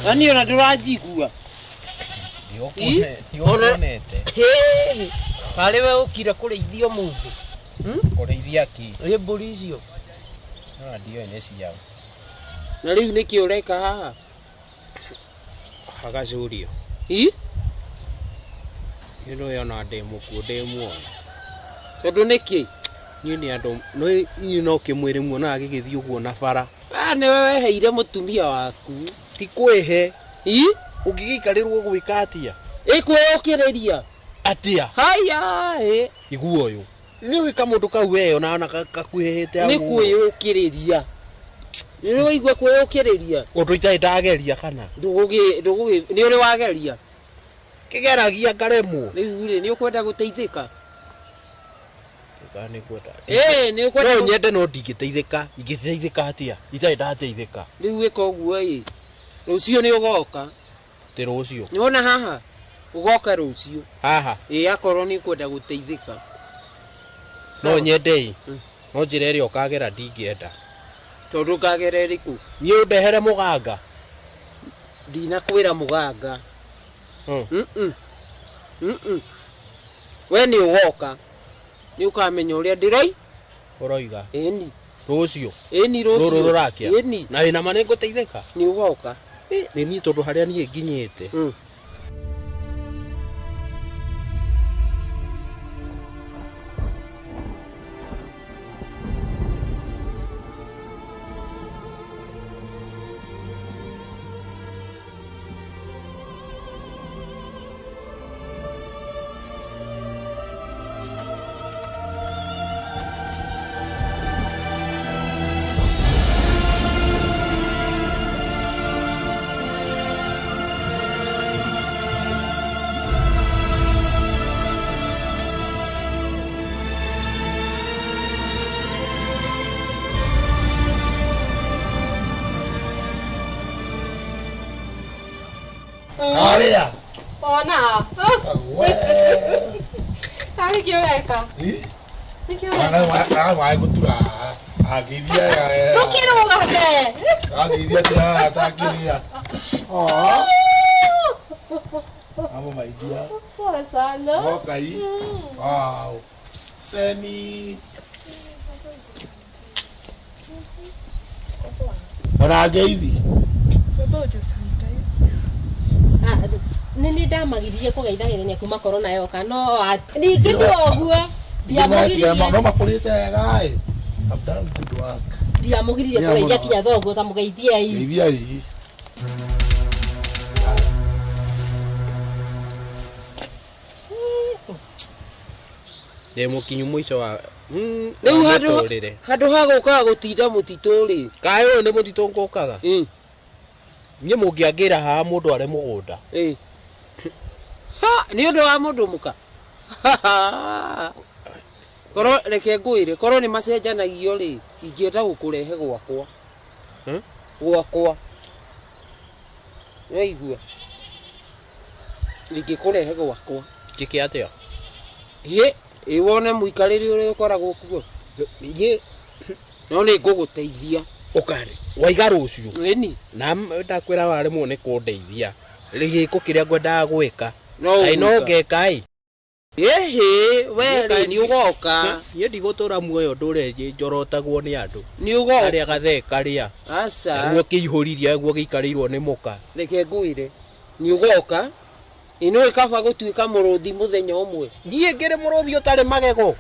Na niĩ ona ndũranjigua. Ndikuonete. Karĩ we ũkire kũrĩithia ũmũthĩ. Kũrĩithia kĩ? Ĩ mbũri icio. No ndiũĩ nĩ ciao. Na rĩu nĩkĩ ũreka haha? Hagacurio. Ĩ? Niĩ nĩũĩ ona ndĩ mũkuũ ndĩ muoyo. Tondũ nĩkĩ? Niĩ nĩ andũ inyuĩ no kĩmwĩrĩ muonaga gĩgĩthiĩ ũguo na bara. Nĩwe weheire mũtumia waku. Ti kwĩhe. Ĩ? Ũngĩgĩikarĩrwo gwĩka atĩa? Ĩ kwĩyũkĩrĩria. Atĩa? Haya ĩ. Igua ũyũ. Nĩ ũĩ kamũndũ kau we ona kakuhĩhĩte hau. Nĩ kwĩyũkĩrĩria. Nĩ waigua kwĩyũkĩrĩria? Ũndũ itarĩ ndageria kana? Ndũgũgĩ nĩ ũrĩ wageria? Kĩgeragia ngaremwo. Rĩu rĩ nĩ ũkwenda gũteithĩka? Nĩ ngwenda. Ĩ nĩ ũkwenda. No nyende no ndingĩteithĩka. Ingĩteithĩka atĩa? Itarĩ ndateithĩka. Rĩu wĩka ũguo ĩ. Rũciũ nĩ ũgoka. Ti rũciũ. Nĩ wona haha? Ũgoka rũciũ. Haha? Ĩ akorwo nĩ ũkwenda gũteithĩka. No nyende ĩ. No njĩra ĩrĩa ũkagera ndingĩenda. Tondũ ngagera ĩrĩkũ? Niĩ ũndehere mũganga. Ndinakwĩra mũganga. We nĩ ũgoka. Nĩ ũkamenya ũrĩa ndĩroi. Ũroiga? Ĩni. Rũciũ? Ĩni rũciũ. Rũrũ rũrakĩa? Ĩni. Na wĩna ma nĩ ngũteithĩka? Nĩ ũgoka. Nĩ niĩ tondũ harĩa niĩ nginyĩte. Karĩa. Ona. Karĩ kĩ ũreka? Nĩkĩ ũreka? Ara wae gũtura. Agithia ya. Ndũkĩrũgame. Agithia tia atakiria. Oh. Amo my dear. Pole sana. Okay. Wow. Seni. Orageithi. Nĩ nĩ ndamagiririe kũgeithagĩrĩria kuma corona yoka no ningĩ ti ũguo ndiamũgiririe no makũrĩte wega ĩ. I've done good work. Ndiamũgiririe kũgeithia kinya thoguo ta mũgeithiei. Geithiai. Ndĩ mũkinyu mũico wa rĩu handũ ha gũkaga gũtinda mũtitũ rĩ kaĩ ũyũ nĩ mũtitũ ngũkaga niĩ mũngĩangĩra haha mũndũ arĩ mũgũnda ha nĩ ũndũ wa mũndũ mũka korwo reke ngwĩre korwo nĩ macenjanagio rĩ ingĩenda gũkũrehe gwakwa gwakwa nĩwaigua ingĩkũrehe gwakwa njĩke atĩa hĩ ĩ wone mũikarĩre ũrĩa ũkoragwo kuo no nĩ ngũgũteithia ũkarĩ waiga rũciũ ĩni na ndakwĩra waremwo nĩ kũndeithia gĩko kĩrĩa ngwendaga gwĩka no no ngeka ĩ ĩhĩ we rĩ nĩ ũgoka niĩ ndigũtũra muoyo ndũre njorotagwo nĩ andũ nĩ ũgoka karĩa gathee karĩa aca naguo kĩihũririe guo gĩikarĩirwo nĩ mũka reke ngwĩre nĩ ũgoka ĩno ĩkaba gũtuĩka mũrũthi mũthenya ũmwe niĩ ngĩrĩ mũrũthi ũtarĩ magego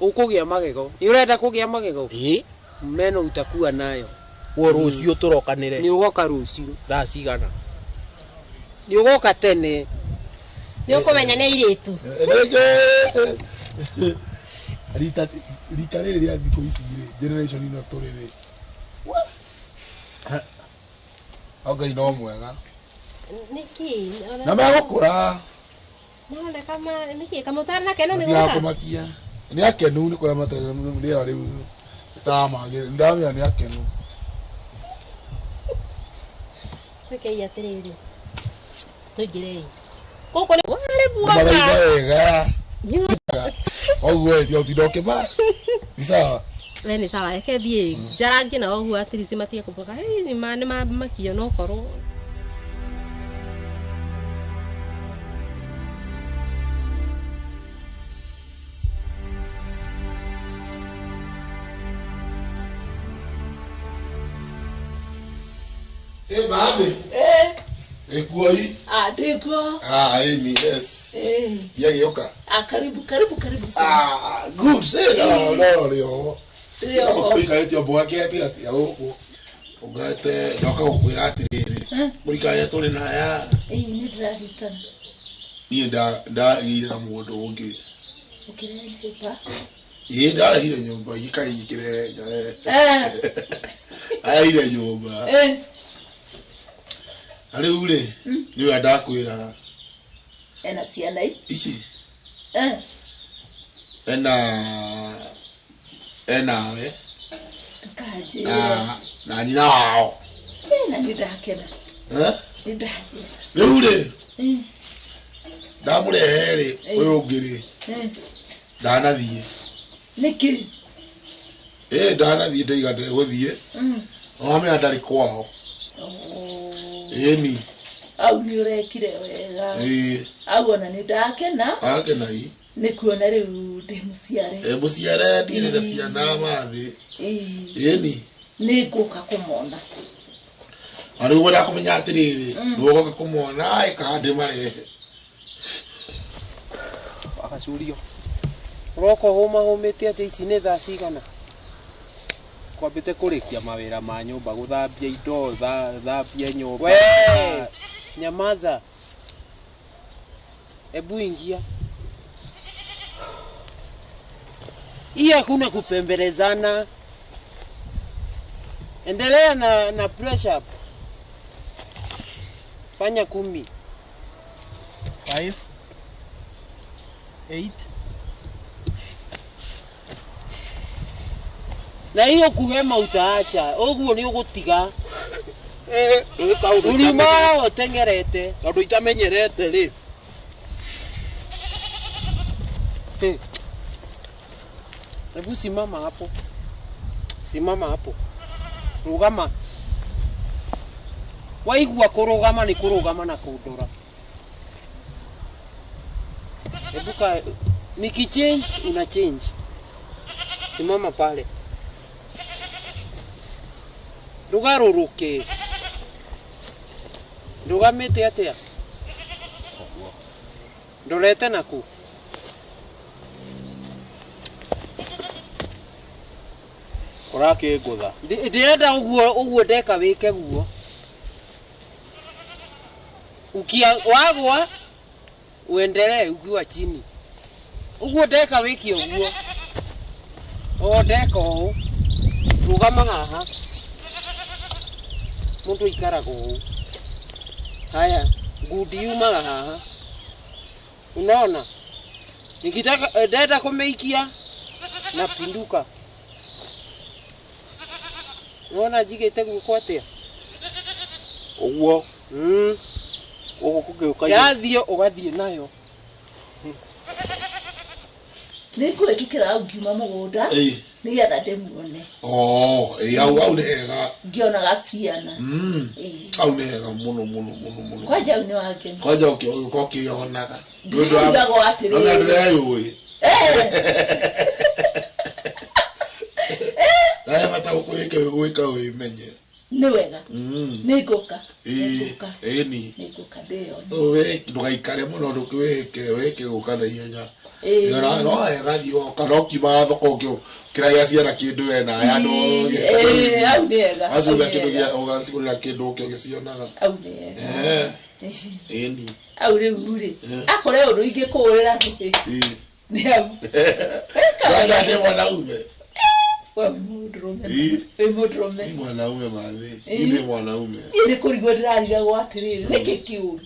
ũkũgĩa magego nĩ ũrenda kũgĩa magego ĩ meno utakuwa nayo guo rũciũ tũrokanĩre nĩ ũgoka rũciũ thaa cigana nĩ ũgoka tene nĩ ũkũmenya nĩ airĩtu rita rĩrĩ rĩa thikũ ici rĩ generation ĩno tũrĩ rĩ Ngai no mwega nĩkĩ na megũkũra maroneka nĩkĩ kamũtara nakena nĩ gũka kũmakia nĩ akenu nĩ kũrĩa matarĩ rĩera rĩu rĩtaramagĩrĩra ndamenya nĩ akenu twĩkei atĩrĩrĩ tũingĩrei gũkũ nĩ warĩ muoka wega ũguo ĩtio ũtinda ũkĩma nĩ sawa we nĩ sawa reke thiĩ njarangie nao ũguo at least matige kũmbuga nĩ mamakio no korwo Eh, babe. Eh. Ekuo hii. Ah, ndikuo. Ah, hii ni yes. Eh. Yagĩũka. Ah, karibu karibu karibu sana. Ah, good. Say no, no, rĩo. Rĩo. Ũikarĩte mboga kĩatĩ atĩa gũkũ. Ũngate ndoka gũkwĩra atĩrĩrĩ. Mũikarĩre tũrĩ na aya. Ĩĩ nĩ ndĩraririkana. Niĩ ndagĩire na mũndũ ũngĩ. Ũkĩrehe nyũmba? Ĩĩ ndarehire nyũmba ikaingĩre. Eh. Areire nyũmba. Eh. Na rĩu rĩ nĩ ũrĩa ndakwĩraga ena ciana ici eh ena enawe ndukanjĩre na nyina wao na nĩ ndakena eh nĩ ndakena rĩu rĩ ndamũrehe rĩ ũyũ ũngĩ rĩ ndanathiĩ nĩkĩ ĩ ndanathiĩ ndaiga ndegũthiĩ wamenya ndarĩ kwao ĩni au nĩ ũrekire wega ĩĩ au ona nĩ ndakena akena ĩ nĩ kuona rĩu ndĩ mũciare ĩ mũciare ndirĩ na ciana mathĩ ĩni nĩ ngũka kũmona na rĩu wenda kũmenya atĩrĩrĩ nĩũgoka kũmona ĩ kana ndĩmarehe agacurio ũroka ũhũmahũmĩte atĩ ici nĩ thaa cigana kwambĩte kũrĩkia mawĩra ma nyũmba gũthambia indo thambia nyũmba we nyamaza ebu ingia hii hakuna kupembelezana endelea na press up fanya 10 5 8 na hiyo kuhema utaacha oguo ni ugutiga Uriuma ũteng'erete. Tondũ itamenyerete rĩ. Hebu simama hapo. Simama hapo. Rugama. Waigua kũrũgama nĩ kũrũgama na kũndora. Hebu ka nikichange una change. Simama pale. Ndũgarũrũke. Ndũgamĩte atĩa? Ndorete naku? Ũrakĩngũtha. Ndĩrenda ũguo ũguo ndeka wĩke guo. Ukia wagwa uendelee ukiwa chini. Ũguo ndeka wĩke ũguo. O ndeka ũũ. Rũgama haha. Mũndũ aikaraga ũũ. Haya, ngundi yumaga haha. Unaona? Nikitaka ndenda kũmĩikia na pinduka. Unaona njigĩte guoko atĩa? Ũguo. Ũguo kũngĩũka. Yathiĩ ũgathiĩ nayo. Nĩngũhĩtũkĩra hau ngiuma mũgũnda nĩgetha ndĩmuone. Oh, hau hau nĩ hega. Ngĩonaga ciana. Hau nĩ hega mũno mũno mũno mũno. Kwanja hau nĩ wangenia. Kwanja ũgĩũka ũkĩyonaga. Ndirigagwo atĩrĩrĩ. No ndĩreyũĩ. Na he bata gwĩka wĩmenye. Nĩ wega. Nĩngũka. Ĩni. Nĩngũka ndĩyone. So we ndũgaikare mũno ndũkĩwĩke wĩke gũka na ihenya. No wega thiĩ woka no kiuma thoko ũkĩragia ciana kĩndũ we na aya no hau nĩ hega. Wacigũrĩra kĩndũ gĩa ũgacigũrĩra kĩndũ ũke ũgĩcionaga. Hau nĩ hega. Ĩni. Hau rĩu rĩ akore ũndũ ingĩkũũrĩra rĩ nĩ hau. Wega nĩ mwanaume. We wĩ mũndũrũme. Wĩ mũndũrũme. Ni mwanaume mathi. Ni nĩ mwanaume. Niĩ nĩ kũrigwo ndĩrarigagwo atĩrĩrĩ nĩkĩ kĩũru.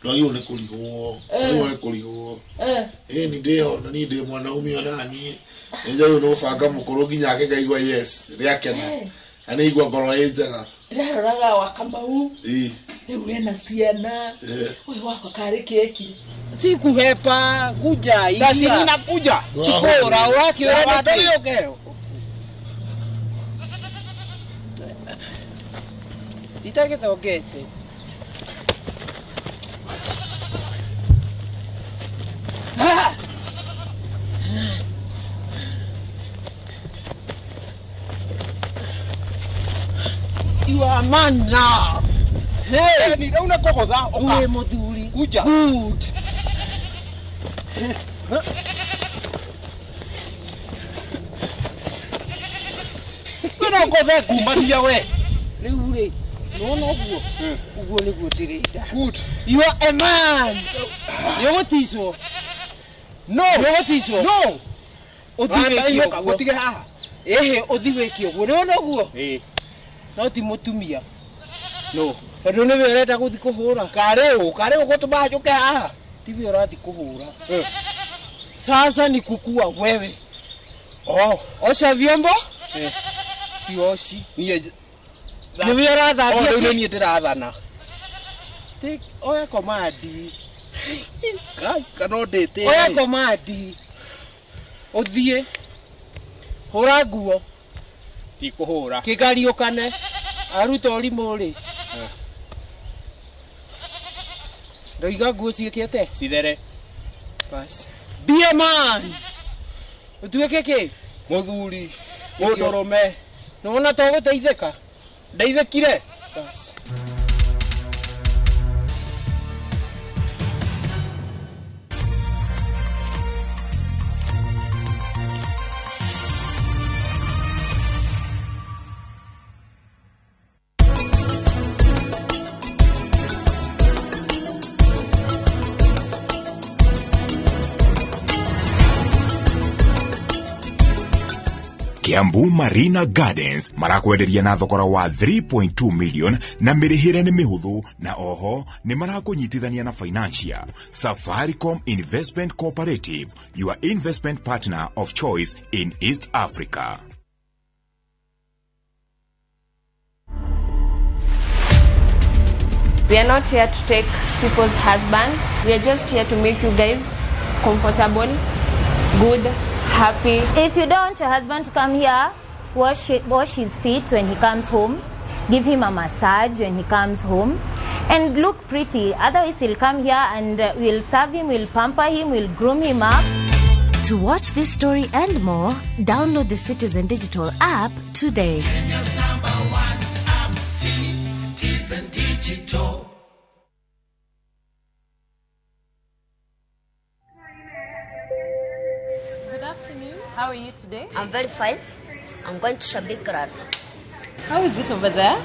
Ndwagĩrĩirwo nĩ kũrigwo. Ndwagĩrĩirwo nĩ kũrigwo. Ĩni ndĩho na niĩ ndĩ mwanaume ona niĩ. Nĩnjagĩrĩirwo nĩ gũbanga mũkũrũ nginya ake ngaigua yes rĩakena. Na nĩigua ngoro ĩ njega. Ndĩraroraga wa Kamau. Rĩu ena ciana. Ũyũ wakwa karĩ kĩekire. Si kuhepa kuja Na si ninakuja. Tikũra ũrakĩũra nĩkĩ? Ũke. Itagĩthongete. You are a man now. Hey, ni rĩu nĩ kũgũtha ũka. Wĩ mũthuri. Kuja. Good. We no ngũthe ngumania we. Rĩu rĩ, nĩwona ũguo? Ũguo nĩguo ndĩrenda. Good. You are a man. Nĩũgũticwo. No. Nĩũgũticwo. No. Ũthiĩ wĩke ũguo. Ũtige haha. Ĩhĩ, ũthiĩ wĩke ũguo. Nĩwona ũguo? Ĩĩ. No ti mũtumia. No. Tondũ nĩwe ũrenda gũthiĩ kũhũra. Karĩ ũ, karĩ ũgũtũma njũke haha. Tiwe ũrathiĩ kũhũra. Sasa ni kukua wewe. Oh. Osha vyombo? Sioshi. Niĩ Nĩwe ũrathambia. Oh, rĩu nĩ niĩ ndĩrathana. Take oya komandi. Kai, kana ndĩtĩe. Oya komandi. Ũthiĩ. Hũra nguo. Ndikũhũra. Kĩgariũkane. Aruta ũrimũ rĩ. Ndoiga nguo ciĩke atĩa? Cithere. Bas. Be a man. Ũtuĩke kĩ? Mũthuri. Mũndũrũme. Nĩwona to gũteithĩka? Ndeithĩkire. Bas. Kiambu Marina Gardens marakwenderia na thogora wa 3.2 million na mĩrĩhĩre nĩ mĩhũthũ na oho nĩ marakũnyitithania na financial. Safaricom Investment Cooperative, your investment partner of choice in East Africa. We are not here to take people's husbands. We are just here to make you guys comfortable, good, happy. If you don't want your husband to come here, wash his feet when he comes home, give him a massage when he comes home, and look pretty. Otherwise, he'll come here and we'll serve him, we'll pamper him, we'll groom him up. To watch this story and more, download the Citizen Digital app today. Kenya's number one app, Citizen Digital. Good afternoon. How are you today? I'm very fine. I'm going to Shabiki Rugby. How is it over there?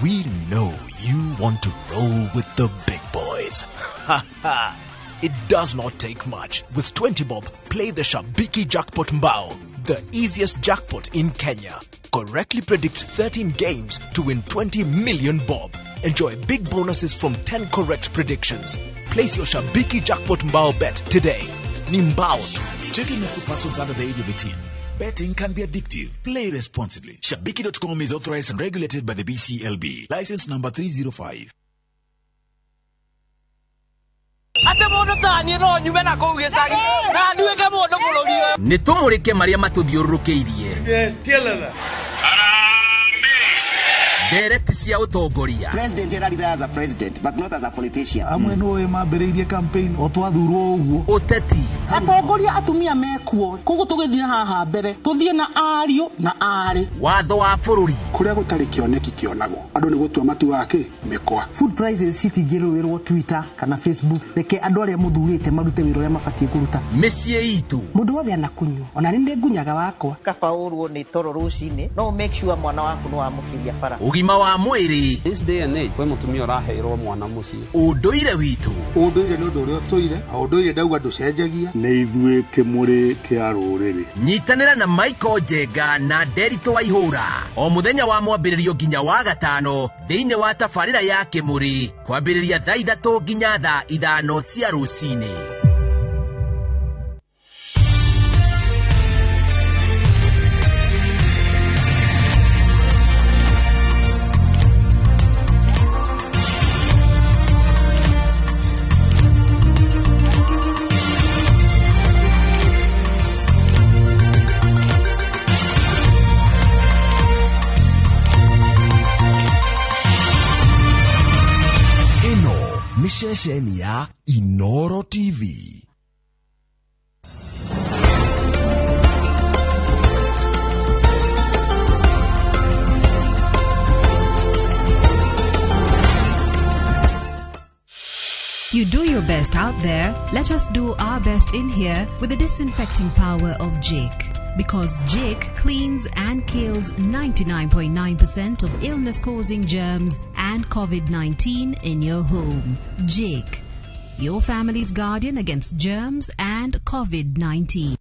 We know you want to roll with the big boys. Ha ha! It does not take much. With 20 bob, play the Shabiki Jackpot Mbao, the easiest jackpot in Kenya. Correctly predict 13 games to win 20 million bob. Enjoy big bonuses from 10 correct predictions. Place your Shabiki Jackpot Mbao bet today. Ni mbao tu. Strictly not for persons under the age of 18. Betting can be addictive. Play responsibly. Shabiki.com is authorized and regulated by the BCLB. License number 305. Ate mundu tanie no nyume na kuu gicagi na nduike mundu bururi uyu. Ni tumurike maria matuthiururukiirie. Ndereti cia utongoria. President erarira as a president but not as a politician. Amwe no we mambĩrĩirie campaign o twathurwo ũguo. Ũteti. Atongoria atumia mekuo koguo tũgĩthiĩ haha mbere tũthiĩ na ariũ na arĩ. Watho wa bũrũri. Kũrĩa gũtarĩ kĩoneki kĩonagwo andũ nĩ gũtua matuaga kĩ mĩkwa. Food prices citingĩrũĩrwo Twitter kana Facebook. Reke andũ arĩa mũthurĩte marute wĩra ũrĩa mabatiĩ kũruta. Mĩciĩ itũ. Mũndũ wothe anakunyua ona nĩ nĩ ngunyaga wakwa. Kaba ũrwo nĩ toro rũcinĩ no make sure mwana waku nĩ wamũkĩria bara. Ũgima wa mwĩrĩ. This day and age kwĩ mũtumia ũraheirwo mwana mũciĩ. Ũndũire witũ. Ũndũire nĩ ũndũ ũrĩa ũtũire na ũndũire ndauga ndũcenjagia. Nĩ ithuĩ kĩmũrĩ kĩa rũrĩrĩ. Nyitanĩra na Michael Njenga na Nderitu Waihũra o mũthenya wa mwambĩrĩrio nginya wa gatano thĩinĩ wa tabarĩra ya Kĩmũrĩ kwambĩrĩria thaa 3 nginya thaa 5 cia rũcinĩ. Ceceni ya Inoro TV. You do your best out there, let us do our best in here with the disinfecting power of Jake. Because Jake cleans and kills 99.9% of illness-causing germs and COVID-19 in your home. Jake, your family's guardian against germs and COVID-19.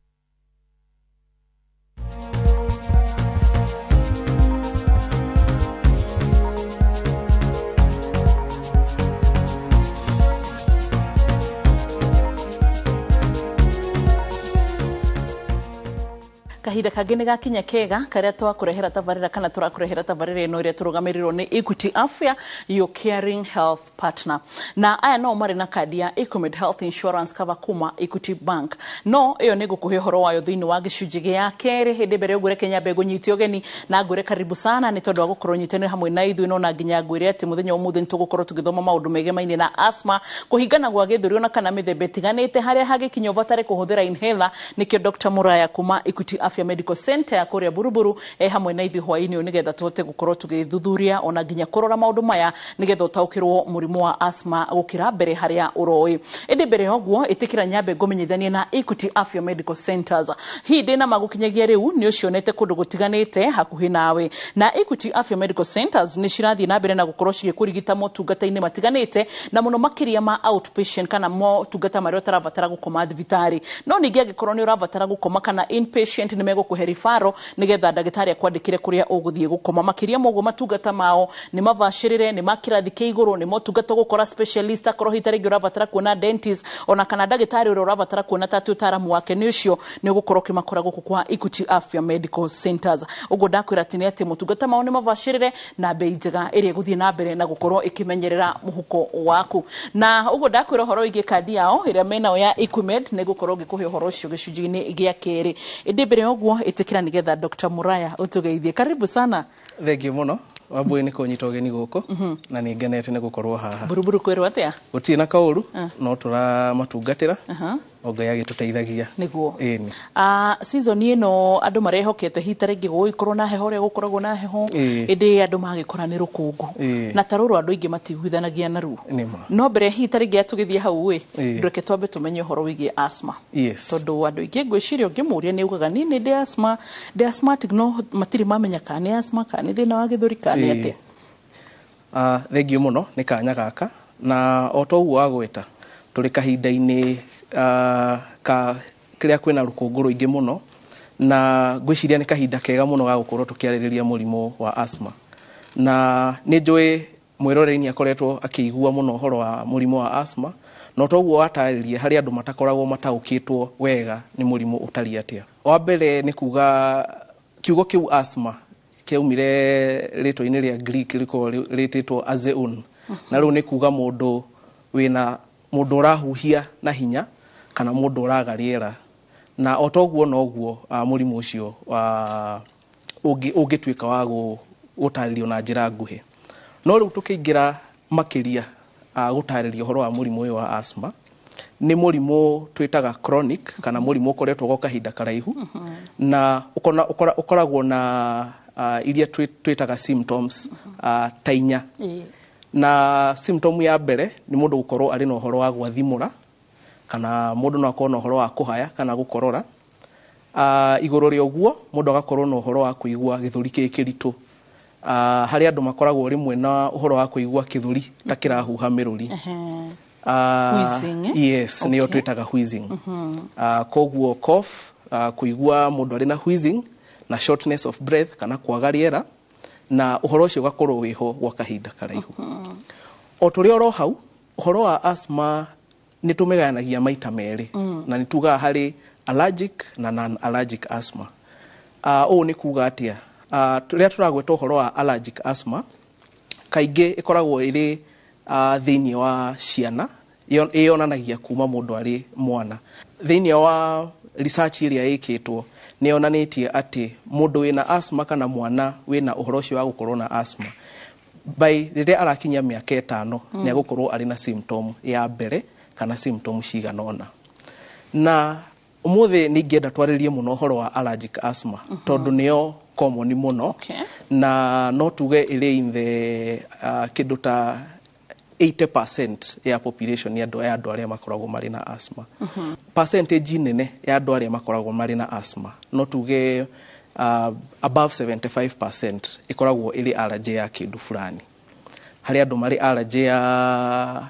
Kahinda kangĩ nĩ gakinya kega karĩa twakũrehera tabarĩra kana tũrakũrehera tabarĩra ĩno ĩrĩa tũrũgamĩrĩirwo nĩ Equity Afya, your caring health partner. Na aya no marĩ na kandi ya Ecomed Health Insurance cover kuma Equity Bank. No ĩyo nĩ ngũkũhe ũhoro wayo thĩinĩ wa gĩcunjĩ gĩa kerĩ. Hĩndĩ mbere ũguo reke nyambe ngũnyite ũgeni na ngwĩre karibu sana nĩ tondũ wa gũkorwo nyitanĩire hamwe na ithuĩ, no na nginya ngwĩre atĩ mũthenya ũmũthĩ nĩ tũgũkorwo tũgĩthoma maũndũ megemainie na asthma, kũhingana gwa gĩthũri ona kana mĩthemba ĩtiganĩte harĩa hagĩkinya ũbatare kũhũthĩra inhaler. Nĩkĩo Dr. Muraya kuma Equity Afya Medical Center ya kũrĩa Buruburu hamwe na ithuĩ hwaĩ-inĩ ũyũ nĩgetha tũhote gũkorwo tũgĩthuthuria ona nginya kũrora maũndũ maya nĩgetha ũtaũkĩrwo mũrimũ wa asthma gũkĩra mbere harĩa ũroĩ. Ĩndĩ mbere ya ũguo ĩtĩkĩra nyambe ngũmenyithanie na Equity Afya Medical Centers. Hihi ndĩna magũkinyagia rĩu nĩ ũcionete kũndũ gũtiganĩte hakuhĩ nawe, na Equity Afya Medical Centers nĩ cirathiĩ na mbere na gũkorwo cigĩkũrigita motungata-inĩ matiganĩte na mũno makĩria ma outpatient kana motungata marĩa ũtarabatara gũkoma thibitarĩ. No ningĩ angĩkorwo nĩ ũrabatara gũkoma kana inpatient nĩ megũkũhe referral nĩgetha ndagĩtarĩ akwandĩkĩre kũrĩa ũgũthiĩ gũkoma. Makĩria ma ũguo, matungata mao nĩ mabacĩrĩre, nĩ ma kĩrathi kĩa igũrũ, nĩ motungata ũgũkora specialist, akorwo hihi ta rĩngĩ ũrabatara kuona dentist, ona kana ndagĩtarĩ ũrĩa ũrabatara kuona ta atĩ ũtaaramu wake nĩ ũcio, nĩ ũgũkorwo ũkĩmakora gũkũ kwa Equity Afya Medical Centers. Ũguo ndakwĩra atĩ nĩ atĩ motungata mao nĩ mabacĩrĩre na bei njega ĩrĩa ĩgũthiĩ na mbere na gũkorwo ĩkĩmenyerera mũhuko waku. Na ũguo ndakwĩra ũhoro wĩgiĩ kandi yao ĩrĩa menao ya Equimed, nĩ ngũkorwo ngĩkũhe ũhoro ũcio gĩcunjĩ-inĩ gĩa kerĩ. Ĩndĩ mbere ya ũguo, ĩtĩkĩra nĩgetha Dr. Muraya ũtũgeithie. Karibu sana. Thengiũ mũno, Wambui, nĩ kũnyita ũgeni gũkũ na nĩ ngenete nĩ gũkorwo haha. Buruburu kwĩrwo atĩa? Gũtirĩ na kaũru, no tũramatungatĩra o Ngai agĩtũteithagia. Nĩguo. Ĩni. Season ĩno andũ marehokete hihi ta rĩngĩ gũgũgĩkorwo na heho ũrĩa gũkoragwo na heho, ĩndĩ andũ magĩkora nĩ rũkũngũ na ta rũrũ andũ aingĩ matiguithanagia naruo. Nĩma. No mbere hihi ta rĩngĩ tũgĩthiĩ hau ĩ, reke twambe tũmenye ũhoro wĩgiĩ asthma, tondũ andũ aingĩ ngwĩciria ũngĩmũria nĩ augaga niĩ nĩ ndĩ asthma, ndĩ asthmatic, no matirĩ mamenya kana nĩ asthma, kana nĩ thĩna wa gĩthũri, kana nĩ atĩa. Thengiũ mũno nĩ kanya gaka, na o ta ũguo wagweta, tũrĩ kahinda-inĩ ka kĩrĩa kwĩna rũkũngũ rũingĩ mũno, na ngwĩciria nĩ kahinda kega mũno ga gũkorwo tũkĩarĩrĩria mũrimũ wa asthma. Na nĩ njũĩ mwĩroreri akoretwo akĩigua mũno ũhoro wa mũrimũ wa asthma, no toguo watarĩria, harĩ andũ matakoragwo mataũkĩtwo wega nĩ mũrimũ ũtariĩ atĩa. Wa mbere nĩ kuga kiugo kĩu asthma kĩaumire rĩtwa-inĩ rĩa Greek rĩkoragwo rĩtĩtwo azeon, na rĩu nĩ kuga mũndũ wĩna, mũndũ ũrahuhia na hinya kana mũndũ ũraga rĩera. Na o toguo noguo mũrimũ ũcio ũngĩtuĩka wa gũtarĩrio na njĩra nguhĩ. No rĩu tũkĩingĩra makĩria gũtarĩria ũhoro wa mũrimũ ũyũ wa asthma, nĩ mũrimũ twĩtaga chronic, kana mũrimũ ũkoretwo gwa kahinda karaihu, na ũkoragwo na iria twĩtaga symptoms ta inya. Na symptom ya mbere nĩ mũndũ gũkorwo arĩ na ũhoro wa gwathimũra, kana mũndũ no akorwo na ũhoro wa kũhaya kana gũkorora. Igũrũ rĩa ũguo, mũndũ agakorwo na ũhoro wa kũigua gĩthũri kĩ kĩritũ. Harĩ andũ makoragwo rĩmwe na ũhoro wa kũigua kĩthũri ta kĩrahuha mĩrũri. Wheezing, eh? Yes, nĩyo twĩtaga wheezing. Koguo cough, kũigua mũndũ arĩ na wheezing na shortness of breath kana kwaga rĩera, na ũhoro ũcio ũgakorwo wĩho gwa kahinda karaihu. O tũrĩ oro hau, ũhoro wa asthma nĩ tũmĩgayanagia maita merĩ, na nĩ tugaga harĩ allergic na non-allergic asthma. Ũũ nĩ kuga atĩa? Rĩrĩa tũragweta ũhoro wa allergic asthma, kaingĩ ĩkoragwo ĩrĩ thĩinĩ wa ciana, ĩyonanagia kuma mũndũ arĩ mwana. Thĩinĩ wa research ĩrĩa ĩkĩtwo, nĩ yonanĩtie atĩ mũndũ wĩna asthma kana mwana wĩna ũhoro ũcio wa gũkorwo na asthma, by rĩrĩa arakinyia mĩaka 5, nĩ agũkorwo arĩ na symptom ya mbere kana symptom cigana ũna. Na ũmũthĩ nĩ ingĩenda twarĩrie mũno ũhoro wa allergic asthma, tondũ nĩyo common mũno, na no tuge ĩrĩ in the kĩndũ ta 80% ya population ya andũ arĩa makoragwo marĩ na asthma. Percentage nene ya andũ arĩa makoragwo marĩ na asthma, no tuge above 75%, ĩkoragwo ĩrĩ allergy ya kĩndũ fulani. Harĩ andũ marĩ allergy ya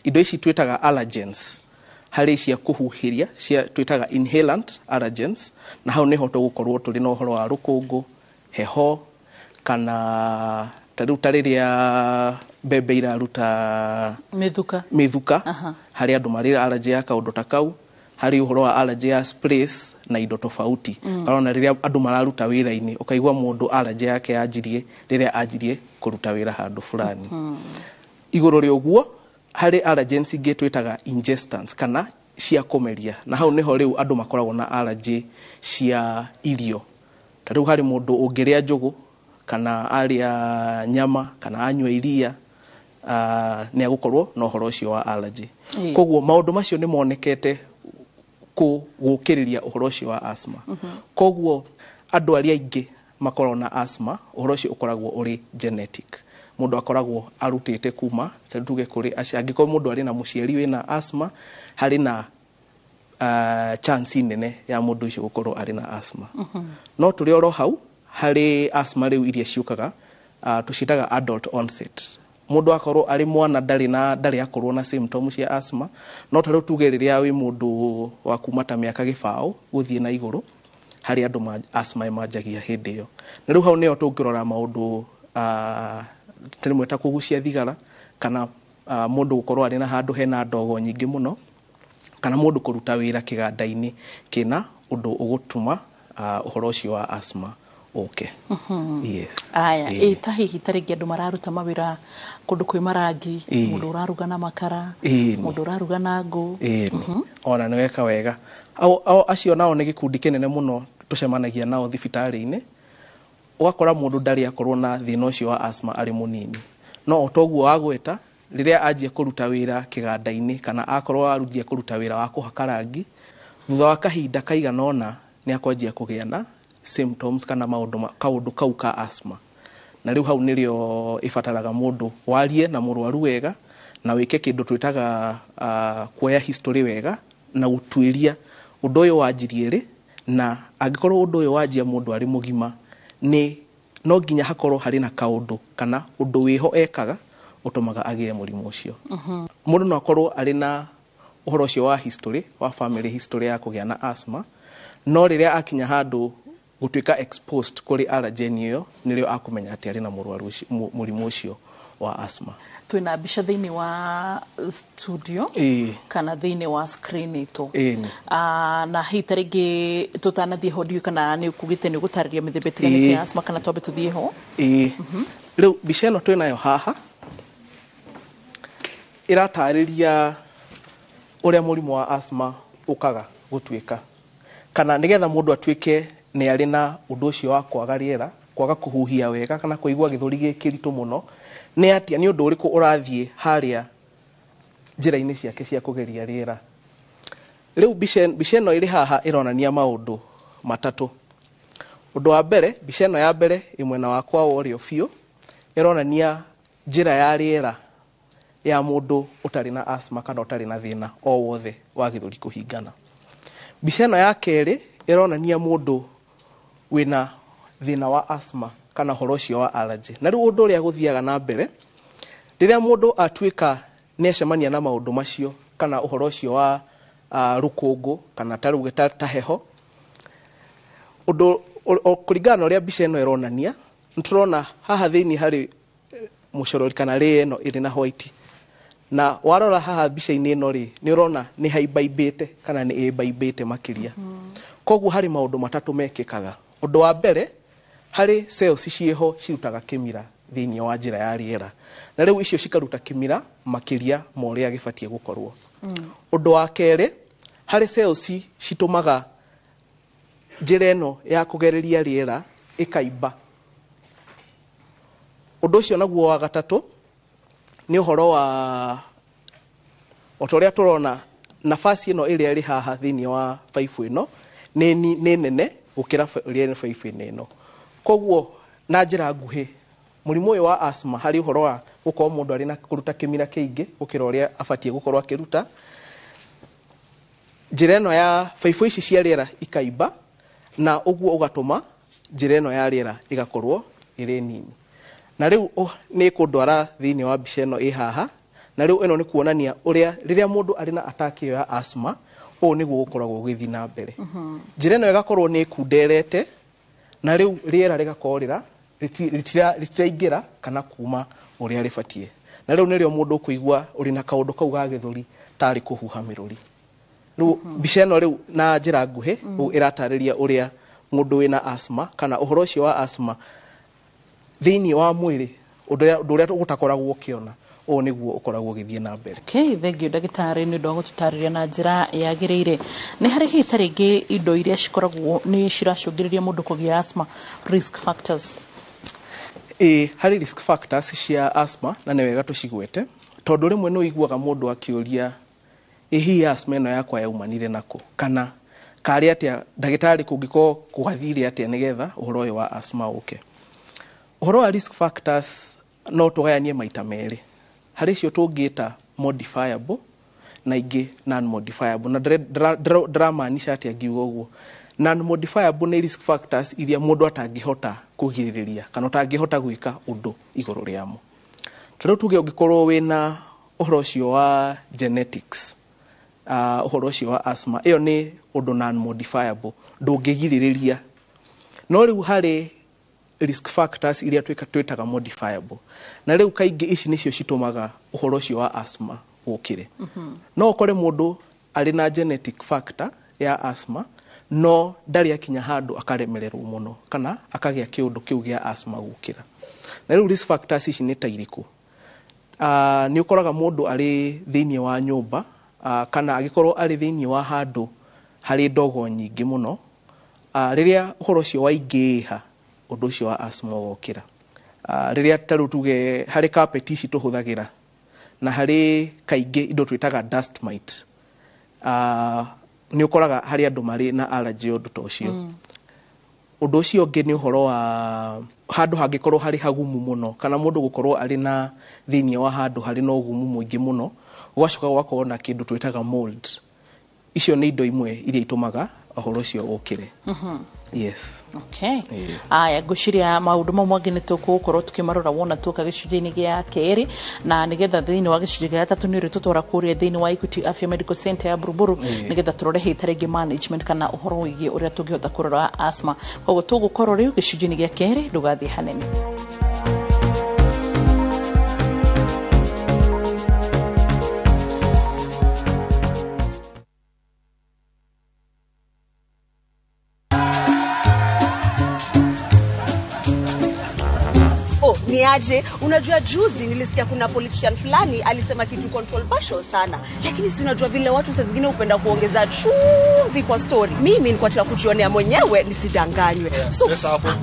indo ici twĩtaga allergens, harĩ cia kũhuhĩria, cia twĩtaga inhalant allergens, na hau nĩho tũgũkorwo tũrĩ na ũhoro wa rũkũngũ, heho, kana ta rĩu ta rĩrĩa mbembe iraruta mĩthuka. Mĩthuka. Harĩ andũ marĩ allergy ya kaũndũ ta kau. Harĩ ũhoro wa allergy ya sprays na indo tofauti. Karona rĩrĩa andũ mararuta wĩra-inĩ, ũkaigua mũndũ allergy yake yanjirie rĩrĩa anjirie kũruta wĩra handũ fulani. Igũrũ rĩa ũguo, harĩ allergens ingĩ twĩtaga ingestants kana cia kũmeria, na hau nĩho rĩu andũ makoragwo na allergy cia irio. Ta rĩu harĩ mũndũ ũngĩrĩa njũgũ kana arĩa nyama kana anyua iria, nĩ agũkorwo na ũhoro ũcio wa allergy. Koguo maũndũ macio nĩ monekete gũkĩrĩria ũhoro ũcio wa asthma. Koguo andũ arĩa aingĩ makoragwo na asthma, ũhoro ũcio ũkoragwo ũrĩ genetic. Mũndũ akoragwo arutĩte kuma ta tuge kũrĩ acio. Angĩkorwo mũndũ arĩ na mũciari wĩna asthma, harĩ na chance nene ya mũndũ ũcio gũkorwo arĩ na asthma. No tũrĩ oro hau, harĩ asthma rĩu iria ciũkaga, tũciĩtaga adult onset. Mũndũ akorwo arĩ mwana ndarĩ na, ndarĩ akorwo na symptom cia asthma, no ta rĩu tuge rĩrĩa wĩ mũndũ wa kuma ta mĩaka 20 gũthiĩ na igũrũ, Harĩ andũ asthma ĩmanjagia hĩndĩ ĩyo, na rĩu hau nĩyo tũngĩrora maũndũ rĩmwe ta kũgucia thigara, kana mũndũ gũkorwo arĩ na handũ hena ndogo nyingĩ mũno, kana mũndũ kũruta wĩra kĩganda-inĩ kĩna ũndũ ũgũtũma ũhoro ũcio wa asthma ũke. Yes. Aya. Ĩĩ. Ĩ ta hihi ta rĩngĩ andũ mararuta mawĩra kũndũ kwĩ marangi, mũndũ ũraruga na makara, mũndũ ũraruga na ngũ? Ĩni, ona nĩ weka wega. Acio nao nĩ gĩkundi kĩnene mũno tũcemanagia nao thibitarĩ-inĩ. Ũgakora mũndũ ndarĩ akorwo na thĩna ũcio wa asthma arĩ mũnini, no o toguo wagweta, rĩrĩa anjia kũruta wĩra kĩganda-inĩ kana akorwo anjia kũruta wĩra wa kũhaka rangi, thutha wa kahinda kaigana ũna nĩ akwanjia kũgĩa na symptoms kana maũndũ kaũndũ kau ka asthma. Na rĩu hau nĩrĩo ĩbataraga mũndũ warie na mũrwaru wega na wĩke kĩndũ twĩtaga kuoya history wega na gũtuĩria ũndũ ũyũ wanjirie rĩ, na angĩkorwo ũndũ ũyũ wanjia mũndũ arĩ mũgima, nĩ no nginya hakorwo harĩ na kaũndũ kana ũndũ wĩho ekaga ũtũmaga agĩe mũrimũ ũcio. Mũndũ no akorwo arĩ na ũhoro ũcio wa history, wa family history ya kũgĩa na asthma, no rĩrĩa akinya handũ gũtuĩka exposed kũrĩ allergen ĩyo, nĩrĩo akũmenya atĩ arĩ na mũrwaru ũcio, mũrimũ ũcio wa asthma. Twĩna mbica thĩinĩ wa studio kana thĩinĩ wa screen itũ. Na hihi ta rĩngĩ tũtanathiĩ ho, ndiũĩ kana nĩ ũkugĩte nĩ ũgũtarĩria mĩthemba ĩtiganĩte ya asthma kana twambe tũthiĩ ho? Ĩĩ. Rĩu mbica ĩno twĩnayo haha ĩratarĩria ũrĩa mũrimũ wa asthma ũkaga gũtuĩka, kana nĩgetha mũndũ atuĩke nĩ arĩ na ũndũ ũcio wa kwaga rĩera, kwaga kũhuhia wega kana kũigua gĩthũri gĩ kĩritũ mũno, nĩ atĩa, nĩ ũndũ ũrĩkũ ũrathiĩ harĩa njĩra-inĩ ciake cia kũgeria rĩera. Rĩu mbica ĩno ĩrĩ haha ĩronania maũndũ matatũ. Ũndũ wa mbere, mbica ĩno ya mbere ĩ mwena wakwa wa ũrĩo biũ, ĩronania njĩra ya rĩera ya mũndũ ũtarĩ na asthma kana ũtarĩ na thĩna o wothe wa gĩthũri kũhingana. Mbica ĩno ya kerĩ ĩronania mũndũ wĩna thĩna wa asthma kana ũhoro ũcio wa allergy. Na rĩu ũndũ ũrĩa gũthiaga na mbere, rĩrĩa mũndũ atuĩka nĩ acemania na maũndũ macio kana ũhoro ũcio wa rũkũngũ kana ta rĩu ta heho, ũndũ kũringana na ũrĩa mbica ĩno ĩronania, nĩ tũrona haha thĩinĩ harĩ mũcorori kana rĩ ĩno ĩrĩ na white. Na warora haha mbica-inĩ ĩno rĩ, nĩ ũrona nĩ haimbaibĩte kana nĩ ĩmbaibĩte makĩria. Koguo harĩ maũndũ matatũ mekĩkaga. Ũndũ wa mbere, harĩ cells ciĩho cirutaga kĩmira thĩinĩ wa njĩra ya rĩera, na rĩu icio cikaruta kĩmira makĩria ma ũrĩa gĩbatiĩ gũkorwo. Ũndũ wa kerĩ, harĩ cells citũmaga njĩra ĩno ya kũgereria rĩera ĩkaimba. Ũndũ ũcio naguo wa gatatũ nĩ ũhoro wa o ta ũrĩa tũrona nafasi ĩno ĩrĩa ĩrĩ haha thĩinĩ wa baibũ ĩno nĩ nene gũkĩra ĩrĩa ĩrĩ baibũ-inĩ ĩno. Koguo na njĩra nguhĩ, mũrimũ ũyũ wa asthma harĩ ũhoro wa gũkorwo mũndũ arĩ na kũruta kĩmira kĩingĩ gũkĩra ũrĩa abatiĩ gũkorwo akĩruta, njĩra ĩno ya baibũ ici cia rĩera ikaimba, na ũguo ũgatũma njĩra ĩno ya rĩera ĩgakorwo ĩrĩ nini. Na rĩu nĩ ĩkũndwara thĩinĩ wa mbica ĩno ĩ haha, na rĩu ĩno nĩ kuonania ũrĩa rĩrĩa mũndũ arĩ na attack ĩyo ya asthma, ũũ nĩguo gũkoragwo gũgĩthiĩ na mbere. Njĩra ĩno ĩgakorwo nĩ ĩkunderete, na rĩu rĩera rĩgakorwo rĩtiraingĩra kana kuma ũrĩa rĩbatiĩ. Na rĩu nĩrĩo mũndũ ũkũigua ũrĩ na kaũndũ kau ga gĩthũri tarĩ kũhuha mĩrũri. Rĩu mbica ĩno rĩu na njĩra nguhĩ, rĩu ĩratarĩria ũrĩa mũndũ wĩna asthma kana ũhoro ũcio wa asthma thĩinĩ wa mwĩrĩ, ũndũ ũrĩa ũtakoragwo ũkĩona, ũũ nĩguo ũkoragwo ũgĩthiĩ na mbere. Okay, thank you ndagĩtarĩ nĩ ũndũ wa gũtũtarĩria na njĩra yagĩrĩire. Nĩ harĩ hihi ta rĩngĩ indo iria cikoragwo nĩ ciracũngĩrĩria mũndũ kũgĩa asthma, risk factors? Ĩĩ, harĩ risk factors cia asthma, na nĩ wega tũcigwete, tondũ rĩmwe nĩ ũiguaga mũndũ akĩũria, ĩ hihi asthma ĩno yakwa yaumanire nakũ, kana karĩ atĩa ndagĩtarĩ kũngĩkorwo gwathire atĩa nĩgetha ũhoro ũyũ wa asthma ũke. Ũhoro wa risk factors no tũgayanie maita merĩ. Harĩ icio tũngĩta modifiable na ingĩ non-modifiable. Na ndĩramaanisha atĩa ngiuga ũguo? Non-modifiable nĩ risk factors iria mũndũ atangĩhota kũgirĩrĩria kana ũtangĩhota gwĩka ũndũ igũrũ rĩamo. Ta rĩu tuge ũngĩkorwo wĩna ũhoro ũcio wa genetics, Ũhoro ũcio wa asthma ĩyo nĩ ũndũ non modifiable, ndũngĩgirĩrĩria. No rĩu harĩ risk factors iria twĩtaga modifiable, na rĩu kaingĩ ici nĩcio citũmaga ũhoro ũcio wa asthma ũkĩre. No ũkore mũndũ arĩ na genetic factor ya asthma, no ndarĩ akinya handũ akaremererwo mũno kana akagĩa kĩũndũ kĩu gĩa asthma gũkĩra. Na rĩu risk factors ici nĩ ta irĩkũ? Nĩ ũkoraga mũndũ arĩ thĩinĩ wa nyũmba, kana agĩkorwo arĩ thĩinĩ wa handũ harĩ ndogo nyingĩ mũno. Rĩrĩa ũhoro ũcio waingĩha, ũndũ ũcio wa asthma ũgokĩra. Rĩrĩa ta rĩu tuge harĩ carpet ici tũhũthagĩra, na harĩ kaingĩ indo twĩtaga dust mite, nĩ ũkoraga harĩ andũ marĩ na allergy ũndũ ta ũcio. Ũndũ ũcio ũngĩ nĩ ũhoro wa handũ hangĩkorwo harĩ hagumu mũno, kana mũndũ gũkorwo arĩ na thĩinĩ wa handũ harĩ na ũgumu mũingĩ mũno, gũgacoka gũgakorwo na kĩndũ twĩtaga mold. Icio nĩ indo imwe iria itũmaga ũhoro ũcio ũkĩre. Yes. Okay. Aya, ngwĩciria maũndũ mau mangĩ nĩ tũgũkorwo tũkĩmarora wona tuoka gĩcunjĩ-inĩ gĩa kerĩ, na nĩgetha thĩinĩ wa gĩcunjĩ gĩa gatatũ nĩ ũrĩtũtwara kũrĩa thĩinĩ wa Equity Afya Medical Center ya Buruburu, nĩgetha tũrore hĩta rĩngĩ management kana ũhoro wĩgiĩ ũrĩa tũngĩhota kũrora asthma. Koguo tũgũkorwo rĩu gĩcunjĩ-inĩ gĩa kerĩ, ndũgathiĩ hanene. Oh, ni aje? Unajua juzi nilisikia kuna politician fulani alisema kitu controversial sana. Lakini si unajua vile watu saa zingine hupenda kuongeza chumvi kwa story. Mimi nilikuwa nataka kujionea mwenyewe nisidanganywe. So,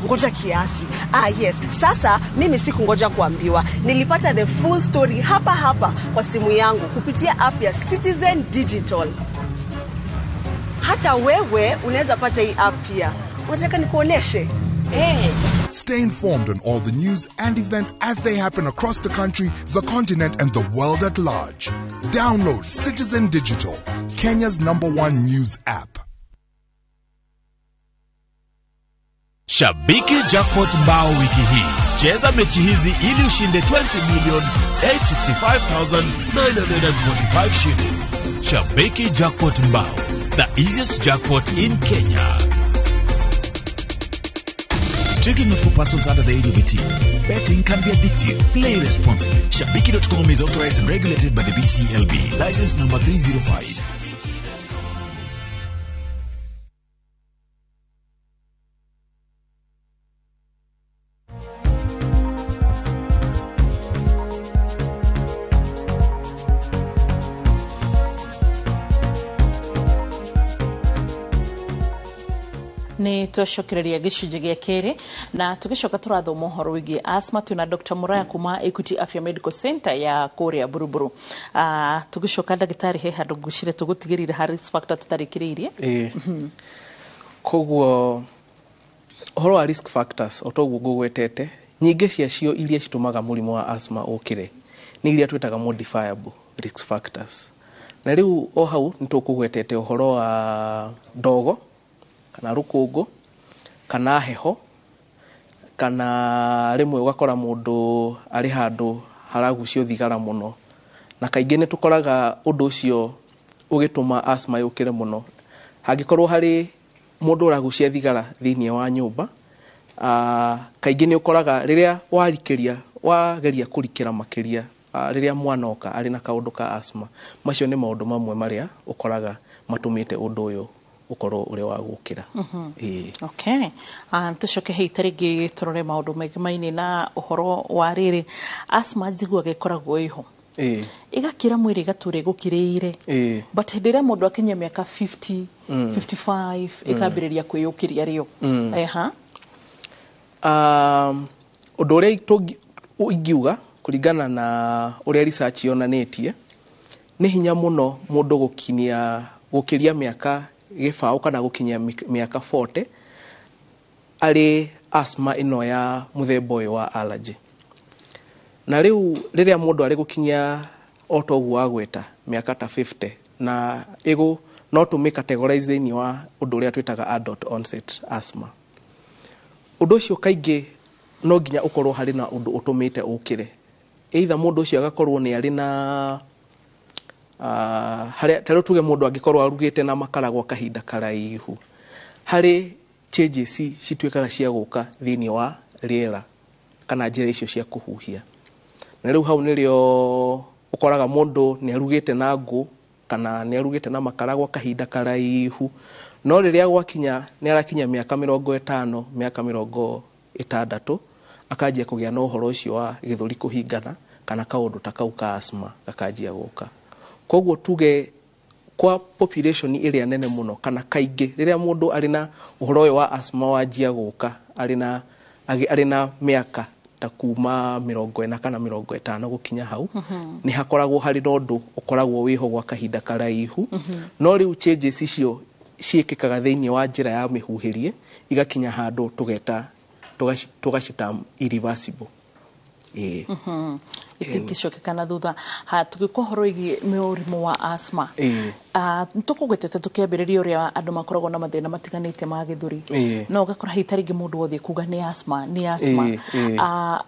ngoja kiasi. Ah yes, sasa mimi sikungoja kuambiwa. Nilipata the full story hapa hapa kwa simu yangu kupitia app ya Citizen Digital. Hata wewe unaweza pata hii app pia. Unataka nikuoneshe? Hey. Stay informed on all the news and events as they happen across the country, the continent, and the world at large. Download Citizen Digital, Kenya's #1 news app. Shabiki Jackpot Mbao wiki hii. Cheza mechi hizi ili ushinde 20,865,945 shillings. Shabiki Jackpot Mbao, the easiest jackpot in Kenya. Strictly not for persons under the age of 18. Betting can be addictive. Play responsibly. Shabiki.com is authorized and regulated by the BCLB. License number 305. Nĩ twacokereria gĩcunjĩ gĩa kerĩ, na tũgĩcoka tũrathoma ũhoro wĩgiĩ asthma twĩna Dr. Muraya kuma Equity Afya Medical Center ya kũrĩa Buruburu. Tũgĩcoka ndagĩtarĩ, he handũ ngwĩciria tũgũtigĩrĩire harĩ risk factor tũtarĩkĩrĩirie. Ĩĩ. Koguo ũhoro wa risk factors o toguo ngũgwetete, nyingĩ ciacio iria citũmaga mũrimũ wa asthma ũkĩre nĩ iria twĩtaga modifiable risk factors. Na rĩu o hau nĩ tũkũgwetete ũhoro wa ndogo kana rũkũngũ kana heho, kana rĩmwe ũgakora mũndũ arĩ handũ haragucio thigara mũno, na kaingĩ nĩ tũkoraga ũndũ ũcio ũgĩtũma asthma yũkĩre mũno. Hangĩkorwo harĩ mũndũ ũragucia thigara thĩinĩ wa nyũmba, kaingĩ nĩ ũkoraga rĩrĩa warikĩria, wageria kũrikĩra makĩria, rĩrĩa mwana oka arĩ na kaũndũ ka asthma, macio nĩ maũndũ mamwe marĩa ũkoraga matũmĩte ũndũ ũyũ ũkorwo ũrĩ wa gũkĩra. Ĩĩ. Okay. Tũcoke hei ta rĩngĩ tũrore maũndũ maingĩ mainĩ na ũhoro wa rĩrĩ, asthma njiguaga ĩkoragwo ĩho, ĩgakĩra mwĩrĩ ĩgatũra ĩgũkĩrĩire, but hĩndĩ ĩrĩa mũndũ akinyia mĩaka 50, 55, ĩkambĩrĩria kwĩyũkĩria rĩo. Eha. Ũndũ ũrĩa ingiuga kũringana na ũrĩa research yonanĩtie, nĩ hinya mũno mũndũ gũkinyia gũkĩria mĩaka gĩbaũ kana gũkinyia mĩaka 40 arĩ asthma ĩno ya mũthemba ũyũ wa allergy. Na rĩu rĩrĩa mũndũ arĩ gũkinyia o ta ũguo wagweta mĩaka ta 50, na ĩgũ no tũmĩ categorize thĩinĩ wa ũndũ ũrĩa twĩtaga adult onset asthma. Ũndũ ũcio kaingĩ no nginya ũkorwo harĩ na ũndũ ũtũmĩte ũkĩre. Either mũndũ ũcio agakorwo nĩ arĩ na Harĩa ta rĩu tuge mũndũ angĩkorwo arugĩte na makara gwa kahinda karaihu, harĩ changes cituĩkaga cia gũka thĩinĩ wa rĩera kana njĩra icio cia kũhuhia. Na rĩu hau nĩrĩo ũkoraga mũndũ nĩ arugĩte na ngũ kana nĩ arugĩte na makara gwa kahinda karaihu, no rĩrĩa gwakinya nĩ arakinya mĩaka 50, mĩaka 60, akanjia kũgĩa na ũhoro ũcio wa gĩthũri kũhingana kana kaũndũ ta kau ka asthma gakanjia gũka. Koguo tuge kwa population ĩrĩa nene mũno kana kaingĩ rĩrĩa mũndũ arĩ na ũhoro ũyũ wa asthma wanjia gũka arĩ na mĩaka ta kuma 40 kana 50 gũkinya hau, nĩ hakoragwo harĩ na ũndũ ũkoragwo wĩho gwa kahinda karaihu. No rĩu changes icio ciĩkĩkaga thĩinĩ wa njĩra ya mĩhuhĩrie igakinya handũ tũgeta tũgacita irreversible. Ĩĩ. Itingĩcokeka na thutha. Ha tũgĩka ũhoro wĩgiĩ mũrimũ wa asthma, tũkũgwetete tũkĩambĩrĩria ũrĩa andũ makoragwo na mathĩna matiganĩte ma gĩthũri, no ũgakora hihi ta rĩngĩ mũndũ wothe kuga nĩ asthma, nĩ asthma.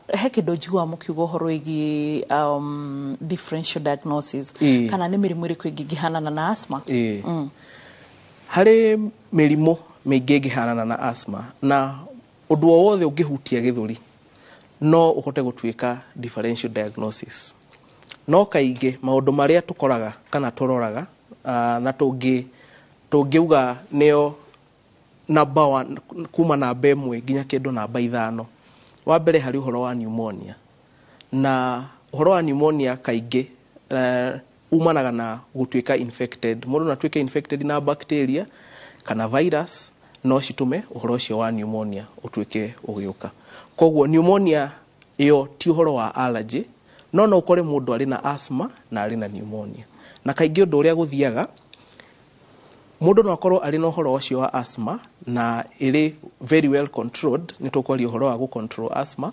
He kĩndũ njiguaga mũkiuga ũhoro wĩgiĩ differential diagnosis, kana nĩ mĩrimũ ĩrĩkũ ĩngĩ ĩngĩhanana na asthma? Harĩ mĩrimũ mĩingĩ ĩngĩhanana na asthma, na ũndũ o wothe ũngĩhutia gĩthũri no ũhote gũtuĩka differential diagnosis. No kaingĩ maũndũ marĩa tũkoraga kana tũroraga, na tũngĩuga nĩo number one, kuma namba 1 nginya kĩndũ namba 5. Wa mbere harĩ ũhoro wa pneumonia, na ũhoro wa pneumonia kaingĩ umanaga na gũtuĩka infected. Mũndũ no atuĩke infected na bacteria kana virus, no citũme ũhoro ũcio wa pneumonia ũtuĩke ũgĩũka. Koguo pneumonia ĩyo ti ũhoro wa allergy, no no ũkore mũndũ arĩ na asthma na arĩ na pneumonia. Na kaingĩ ũndũ ũrĩa gũthiaga, mũndũ no akorwo arĩ na ũhoro ũcio wa asthma na ĩrĩ very well controlled, nĩ tũkwaria ũhoro wa gũ-control asthma.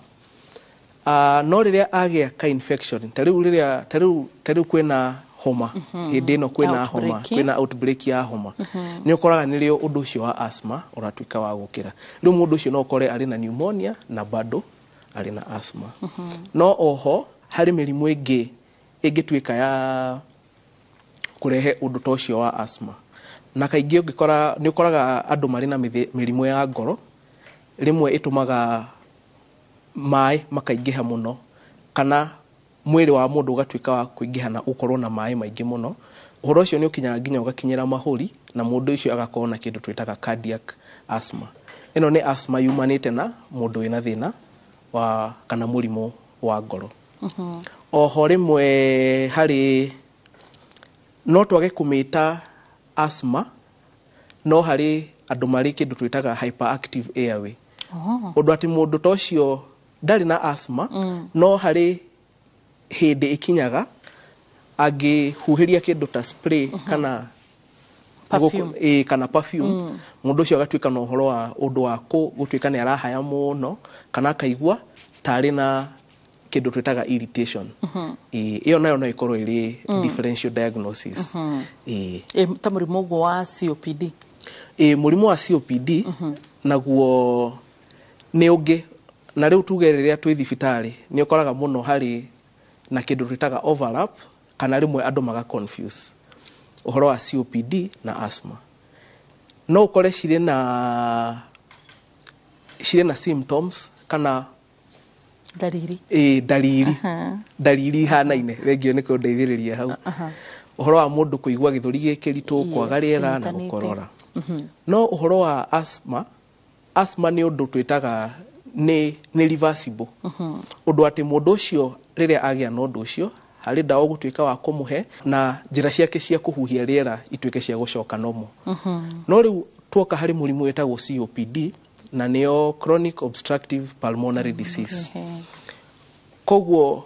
No rĩrĩa agĩa ka infection, ta rĩu rĩrĩa ta rĩu kwĩna homa, hĩndĩ ĩno kwĩna homa, Outbreak. kwĩna outbreak ya homa, nĩ ũkoraga nĩrĩo ũndũ ũcio wa asthma ũratuĩka wa gũkĩra. Rĩu mũndũ ũcio no ũkore arĩ na pneumonia na bado arĩ na asthma. No oho harĩ mĩrimũ ĩngĩ ĩngĩtuĩka ya kũrehe ũndũ ta ũcio wa asthma. Na kaingĩ ũngĩkora nĩ ũkoraga andũ marĩ na mĩrimũ ya ngoro, rĩmwe ĩtũmaga maĩ makaingĩha mũno, kana mwĩrĩ wa mũndũ ũgatuĩka wa kũingĩha na ũkorwo na maĩ maingĩ mũno. Ũhoro ũcio nĩ ũkinyaga nginya ũgakinyĩra mahũri, na mũndũ ũcio agakorwo na kĩndũ twĩtaga cardiac asthma. Ĩno nĩ asthma yumanĩte na mũndũ wĩna thĩna wa kana mũrimũ wa ngoro. Oho rĩmwe harĩ no twage kũmĩta asthma, no harĩ andũ marĩ kĩndũ twĩtaga hyperactive airway. Ũndũ atĩ mũndũ ta ũcio ndarĩ na asthma, no harĩ hĩndĩ ĩkinyaga angĩhuhĩria kĩndũ ta spray kana Perfume. Kana perfume, mũndũ ũcio agatuĩka na ũhoro wa ũndũ wa gũtuĩka nĩ arahaya mũno kana akaigua tarĩ na kĩndũ twĩtaga irritation. Ĩyo nayo no ĩkorwo ĩrĩ differential diagnosis. Ta mũrimũ ũguo wa COPD. Mũrimũ wa COPD naguo nĩ ũngĩ, na rĩu tuge rĩrĩa twĩ thibitarĩ nĩ ũkoraga mũno harĩ na kĩndũ twĩtaga overlap, kana rĩmwe andũ maga confuse ũhoro wa COPD na asthma. No ũkore cirĩ na symptoms kana Ndariri. Ndariri. Ndariri ihanaine. Thengio nĩ kũndeithĩrĩria hau. Ũhoro wa mũndũ kũigua gĩthũri gĩ kĩritũ, kwaga rĩera na kĩnyitanĩte. gũkorora. No ũhoro wa asthma, asthma nĩ ũndũ twĩtaga nĩ reversible. Ũndũ atĩ mũndũ ũcio rĩrĩa agĩa na ũndũ ũcio, harĩ ndawa ũgũtuĩka wa kũmũhe na njĩra ciake cia kũhuhia rĩera ituĩke cia gũcoka normal. No rĩu tuoka harĩ mũrimũ wĩtagwo COPD, na nĩyo chronic obstructive pulmonary disease. Koguo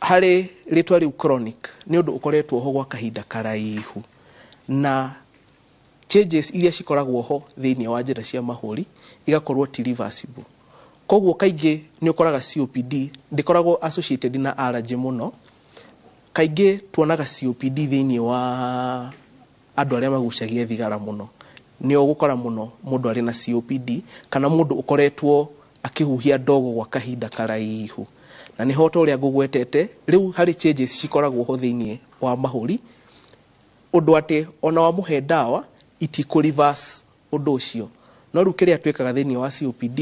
harĩ rĩtwa rĩu chronic nĩ ũndũ ũkoretwo ho gwa kahinda karaihu, na changes iria cikoragwo ho thĩinĩ wa njĩra cia mahũri igakorwo ti reversible. Koguo kaingĩ nĩ ũkoraga COPD ndĩkoragwo associated na allergy mũno. Kaingĩ tuonaga COPD thĩinĩ wa andũ arĩa magucagia thigara mũno. Nĩ ũgũkora mũno mũndũ arĩ na COPD kana mũndũ ũkoretwo akĩhuhia ndogo gwa kahinda karaihu. Na nĩho ta ũrĩa ngũgwetete, rĩu harĩ changes cikoragwo ho thĩinĩ wa mahũri Ũndũ atĩ ona wamũhe ndawa itikũ reverse ũndũ ũcio. No rĩu kĩrĩa twĩkaga thĩinĩ wa COPD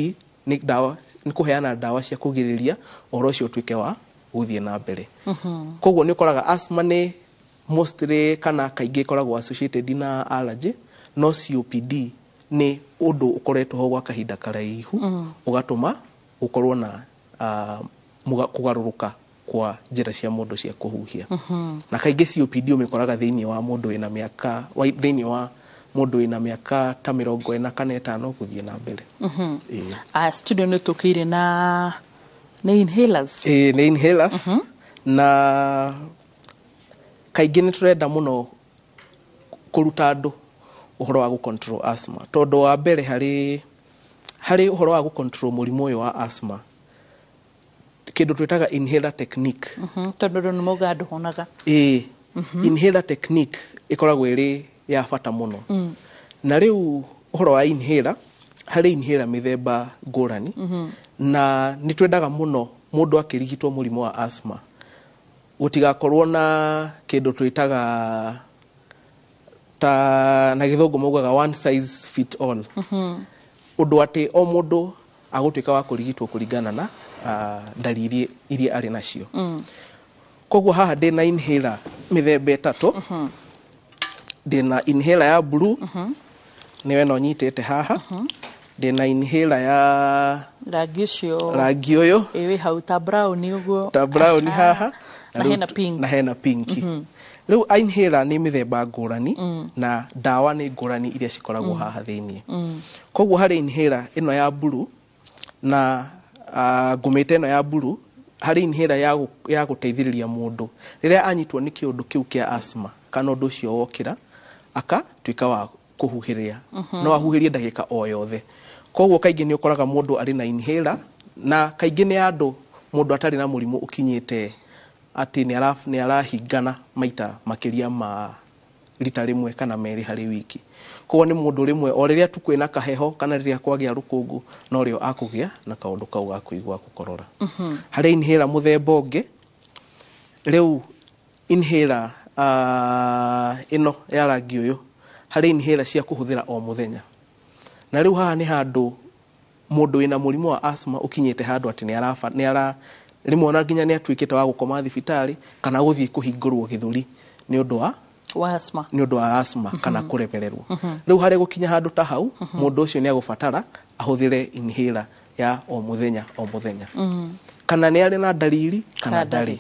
nĩ ndawa, nĩ kũheana ndawa cia kũgirĩrĩria ũhoro ũcio ũtuĩke wa gũthiĩ na mbere. Koguo nĩ ũkoraga asthma nĩ mostly kana kaingĩ ĩkoragwo associated na allergy, no COPD nĩ ũndũ ũkoretwo ho gwa kahinda karaihu, ũgatũma gũkorwo na kũgarũrũka kwa njĩra cia mũndũ cia kũhuhia. Na kaingĩ COPD ũmĩkoraga thĩinĩ wa mũndũ wĩna mĩaka thĩinĩ wa mũndũ wĩna mĩaka ta 45 kana 50 gũthiĩ na mbere. Ĩĩ. Aya, studio nĩ tũkĩire na nĩ inhalers. Ĩĩ, nĩ inhalers. Na kaingĩ nĩ tũrenda mũno kũruta andũ ũhoro wa gũ-control asthma, tondũ wa mbere harĩ ũhoro wa gũ-control mũrimũ ũyũ wa asthma, kĩndũ twĩtaga inhaler technique. Tondũ andũ nĩ maugaga ndũhonaga. Ĩĩ, inhaler technique ĩkoragwo ĩrĩ ya bata mũno. Na rĩu ũhoro wa inhaler, harĩ inhaler mĩthemba ngũrani, na nĩ twendaga mũno mũndũ akĩrigitwo mũrimũ wa asthma gũtigakorwo na kĩndũ twĩtaga ta na gĩthũngũ maugaga one size fit all, ũndũ atĩ o mũndũ agũtuĩka wa kũrigitwo kũringana na ndariri iria arĩ nacio. Koguo haha ndĩna inhaler mĩthemba 3. Ndĩna inhaler ya blue, nĩyo ĩno nyitĩte haha. Ndĩna inhaler ya rangi ũcio, rangi ũyũ. Ĩ, wĩ hau ta brown ũguo. Ta brown haha. Na hena pink. Na hena pink. Rĩu inhaler nĩ mĩthemba ngũrani, na ndawa nĩ ngũrani iria cikoragwo haha thĩinĩ. Koguo harĩ inhaler ĩno ya blue na ngũmĩte ĩno ya blue, harĩ inhaler ya gũteithĩrĩria mũndũ rĩrĩa anyitwo nĩ kĩũndũ kĩu kĩa asthma kana ũndũ ũcio wokĩra, akatuĩka wa kũhuhĩrĩria. No ahuhĩrie ndagĩka o yothe. Koguo kaingĩ nĩ ũkoraga mũndũ arĩ na inhaler, na kaingĩ nĩ andũ mũndũ atarĩ na mũrimũ ũkinyĩte atĩ nĩ arahingana maita makĩria ma rita rĩmwe kana merĩ harĩ wiki. Koguo nĩ mũndũ rĩmwe o rĩrĩa tu kwĩna kaheho kana rĩrĩa kwagĩa rũkũngũ, no rĩo akũgĩa na kaũndũ kau ga kũigua gũkorora. Harĩ inhaler mũthemba ũngĩ. Rĩu inhaler ĩno ya rangi ũyũ, harĩ inhaler cia kũhũthĩra o mũthenya. Na rĩu haha nĩ handũ mũndũ wĩna mũrimũ wa asthma ũkinyĩte handũ atĩ nĩ ara rĩmwe ona nginya nĩ atuĩkĩte wa gũkoma thibitarĩ kana gũthiĩ kũhingũrwo gĩthũri nĩ ũndũ wa wa asthma. Nĩ ũndũ wa asthma kana kũremererwo. Rĩu harĩ gũkinya handũ ta hau, mũndũ ũcio nĩ agũbatara ahũthĩre inhaler ya o mũthenya o mũthenya, kana nĩ arĩ na ndariri kana kana ndarĩ. Ndarĩ.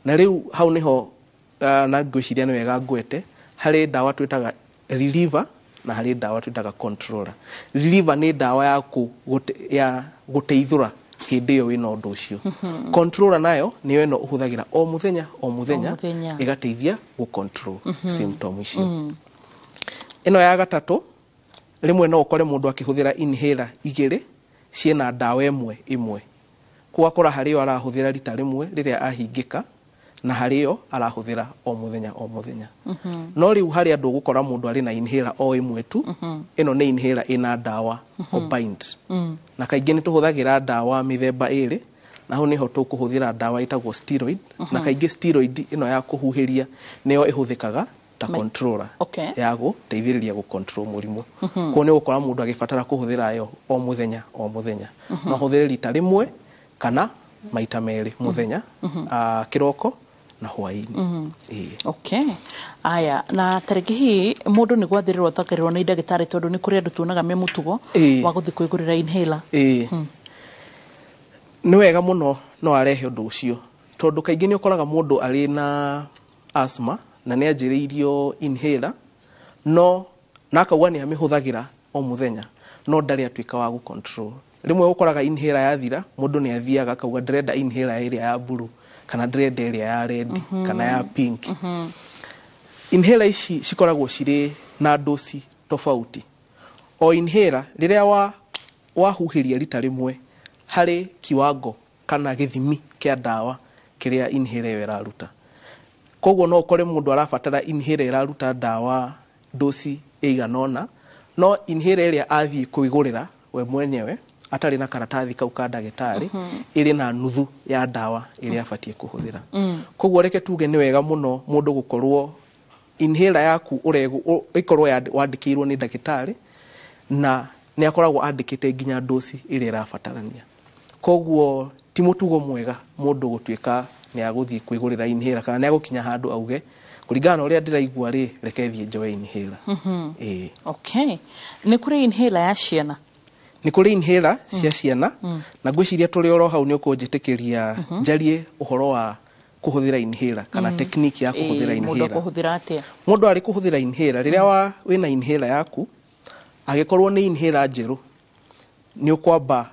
Na rĩu hau nĩho na ngwĩciria nĩ wega ngwete harĩ ndawa twĩtaga reliever na harĩ ndawa twĩtaga controller. Reliever nĩ ndawa ya gũteithũra hĩndĩ ĩyo wĩna ũndũ ũcio. Controller nayo nĩyo ĩno ũhũthagĩra o mũthenya o mũthenya, O mũthenya. ĩgateithia gũ control symptom icio. Ĩno ya gatatũ, rĩmwe no ũkore mũndũ akĩhũthĩra inhaler 2 ciĩna ndawa ĩmwe ĩmwe. Kwakora harĩ yo arahũthĩra rita rĩmwe rĩrĩa ahingĩka, na harĩ yo arahũthĩra o mũthenya o mũthenya. No rĩu harĩ andũ ũgũkora mũndũ arĩ na inhaler o ĩmwe tu, ĩno nĩ inhaler ĩna ndawa combined. Na kaingĩ nĩ tũhũthagĩra ndawa mĩthemba 2, na hau nĩho tũkũhũthĩra ndawa ĩtagwo steroid, na kaingĩ steroid ĩno ya kũhuhĩria nĩyo ĩhũthĩkaga ta controller ya gũteithĩrĩria gũ control mũrimũ. Koguo nĩ ũgũkora mũndũ agĩbatara kũhũthĩra yo o mũthenya o mũthenya. No ahũthĩre rita rĩmwe kana maita merĩ mũthenya, kĩroko na hwaĩ-inĩ. Ĩĩ. Okay. Aya, na tarĩngĩ hihi mũndũ nĩ gwathĩrĩrwo athakĩrĩrwo nĩ ndagĩtarĩ, tondũ nĩ kũrĩ andũ tuonaga me mũtugo wa gũthiĩ kwĩgũrĩra inhaler. Ĩĩ. Nĩ wega mũno no arehe ũndũ ũcio, tondũ kaingĩ nĩ ũkoraga mũndũ arĩ na asthma na nĩ anjĩrĩirio inhaler, no na akauga nĩ amĩhũthagĩra o mũthenya, no ndarĩ atuĩka wa gũ control. Rĩmwe ũkoraga inhaler yathira, mũndũ nĩ athiaga akauga ndĩrenda inhaler ĩrĩa ya blue kana ndĩrenda ĩrĩa ya red kana ya pink. Inhaler ici cikoragwo cirĩ na dosi tofauti. O inhaler rĩrĩa wahuhĩria rita rĩmwe, harĩ kiwango kana gĩthimi kĩa ndawa kĩrĩa inhaler ĩyo ĩraruta. Koguo no ũkore mũndũ arabatara inhaler ĩraruta ndawa dosi ĩigana ũna, no inhaler ĩrĩa athiĩ kwĩgũrĩra we mwenyewe atarĩ na karatathi kau ka ndagĩtarĩ, ĩrĩ na nuthu ya ndawa ĩrĩa abatiĩ kũhũthĩra. Koguo reke tuge nĩ wega mũno mũndũ gũkorwo Inhaler yaku ĩkorwo wandĩkĩirwo nĩ ndagĩtarĩ, na nĩ akoragwo andĩkĩte nginya dosi ĩrĩa ĩrabatarania. Koguo ti mũtugo mwega mũndũ gũtuĩka nĩ agũthiĩ kwĩgũrĩra inhaler, kana nĩ agũkinya handũ auge kũringana na ũrĩa ndĩraigua rĩ, reke thiĩ njoe inhaler. Ĩĩ. Okay, nĩ kũrĩ inhaler ya ciana? Nĩ kũrĩ inhaler cia ciana, na ngwĩciria tũrĩ oro hau nĩ ũkũnjĩtĩkĩria njarie ũhoro wa kũhũthĩra inhaler kana technique ya kũhũthĩra Ĩĩ, mũndũ inhaler. akũhũthĩra atĩa? Mũndũ arĩ kũhũthĩra inhaler, rĩrĩa wĩna inhaler yaku, angĩkorwo nĩ inhaler njerũ, nĩ ũkwamba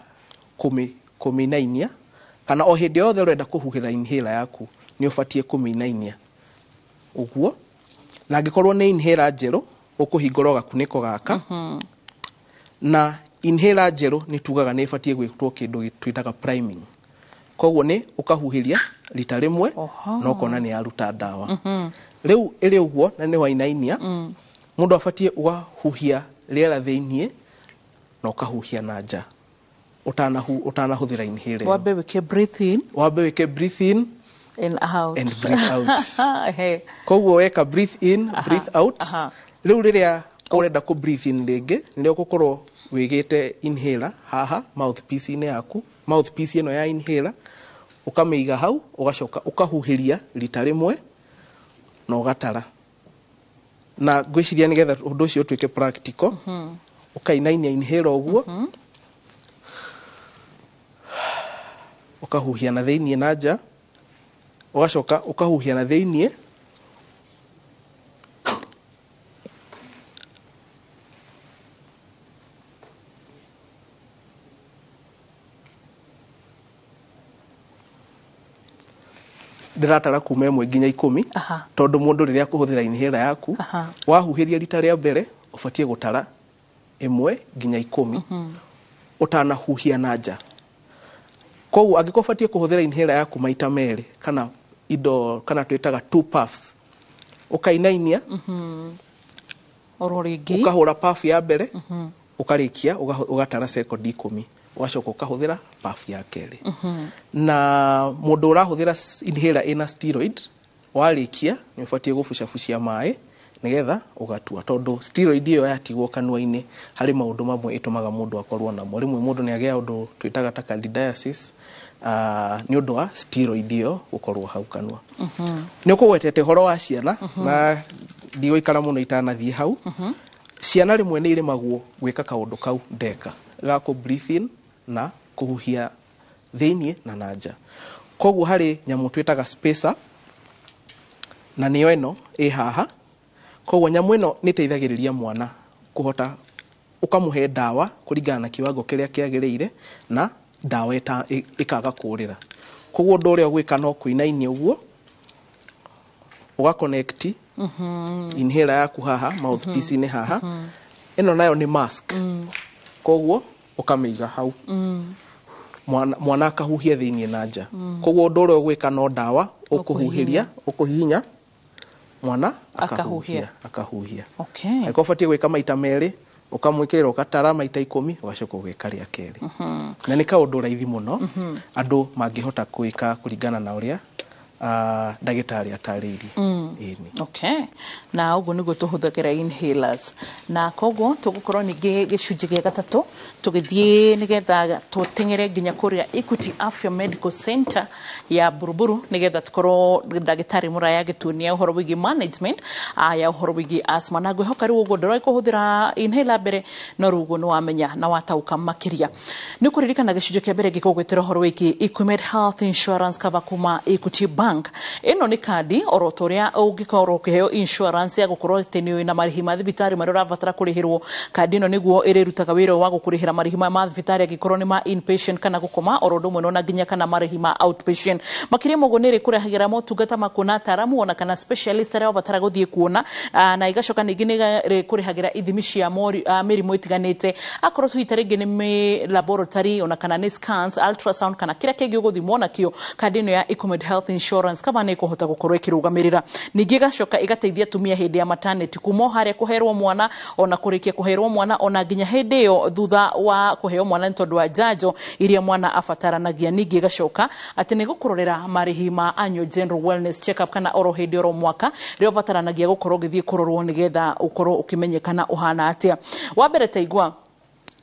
kũmĩinainia, kana o hĩndĩ yothe ũrenda kũhuhĩra inhaler yaku nĩ ũbatiĩ kũmĩinainia ũguo. Na angĩkorwo nĩ inhaler njerũ, ũkũhingũra gakunĩko gaka. Na inhaler njerũ nĩ tugaga nĩ ĩbatiĩ gwĩkwo kĩndũ twĩtaga priming. Koguo nĩ ũkahuhĩria rita rĩmwe na ũkona nĩ yaruta ndawa. Rĩu ĩrĩ ũguo na nĩ wainainia, mũndũ abatiĩ ũgahuhia rĩera thĩiniĩ na ũkahuhia na nja ũtanahũthĩra inhaler ĩyo. Wambe wĩke breathe in. Wambe wĩke breathe in and out. And breathe out. Ehe. Koguo weka breathe in, breathe out. Rĩu rĩrĩa ũrenda kũ breathe in rĩngĩ, nĩrĩo ũgũkorwo wĩigĩte inhaler haha mouthpiece-inĩ yaku, mouthpiece ĩno ya inhaler ũkamĩiga hau, ũgacoka ũkahuhĩria rita rĩmwe na ũgatara. Na ngwĩciria nĩgetha ũndũ ũcio ũtuĩke practical, ũkainainia inhaler ũguo, ũkahuhia na thĩiniĩ na nja, ũgacoka ũkahuhia na thĩiniĩ, ndĩratara kuma 1 nginya 10, tondũ mũndũ rĩrĩa akũhũthĩra inhaler yaku, wahuhĩria rita rĩa mbere ũbatiĩ gũtara 1 nginya 10 ũtanahuhia na nja. Koguo angĩkorwo ũbatiĩ kũhũthĩra inhaler yaku maita merĩ, kana indo kana twĩtaga 2 puffs, ũkainainia, oro rĩngĩ ũkahũra puff ya mbere, ũkarĩkia ũgatara sekondi 10, ũgacoka ũkahũthĩra puff ya kerĩ. Na mũndũ ũrahũthĩra inhaler ĩna steroid, warĩkia nĩ ũbatiĩ gũbucabucia maĩ nĩgetha ũgatua, tondũ steroid ĩyo yatigwo kanua-inĩ harĩ maũndũ mamwe ĩtũmaga mũndũ akorwo namo. Rĩmwe mũndũ nĩ agĩa ũndũ twĩtaga ta candidiasis, nĩ ũndũ wa steroid ĩyo gũkorwo hau kanua. Nĩ ũkũgwetete ũhoro wa ciana, na ndigũikara mũno itanathiĩ hau. Ciana rĩmwe nĩ iremagwo gwĩka kaũndũ kau ndeka ga kũ breathe in na kũhuhia thĩiniĩ na na nja. Koguo harĩ nyamũ twĩtaga spacer, na nĩyo ĩno ĩ haha. Koguo nyamũ ĩno nĩ ĩteithagĩrĩria mwana kũhota, ũkamũhe ndawa kũringana na kiwango kĩrĩa kĩagĩrĩire, na ndawa ĩkaga kũrĩra. Koguo ũndũ ũrĩa ũgwĩka no kũinainia ũguo, ũga connect inhaler yaku haha mouthpiece-inĩ haha. Ĩno nayo nĩ mask. Koguo ũkamĩiga hau. Mwana akahuhia thĩiniĩ na nja. Koguo ũndũ ũrĩa ũgwĩka no ndawa ũkũhuhĩria, ũkũhihinya, mwana akahuhia, akahuhia. Okay. Angĩkorwo ũbatiĩ gwĩka maita merĩ, ũkamwĩkĩrĩra ũgatara maita 10, ũgacoka ũgeka rĩa kerĩ. Na nĩ kaũndũ raithi mũno, andũ mangĩhota gwĩka kũringana na ũrĩa ndagĩtarĩ atarĩirie. Ĩni. Okay. Na ũguo nĩguo tũhũthagĩra inhalers. Na koguo tũgũkorwo ningĩ gĩcunjĩ gĩa gatatũ tũgĩthiĩ nĩgetha tũteng'ere nginya kũrĩa Equity Afya Medical Center ya Buruburu, nĩgetha tũkorwo ndagĩtarĩ Mũraya agĩtuonia ũhoro wĩgiĩ management ya ũhoro wĩgiĩ asthma. Na ngwĩhoka rĩu ũguo ndũroĩ kũhũthĩra inhaler mbere, no rĩu ũguo nĩwamenya na watauka makĩria. Nĩ ũkũririkana gĩcunjĩ kĩa mbere ngĩkũgwetera ũhoro wĩgiĩ Equimed Health Insurance Cover kuma Equity Bank. Ĩno nĩ kandi oro ta ũrĩa ũngĩkorwo ũkĩheo insurance ya gũkorwo atĩ nĩ wĩna marĩhi ma thibitarĩ marĩa ũrabatara kũrĩhĩrwo. Kandi ĩno nĩguo ĩrĩrutaga wĩra wa gũkũrĩhĩra marĩhi maya ma thibitarĩ angĩkorwo nĩ ma inpatient kana gũkoma, oro ũndũ ũmwe na nginya kana marĩhi ma outpatient. Makĩria ma ũguo nĩ ĩrĩkũrehagĩra motungata ma kuona ataaramu ona kana specialist arĩa ũrabatara gũthiĩ kuona, na ĩgacoka ningĩ nĩ ĩrĩkũrĩhagĩra ithimi cia mĩrimũ ĩtiganĩte, akorwo hihi ta rĩngĩ nĩ laboratory ona kana nĩ scans, ultrasound kana kĩrĩa kĩngĩ ũgũthimwo nakĩo. Kandi ĩno ya Equimed Health Insurance Insurance Cover nĩ ĩkũhota gũkorwo ĩkĩrũgamĩrĩra. Ningĩ ĩgacoka ĩgateithia atumia hĩndĩ ya maternity, kuma o harĩa kũherwo mwana ona kũrĩkia kũherwo mwana, ona nginya hĩndĩ ĩyo thutha wa kũheo mwana nĩ tondũ wa njanjo iria mwana abataranagia. Ningĩ ĩgacoka atĩ nĩ gũkũrorera marĩhi ma annual general wellness check up, kana oro hĩndĩ oro mwaka rĩrĩa ũbataranagia gũkorwo ũgĩthiĩ kũrorwo nĩgetha ũkorwo ũkĩmenyekana ũhana atĩa. Wa mbere, taigua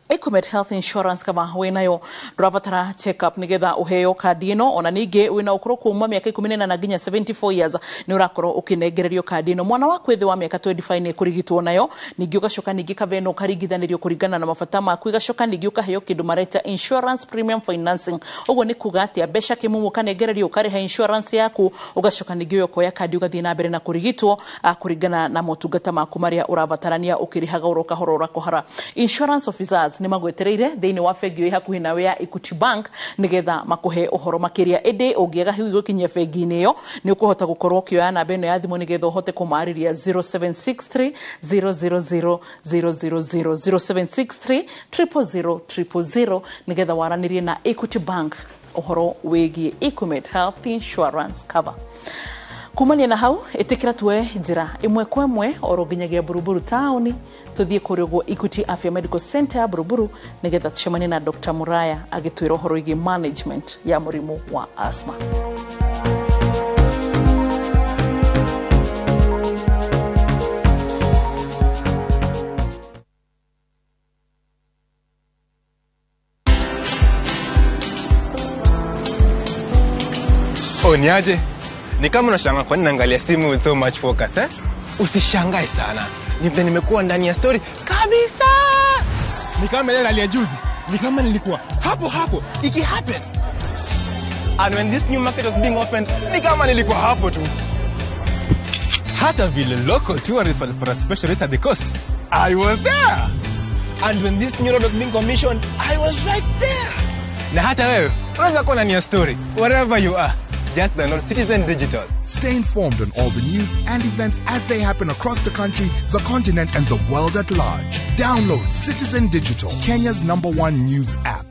Ecomed Health Insurance Cover wĩnayo, ndũrabatara check up nĩgetha ũheo kandi ĩno. Ona ningĩ wĩna ũkũrũ kuma mĩaka 18 nginya 74 years, nĩ ũrakorwo ũkĩnengererio kandi ĩno. Mwana waku ĩthĩ wa mĩaka 25 nĩ kũrigitwo nayo. Ningĩ ũgacoka ningĩ cover ĩno ũkaringithanĩrio kũringana na mabata maku, igacoka ningĩ ũkaheo kĩndũ mareta insurance premium financing. Ũguo nĩ kuga atĩa? Mbeca kĩmumu ũkanengererio, ũkarĩha insurance yaku, ũgacoka ningĩ ũkoya kandi ũgathiĩ na mbere na kũrigitwo kũringana na motungata maku marĩa ũrabatarania, ũkĩrĩhaga oro kahora oro kahora. Insurance officers nĩ magwetereire thĩinĩ wa bengi ĩyo ĩ hakuhĩ nawe ya Equity Bank nĩgetha makũhe ũhoro makĩria. Ĩndĩ ũngĩaga hihi gũkinyia bengi-inĩ ĩyo, nĩ ũkũhota gũkorwo ũkĩoya namba ĩno ya thimũ nĩgetha ũhote kũmarĩria: 0763 000 000, 0763 000 000, nĩgetha waranĩrie na Equity Bank ũhoro wĩgiĩ Equimed Health Insurance Cover. Kumania na hau, ĩtĩkĩra tuoe njĩra ĩmwe kwa ĩmwe oro nginyagia Buruburu taũni, tũthiĩ kũrĩa ũguo Equity Afya Medical Center ya Buruburu nĩgetha tũcemanie na Dr. Muraya agĩtwĩra ũhoro wĩgiĩ management ya mũrimũ wa asthma. Oh, niaje? Ni kama unashangaa kwa nini naangalia simu with so much focus, eh? Usishangae sana. Ni vile nimekuwa ndani ya story kabisa. Ni kama ile rally ya juzi. Ni kama nilikuwa hapo hapo iki happen. And when this new market was being opened, ni kama nilikuwa hapo tu. Hata vile local tourists walipata special rate at the coast, I was there. And when this new road was being commissioned, I was right there. Na hata wewe unaweza kuwa ndani ya story wherever you are. Just download Citizen Digital. Stay informed on all the news and events as they happen across the country, the continent, and the world at large. Download Citizen Digital, Kenya's number one news app.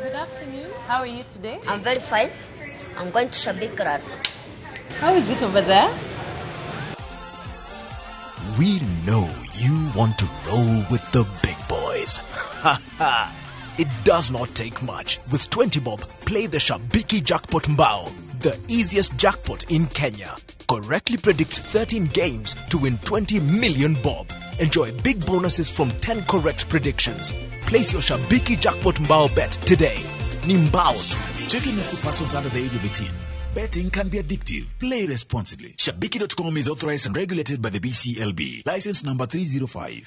Good afternoon. How are you today? I'm very fine. I'm going to Shabik Rally. How is it over there? We know you want to roll with the big boys. It does not take much. With 20 bob, play the Shabiki Jackpot Mbao, the easiest jackpot in Kenya. Correctly predict 13 games to win 20 million bob. Enjoy big bonuses from 10 correct predictions. Place your Shabiki Jackpot Mbao bet today. Ni mbao tu. Strictly not for persons under the age of 18. Betting can be addictive. Play responsibly. Shabiki.com is authorized and regulated by the BCLB. License number 305.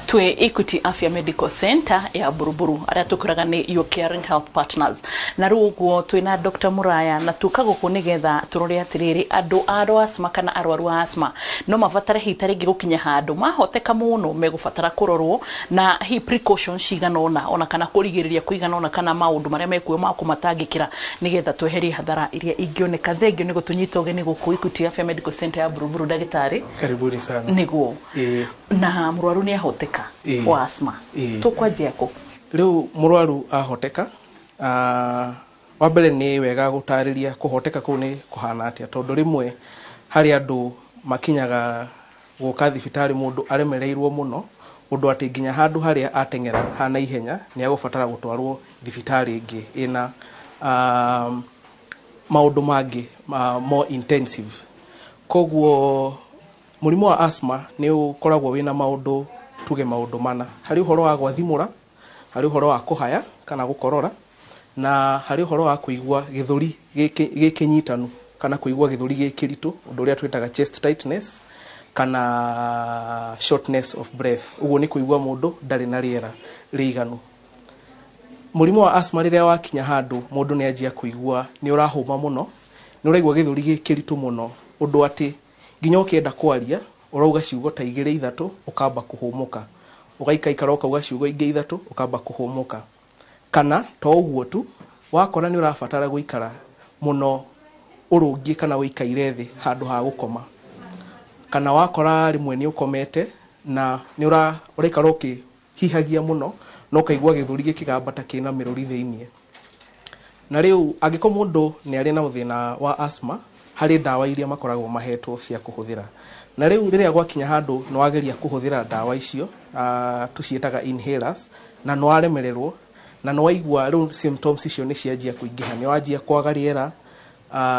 Twĩ Equity Afya Medical Center ya Buruburu, arĩa tũkoraga nĩ your caring health partners, na rĩu ũguo twĩna Dr. Muraya na tuka gũkũ nĩgetha tũrore atĩrĩrĩ, andũ a asthma kana arwaru a asthma no mabatare hihi ta rĩngĩ gũkinya handũ mahoteka mũno megũbatara kũrorwo na hi precautions cigana ũna, ona kana kũrigĩrĩria kũigana ũna, kana maũndũ marĩa mekuo ma kũmatangĩkĩra nĩgetha tweherie hathara iria ingĩoneka. Thengio nĩ gũtũnyita ũgeni gũkũ Equity Afya Medical Center ya Buruburu, ndagĩtarĩ. Karibuni sana. Nĩguo, na mũrwaru nĩ ahoteka wa asthma, tũkwanjia kũ? Rĩu mũrwaru ahoteka, wa mbere nĩ wega gũtarĩria kũhoteka kũu nĩ kũhana atĩa, tondũ rĩmwe harĩ andũ makinyaga gũka thibitarĩ mũndũ aremereirwo mũno ũndũ atĩ nginya handũ harĩa ateng'era ha naihenya nĩ agũbatara gũtwarwo thibitarĩ ĩngĩ ĩna maũndũ mangĩ more intensive. Koguo mũrimũ wa asthma nĩ ũkoragwo wĩna maũndũ, tuge maũndũ mana. Harĩ ũhoro wa gwathimũra, harĩ ũhoro wa kũhaya kana gũkorora, na harĩ ũhoro wa kũigua gĩthũri gĩkĩnyitanu kana kũigua gĩthũri gĩkĩritũ, ũndũ ũrĩa twĩtaga chest tightness kana shortness of breath. Ũguo nĩ kũigua mũndũ ndarĩ na rĩera rĩiganu. Mũrimũ wa asthma rĩrĩa wakinya handũ mũndũ nĩ anjia kũigua nĩ ũrahũma mũno, nĩ ũraigua gĩthũri gĩkĩritũ mũno, ũndũ atĩ nginya ũkĩenda kwaria ũrauga ciugo ta igĩrĩ ithatũ ũkamba kũhũmũka. Ũgaikaikara ũkauga ciugo ingĩ ithatũ, ũkamba kũhũmũka. Kana to ũguo tu, wakora nĩ ũrabatara gũikara mũno ũrũngiĩ kana ũikaire thĩ handũ ha gũkoma, kana wakora rĩmwe nĩ ũkomete na nĩ ũraikara ũkĩhihagia mũno na ũkaigua gĩthũri gĩkĩgamba ta kĩna mĩrũri thĩiniĩ. Na rĩu angĩkorwo mũndũ nĩ arĩ na thĩna wa asthma, harĩ ndawa iria makoragwo mahetwo cia kũhũthĩra. Na rĩu rĩrĩa gwakinya handũ nĩ wageria kũhũthĩra ndawa icio, tũciĩtaga inhalers, na nĩ waremererwo na nĩ waigua rĩu symptoms icio nĩ cianjia kũingĩha, nĩ wanjia kwaga rĩera,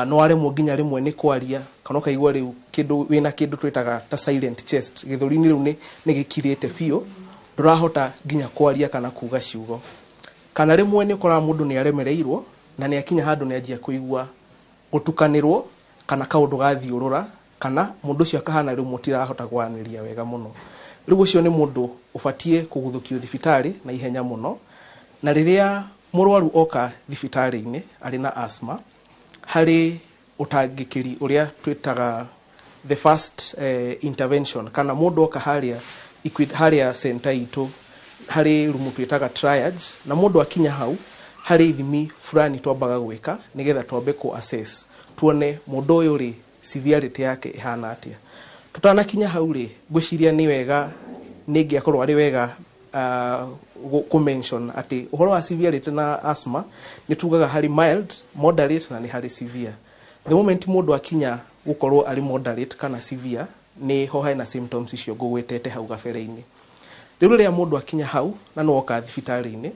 nĩ waremwo nginya rĩmwe nĩ kwaria, kana ũkaigua rĩu kĩndũ wĩna kĩndũ twĩtaga ta silent chest, gĩthũri-inĩ rĩu nĩ gĩkirĩte biũ, ndũrahota nginya kwaria kana kuga ciugo. Kana rĩmwe nĩ ũkoraga mũndũ nĩ aremereirwo na nĩ akinya handũ nĩ anjia kũigua gũtukanĩrwo kana kaũndũ gathiũrũra, kana mũndũ ũcio akahana rĩu mũtirahota kwaranĩria wega mũno. Rĩu ũcio nĩ mũndũ ũbatiĩ kũguthũkio thibitarĩ na ihenya mũno. Na rĩrĩa mũrwaru oka thibitarĩ-inĩ arĩ na asthma, harĩ ũtangĩkĩri ũrĩa twĩtaga the first intervention, kana mũndũ oka harĩa harĩa center itũ harĩ rumu twĩtaga triage, na mũndũ akinya hau harĩ ithimi fulani twambaga gwĩka nĩgetha twambe kũ assess tuone mũndũ ũyũ rĩ severity yake ĩhana atĩa. Tũtanakinya hau rĩ, ngwĩciria nĩ wega, nĩ ingĩakorwo arĩ wega kũ mention atĩ ũhoro wa severity na asthma nĩ tugaga harĩ mild, moderate na nĩ harĩ severe. The moment mũndũ akinya gũkorwo arĩ moderate kana severe, nĩ ho hena symptoms icio ngũgwĩtete hau gabere-inĩ. Rĩu rĩrĩa mũndũ akinya hau na nĩ woka thibitarĩ-inĩ,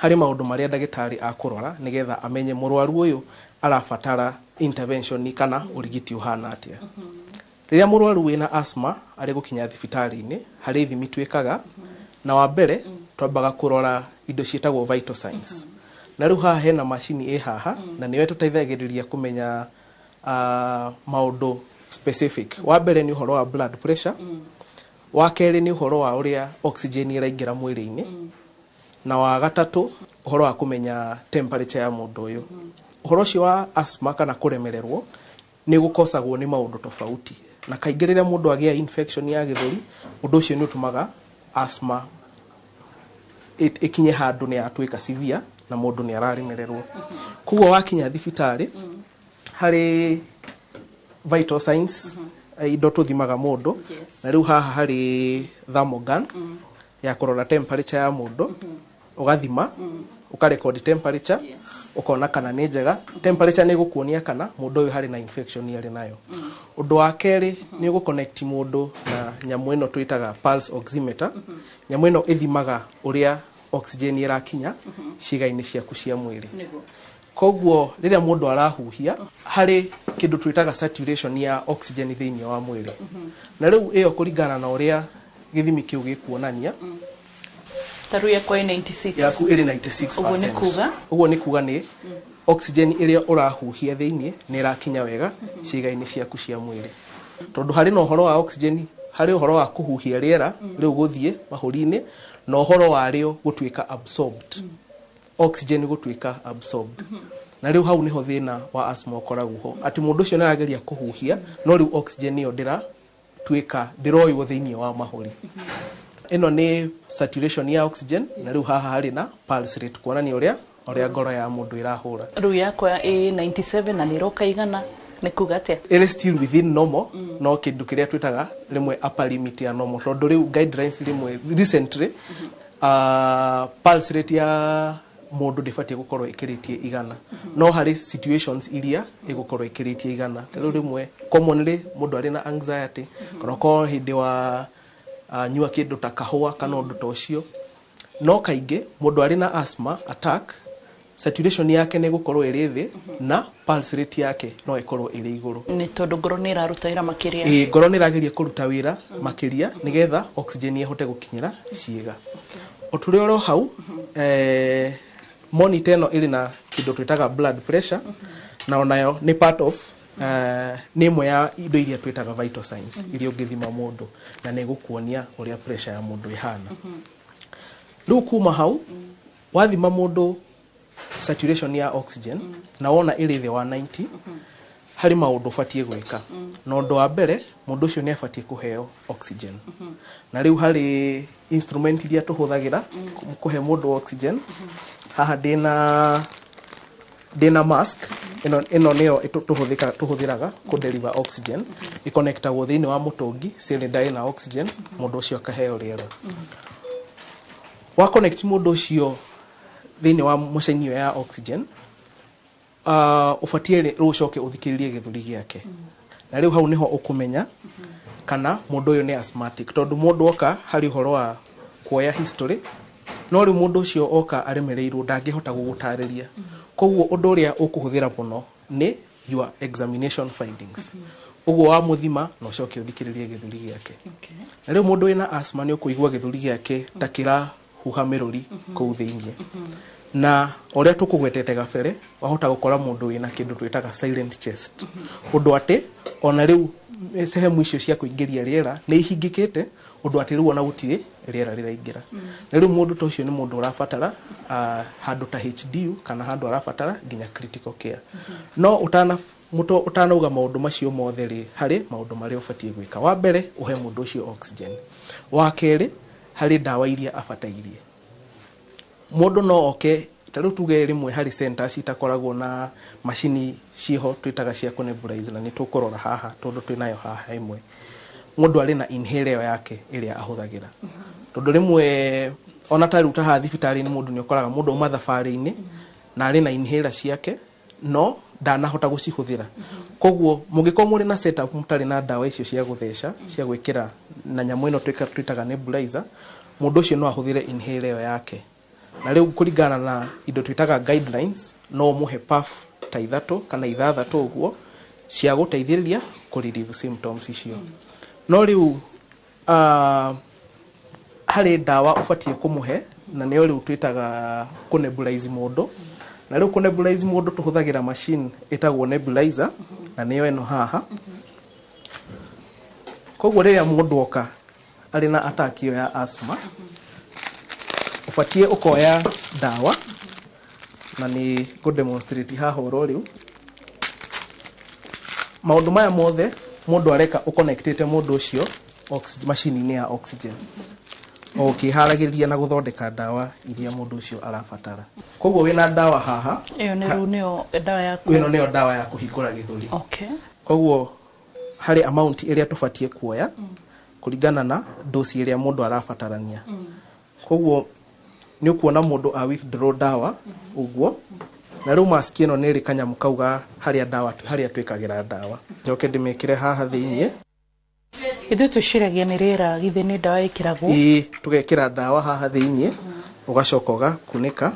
harĩ maũndũ marĩa ndagĩtarĩ akũrora nĩgetha amenye mũrwaru ũyũ arabatara intervention kana ũrigiti ũhana atĩa. Rĩrĩa mũrwaru wĩna asthma arĩ gũkinya thibitarĩ-inĩ, harĩ ithimi twĩkaga, na wa mbere twambaga kũrora indo ciĩtagwo vital signs. Na rĩu haha hena macini ĩ haha, na nĩyo ĩtũteithagĩrĩria kũmenya maũndũ specific. Wa mbere nĩ ũhoro wa blood pressure, wa kerĩ nĩ ũhoro wa ũrĩa oxygen ĩraingĩra mwĩrĩ-inĩ, na wa gatatũ ũhoro wa kũmenya temperature ya mũndũ ũyũ. Ũhoro ũcio wa asthma kana kũremererwo nĩ gũkosagwo nĩ maũndũ tofauti, na kaingĩ rĩrĩa mũndũ agĩa infection ya gĩthũri, ũndũ ũcio nĩ ũtũmaga asthma ĩkinye handũ nĩ yatuĩka severe na mũndũ nĩ araremererwo. Koguo wakinya thibitarĩ harĩ vital signs, indo tũthimaga mũndũ, na rĩu haha harĩ thermogun ya kũrora temperature ya mũndũ, ũgathima, ũkarekodi temperature, ũkona kana nĩ njega. Temperature nĩ ĩgũkuonia kana mũndũ ũyũ harĩ na infection arĩ nayo. Ũndũ wa kerĩ nĩ ũgũconnect mũndũ na nyamũ ĩno twĩtaga pulse oximeter. Nyamũ ĩno ĩthimaga ũrĩa oxygen ĩrakinya ciĩga-inĩ ciaku cia mwĩrĩ. Koguo rĩrĩa mũndũ arahuhia, harĩ kĩndũ twĩtaga saturation ya oxygen thĩinĩ wa mwĩrĩ. Na rĩu ĩyo kũringana na ũrĩa gĩthimi kĩu gĩkuonania, Ta rĩu yakwa ĩ 96. Yaku ĩrĩ 96%. Ũguo nĩ kuga? Ũguo nĩ kuga nĩ oxygen ĩrĩa ũrahuhia thĩinĩ nĩ ĩrakinya wega ciĩga-inĩ ciaku cia mwĩrĩ. Tondũ harĩ na ũhoro wa oxygen, harĩ ũhoro wa kũhuhia rĩera rĩu gũthiĩ mahũri-inĩ, na ũhoro wa rĩo gũtuĩka absorbed. Oxygen gũtuĩka absorbed. Na rĩu hau nĩho thĩna wa asthma ũkoragwo ho, atĩ mũndũ ũcio nĩ arageria kũhuhia no rĩu oxygen ĩyo ndĩratuĩka, ndĩroywo thĩinĩ wa mahũri. Ĩno nĩ saturation ya oxygen, na rĩu haha harĩ na pulse rate kuonania ũrĩa ngoro ya mũndũ ĩrahũra. Rĩu yakwa ĩ 97 na nĩ ĩroka igana, nĩ kuga atĩa? Ĩrĩ still within normal, no kĩndũ kĩrĩa twĩtaga rĩmwe upper limit ya normal, tondũ rĩu guidelines rĩmwe recently, pulse rate ya mũndũ ndĩbatiĩ gũkorwo ĩkĩrĩtie 100, no harĩ situations iria ĩgũkorwo ĩkĩrĩtie 100. Rĩu rĩmwe commonly mũndũ arĩ na anxiety, kana ũkorwo hĩndĩ wa nyua kĩndũ ta kahũa kana ũndũ ta ũcio. No kaingĩ mũndũ arĩ na asthma attack, saturation yake nĩ ĩgũkorwo ĩrĩ thĩ na pulse rate yake no ĩkorwo ĩrĩ igũrũ. Nĩ tondũ ngoro nĩ ĩraruta wĩra makĩria. Ĩĩ, ngoro nĩ ĩrageria kũruta wĩra makĩria nĩgetha oxygen ĩhote gũkinyĩra ciĩga. O tũrĩ oro hau, monitor ĩno ĩrĩ na kĩndũ twĩtaga blood pressure, na onayo nĩ part of nĩ ĩmwe ya indo iria twĩtaga vital signs iria ũngĩthima mũndũ na nĩ ĩgũkuonia ũrĩa pressure ya mũndũ ĩhana. Rĩu kuma hau wathima mũndũ saturation ya oxygen na wona ĩrĩ thĩ wa 90, Harĩ maũndũ ũbatiĩ gwĩka, na ũndũ wa mbere, mũndũ ũcio nĩ abatiĩ kũheo oxygen. Na rĩu harĩ instrument iria tũhũthagĩra kũhe mũndũ oxygen. Haha ndĩna mask ĩno. Ĩno nĩyo tũhũthĩraga kũ deliver oxygen. Ĩconnectagwo thĩinĩ wa mũtũngi, cylinder ĩna oxygen, mũndũ ũcio akaheo rĩera. Wa connect mũndũ ũcio thĩinĩ wa macini ĩyo ya oxygen, ũbatiĩ rĩu ũcoke ũthikĩrĩrie gĩthũri gĩake, na rĩu hau nĩho ũkũmenya kana mũndũ ũyũ nĩ asthmatic, tondũ mũndũ oka harĩ ũhoro wa kuoya history, no rĩu mũndũ ũcio oka aremereirwo, ndangĩhota gũgũtarĩria. Koguo ũndũ ũrĩa ũkũhũthĩra mũno nĩ your examination findings, ũguo wamũthima na ũcoke ũthikĩrĩrie gĩthũri gĩake. Na rĩu mũndũ wĩna asthma nĩ ũkũigua gĩthũri gĩake ta kĩrahuha mĩrũri kũu thĩinĩ, na ũrĩa tũkũgwetete gabere, wahota gũkora mũndũ wĩna kĩndũ twĩtaga silent chest, ũndũ atĩ ona rĩu sehemu icio cia kũingĩria rĩera nĩ ihingĩkĩte, ũndũ atĩ rĩu ona gũtirĩ rĩera rĩraingĩra. Na rĩu mũndũ ta ũcio nĩ mũndũ ũrabatara handũ ta HDU kana handũ arabatara nginya critical care. No ũtana mũto ũtanauga maũndũ macio mothe rĩ, harĩ maũndũ marĩa ũbatiĩ gwĩka. Wa mbere, ũhe mũndũ ũcio oxygen. Wa kerĩ, harĩ ndawa iria abatairie. Mũndũ no oke ta rĩu tuge rĩmwe harĩ centers itakoragwo na macini ciĩho twĩtaga cia kũnebulize, na nĩ tũkũrora haha tondũ twĩnayo haha ĩmwe. Mũndũ arĩ na inhaler ĩyo yake ĩrĩa ahũthagĩra, tondũ rĩmwe ona ta rĩu ta haha thibitarĩ-inĩ, mũndũ nĩ ũkoraga mũndũ auma thabarĩ-inĩ na arĩ na inhaler ciake no ndanahota gũcihũthĩra. Koguo mũngĩkorwo mũrĩ na setup mũtarĩ na ndawa icio cia gũtheca, cia gwĩkĩra na nyamũ ĩno twĩtaga nebulizer, mũndũ ũcio no ahũthĩre inhaler ĩyo yake. Na rĩu kũringana na indo twĩtaga guidelines, no ũmũhe puff ta 3 kana 6 ũguo cia gũteithĩrĩria kũ relieve symptoms icio. No rĩu harĩ ndawa ũbatiĩ kũmũhe, na nĩyo rĩu twĩtaga kũnebulize mũndũ. Na rĩu kũnebulize mũndũ tũhũthagĩra machine ĩtagwo nebulizer, na nĩyo ĩno haha. Koguo rĩrĩa mũndũ oka arĩ na attack ĩyo ya asthma, ũbatiĩ ũkoya ndawa, na nĩ ngũ demonstrate haha oro rĩu. Maũndũ maya mothe mũndũ areka ũconnectĩte mũndũ ũcio macini-inĩ ya oxygen, o ũkĩharagĩrĩria na gũthondeka ndawa iria mũndũ ũcio arabatara. Koguo wĩna ndawa haha. Ĩyo nĩ rĩu nĩyo ndawa ya Ĩno nĩyo ndawa ya kũhingũra gĩthũri. Koguo harĩ amount ĩrĩa tũbatiĩ kuoya kũringana na dose ĩrĩa mũndũ arabatarania. Koguo nĩ ũkuona mũndũ a withdraw ndawa ũguo, na rĩu mask ĩno nĩ ĩrĩ kanyamũ kau ga harĩa ndawa, harĩa twĩkagĩra ndawa. Njoke ndĩmĩkĩre haha thĩiniĩ. Ithuĩ twĩciragia nĩ rĩera, githĩ nĩ ndawa ĩkĩragwo? Ĩĩ, tũgekĩra ndawa haha thĩiniĩ, ũgacoka ũgakunĩka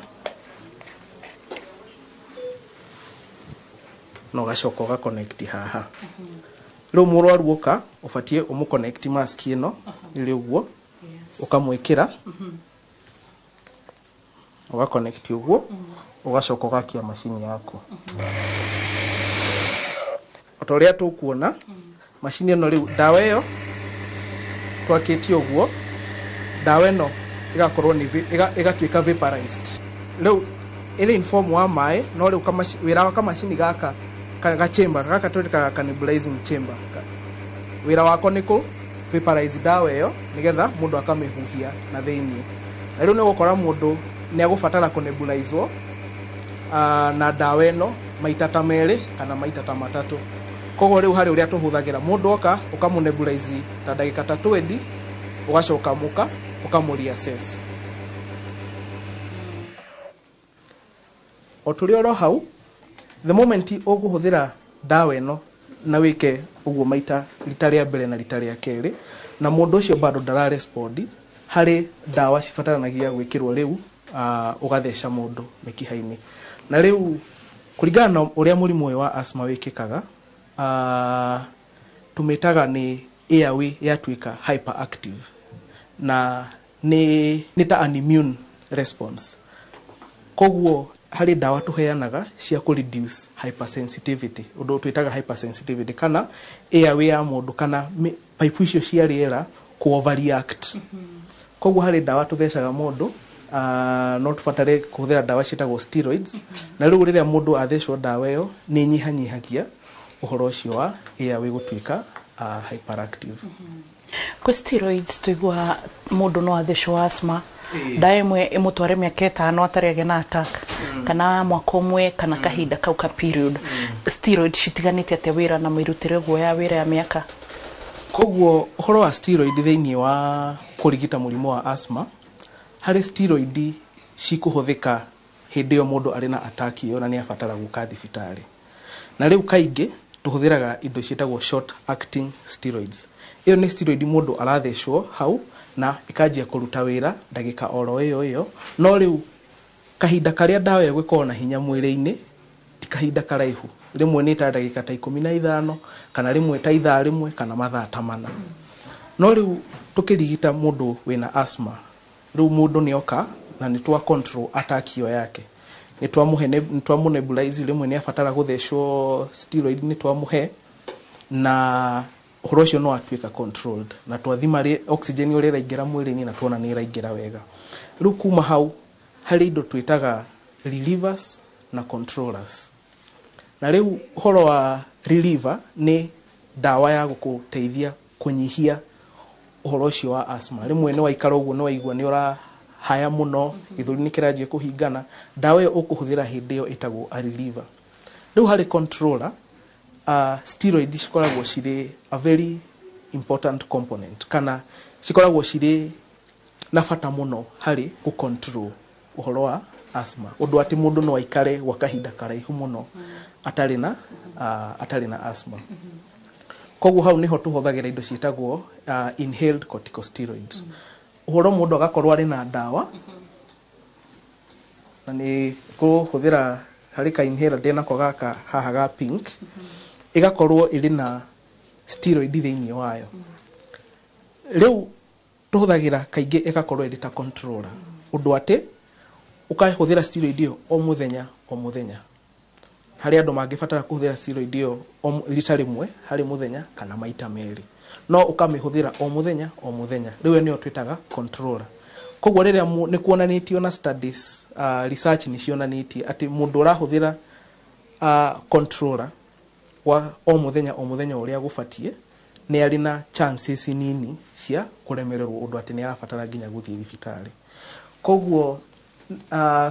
na ũgacoka ũgaconnect haha. Rĩu mũrwaru oka, ũbatiĩ ũmũconnect mask ĩno ĩrĩ ũguo, ũkamwĩkĩra, ũgaconnect ũguo, ũgacoka ũgakia macini yaku. O ta ũrĩa tũkuona macini ĩno, rĩu ndawa ĩyo twakĩtie ũguo, ndawa ĩno ĩgakorwo nĩ ĩgatuĩka vaporized. Rĩu ĩrĩ in form wa maĩ, no rĩu wĩra wa kamacini gaka ga chamber gaka twĩtaga ka nebulizing chamber, wĩra wako nĩ kũ vaporize ndawa ĩyo nĩgetha mũndũ akamĩhuhia na thĩiniĩ. Na rĩu nĩ ũgũkora mũndũ nĩ agũbatara kũnebulizwo na ndawa ĩno maita ta 2 kana maita ta 3. Koguo rĩu harĩ ũrĩa tũhũthagĩra, mũndũ oka ũkamũnebulize ta ndagĩka ta 20, ũgacoka mũka ũkamũreassess. O tũrĩ oro hau, the moment ũkũhũthĩra ndawa ĩno na wĩke ũguo maita rita rĩa mbere na rita rĩa kerĩ, na mũndũ ũcio bado ndara respond, harĩ ndawa cibataranagia gwĩkĩrwo rĩu, ũgatheca mũndũ mĩkiha-inĩ. Na rĩu kũringana na ũrĩa mũrimũ ũyũ wa asthma wĩkĩkaga, tũmĩtaga nĩ airway yatuĩka hyperactive, na nĩ ta an immune response. Koguo harĩ ndawa tũheanaga cia kũ reduce hypersensitivity, ũndũ twĩtaga hypersensitivity, kana airway ya mũndũ kana pipe icio cia rĩera kũ overreact. Koguo harĩ ndawa tũthecaga mũndũ, no tũbatare kũhũthĩra ndawa ciĩtagwo steroids. Na rĩu rĩrĩa mũndũ athecwo ndawa ĩyo, nĩ ĩnyihanyihagia Ũhoro ũcio wa airway gũtuĩka hyperactive. Kwĩ steroids tũigua mũndũ no athecwo asthma, ndawa ĩmwe ĩmũtware mĩaka 5 atarĩ agĩa na attack, kana mwaka ũmwe, kana kahinda kau ka period. Steroid citiganĩte atĩa wĩra na mĩrutĩre ũguo ya wĩra ya mĩaka? Koguo ũhoro wa steroid thĩinĩ wa kũrigita mũrimũ wa asthma, harĩ steroid cikũhũthĩka hĩndĩ ĩyo mũndũ arĩ na attack ĩyo na nĩ abatara gũka thibitarĩ. Na rĩu kaingĩ tũhũthĩraga indo ciĩtagwo short acting steroids. Ĩyo nĩ steroid mũndũ arathecwo hau na ĩkanjia kũruta wĩra ndagĩka oro ĩyo ĩyo, no rĩu kahinda karĩa ndawa ĩyo ĩgũkorwo na hinya mwĩrĩ-inĩ ti kahinda karaihu, rĩmwe nĩ ta ndagĩka ta 15, kana rĩmwe ta ithaa rĩmwe, kana mathaa ta 4. No rĩu tũkĩrigita mũndũ wĩna asthma, rĩu mũndũ nĩ oka na nĩ twa control attack ĩyo yake, nĩ twamũhe, nĩ twamũ-nebulize, rĩmwe nĩ abatara gũthecwo steroid, nĩ twamũhe na ũhoro ũcio no atuĩka controlled, na twathima oxygen ũrĩa ĩraingĩra mwĩrĩ-inĩ na tuona nĩ ĩraingĩra wega. Rĩu kuma hau harĩ indo twĩtaga relievers na controllers. Na rĩu ũhoro wa reliever nĩ ndawa ya gũkũteithia kũnyihia ũhoro ũcio wa asthma. Rĩmwe nĩ waikara ũguo nĩ waigua nĩ ũrahaya mũno, gĩthũri nĩ kĩranjia kũhingana, ndawa ĩyo ũkũhũthĩra hĩndĩ ĩyo ĩtagwo a reliever. Rĩu harĩ controller, steroid cikoragwo cirĩ a very important component, kana cikoragwo cirĩ na bata mũno harĩ gũ control ũhoro wa asthma, ũndũ atĩ mũndũ no aikare gwa kahinda karaihu mũno atarĩ na asthma. Koguo hau nĩho tũhũthagĩra indo ciĩtagwo inhaled corticosteroid. Ũhoro mũndũ agakorwo arĩ na ndawa, na nĩ kũhũthĩra harĩ ka inhaler ndĩnako gaka haha ga pink, ĩgakorwo ĩrĩ na steroid thĩinĩ wayo. Rĩu tũhũthagĩra kaingĩ ĩgakorwo ĩrĩ ta controller, ũndũ atĩ ũkahũthĩra steroid ĩyo o mũthenya o mũthenya. Harĩ andũ mangĩbatara kũhũthĩra steroid ĩyo rita rĩmwe harĩ mũthenya kana maita merĩ, no ũkamĩhũthĩra o mũthenya o mũthenya. Rĩu ĩyo nĩyo twĩtaga controller. Koguo rĩrĩa nĩ kuonanĩtio na studies, research nĩ cionanĩtie atĩ mũndũ ũrahũthĩra controller wa o mũthenya o mũthenya ũrĩa gũbatiĩ nĩ arĩ na chances nini cia kũremererwo ũndũ atĩ nĩ arabatara nginya gũthiĩ thibitarĩ. Koguo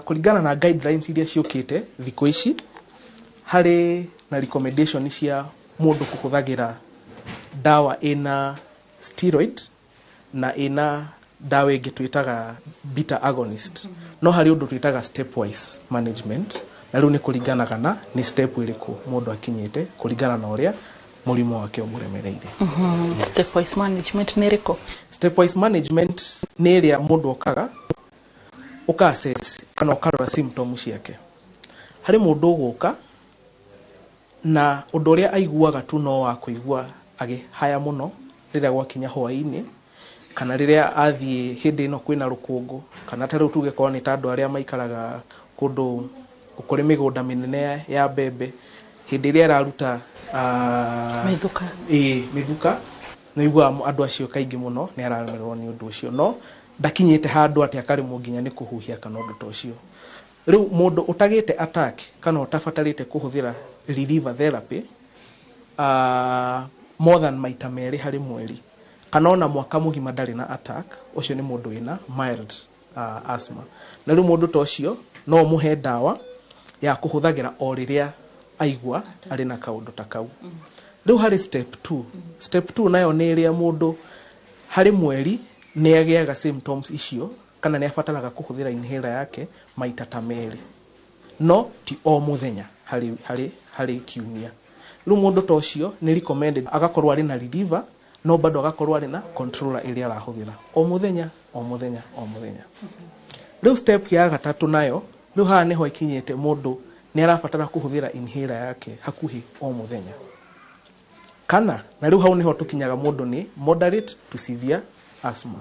kũringana na guidelines iria ciũkĩte thikũ ici, harĩ na recommendation cia mũndũ kũhũthagĩra ndawa ĩna steroid na ĩna ndawa ĩngĩ twĩtaga beta agonist. No harĩ ũndũ twĩtaga stepwise management, na rĩu nĩ kũringanaga na nĩ step ĩrĩkũ mũndũ akinyĩte kũringana na ũrĩa mũrimũ wake ũmũremereire. Stepwise management nĩ ĩrĩkũ? Stepwise management nĩ ĩrĩa mũndũ okaga ũka assess kana ũkarora symptom ciake. Harĩ mũndũ ũgũka na ũndũ ũrĩa aiguaga tu no wa kũigua agĩhaya mũno rĩrĩa gwakinya hwaĩ-inĩ, kana rĩrĩa athiĩ hĩndĩ ĩno kwĩna rũkũngũ, kana ta rĩu tuge korwo nĩ ta andũ arĩa maikaraga kũndũ kũrĩ mĩgũnda mĩnene ya mbembe, hĩndĩ ĩrĩa ĩraruta mĩthuka. Ĩĩ, mĩthuka, nĩ ũiguaga andũ acio kaingĩ mũno nĩ araremererwo nĩ ũndũ ũcio, no ndakinyĩte handũ atĩ akaremwo nginya nĩ kũhuhia kana ũndũ ta ũcio. Rĩu mũndũ ũtagĩte attack kana ũtabatarĩte kũhũthĩra reliever therapy more than maita merĩ harĩ mweri, kana ona mwaka mũgima ndarĩ na attack, ũcio nĩ mũndũ wĩna mild asthma. Na rĩu mũndũ ta ũcio no ũmũhe ndawa ya kũhũthagĩra o rĩrĩa aigua arĩ na kaũndũ ta kau. Rĩu harĩ step 2. Step 2 nayo nĩ ĩrĩa mũndũ harĩ mweri nĩ agĩaga symptoms icio, kana nĩ abataraga kũhũthĩra inhaler yake maita ta merĩ, no ti o mũthenya harĩ kiumia. Rĩu mũndũ ta ũcio nĩ recommended agakorwo arĩ na reliever, no bado agakorwo arĩ na controller ĩrĩa arahũthĩra o mũthenya o mũthenya o mũthenya. Rĩu step ya gatatũ nayo, rĩu haha nĩho ĩkinyĩte mũndũ nĩ arabatara kũhũthĩra inhaler yake hakuhĩ o mũthenya, kana na rĩu hau nĩho tũkinyaga mũndũ nĩ moderate to severe asthma,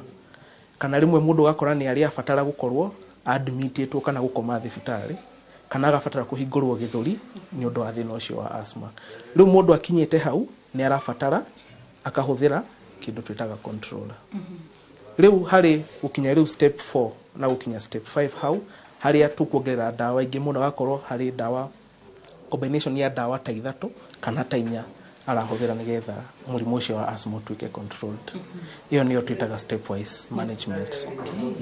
kana rĩmwe mũndũ ũgakora nĩ arĩ abatara gũkorwo admitĩtwo kana gũkoma thibitarĩ, kana agabatara kũhingũrwo gĩthũri nĩ ũndũ wa thĩna ũcio wa asthma. Rĩu mũndũ akinyĩte hau nĩ arabatara akahũthĩra kĩndũ twĩtaga controller. Rĩu harĩ gũkinya rĩu step 4 na gũkinya step 5, hau harĩa tũkuongerera ndawa ingĩ, mũndũ agakorwo harĩ ndawa Combination ya ndawa ta ithatũ kana ta inya arahũthĩra nĩgetha mũrimũ ũcio wa asthma ũtuĩke controlled. Ĩyo nĩyo twĩtaga stepwise management.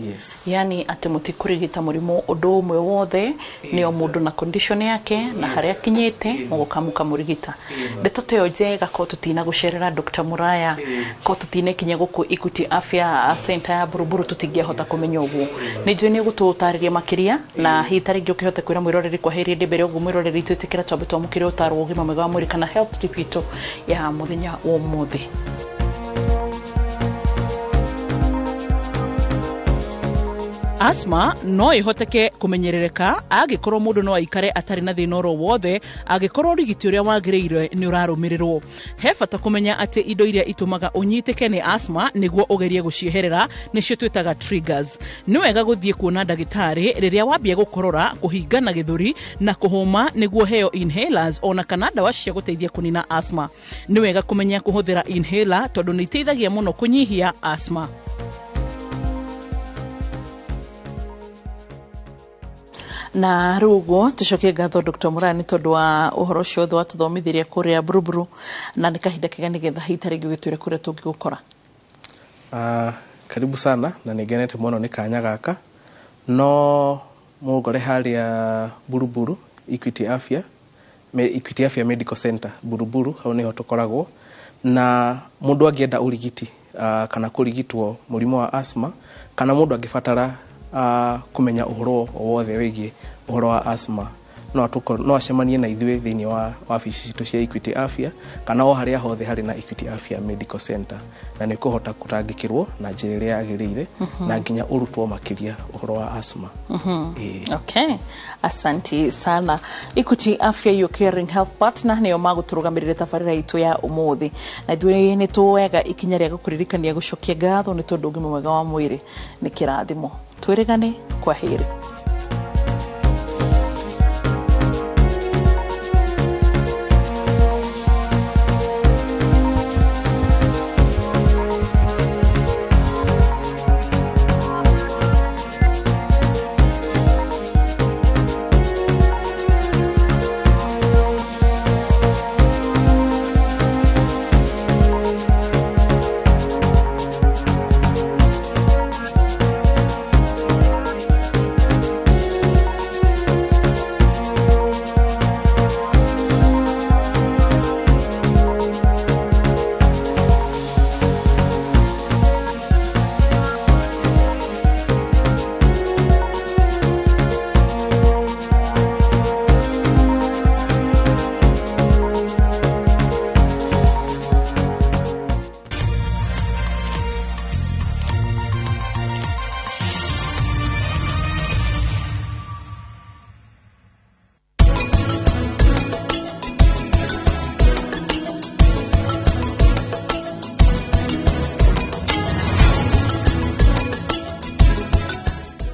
Yes. Yani atĩ mũtikũrigita mũrimũ ũndũ ũmwe wothe, nĩo mũndũ na condition yake na harĩa akinyĩte mũgoka mũkamũrigita. Ndeto ta ĩyo njega ko tũtina gũcerera Dr. Muraya, ko tũtinekinya gũkũ Equity Afya Center ya Buruburu, tũtingĩahota kũmenya ũguo. Nĩ njũĩ nĩ ũgũtũtarĩria makĩria na hihi ta rĩngĩ ũkĩhote kwĩra mwĩroreri kwa heri mbere ũguo mwĩroreri twĩtĩkĩra twambe twamũkĩre ũtaro wa ũgima mwega wa mwĩrĩ kana health tip itũ ya mũthenya wa ũmũthĩ. Asthma no ĩhoteke kũmenyerereka angĩkorwo mũndũ no aikare atarĩ na thĩna oro wothe angĩkorwo ũrigiti ũrĩa wagĩrĩire nĩ ũrarũmĩrĩrwo. He bata kũmenya atĩ indo iria itũmaga ũnyitĩke nĩ asthma nĩguo ũgerie gũcieherera nĩcio twĩtaga triggers. Nĩ wega gũthiĩ kuona ndagĩtarĩ rĩrĩa wambia gũkorora, kũhingana gĩthũri na kũhũma nĩguo heo inhalers ona kana ndawa cia gũteithia kũnina asthma. Nĩ wega kũmenya kũhũthĩra inhaler tondũ nĩ iteithagia mũno kũnyihia asthma. Na rĩu ũguo tũcokie ngatho Dr. Muraya nĩ tondũ wa ũhoro ũcio wothe watũthomithirie kũrĩa Buruburu, na nĩ kahinda kega nĩgetha hihi ta rĩngĩ ũgĩtwĩre kũrĩa tũngĩgũkora. Karibu sana na nĩ ngenete mũno nĩ kanya gaka. No mũngore harĩa Buruburu Equity Afya, Equity Afya Medical Center Buruburu, hau nĩho tũkoragwo. Na mũndũ angĩenda ũrigiti kana kũrigitwo mũrimũ wa asthma, kana mũndũ angĩbatara kũmenya ũhoro o wothe wĩgiĩ ũhoro wa asthma, no acemanie na ithuĩ thĩinĩ wa wabici citũ cia Equity Afya kana o harĩa hothe harĩ na Equity Afya Medical Center, na nĩ ũkũhota gũtangĩkĩrwo na njĩra ĩrĩa yagĩrĩire na nginya ũrutwo makĩria ũhoro wa asthma. Okay, asanti sana. Equity Afya, your caring health partner, nĩo magũtũrũgamĩrĩre tabarĩra itũ ya ũmũthĩ, na ithuĩ nĩ tuoyaga ikinya rĩa gũkũririkania gũcokia ngatho nĩ tondũ ũgima mwega wa mwĩrĩ nĩ kĩrathimo. Twĩrĩgane, kwa heri.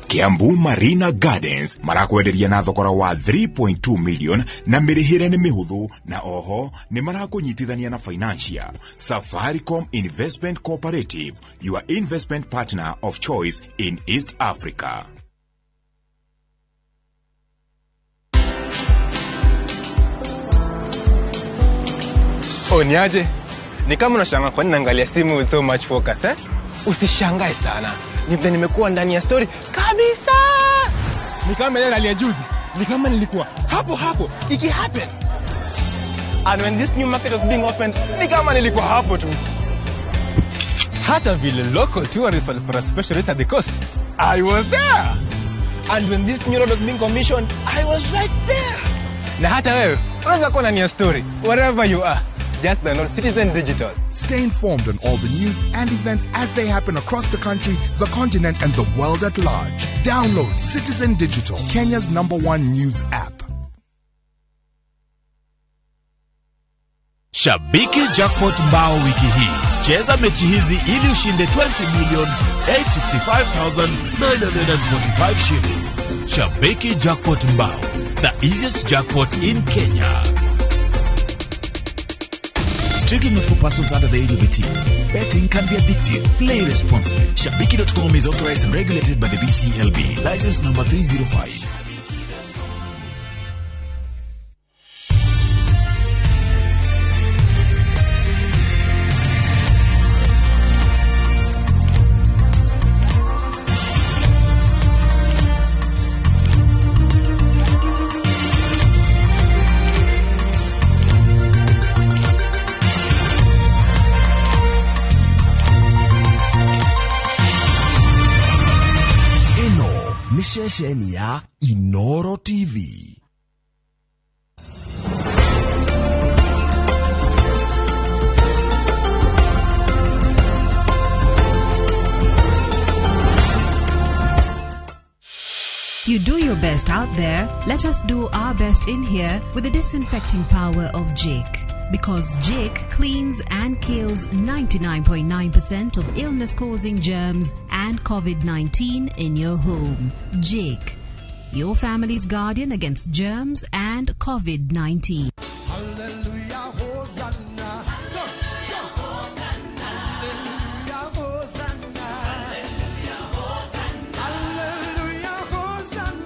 Kiambu Marina Gardens marakwenderia na thogora wa 3.2 million na mĩrĩhĩre nĩ mĩhũthũ, na oho nĩ marakũnyitithania na financial. Safaricom Investment Cooperative, your investment partner of choice in East Africa. Oh, niaje? Ni kama unashangaa kwa nini naangalia simu with so much focus, eh? Usishangae sana. Ni vile nimekuwa ndani ya story kabisa. Ni kama ile rally ya juzi. Ni kama nilikuwa hapo hapo iki happen. And when this new market was being opened, ni kama nilikuwa hapo tu. Hata vile local tourists walipata special rate at the coast, I was there. And when this new road was being commissioned, I was right there. Na hata wewe unaweza kuwa ndani ya story wherever you are. Just download Citizen Digital. Stay informed on all the news and events as they happen across the country, the continent, and the world at large. Download Citizen Digital, Kenya's #1 news app. Shabiki Jackpot Mbao wiki hii. Cheza mechi hizi ili ushinde 20,865,945 shillings. Shabiki Jackpot Mbao, the easiest jackpot in Kenya. Strictly not for persons under the age of 18. Betting can be addictive. Play responsibly. Shabiki.com is authorized and regulated by the BCLB. License number 305. Nĩ ceceni ya Inoro TV. You do your best out there, let us do our best in here with the disinfecting power of Jake. Because Jake cleans and kills 99.9% of illness causing germs and COVID 19 in your home. Jake, your family's guardian against germs and COVID 19. Hallelujah, Hosanna. Hallelujah, Hosanna. Hallelujah, Hosanna. Hallelujah, Hosanna.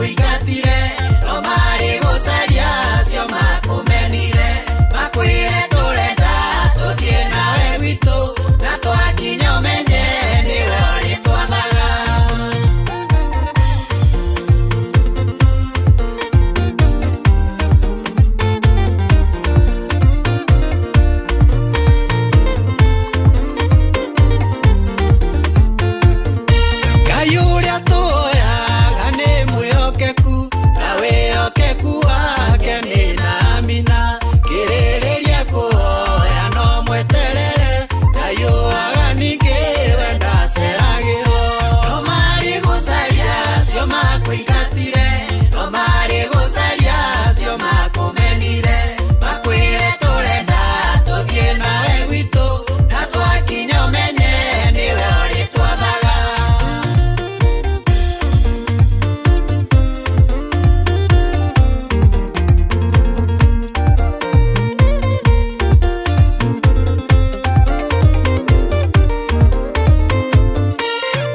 makũingatire, no marĩ gũcaria acio makũmenire. Makwĩre tũrenda tũthiĩ nawe gwitũ, na twakinya ũmenye nĩwe ũrĩtwathaga. Ngai ũrĩa tũhoyaga nĩ mwĩhokeku, na wĩhokeku wake nĩ na amina. Kĩrĩrĩria kũhoya no mweterere, ndaiũaga ningĩ we ndaceragĩrwo. No marĩ gũcaria acio makũingatire, no marĩ gũcaria acio makũmenire. Makwĩre tũrenda tũthiĩ nawe gwitũ, na twakinya ũmenye nĩwe ũrĩtwathaga.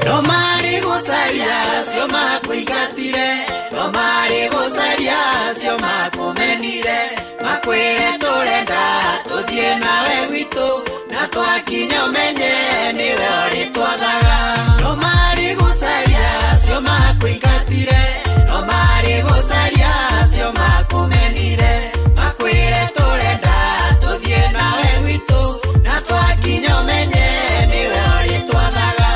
No marĩ gũcaria acio makũingatire, no marĩ gũcaria acio makũmenire. Makwĩre tũrenda tũthiĩ nawe gwitũ, na twakinya ũmenye nĩwe ũrĩtwathaga. No marĩ gũcaria acio makũingatire, no marĩ gũcaria acio makũmenire. Makwĩre tũrenda tũthiĩ nawe gwitũ, na twakinya ũmenye nĩwe ũrĩtwathaga.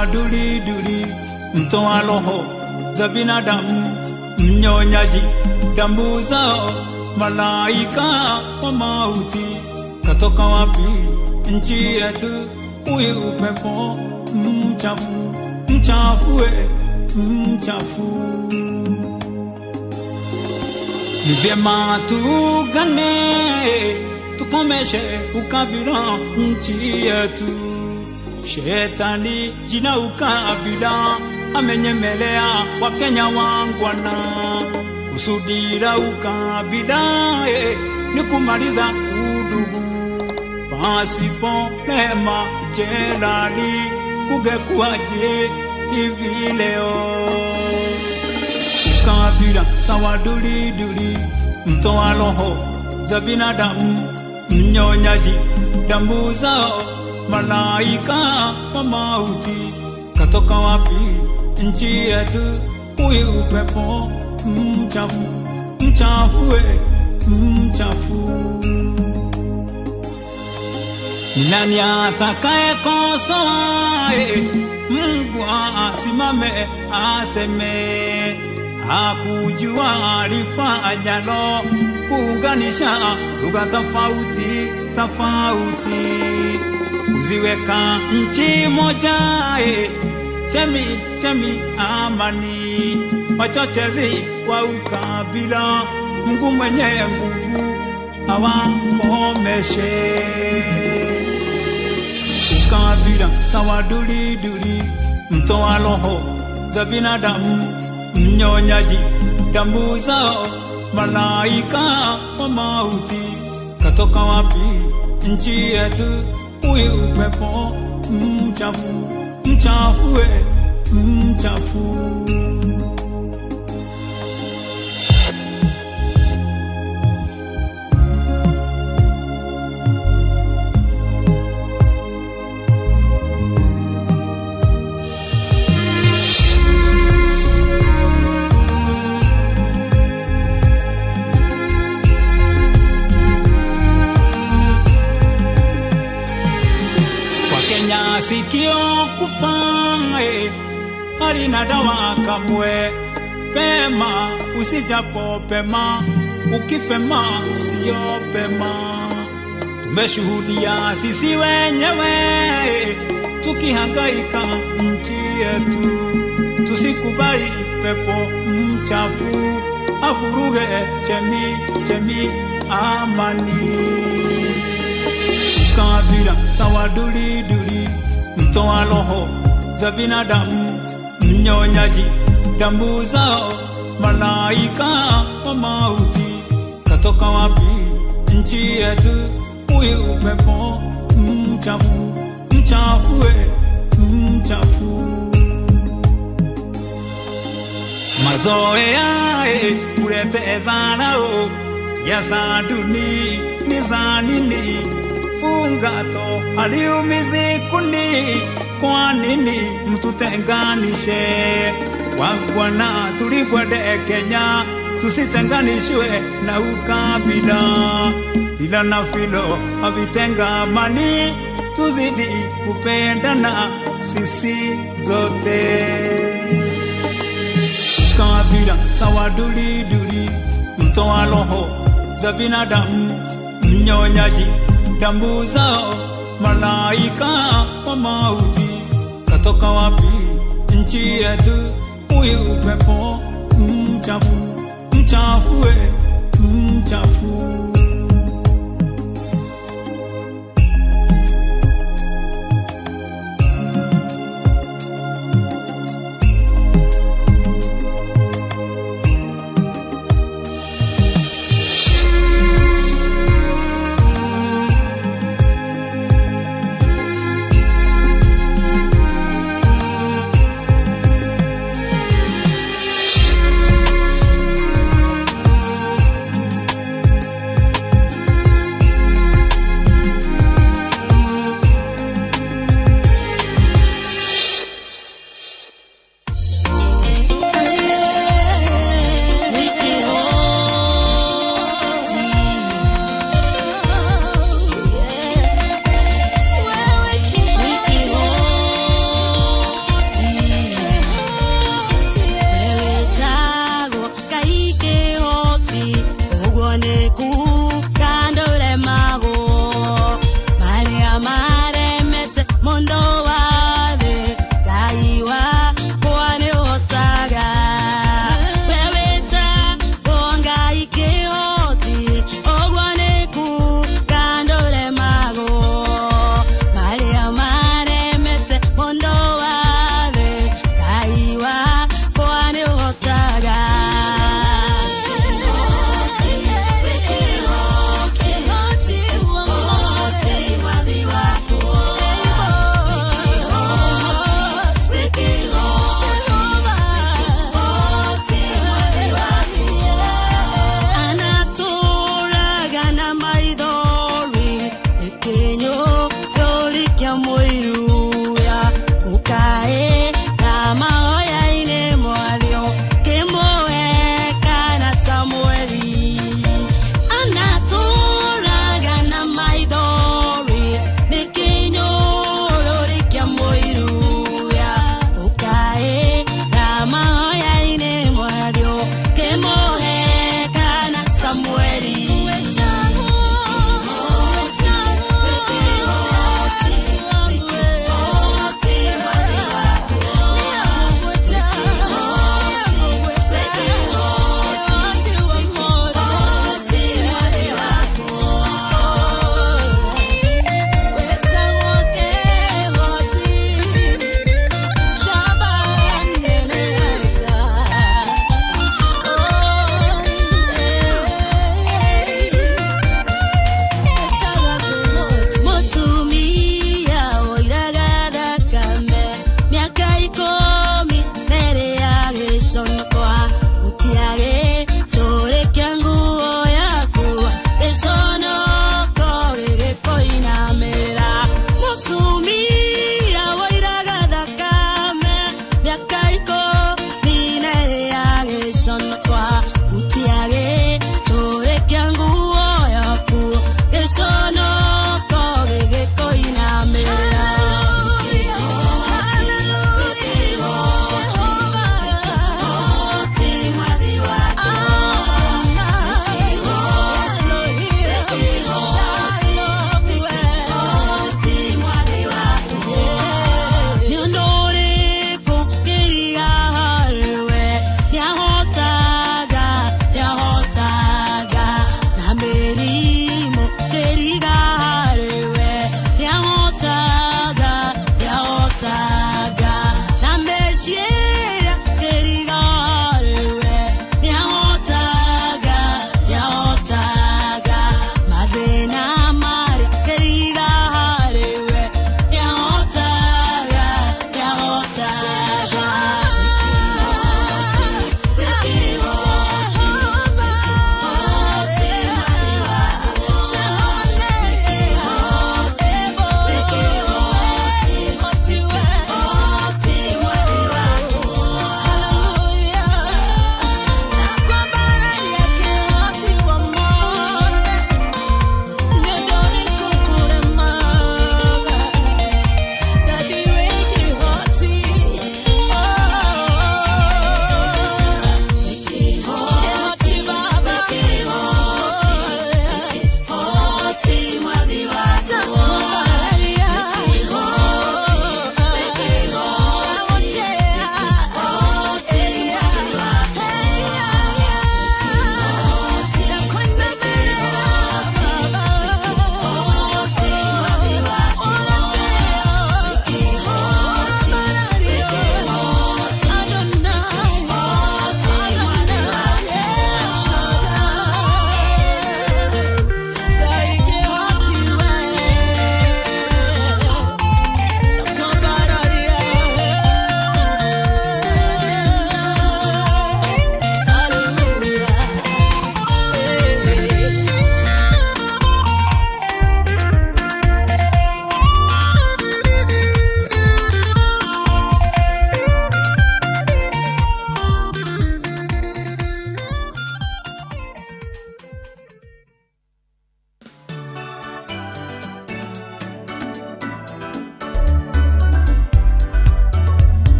sawa duliduli, mtoa roho za binadamu, mnyonyaji damu zao, malaika wa mauti. Katoka wapi nchi yetu huyu upepo mchafu, mchafu mchafu. Ni vyema tuungane, tukomeshe ukabila nchi yetu. Shetani jina ukabila amenyemelea Wakenya wangwana. Kusudi la ukabila ni kumaliza udugu. Pasipo neema jelali kungekuwaje hivi leo? Ukabila sawa duliduli, mtoa roho za binadamu, mnyonyaji damu zao, malaika wa mauti. Katoka wapi nchi yetu huyu upepo mchafu, mchafu mchafu. Ni nani atakayekosoa? Mungu asimame aseme, hakujua alifanyalo kuunganisha lugha tofauti tofauti, kuziweka nchi moja, chemi chemi amani, wachochezi wa ukabila, Mungu mwenye nguvu awakomeshe. Ukabila sawa duliduli, mtoa roho za binadamu, mnyonyaji damu zao, malaika wa mauti. Katoka wapi nchi yetu huyu upepo mchafu, mchafu mchafu. Sikio kufa halina dawa kamwe. Pema usijapo pema, ukipema sio pema. Tumeshuhudia sisi wenyewe tukihangaika nchi yetu. Tusikubali pepo mchafu afuruge chemi chemi amani. Ukabila sawa duliduli, mtoa roho za binadamu, mnyonyaji damu zao, malaika wa mauti. Katoka wapi nchi yetu huyu upepo mchafu, mchafu mchafu. Mazoea kulete dharau, siasa duni ni za nini? Fungato haliumizi kundi, kwa nini mtutenganishe? Wangwana tulikwende Kenya, tusitenganishwe na ukabila. Ila na filo havitengamani, tuzidi kupendana sisi zote. Ukabila sawa duliduli, mtoa roho za binadamu, mnyonyaji damu zao, malaika wa mauti. Katoka wapi nchi yetu huyu upepo mchafu, mchafu mchafu.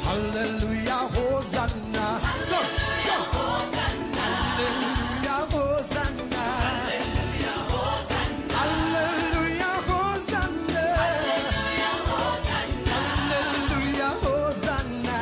Hallelujah, Hosanna. Hallelujah, Hosanna. Hallelujah, Hosanna. Hallelujah, Hosanna.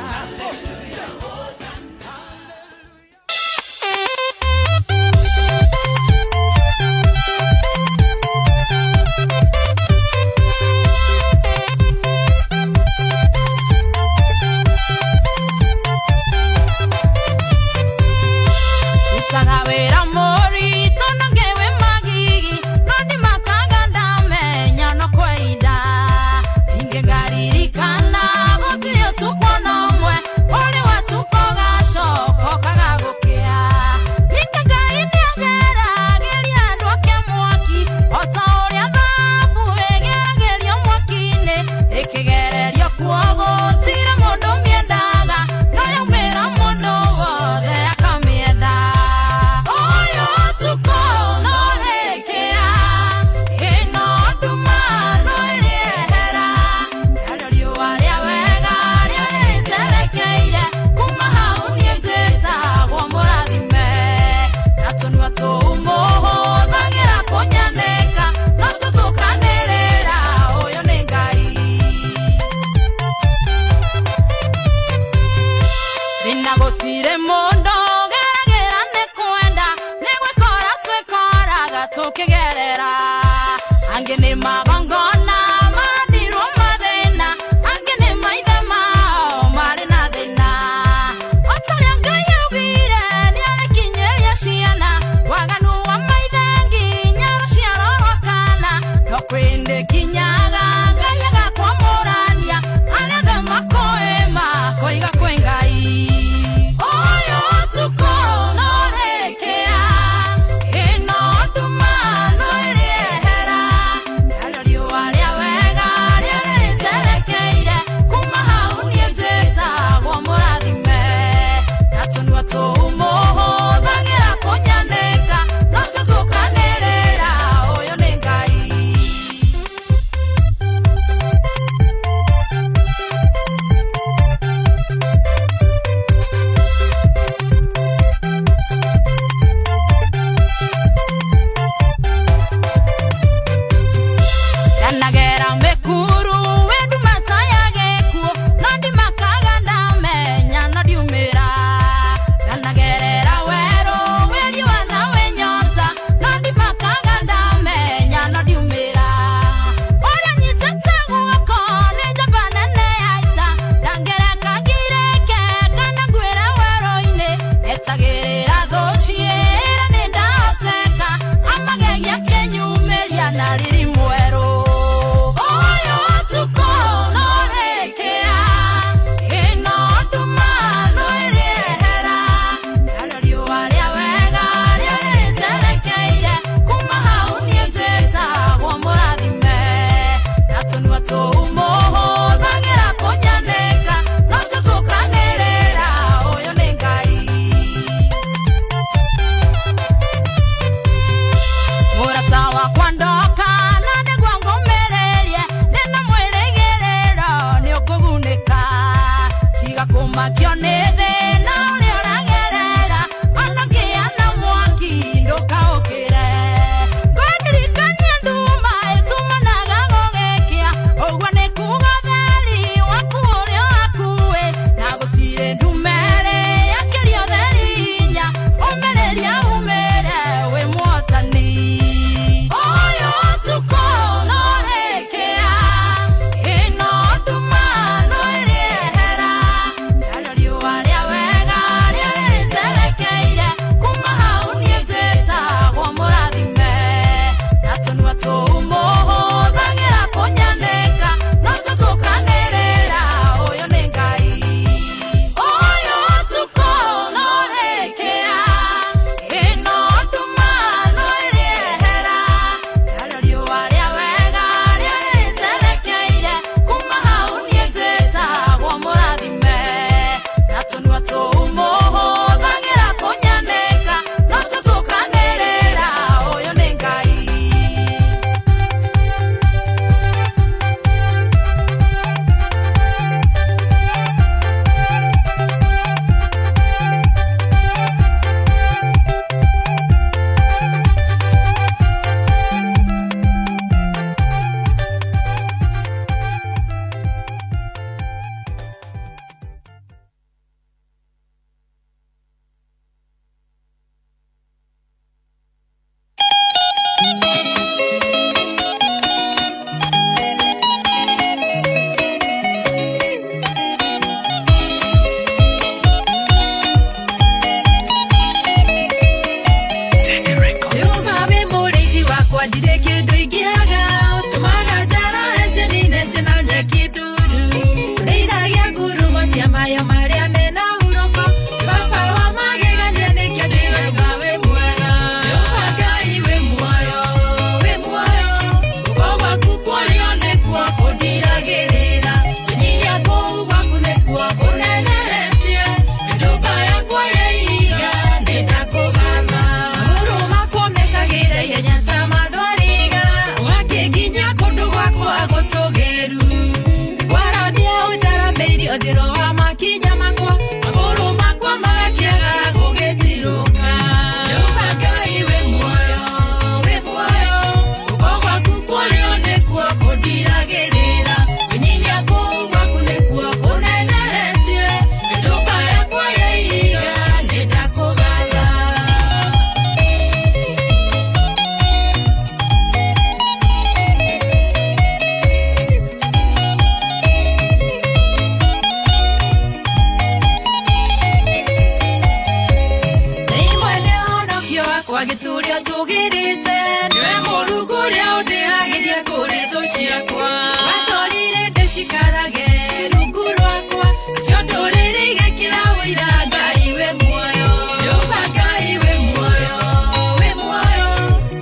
Cio ndũrĩrĩ igekĩra ũira Ngai wĩ muoyo. Jehova Ngai wĩ muoyo, wĩ muoyo.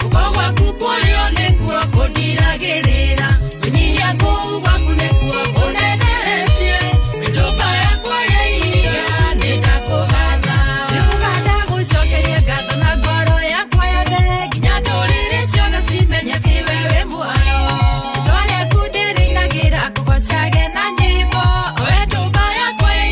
Guoko gwaku kũrĩo nĩkuo kũndiragĩrĩra. Wĩnyihia kũu gwaku nĩkuo kũnenehetie. Mĩndũmba yakwa ya ihiga nĩndakũgatha. Jehova ndagũcokeria ngatho na ngoro yakwa yothe, nginya ndũrĩrĩ ciothe cimenye atĩ we wĩ muoyo. Rĩĩtwa rĩaku ndĩrĩinagĩra ngũgoocage na nyĩmbo, o we ndũmba yakwa ya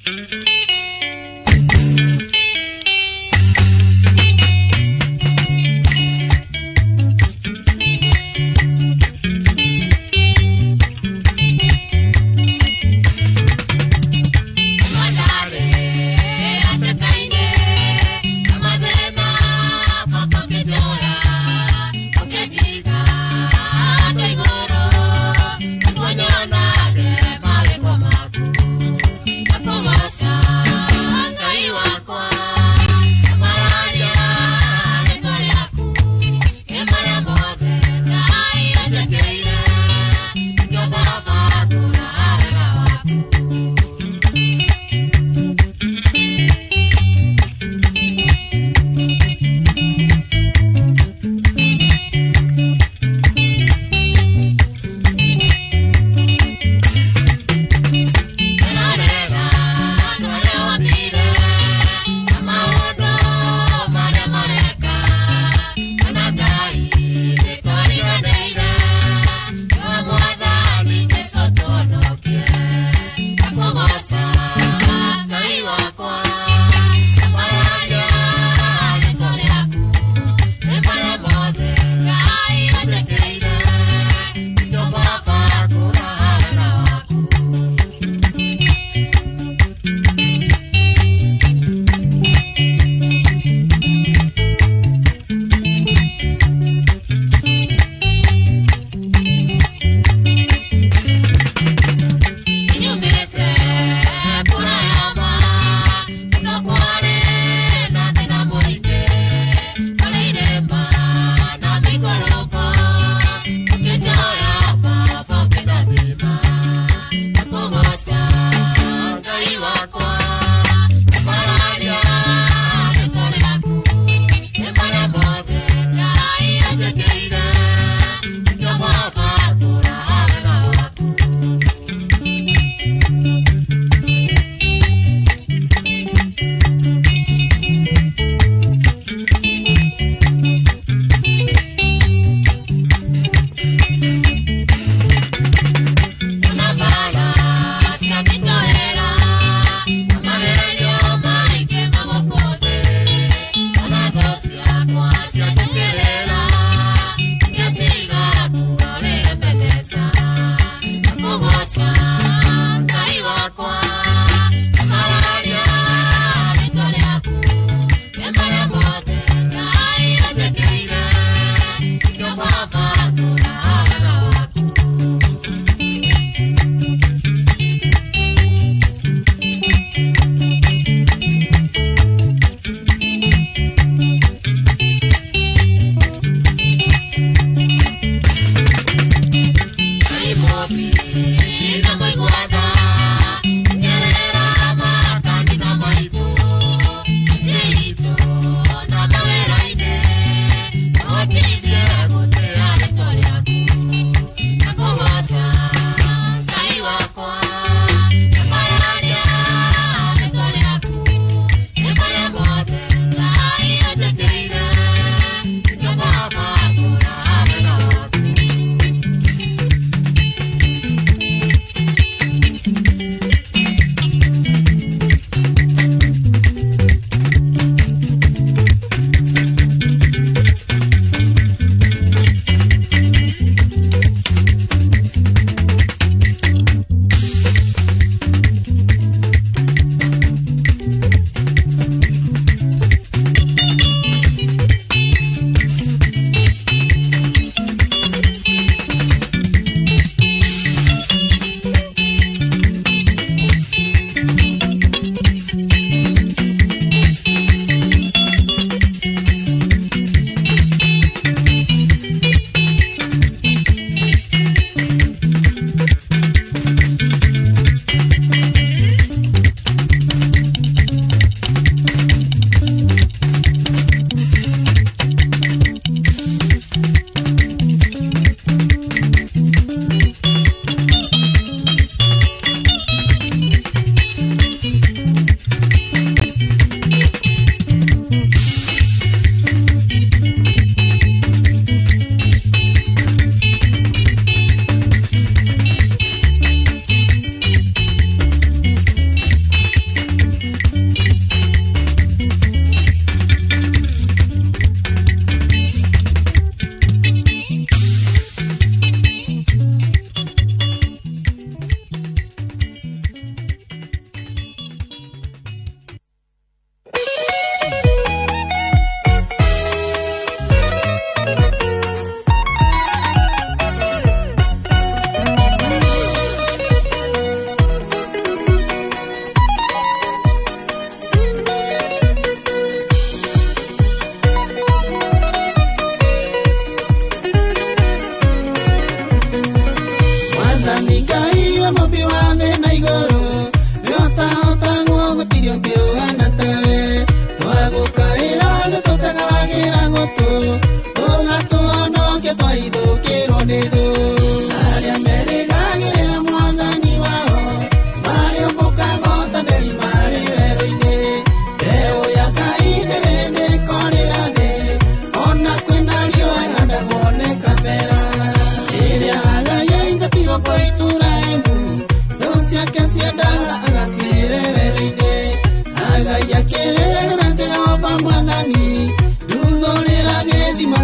Maku,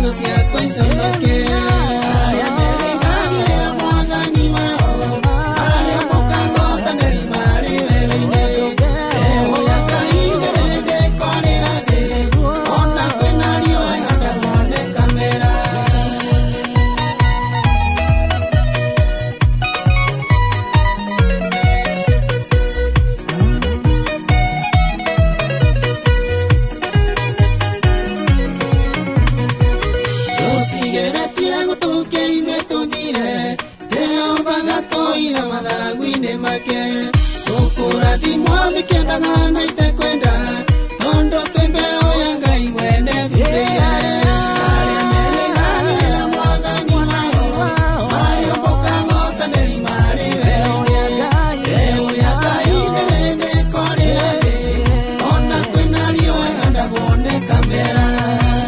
thũ ciakwa iconoke. Arĩa merĩgagĩrĩra mwathani wao marĩũmbũka ngotanĩri marĩ werũ-inĩ. Mbeũ ya Ngai ndĩrĩ ndĩkorĩra thĩ, ona kwĩna riũa ĩhandagwo nĩ kamera. Tũcigeretie gũtũkia ithuĩ tũthire, Jehova gatũire mathagu-inĩ make. Tũkũrathimwo thikĩendaga na itekwenda, tondũ twĩ mbeũ ya Ngai mwene thurĩire. Arĩa merĩgagĩrĩra mwathani wao marĩũmbũka ngotanĩri marĩ werũ-inĩ. Mbeũ ya Ngai ndĩrĩ ndĩkorĩra thĩ, ona kwĩna riũa ĩhandagwo nĩ kamera.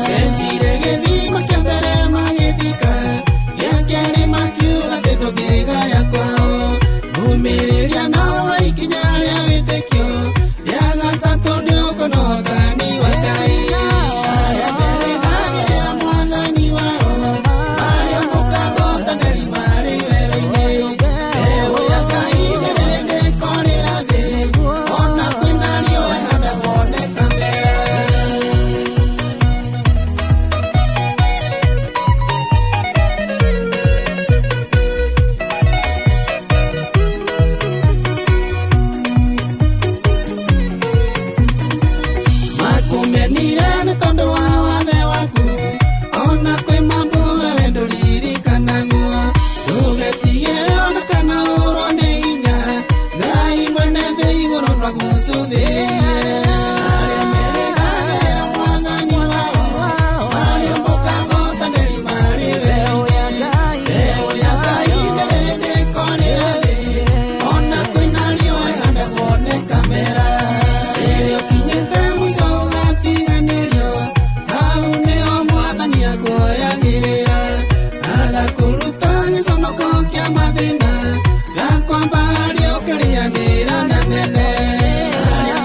Menjire gĩthima kĩa mbere magĩthika, gĩa kerĩ makiuga atĩ ndũngĩgaya kwao. Ũmĩrĩria nawe ikinya rĩa wĩtĩkio, rĩa gatatũ nĩ ũkũnogani wa Ngai. Arĩa merĩgagĩrĩra mwathani wao marĩũmbũka ngotanĩri marĩ werũ-inĩ. Mbeũ ya Ngai ndĩrĩ ndĩkorĩra thĩ, ona kwĩna riũa ĩhandagwo nĩ kamera. Makumenire nĩ tondũ wa wathe waku, ona kwĩ mambura we ndũririkanagwo. Ndũgetigĩre ona kana ũrwo nĩ hinya, Ngai mwene thĩ igũrũ no agũcũthĩrĩrie. Arĩa merĩgagĩrĩra mwathani wao marĩũmbũka ngotanĩri marĩ werũ-inĩ. Mbeũ ya Ngai ndĩrĩ ndĩkorĩra thĩ, ona kwĩna riũa ĩhandagwo nĩ kamera. Rĩrĩa ũkinyĩte mũico ũgatiganĩrio, hau nĩho mwathani akuoyagĩrĩra. Agakũruta gĩconoko kĩa mathĩna, gakwambararia ũkarĩanĩra na nene. Arĩa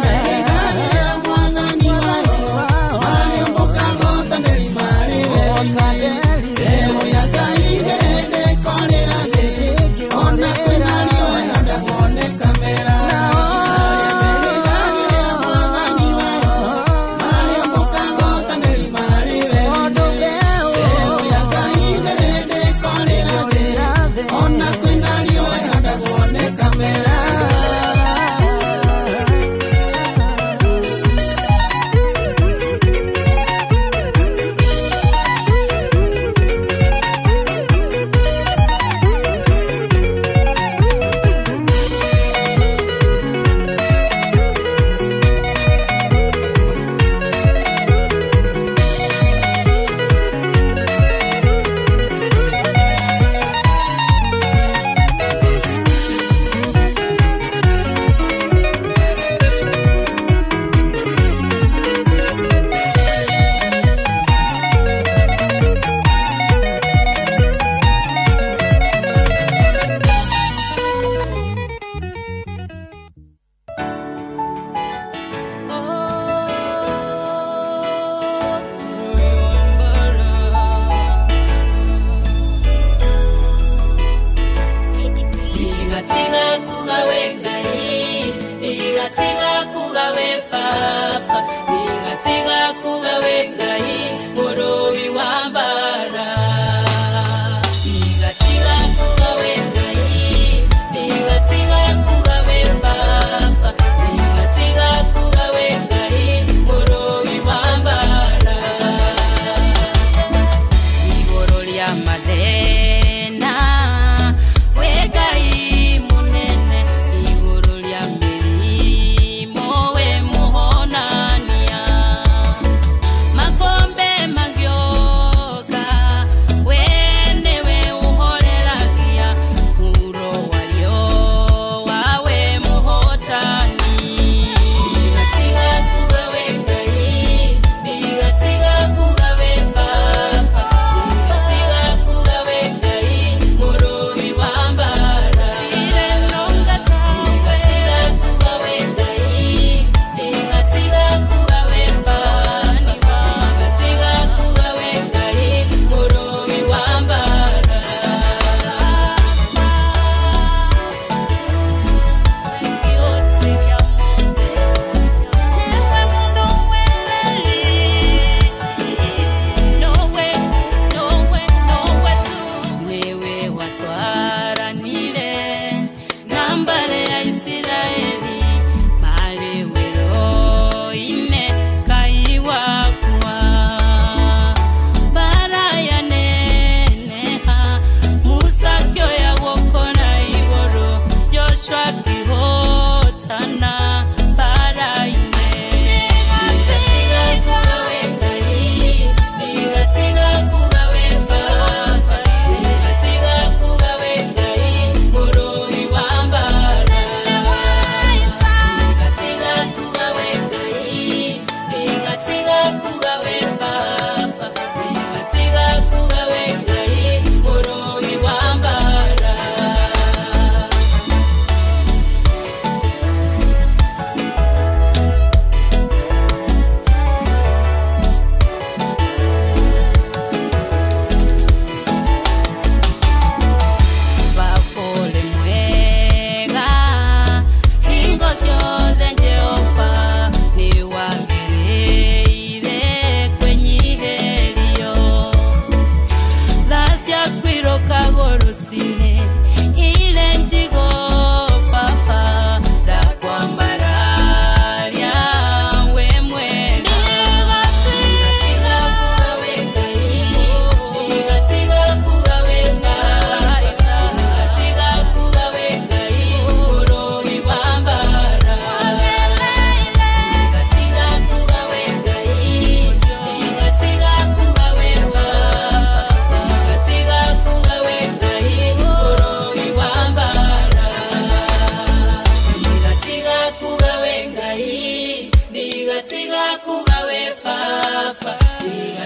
Tiga kuga we baba,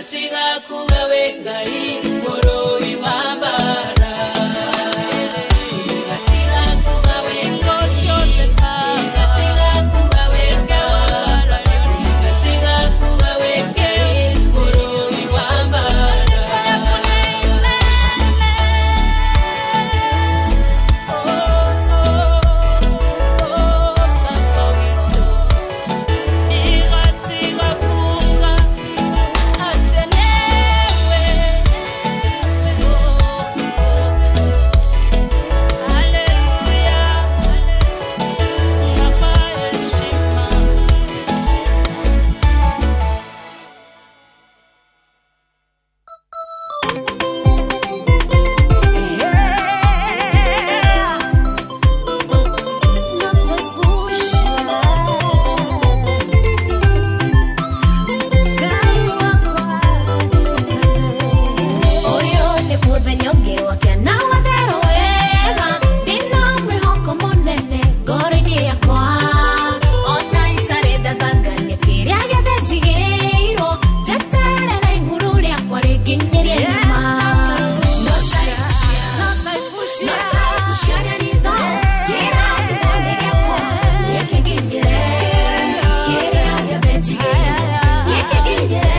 tiga kuga we Ngai mũrũi wa mbara. Tiga kuga we Ngai, tiga kuga we baba, tiga kuga we Ngai mũrũi wa mbara. Tiga kuga atelewe. Haleluya, napa heshima. Ũyũ nĩ mũthenya ũngĩ wa kĩana watherwo wega, ndĩna mwĩhoko mũnene ngoro-inĩ yakwa. Ona itarĩ ndathangania kĩrĩa gĩothe njigĩirwo, njeterere igũrũ rĩakwa rĩnginyĩrie nyuma. No taibucia ritho, kĩrathimo nĩ gĩakwa, gĩkĩnginyĩre. Kĩrĩa gĩothe njigĩirwo, gĩkĩnginyĩre.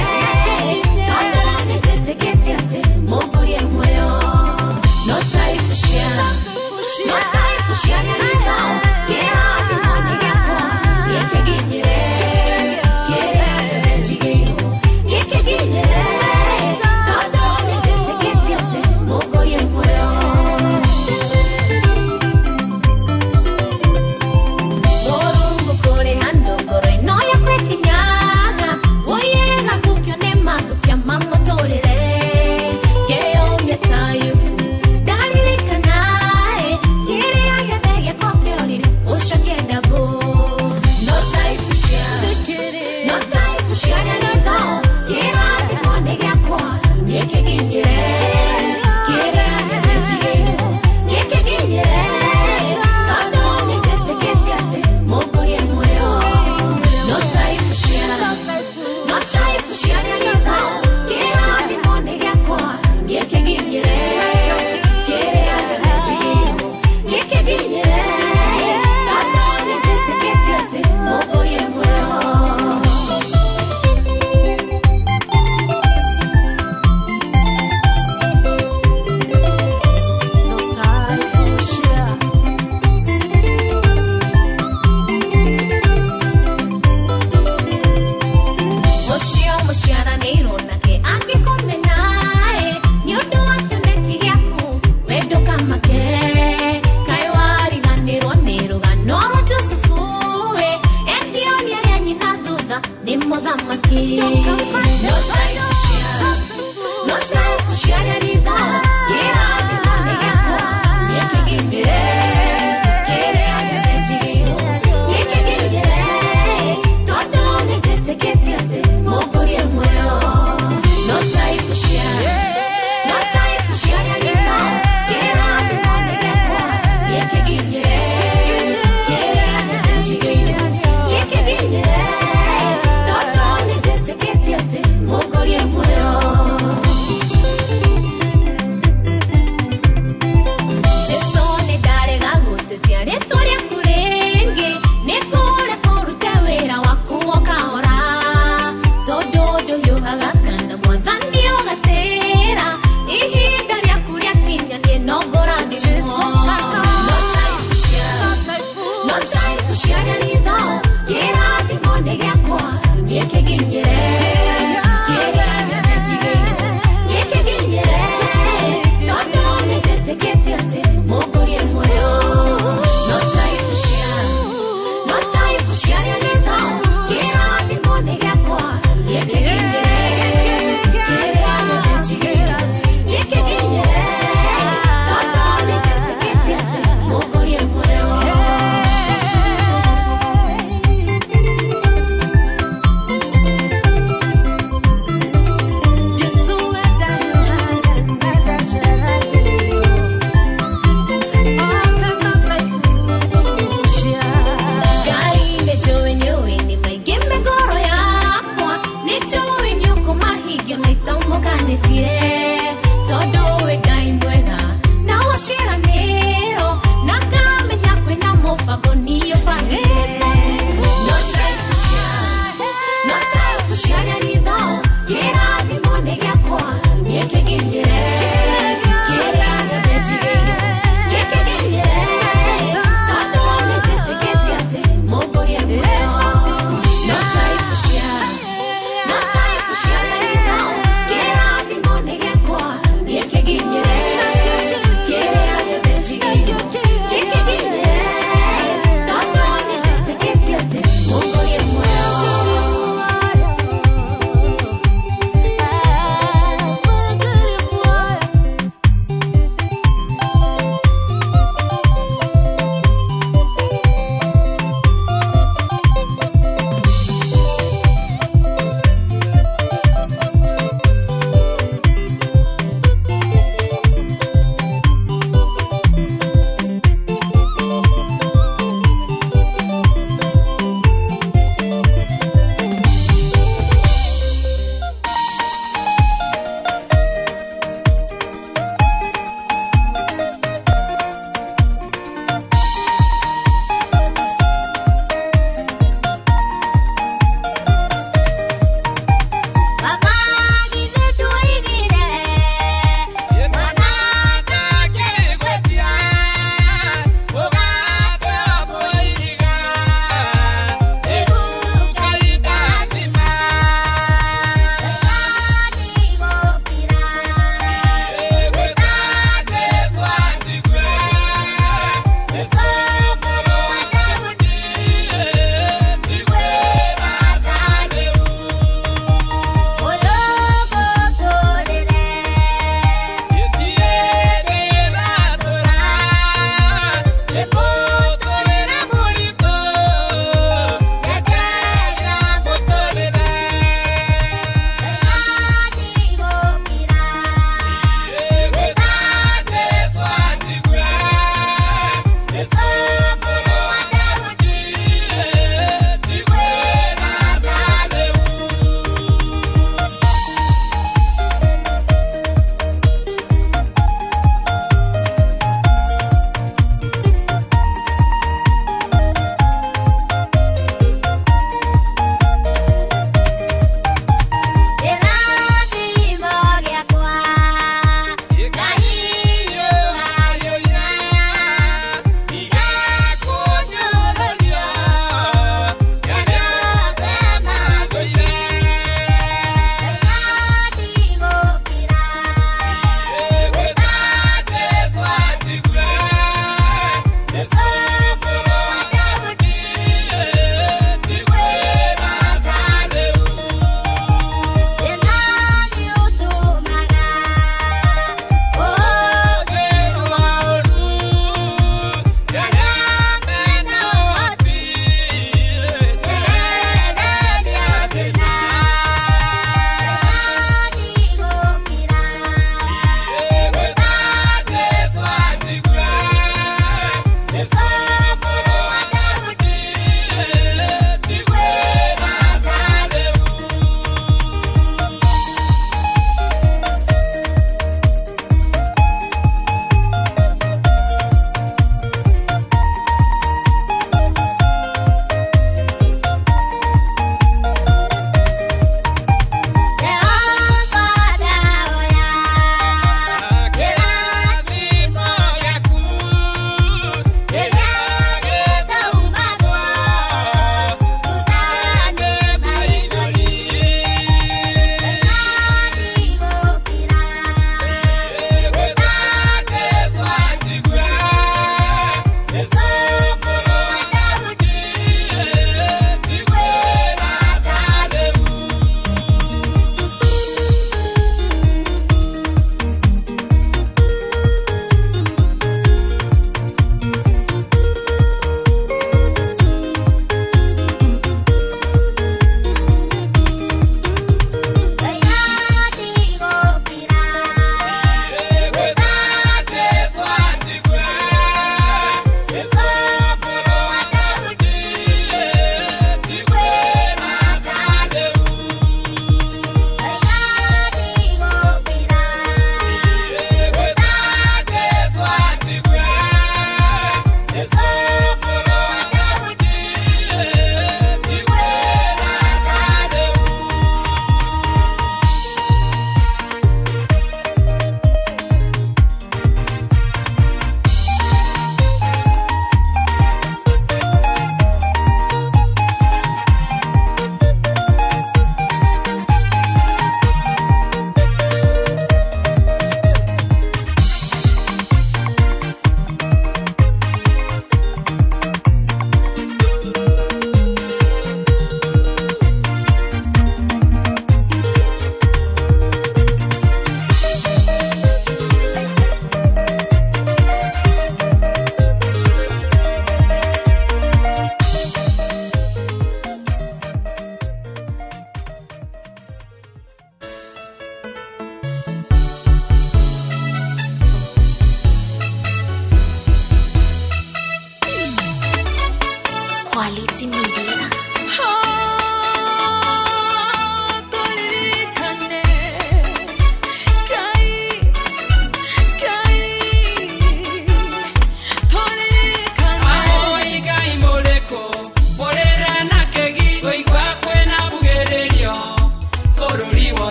Tondũ nĩnjĩtĩkĩtie atĩ Mungu nĩ muoyo. No taibucia, no taibucia ritho, kĩrathimo nĩ gĩakwa, gĩkĩnginyĩre. Kĩrĩa gĩothe njigĩirwo, gĩkĩnginyĩre. Tondũ nĩnjĩtĩkĩtie atĩ Mungu nĩ muoyo. Mũrungu kũrĩ handũ ngoro ĩno yakwa ĩkinyaga, woiye gathukio nĩ mathukio ma mũtũrĩre. Ngeyũmia ta Ayubu, ndaririkana ĩ, kĩrĩa gĩothe gĩakwa kĩorire, ũcoke ndabũ. No taibucia, no taibucia ritho, kĩrathimo nĩ gĩakwa, gĩkĩnginyĩre. Kĩrĩa gĩothe njigĩirwo, gĩkĩnginyĩre. Tondũ nĩnjĩtĩkĩtie atĩ Mungu nĩ muoyo. No taibucia, no taibucia ritho, kĩrathimo nĩ gĩakwa, gĩkĩnginyĩre. Kĩrĩa gĩothe njigĩirwo, gĩkĩnginyĩre. Tondũ nĩnjĩtĩkĩtie atĩ Mungu nĩ muoyo. Ũcio mũciaranĩirwo nake angĩkũmena ĩ, nĩ ũndũ wa kĩoneki gĩaku we ndũkamake. Kaĩ wariganĩrwo nĩ rũgano rwa Jusufu ĩ, endio nĩ arĩa nyina thutha nĩ mũthamaki. No taibucia, no taibucia ritho, kĩrathimo nĩ gĩakwa, gĩkĩnginyĩre. Kĩrĩa gĩothe njigĩirwo, gĩkĩnginyĩre. Tondũ nĩnjĩtĩkĩtie atĩ Mungu nĩ muoyo. No taibucia, no taibucia ritho, kĩrathimo nĩ gĩakwa, gĩkĩnginyĩre. Kĩrĩa gĩothe njigĩirwo, gĩkĩnginyĩre. Tondũ nĩnjĩtĩkĩtie atĩ Mungu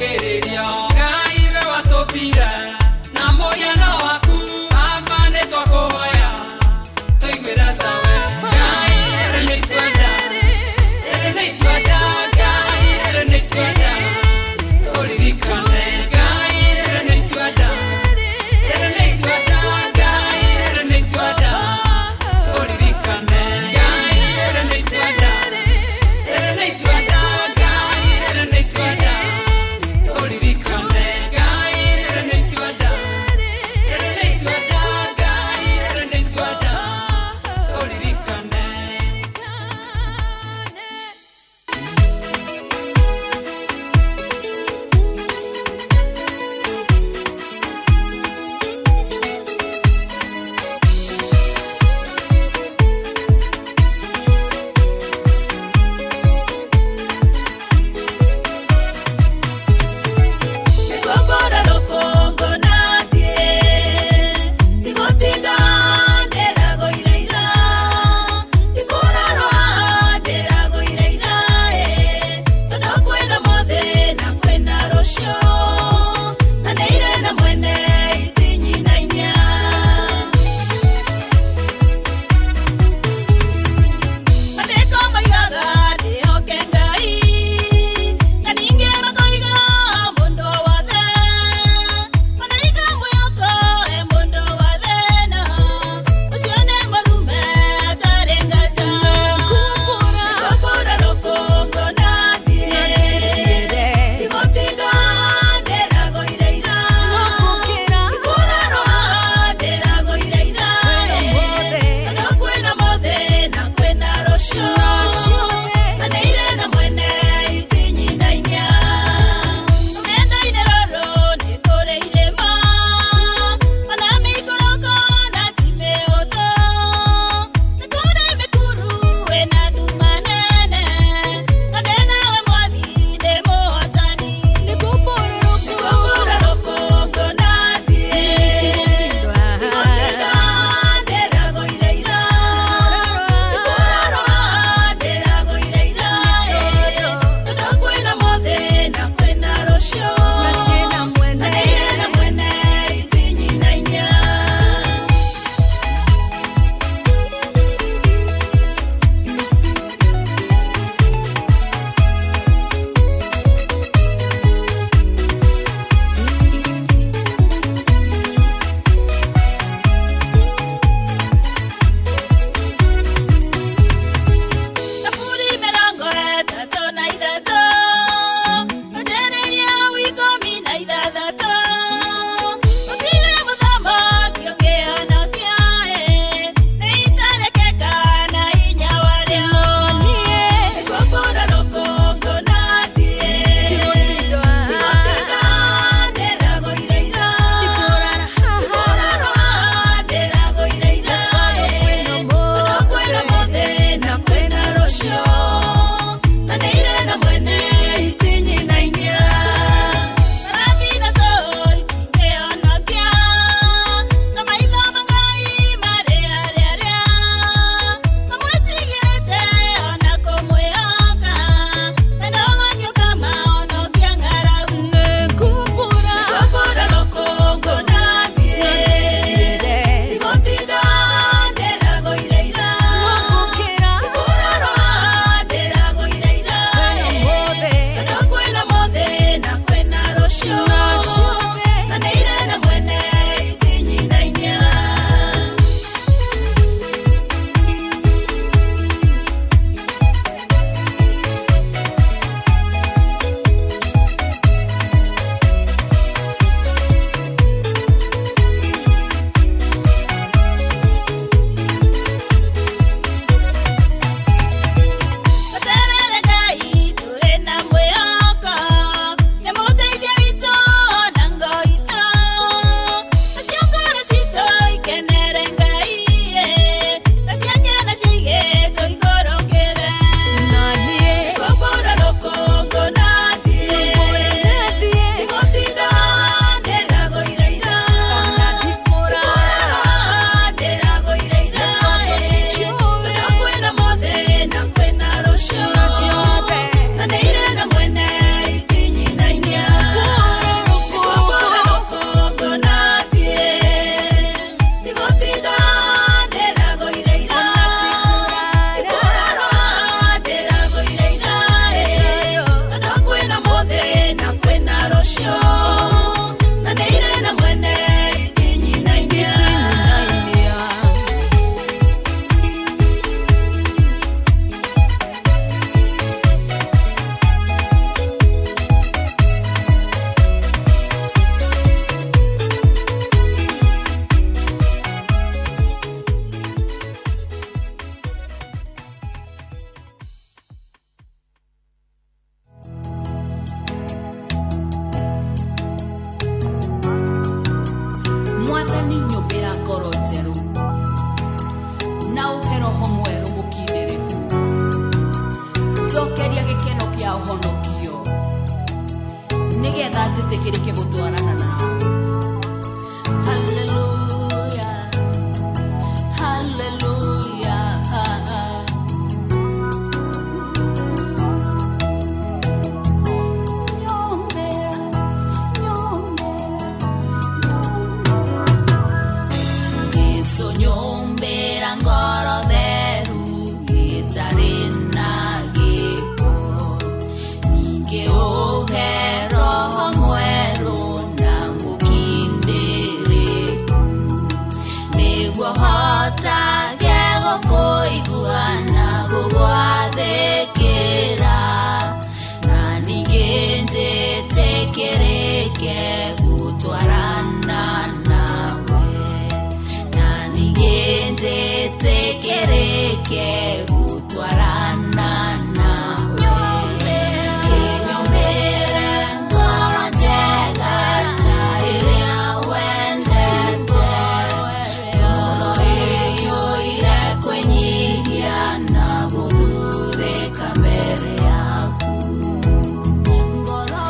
Tũkĩrĩrio Ngai we watũmbire na mũhiano waku Baba nĩ twakũhoya tũiguĩre tawe Ngai rĩrĩ nĩ itwenda rĩrĩ nĩ itwenda Ngai rĩrĩ nĩ itwenda tũririkane Ngai rĩrĩ nĩ itwenda rĩrĩ nĩ itwenda Ngai rĩrĩ nĩ itwenda tũririkane Ngai rĩrĩ nĩ itwenda rĩrĩ nĩ itwenda Ngai rĩrĩ nĩ itwenda tũririkane Ngai rĩrĩ nĩ itwenda. Nduĩke gũtwarana nawe. Kĩnyũmbĩre ngoro njega ta ĩrĩa wendete. Ngoro ĩiyũire kwĩnyihia na gũthuthĩka mbere yaku. Ngoro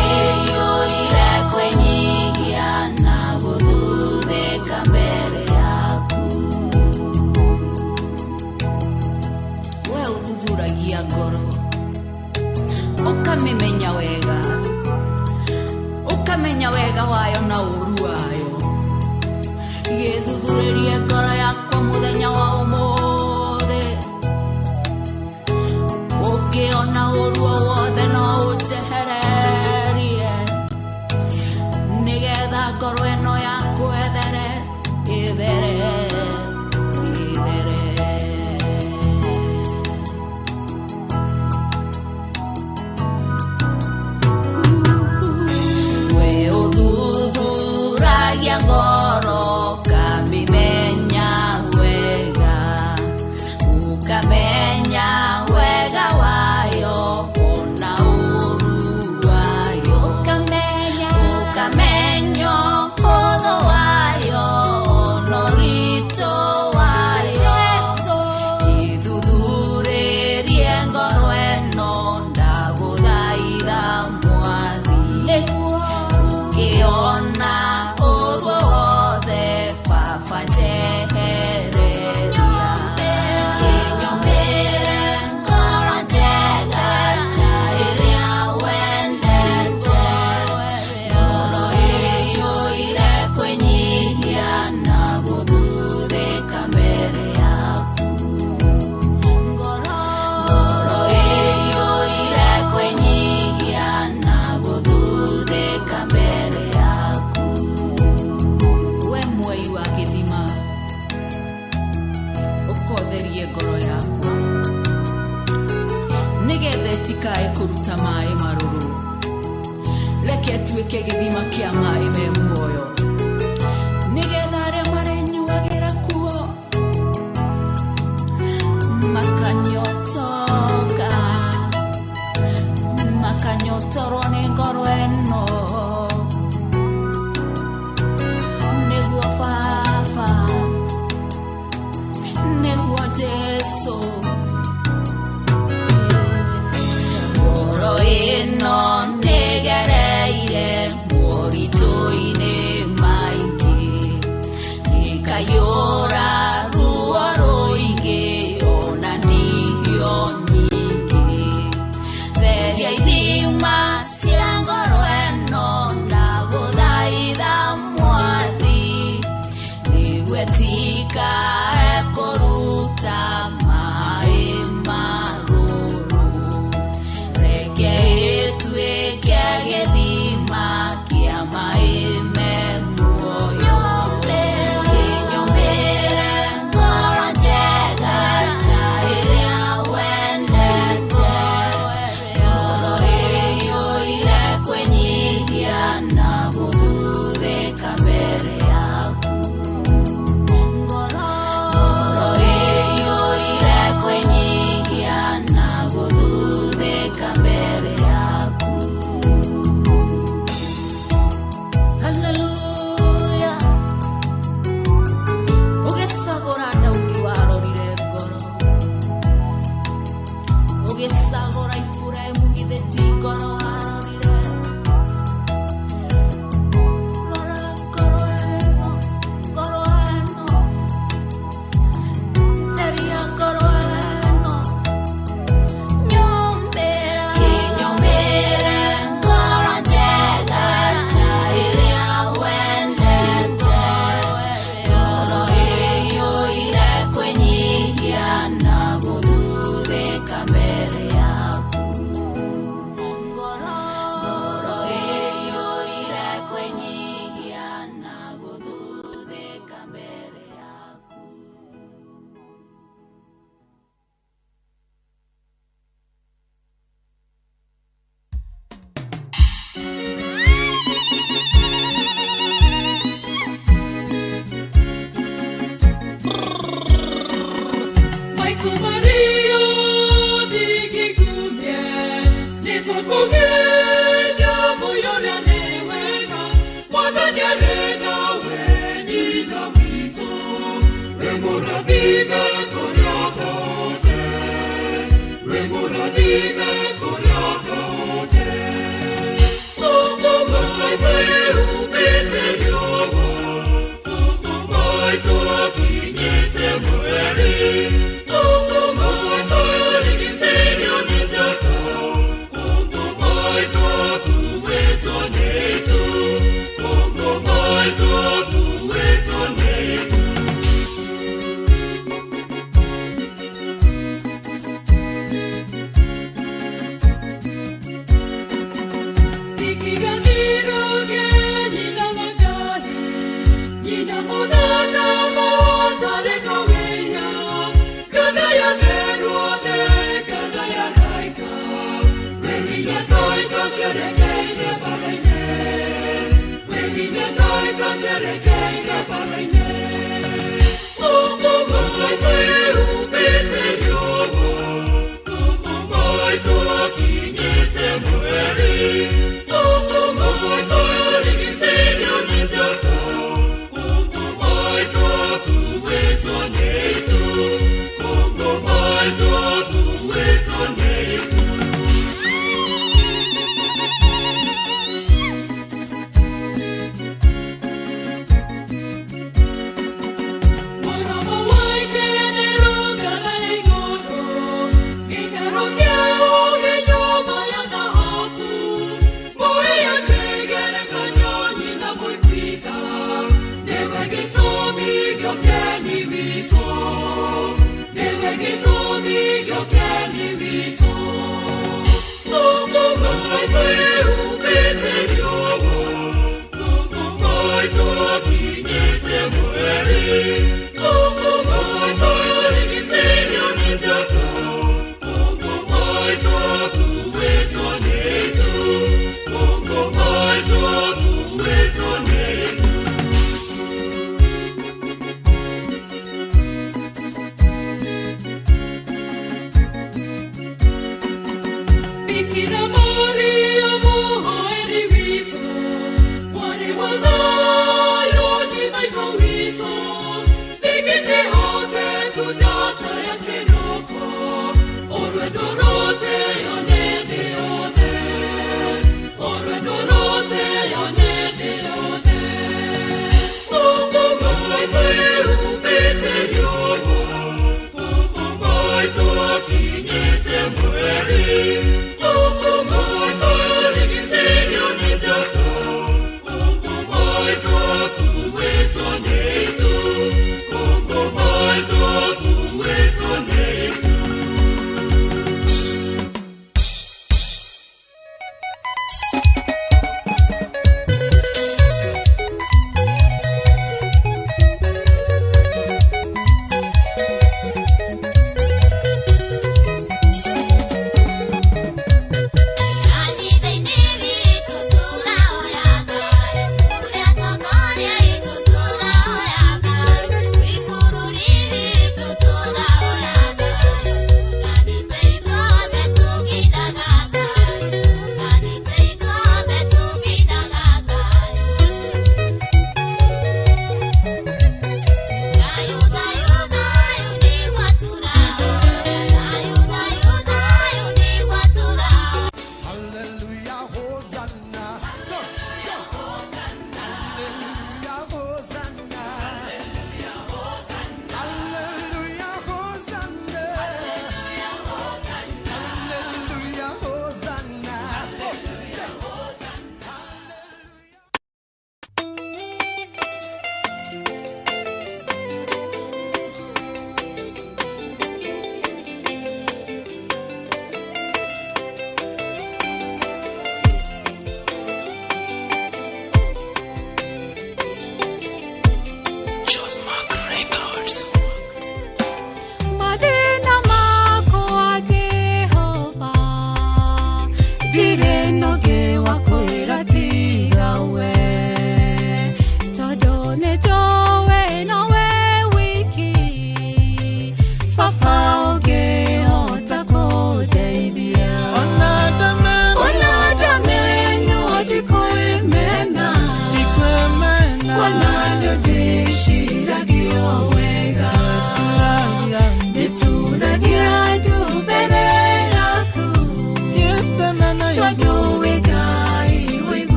ĩiyũire kwĩnyihia na gũthuthĩka mbere yaku. We ũthuthuragia ngoro, ũkamĩmenya wega, ũkamenya wega wayo na ũũru wayo. Gĩthuthurĩrie ngoro yakwa mũthenya wa ũmũthĩ, ũngĩona ũũru o wothe no ũnjehererie, nĩgetha ngoro ĩno yaku ĩthere, ĩthere, ĩthere. We ũthuthuragia ngoro, ũkamĩmenya wega, ũkamenya wega wayo ona ũũru wayo, ũkamenya ũhũthũ wayo ona ũritũ wayo. Gĩthuthurĩrie ngoro ĩno, ndagũthaitha Mwathi, ũngĩona ũũru o wothe, Baba njehereria. Kĩnyũmbĩre ngoro njega ta ĩrĩa wendete. Ngoro ĩiyũire kwĩnyihia na gũthuthĩka mbere yaku. Ngoro ĩiyũire kwĩnyihia na gũthuthĩka mbere yaku. We mwei wa gĩthima, ũkotherie ngoro yakwa, nĩgetha ĩtikae kũruta maĩ marũrũ. Reke ĩtuĩke gĩthima kĩa maĩ me muoyo, nĩgetha arĩa marĩnyuagĩra kuo makanyotoka, makanyotorwo nĩ ngoro ĩno. Nĩguo Baba, nĩguo Jesũ. Ngoro ĩno nĩgereire moritũ-inĩ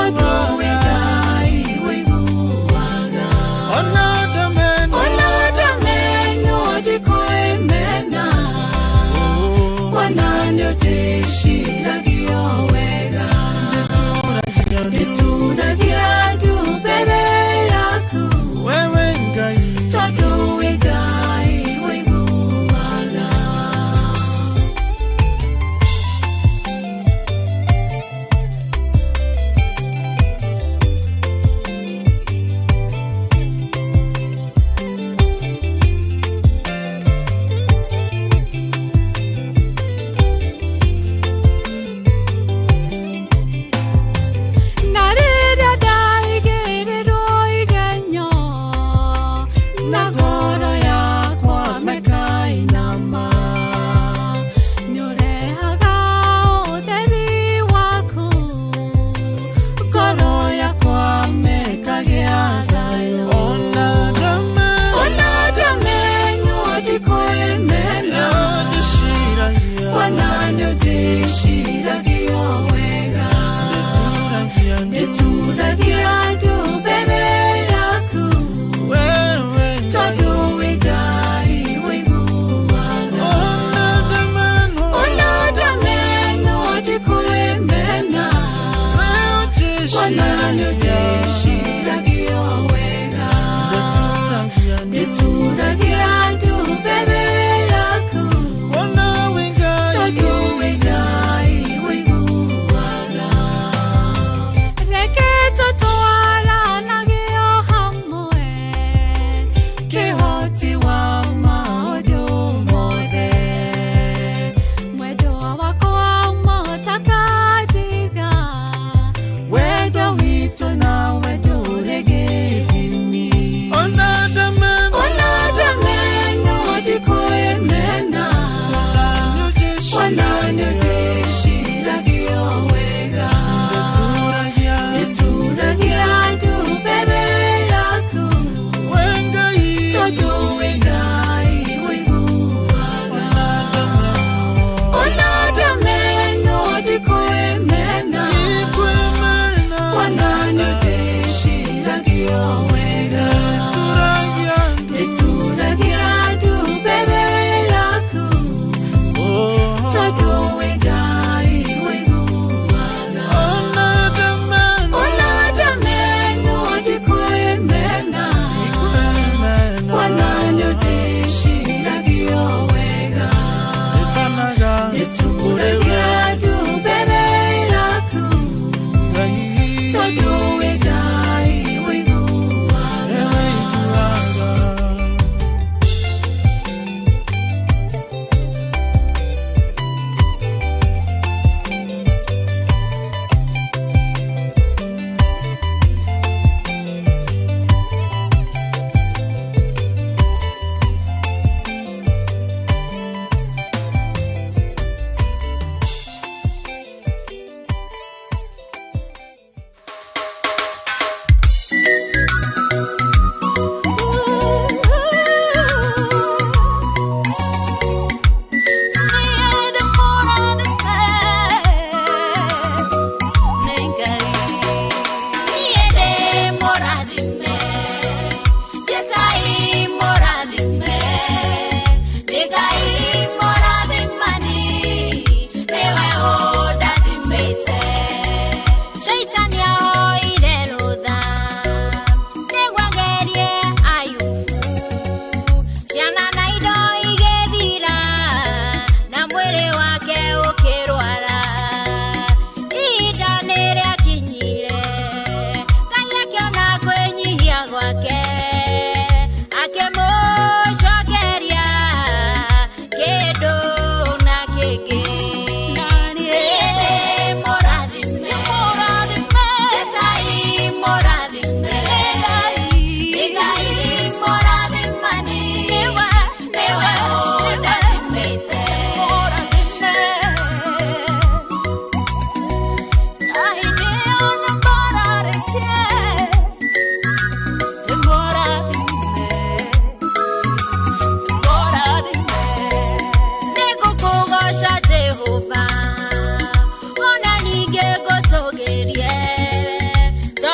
Tondũ wĩ Ngai ũiguaga. Ona ndameno. Ona ndamenyo ndikwĩmena. Kuona nĩũndĩciragia wega. Ndĩturagia ndu mbere yaku. Wewe Ngai. Tondũ wĩ Ngai ũiguaga. Na rĩrĩa ndaigĩrĩrwo igenyo, na ngoro yakwa mĩkainama, nĩũrehaga ũtheri waku, ngoro yakwa mĩkagĩa thayũ. Ona ndameno. Ona ndamenyo ndikwĩmena. Kuona nĩũndĩciragia wega. Ndĩturagia ndu mbere yaku. Wewe. Tondũ wĩ Ngai ũiguaga. Ona ndameno. Ona ndamenyo ndikwĩmena. Kuona nĩũndĩciragia wega. Ndĩturagia ndu mbere yaku. Ona wĩ Ngai. Tondũ wĩ Ngai ũiguaga. Reke tũtwaranage o hamwe, kĩhoti wa maũndũ mothe. Mwendwa wakwa mũtakandiga, wendo witũ nawe ndũrĩ gĩthimi. Ona ndameno. Ona ndamenyo ndikwĩmena. Kuona nĩũndĩciragia wega. Ndĩturagia ndu mbere yaku. We Ngai. Tondũ wĩ Ngai ũiguaga. Ona ndamenyo ndikwĩmena. Kuona nĩũndĩciragia wega. Ndĩturagia ndu mbere yaku. Tondũ wĩ Ngai ũiguaga. Ona ndameno. Ona ndamenyo ndikwĩmena. Kuona nĩũndĩciragia wega. Ndĩturagia ndu mbere yaku. Tondũ wĩ Ngai ũiguaga.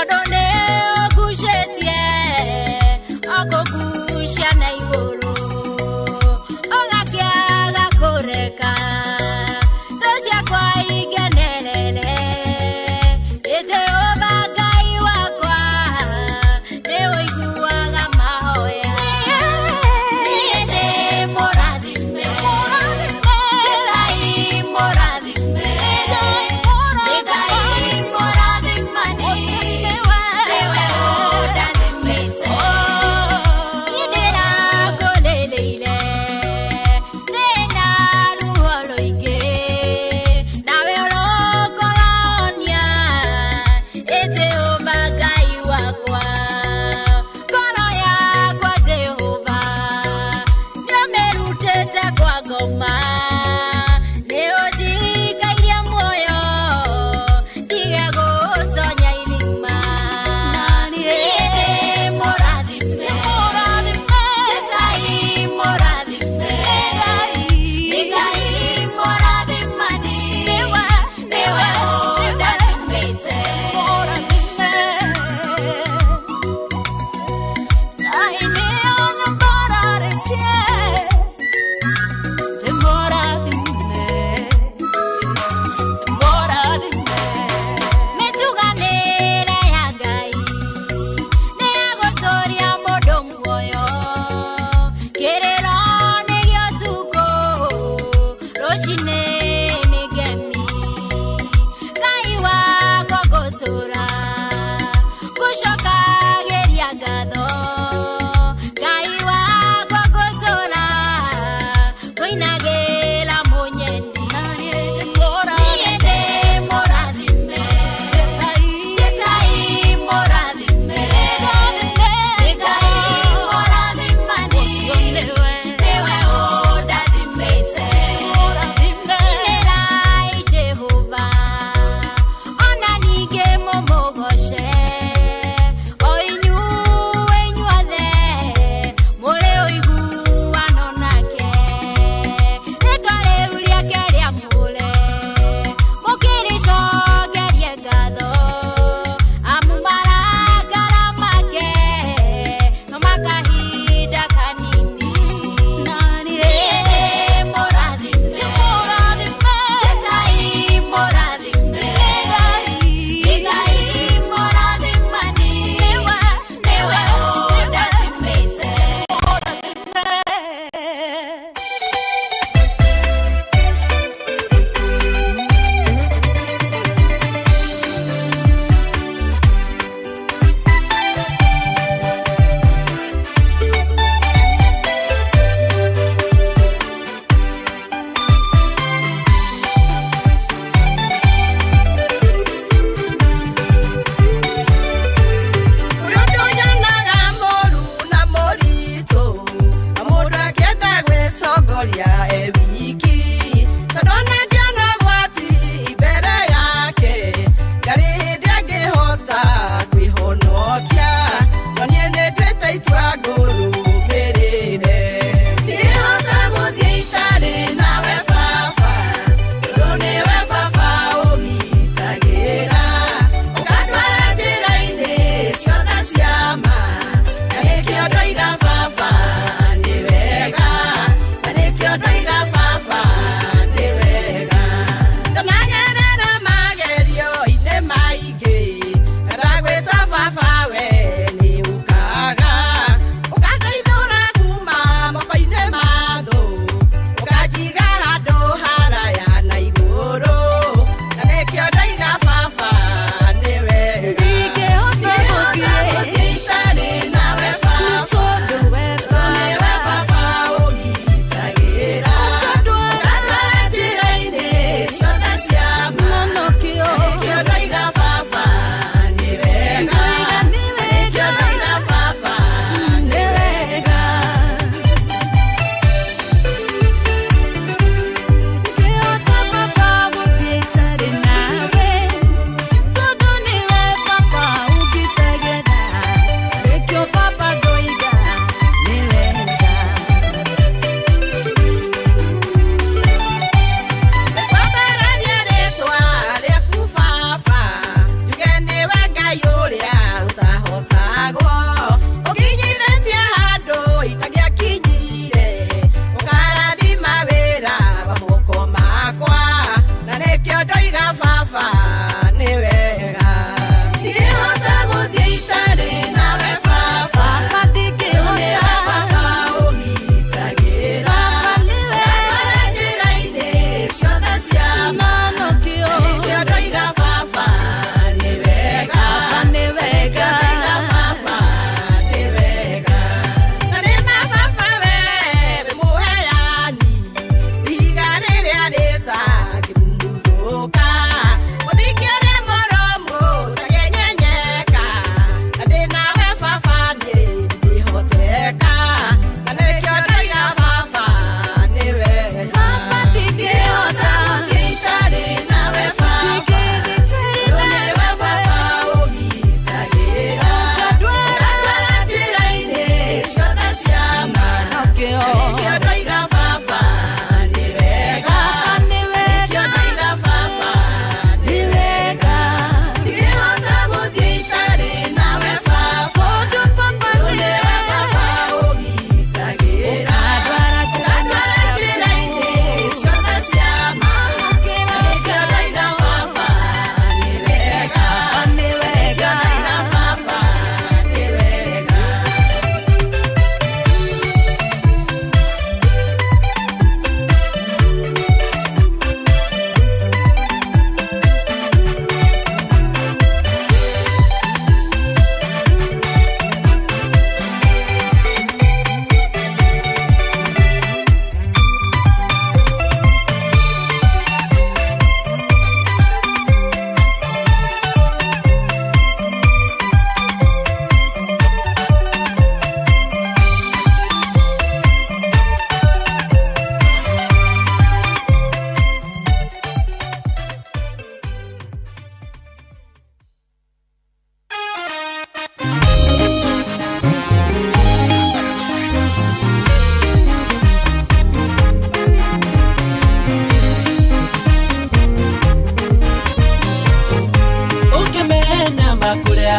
Tondũ nĩ ũgucĩtie, ũkũgucia na igũrũ, ũgakĩaga kũreka thũ ciakwa ingenerere. Jehova Ngai wakwa, nĩ ũiguaga mahoya. Niĩ ndĩ mũrathime, Ngai mũrathime, Ngai mũrathimani.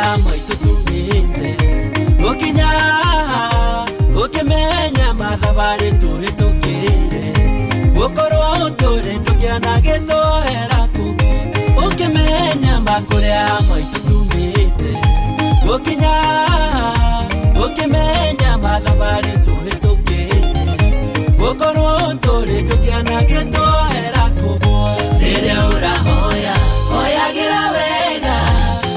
Makuria maitu tumite Ukinya Ukimenya mathabarĩ tũhĩtũkĩire Gũkorwo ũtũrĩ ndũkĩanagĩtwohera kũgwa Ukimenya makuria maitu tumite Ukinya Ukimenya mathabarĩ tũhĩtũkĩire Gũkorwo ũtũrĩ ndũkĩanagĩtwohera kũgwa Rĩrĩa ũrahoya hoyagĩra wega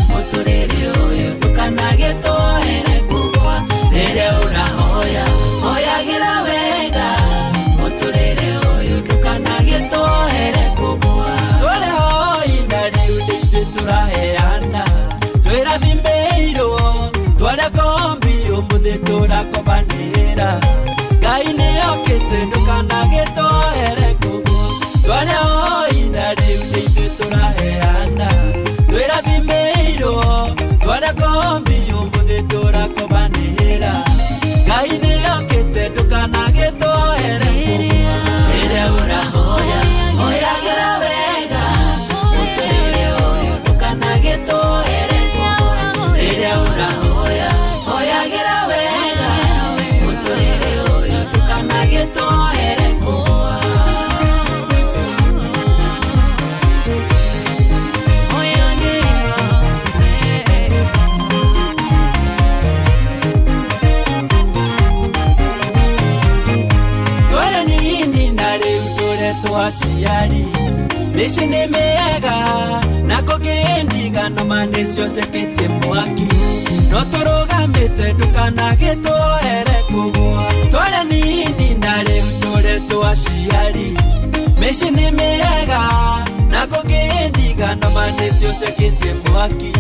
Mũtũrĩre ũyũ ndũkanagĩtwohere kũgwa Rĩrĩa ũrahoya hoyagĩra wega Mũtũrĩre ũyũ ndũkanagĩtwohere kũgwa Tũrĩ hoi na rĩu nĩ ithuĩ tũraheana Twĩrathimĩirwo twarĩa kombi ũmũthĩ tũrakobanĩra Ngai nĩokĩte ndũkanagĩtwohere kũgwa Twarĩa hoi na rĩu nĩ ithuĩ tũraheana Twĩrathimĩirwo twarĩa kombi ũmũthĩ tũrakobanĩra Ngai nĩokĩte ndũkanagĩtwohere kũgwa Rĩrĩa ũrahoya hoyagĩra wega Mũtũrĩre ũyũ ndũkanagĩtwohere kũgwa Rĩrĩa ũrahoya hoyagĩra wega Mũtũrĩre ũyũ ndũkanagĩtwohere kũgwa Twara nini na rĩu tũretwo aciari Mĩciĩ nĩ mĩega na kũngĩndigano ma nĩcio ciakĩtie mwaki No tũrũgamĩte ndũkanagĩtwohere kũgwa Twara nini na rĩu tũretwo aciari Mĩciĩ nĩ mĩega na kũngĩndigano ma nĩcio ciakĩtie mwaki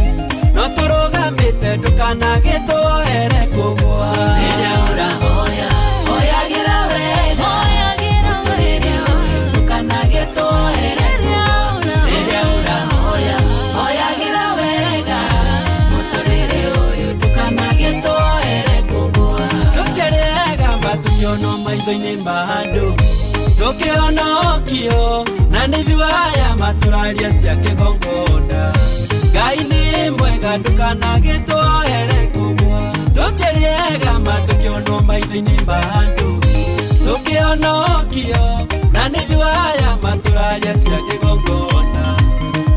No tũrũgamĩte ndũkanagĩtwohere kũgwa Rĩrĩa ũrahoya hoyagĩra wega Mũtũrĩre ũyũ ndũkanagĩtwohere kũgwa Rĩrĩa ũrahoya hoyagĩra wega Mũtũrĩre ũyũ ndũkanagĩtwohere kũgwa Tũtiarĩaga matukĩonwo maitho-inĩ ma andũ Tũkĩhonokio na nĩ ithuĩ aya matũraria cia kĩgongona Ngai nĩ mwega ndũkanagĩtwohere kũgwa Tũtiarĩaga matukĩonwo maitho-inĩ ma andũ Tũkĩhonokio na nĩ ithuĩ aya matũraria cia kĩgongona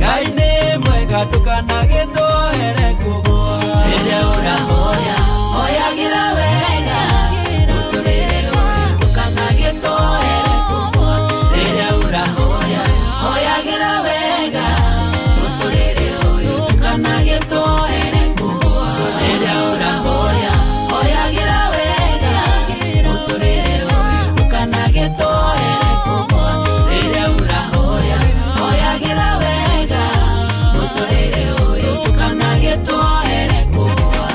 Ngai nĩ mwega ndũkanagĩtwohere kũgwa Rĩrĩa ũrahoya hoyagĩra wega Mũtũrĩre ũyũ ndũkanagĩtwohere kũgwa Rĩrĩa ũrahoya hoyagĩra wega Mũtũrĩre ũyũ ndũkanagĩtwohere kũgwa Rĩrĩa ũrahoya hoyagĩra wega Mũtũrĩre ũyũ ndũkanagĩtwohere kũgwa Rĩrĩa ũrahoya hoyagĩra wega Mũtũrĩre ũyũ ndũkanagĩtwohere kũgwa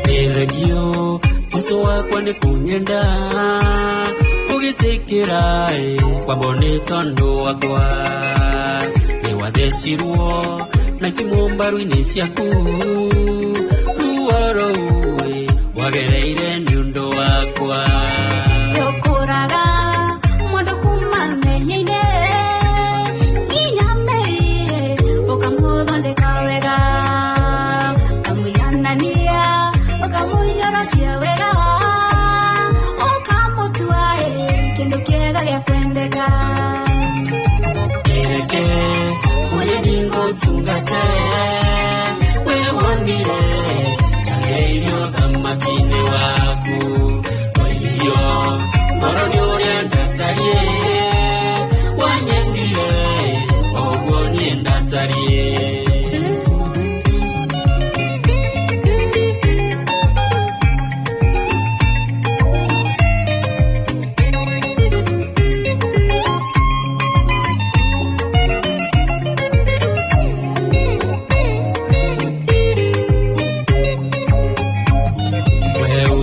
Nĩthengio Jesũ wakwa nĩ kũnyenda ũgĩtĩkĩra kwambwo nĩ tondũ wakwa nĩwathecirwo na itimũ mbaru-inĩ ciaku ruo rũu wagereire nĩ ũndũ wakwa Nĩũkũraga mũndũ kuma mehia-inĩ nginya mehia ũkamũthondeka wega ũkamũiganania ũkamũnyorokia wega ũkamũtua kĩndũ kĩega gĩa kwendeka Nĩreke ũrĩa ndingũtungate we wonire tagĩrĩirio thamaki-inĩ waku.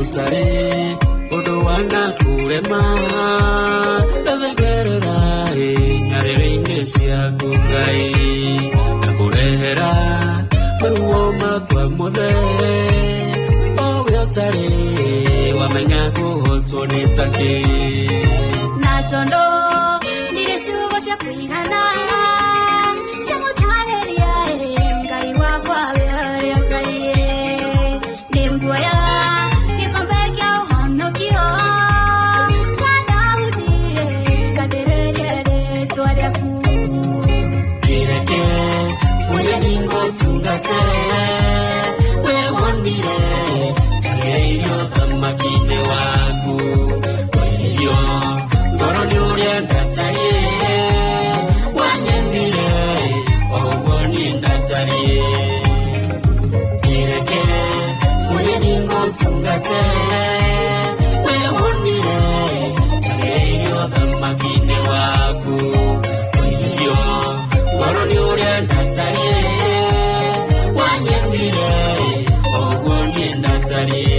Gũtarĩ ũndũ wanakurema ndathengerera nyarĩrĩ-inĩ ciaku Ngai ndakũrehera maruo makwa mothe owe ũtarĩ wamenya kũhotwo nĩ takĩ na tondũ ndirĩ ciugo cia kũigana cia gũtarĩria Ngai wakwa we ũrĩa ũtariĩ nĩ nguoya gĩkombe kĩa ũhonokio ta Daudi ngathĩrĩrie rĩtwa rĩaku Kireke mwenye ngũtungate we wonire njagĩrĩirio thamaki-inĩ waku Wairio ngoro nĩ ũrĩa ndatariĩ wanyendire o ũguo niĩ ndatariĩ Kireke mwenye ngũtungate we wonire njagĩrĩirio thamaki-inĩ waku Wairio ngoro nĩ ũrĩa ndatariĩ wanyendire o ũguo niĩ ndatariĩ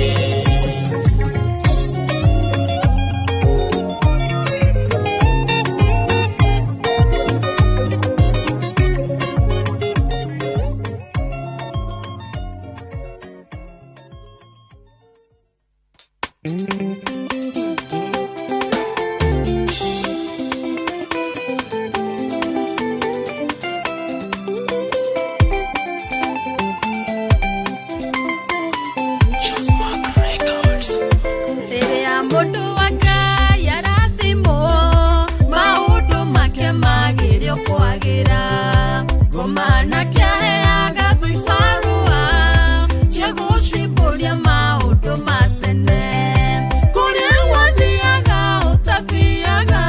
Rĩrĩa mũndũ wa Ngai arathimwo maũndũ make magĩrĩo kwagĩra ngoma nake aheaga thũibarũa cia gũcimbũria maũndũ ma tene kũrĩa wathiaga ũtathiaga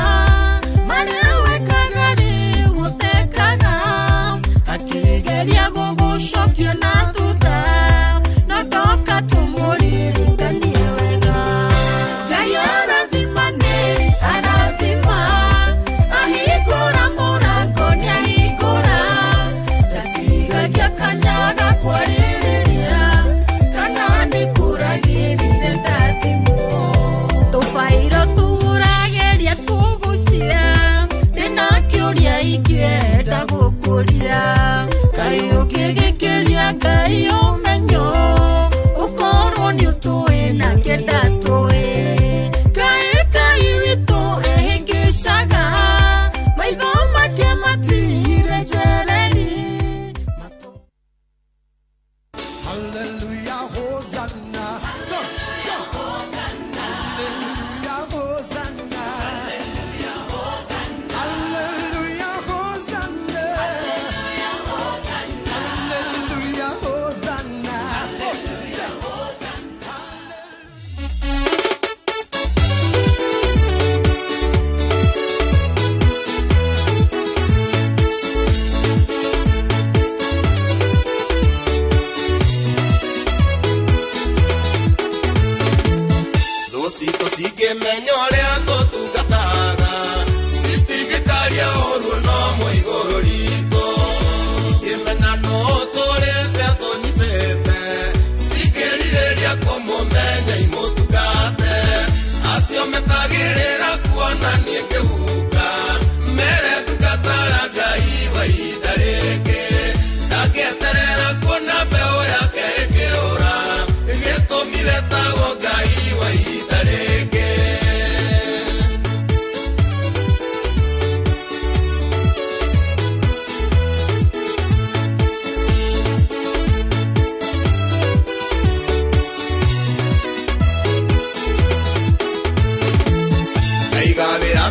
marĩa wekaga rĩu ũtekaga akĩgeria gũgũcokia na thutha no ndoka tũmũririkanie wega Ngai arathima nĩ arathima ahingũra mũrango nĩ ahingũra ndatigagia kanya ga kwarĩrĩria kana nĩ kũragĩrire ndathimwo tũbairũ tũrageria kũgucia ndĩna kĩũria ingĩenda gũkũria Kaĩ ũngĩgĩkĩria Ngai ũmenyo ũkorwo nĩ ũtũĩ nake ndatũĩ Kaĩ Ngai witũ ehĩngĩcaga maitho make matirĩ njereri Hallelujah, Hosanna. Go, go. Hallelujah, Hosanna. Hallelujah, Hosanna. Hallelujah, Hosanna. Thũ citũ cingĩmenya ũrĩa tũtungataga citingĩkaria ũru no mwe igũrũ ritũ cingĩmenya nũ tũrĩte tũnyitĩte cingĩrirĩria kũmũmenya imũtungate acio metagĩrĩra kuona niĩ ngĩhuka mere ndungataga Ngai wa ihinda rĩngĩ ndangĩeterera kuona mbeũ yake ĩkĩũra gĩtũmi wetagwo Ngai wa ihinda rĩngĩ Ngaigawĩra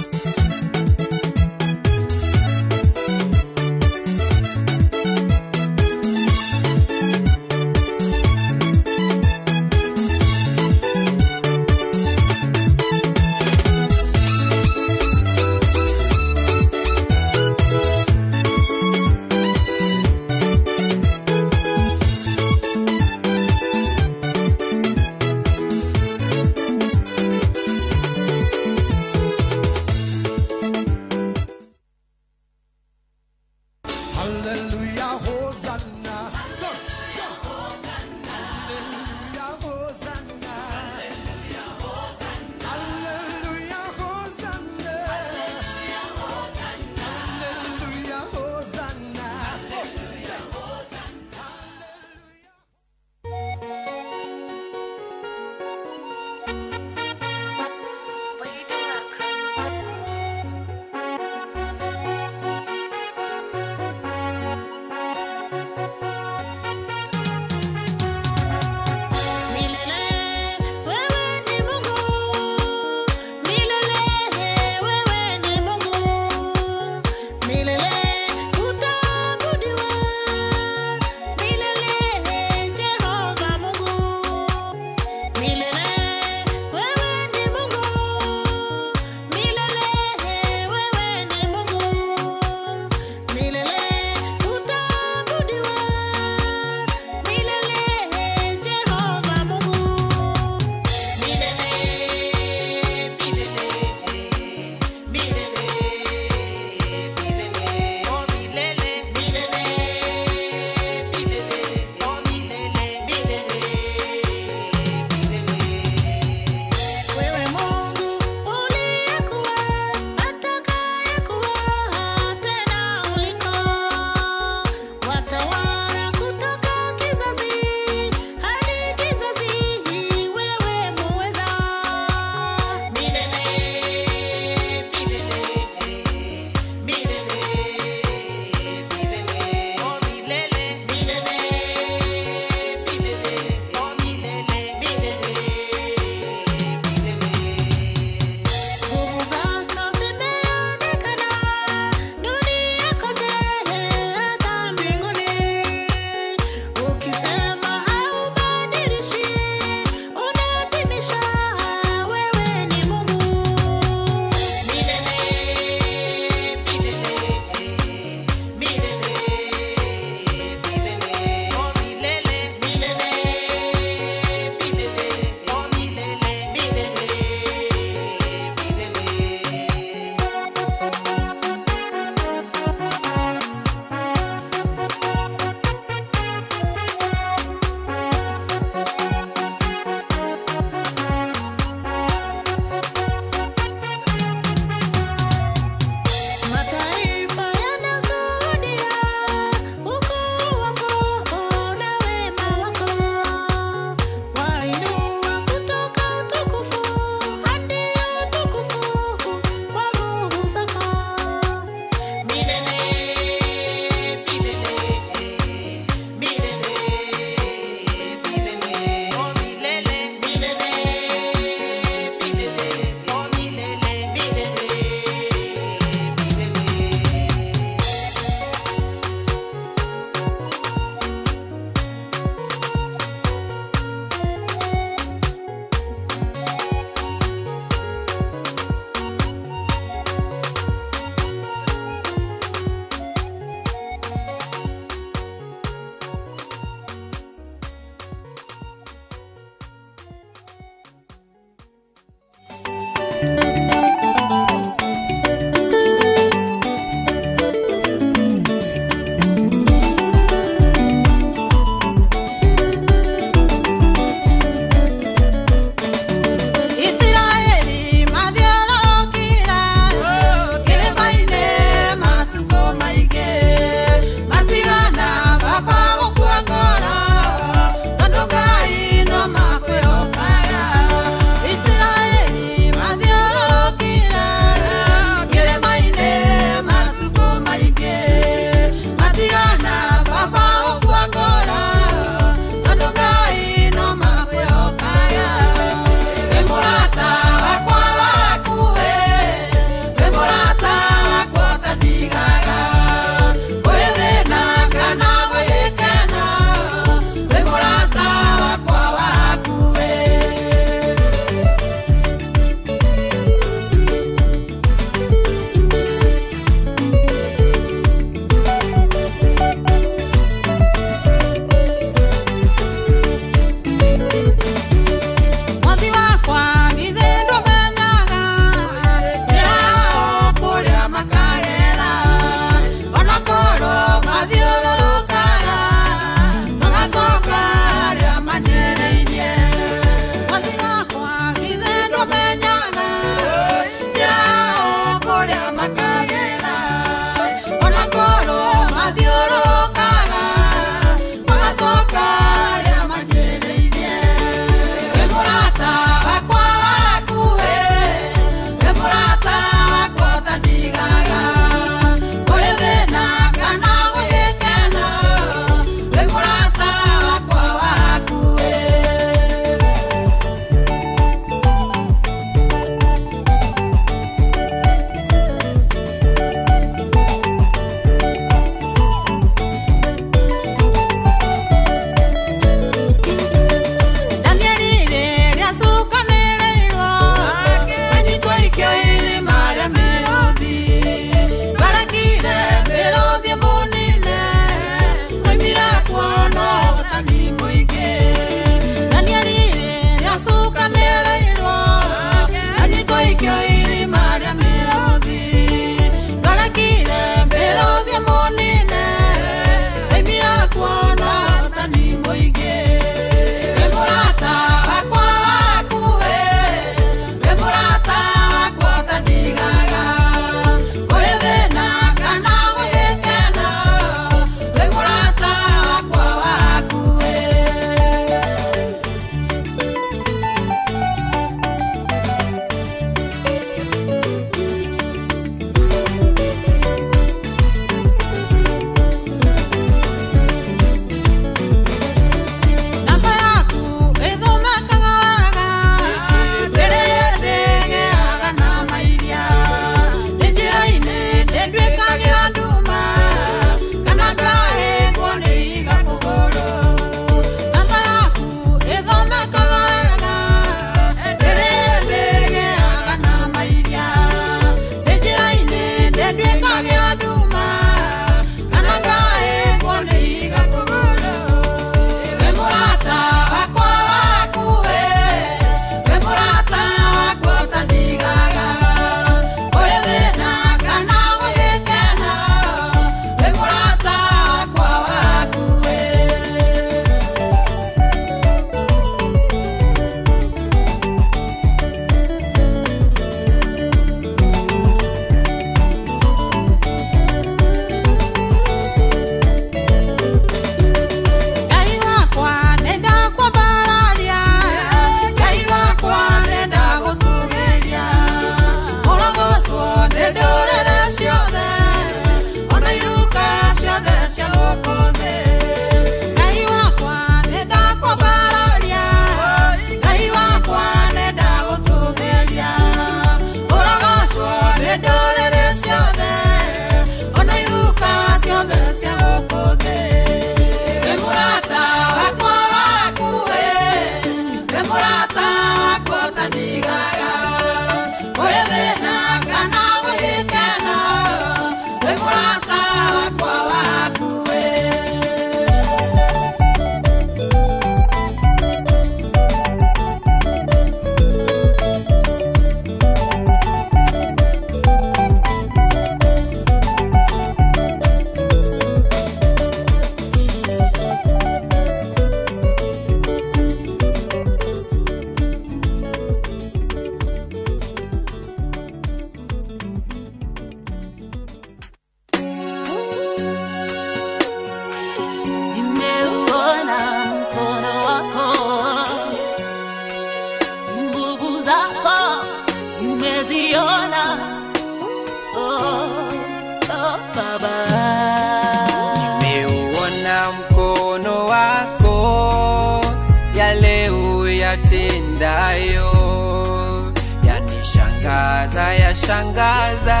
yashangaza,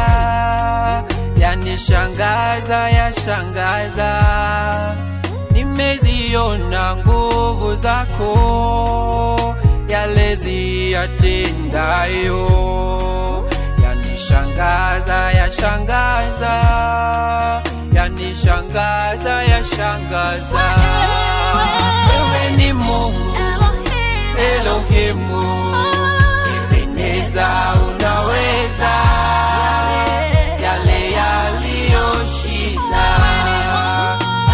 yanishangaza, yashangaza. Nimeziona nguvu zako, yale ziyatendayo. Yanishangaza, yashangaza, yanishangaza, yashangaza. Wewe ni Mungu Elohimu, Ebeneza, unaweza yale yaliyoshinda.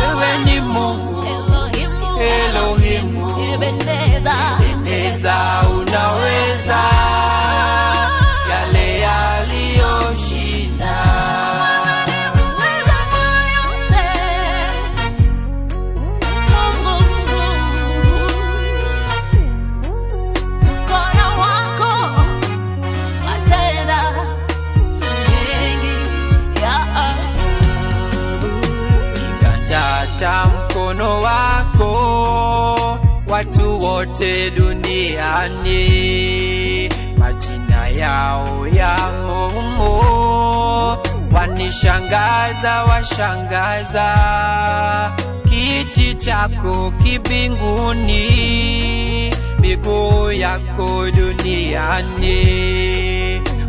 Wewe ni Mungu Elohimu, Ebeneza, unaweza yale yaliyoshinda. Mkono wako watenda mengi ya ajabu. Kiganja cha mkono wako watu wote duniani, majina yao yamo humo, wanishangaza, washangaza. Kiti chako kibinguni, miguu yako duniani,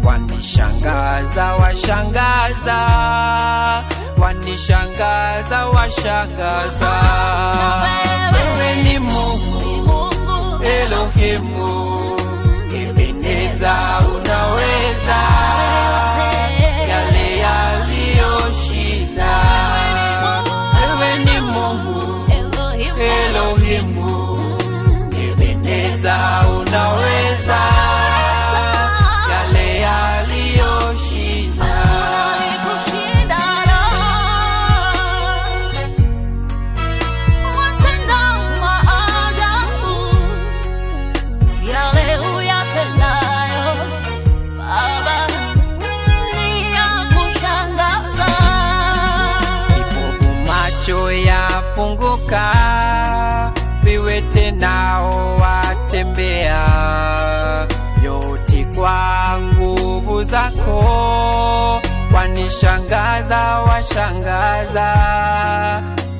wanishangaza, washangaza, wanishangaza, washangaza. Wewe ni Mungu Elohimu, Ebeneza, unaweza yale yaliyoshinda. Wewe ni Mungu Elohimu, Ebeneza, unaweza yale yaliyoshinda. Watenda maajabu, yale uyatendayo Baba ni ya kushangaza. Vipofu macho yafunguka, viwete nao watembea, yote kwa nguvu zako, wanishangaza, washangaza.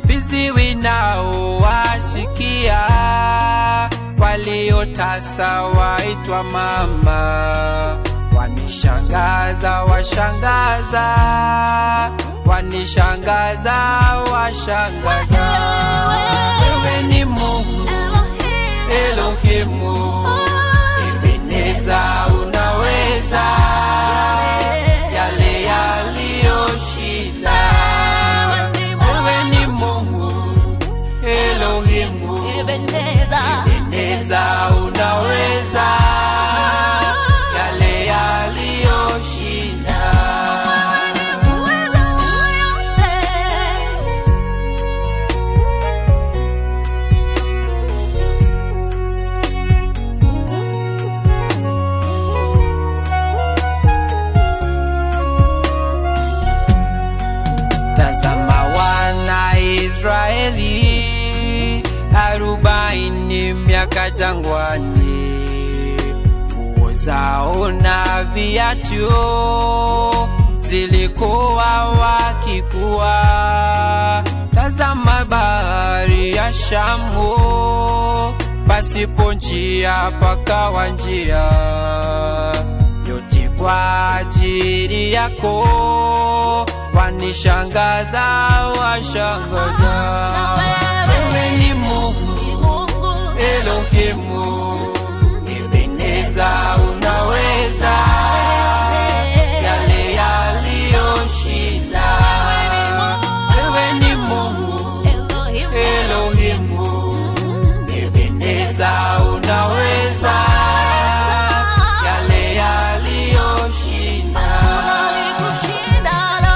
Viziwi nao wasikia, waliotasa waitwa mama, wanishangaza, washangaza, wanishangaza, washangaza. Wewe ni Mungu Elohimu, Ebeneza, unaweza yale yaliyoshinda. Wewe ni Mungu Elohimu, Ebeneza, unaweza yale yaliyoshinda. Tazama wana Israeli 40 miaka jangwani, nguo zao na viatu zilikuwa wakikua. Tazama bahari ya Shamu, pasipo njia pakawa njia, yote kwa ajili yako, wanishangaza, washangaza. Wewe ni Mungu Elohimu, Ebeneza, unaweza yale yaliyoshinda. Wewe ni Mungu Elohimu, Ebeneza, unaweza yale yaliyoshinda. Kushindana.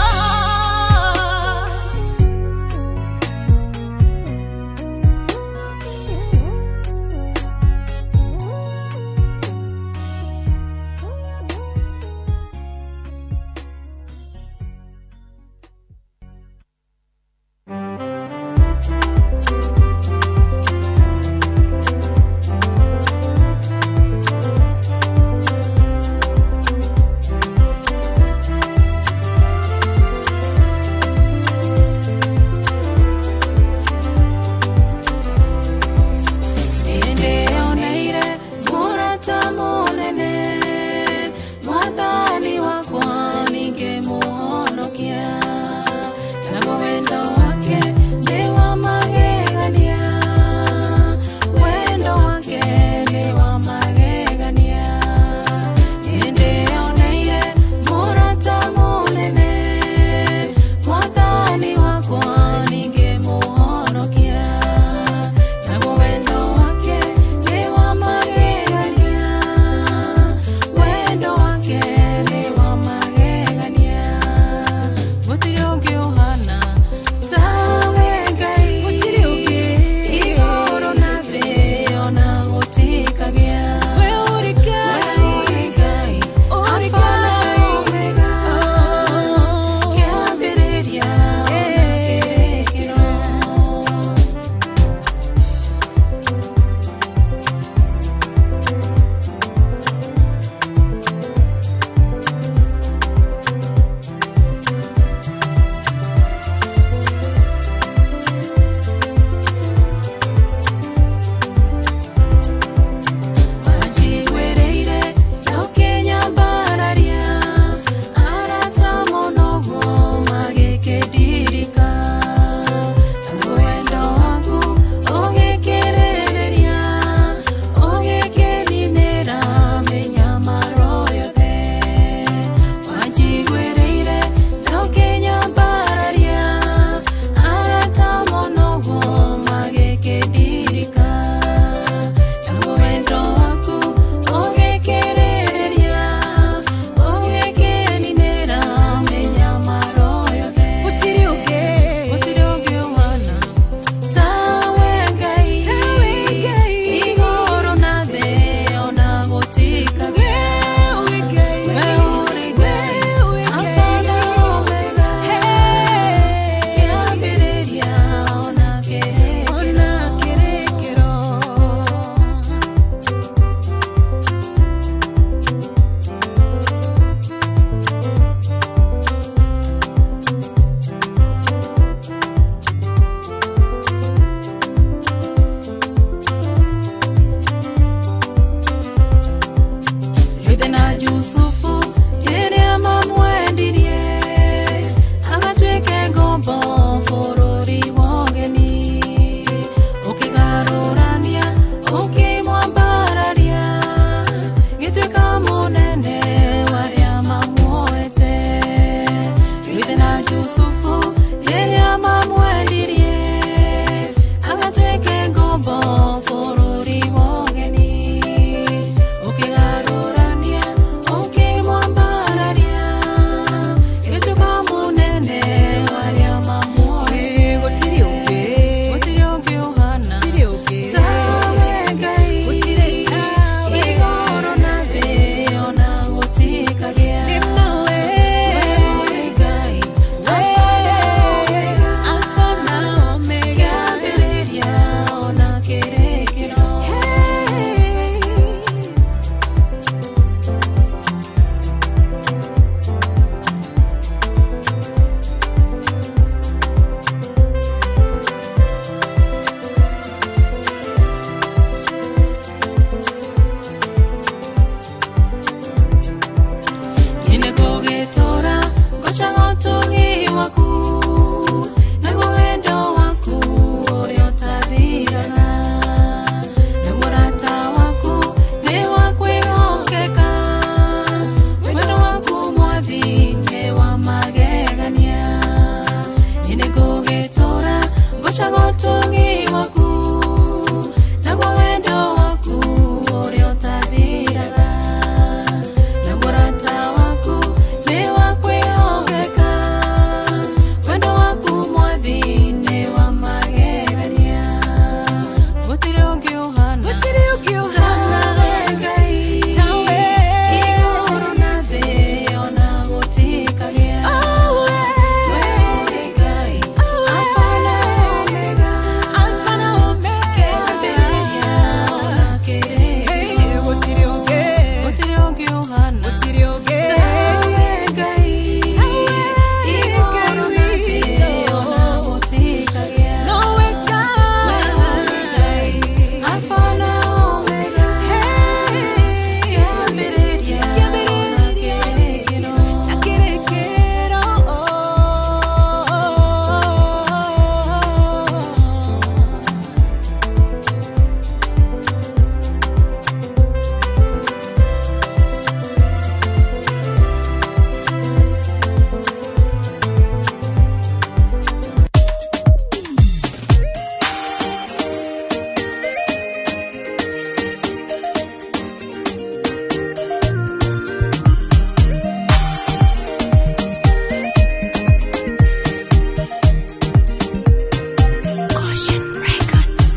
Jusufu rĩrĩa mamwendirie agatuĩke ngombo bũrũri wa ũgeni ũkĩgarũrania ũkĩmwambararia gĩtuĩka mũnene warĩa mamuoĩ Gũtirĩ ũngĩ. Gũtirĩ ũngĩ ũhana Gũtirĩ ũngĩ. Tawe Ngai. Gũtirĩ tawe. Igũrũ na thĩ ona gũtikagĩa. Nĩ mawe. We ũrĩ Ngai. Alfa na Omega. Alfa na Omega. Kĩambĩrĩria ona kĩrĩkĩro. Nyine kũgĩtũra ngocaga ũtugi waku naguo wendo waku ũrĩa ũtathiraga naguo ũrata waku nĩ wa kwĩhokeka wendo waku mwathi nĩ wa magegania nyine kũgĩtũra ngocaga ũtugi waku naguo wendo waku ũrĩa ũtathiraga naguo ũrata waku nĩ wa kwĩhokeka wendo waku mwathi nĩ wa magegania gũtirĩ ũngĩ ũhana Gũtirĩ ũngĩ ũhana. Tawe Ngai. Tawe. Igũrũ na thĩ ona gũtikagĩa. Awe. We ũrĩ Ngai. Alfa na Omega. Alfa na Omega. Kĩambĩrĩria ona kĩrĩkĩro. Hey, gũtirĩ ũngĩ. Gũtirĩ ũngĩ ũhana. Gũtirĩ ũngĩ. Tawe Ngai. Igũrũ na thĩ ona gũtikagĩa. Nowe Ngai. We ũrĩ Ngai. Alfa na Omega. Kĩambĩrĩria ona kĩrĩkĩro. Na kĩrĩkĩro.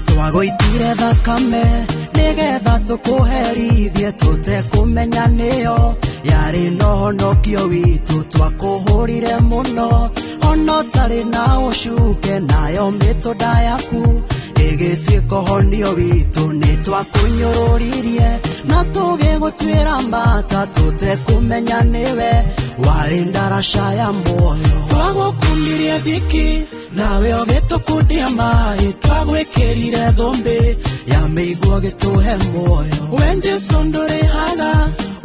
Twagũitire thakame nĩgetha tũkũherithie tũtekũmenya nĩyo yarĩ na ũhonokio witũ twakũhũrire mũno ona ũtarĩ na ũcuke nayo mĩtũnda yaku ĩgĩtuĩka ũhonio witũ nĩ twakũnyũrũririe na tũgĩgũtuĩra mata tũtekũmenya nĩwe warĩ ndaraca ya muoyo twagũkundirie thiki nawe ũgĩtũkundia maĩ twagwĩkĩrire thũmbĩ ya mĩiguo gĩtũhe muoyo we Jesũ ndũrĩhaga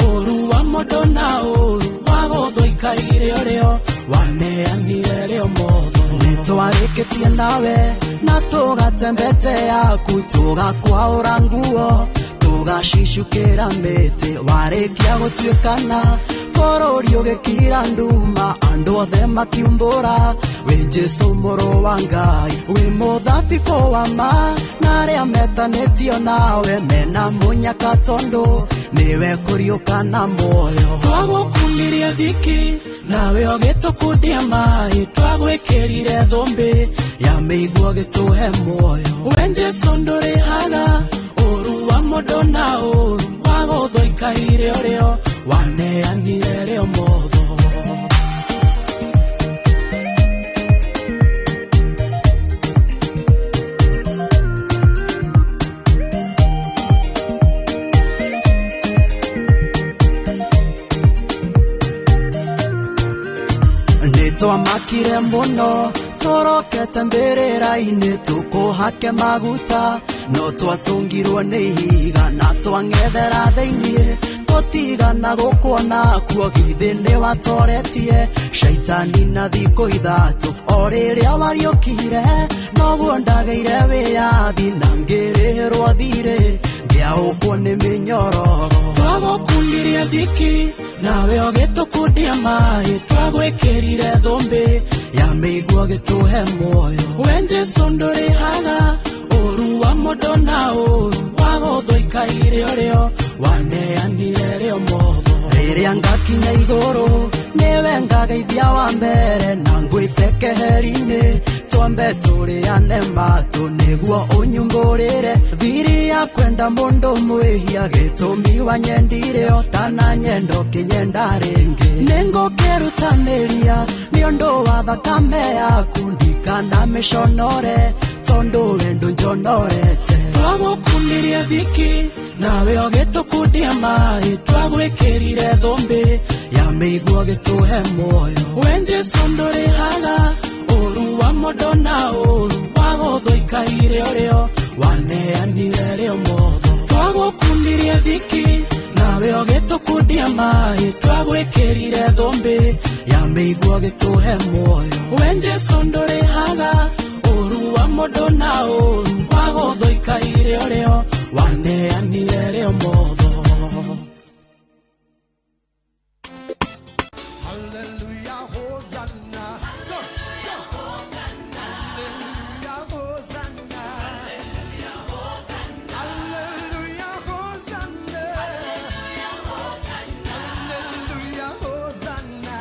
ũru wa mũndũ na ũru wagũthũikaire ũrĩo waneanire rĩo motho nĩtwarĩkĩtie nawe na tũgatembete yaku tũgakwaũra nguo tũgacicukĩra mĩtĩ warĩkia gũtuĩkana bũrũri ũgĩkira nduma andũ othe makiumbũra wĩ Jesũ mũrũ wa Ngai wĩ mũthabibũ wa ma na arĩa metanĩtio nawe mena mũnyaka tondũ nĩwe kũriũka na muoyo twagũkundirie thiki nawe ũgĩtũkundia maĩ twagwĩkĩrire thũmbĩ ya mĩiguo gĩtũhe muoyo we Jesũ ndũrĩhaga ũru wa mũndũ na ũru wagũthũikaire ũrĩo waneanire rĩo motho nĩtwamakire mũno tũrokete mbĩrĩra-inĩ tũkũhake maguta no twatũngirwo nĩ ihiga na twang'ethera thĩiniĩ tũtigana gũkuona kuo githĩ nĩ watoretie shaitani na thikũ ithatũ o rĩrĩa wariũkire noguo ndagĩire wĩyathi na ngĩrĩhĩrwo thirĩ ngĩaũkwo nĩ mĩnyororo twagũkundirie thiki nawe ũgĩtũkundia maĩ twagwĩkĩrire thũmbĩ Ũgĩtũhe muoyo. We Jesũ ndũrĩhaga ũru wa mũndũ na ũru, wagũthwo ikaire ũrĩo waneanire rĩo motho. Rĩrĩa ngakinya igũrũ nĩwe ngageithia wa mbere, na ngwĩte keheri-inĩ twambe tũrĩane matũ nĩguo ũnyumbũrĩre thiri ya kwenda mũndũ mwĩhia, gĩtũmi wanyendire ũtana nyendo kĩnyenda rĩngĩ. Nĩngũkĩrutanĩria nĩ ũndũ wa thakame yaku, ndikana mĩconore tondũ wendo njonoete. Twagũkundirie thiki nawe ũgĩtũkundia maĩ, twagwĩkĩrire thũmbĩ ya mĩiguo gĩtũhe muoyo. We Jesũ ndũrĩhaga ũru wa mũndũ na ũru, wagũthwo ikaire ũrĩo waneanire rĩo motho. Twagũkundirie thiki nawe ũgĩtũkundia maĩ, twagwĩkĩrire thũmbĩ ya mĩiguo gĩtũhe muoyo. We Jesũ ndũrĩhaga ũru wa mũndũ na ũru, wagũthwo ikaire ũrĩo waneanire rĩo motho. Hallelujah, Hosanna. Hallelujah, Hosanna. Hallelujah, Hosanna. Hallelujah, Hosanna.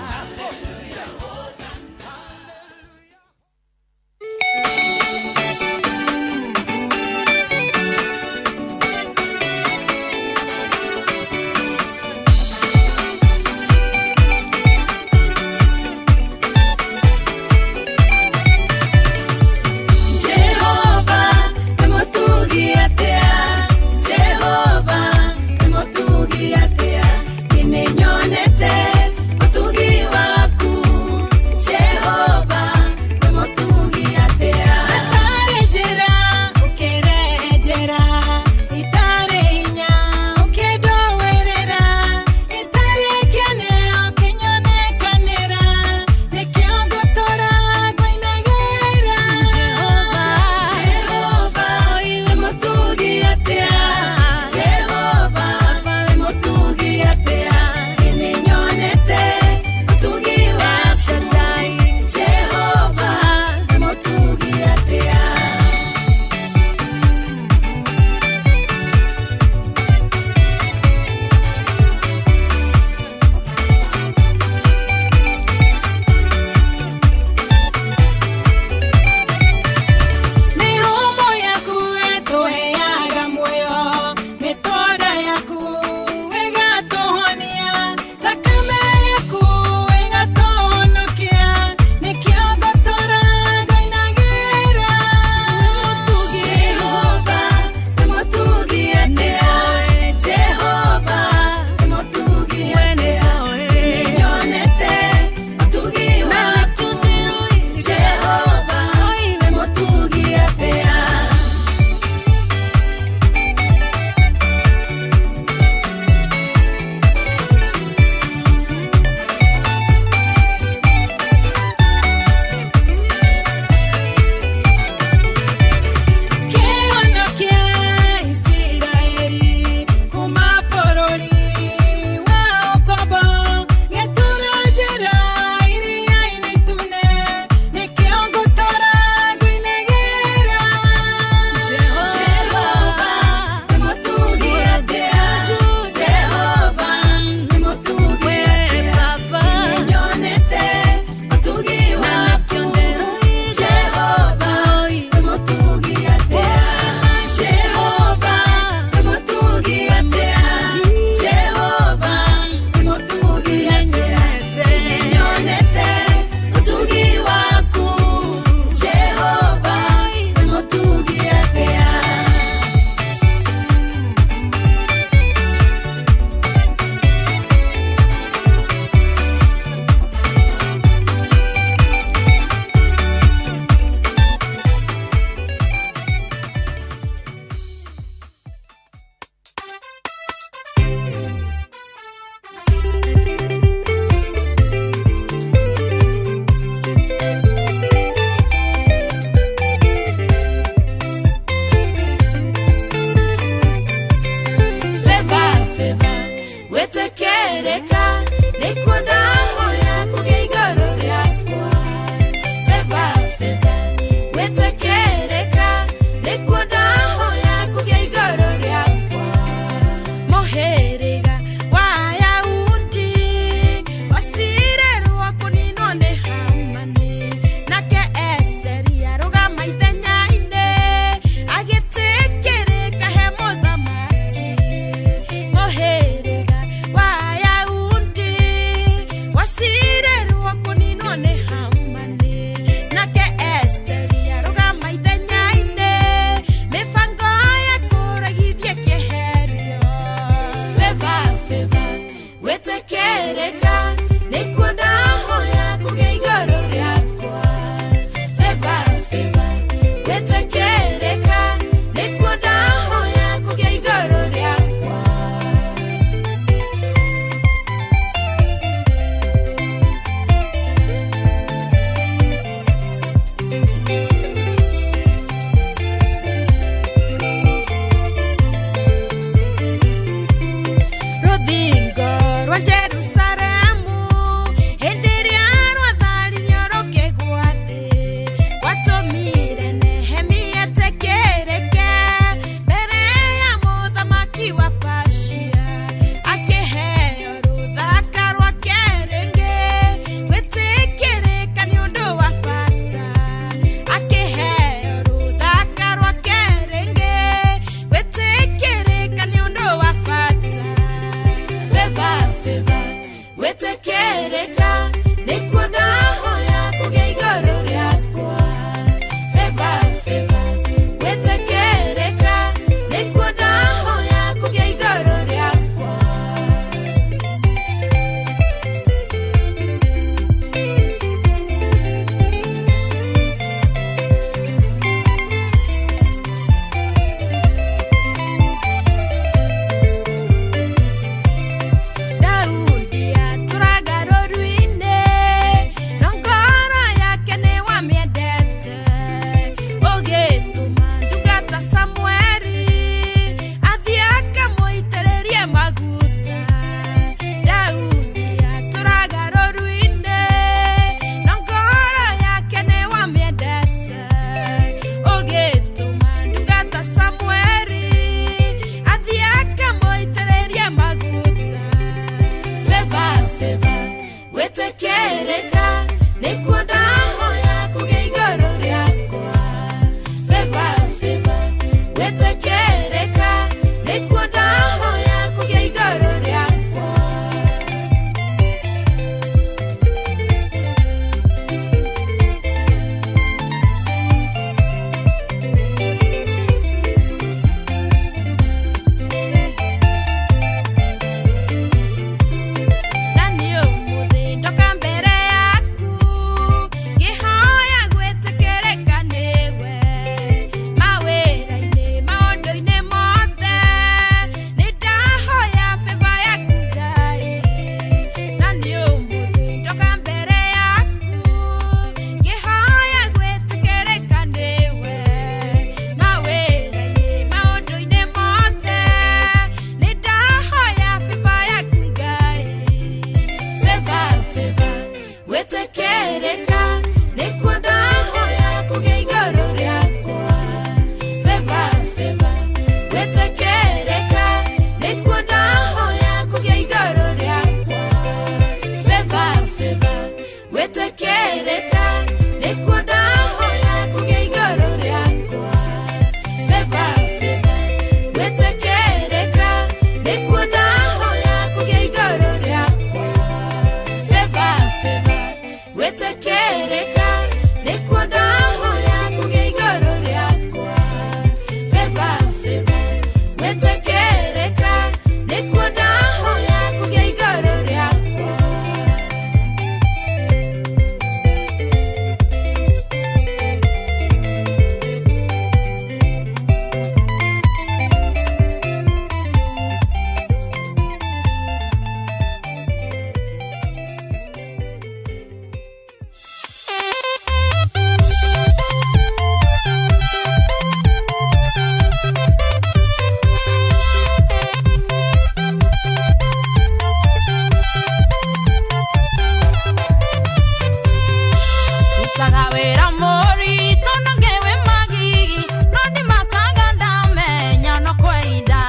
Ndutaga wĩra mũritũ na ngĩwĩ magigi, no ndimakaga ndamenya no kwa ihinda.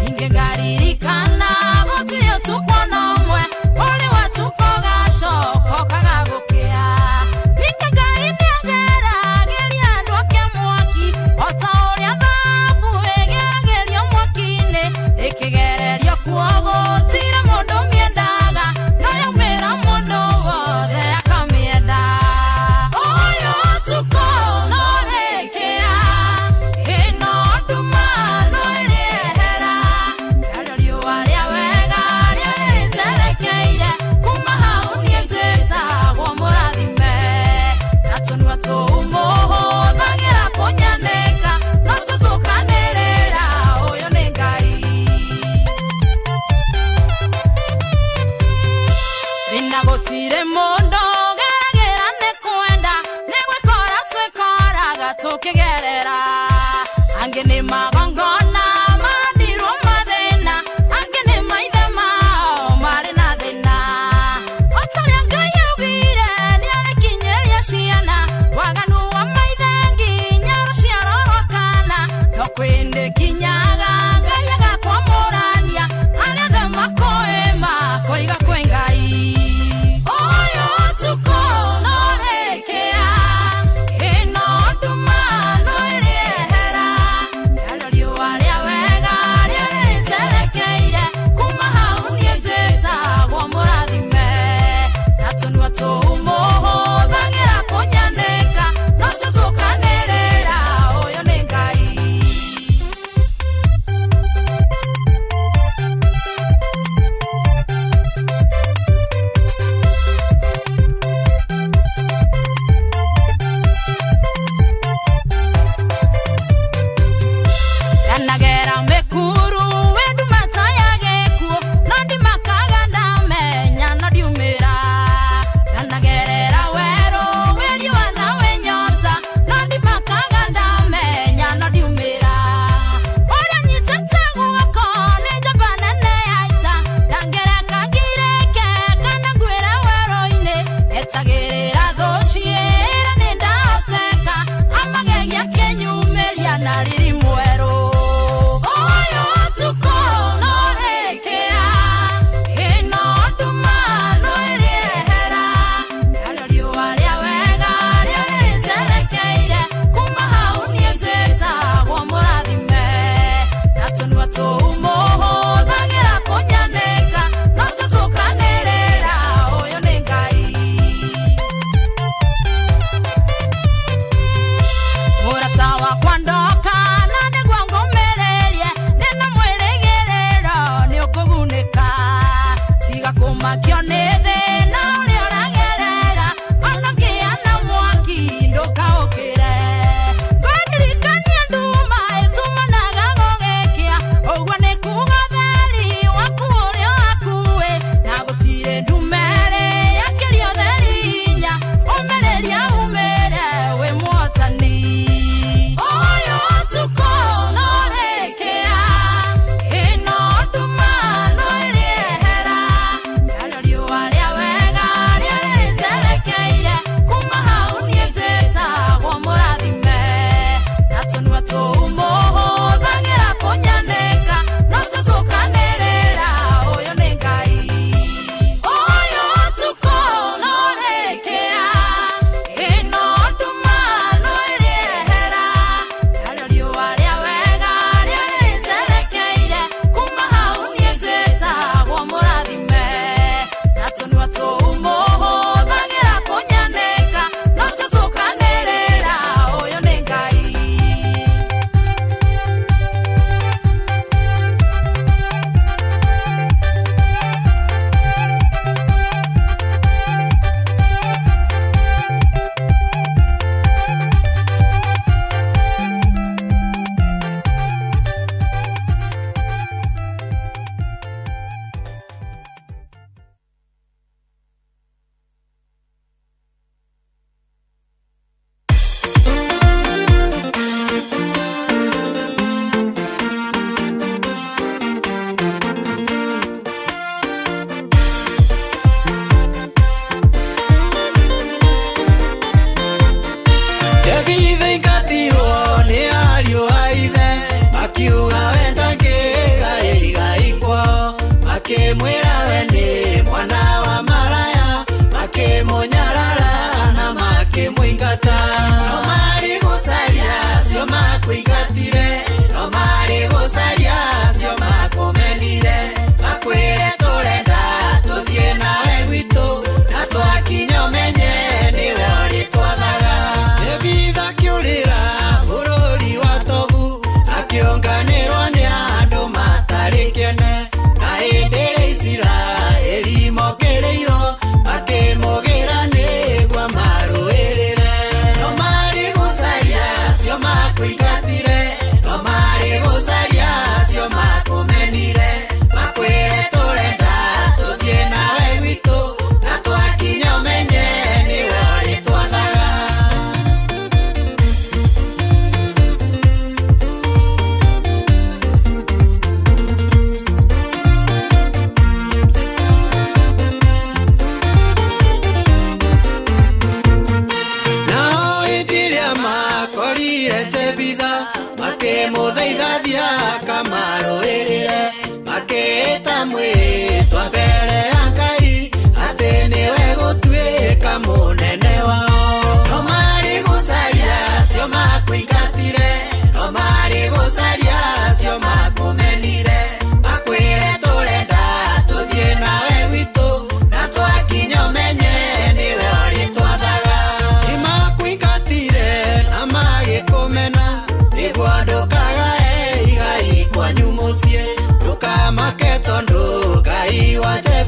Ingĩngaririkana gũtirĩ ũtukũ ona ũmwe ũrĩ watuka ũgacoka ũkaga gũkĩa. Ningĩ Ngai nĩageragĩria andũ ake mwaki, o ta ũrĩa thahabu ĩgeragĩrio mwaki-inĩ, ĩkĩgererio kuo gũtirĩ mũndũ ũmĩendaga, no yaumĩra mũndũ wothe akamĩenda. Ũyũ ũtukũ no ũrĩkĩa, ĩno nduma no ĩrĩehera, narĩo riũa rĩa wega rĩo rĩterekeire, kuma hau niĩ njĩtagwo mũrathime. Na tũnua tũu mũhũthagĩra kũnyanĩka, no tũtũkanĩrĩra ũyũ nĩ Ngai. Thĩna gũtirĩ mũndũ ũgeragĩra nĩ kwenda, nĩ gwĩkora twĩkoraga tũkĩgerera. Angĩ nĩ magongona mandirwo mathĩna, angĩ nĩ maithe mao marĩ na thĩna. O ta ũrĩa Ngai augire nĩarĩkinyĩria ciana, waganu wa maithe nginya rũciaro rwa kana. No kwĩndĩ kinyaga Ngai agakwamũrania, arĩa othe makoima koiga kwĩ Ngai. Ũyũ ũtukũ no ũrĩkĩa, ĩno nduma no ĩrĩehera.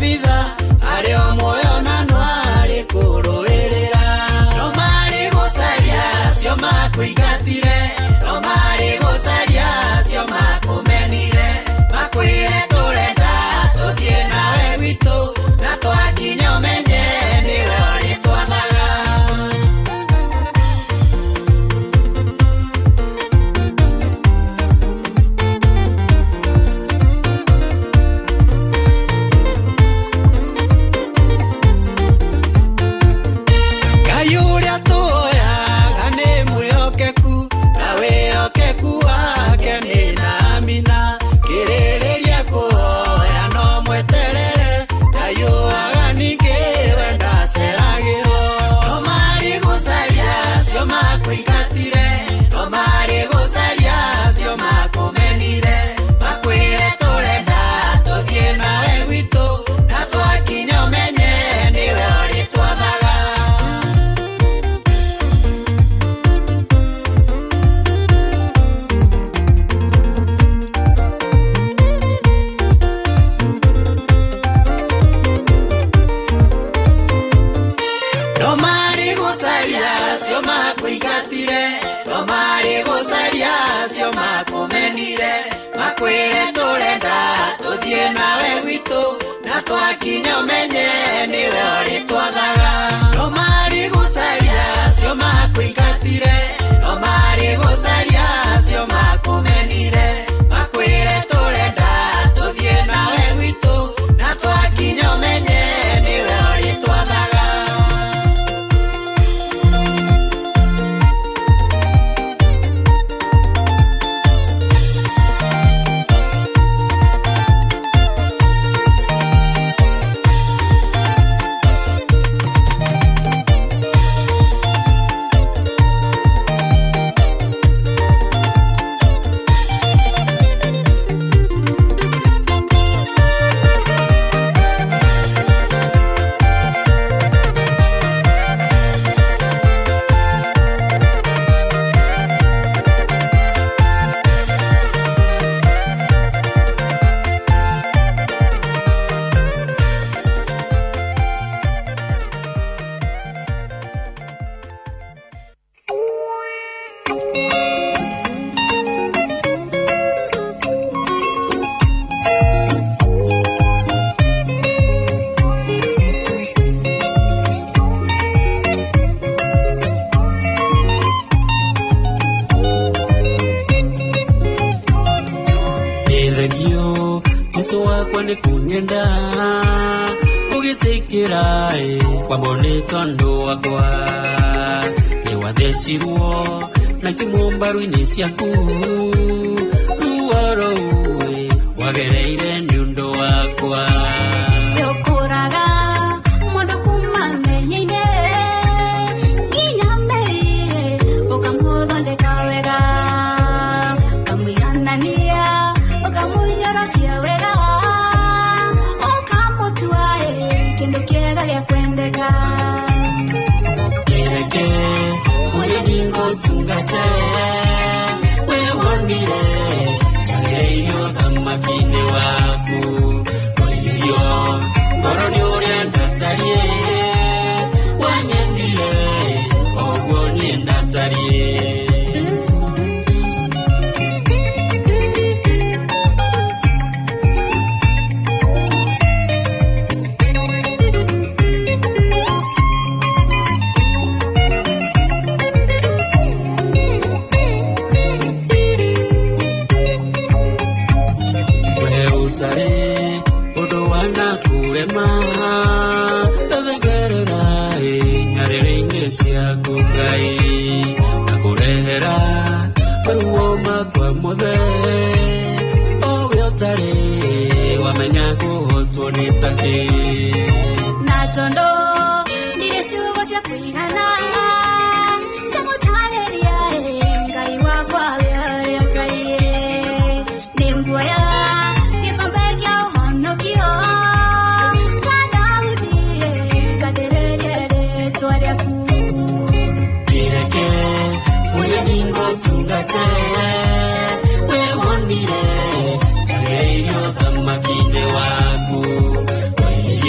kwĩbitha arĩ o muoyo na no arĩ kũrũĩrĩra no marĩ gũcaria acio makũingatire no marĩ gũcaria acio makũmenire makwĩre tũrenda tũthiĩ nawe gwitũ na twakinya ũmenye nĩwe ũrĩtwathaga. Ngai ũrĩa tũhoyaga nĩ mwĩhokeku na wĩhokeku wake nĩ na amina kĩrĩrĩria kũhoya no mweterere ndaiũaga ningĩ we ndaceragĩrwo no marĩ gũcaria acio makũingatire no marĩ gũcaria acio makũmenire makwĩre tũrenda tũthiĩ nawe gwitũ na twakinya ũmenye nĩwe ũrĩtwathaga. No marĩ gũcaria acio makũingatire no marĩ gũcaria acio makũmenire makwĩre tũrenda tũthiĩ nawe gwitũ na twakinya ũmenye nĩwe ũrĩtwathaga no marĩ gũcaria acio makũingatire no marĩ gũcaria acio makũmenire makwĩre tũrenda tũthiĩ nawe gwitũ na twakinya ũmenye nĩwe ũrĩtwathaga. Thengio Jesu wakwa nĩ kũnyenda ũgĩtĩkĩra ĩ kwambwo nĩ tondũ wakwa nĩ wathecirwo na itimũ mbaru-inĩ ciaku ruo rũu ĩ wagereire nĩ ũndũ wakwa. Nĩũkũraga mũndũ kuma mehia-inĩ nginya mĩrĩ ũkamũthondeka wega ũkamũiganania ũkamũnyorokia wega ũkamũtua kĩndũ kĩega gĩa kwendeka. Kĩreke mũgeni ngũtungate we wonire njagĩrĩirio ũthamaki-inĩ waku kũirio ngoro nĩ ũrĩa ndatariĩ wanyendire ũguo niĩ ndatariĩ. We ũtarĩ ũndũ wanakurema ndathengerera ĩ nyarĩrĩ-inĩ ciaku Ngai ndakũrehera maruo makwa mothe owe ũtarĩ wamenya kũhotwo nĩ takĩ. Na tondũ ndirĩ ciugo cia kũigana cia gũtarĩria Ngai wakwa we ũrĩa ũtariĩ nĩ nguoya gĩkombe kĩa ũhonokio ta Daudi ngathĩrĩrie rĩtwa rĩaku. Kĩreke mũgeni ngũtungate we wonire njagĩrĩirio ũthamaki-inĩ waku kũirio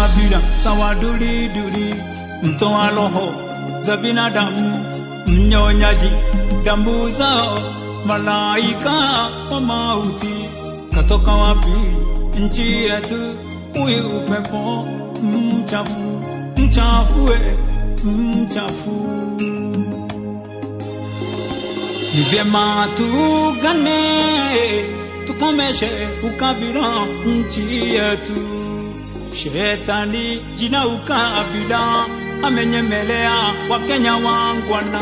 Ukabila sawa duli duli, mtoa roho za binadamu, mnyonyaji damu zao, malaika wa mauti. Katoka wapi nchi yetu huyu upepo mchafu, mchafu mchafu. Ni vyema tuungane, tukomeshe ukabila nchi yetu. Shetani jina ukabila amenyemelea Wakenya wangwana.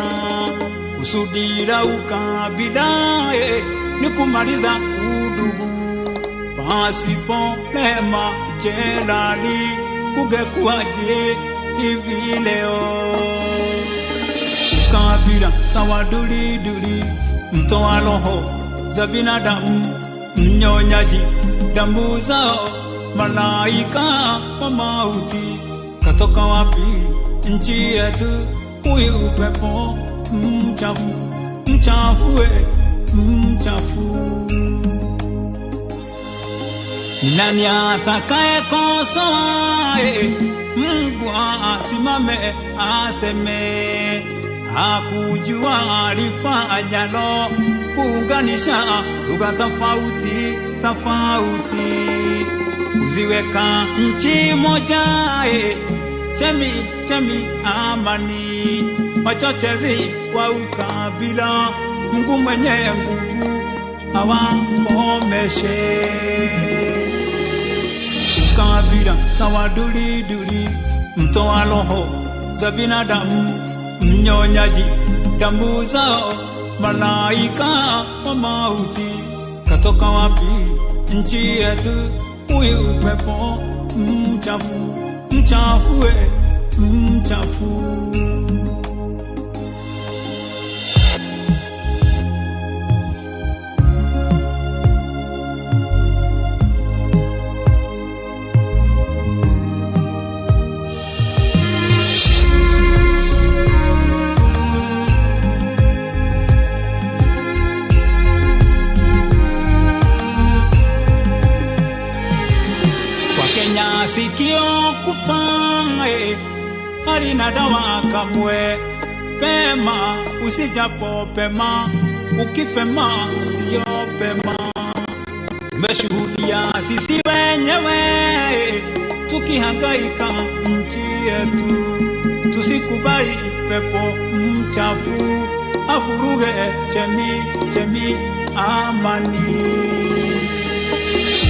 Kusudi la ukabila ni kumaliza udugu. Pasipo neema jelali kungekuwaje hivi leo? Ukabila sawa duli duli, mtoa roho za binadamu, mnyonyaji damu zao, malaika wa mauti. Katoka wapi nchi yetu huyu upepo mchafu, mchafu mchafu. Ni nani atakayekosoa? Mungu asimame aseme, hakujua alifanyalo kuunganisha lugha tofauti tofauti, kuziweka nchi moja, chemi chemi amani, wachochezi wa ukabila, Mungu mwenye nguvu awakomeshe. Ukabila sawa duli duli, mtoa roho za binadamu, mnyonyaji damu zao, malaika wa mauti. Katoka wapi nchi yetu huyu upepo mchafu, mchafu mchafu. Sikio kufa halina dawa kamwe. Pema usijapo pema, ukipema sio pema. Tumeshuhudia sisi wenyewe tukihangaika nchi yetu. Tusikubali pepo mchafu afuruge chemi chemi amani.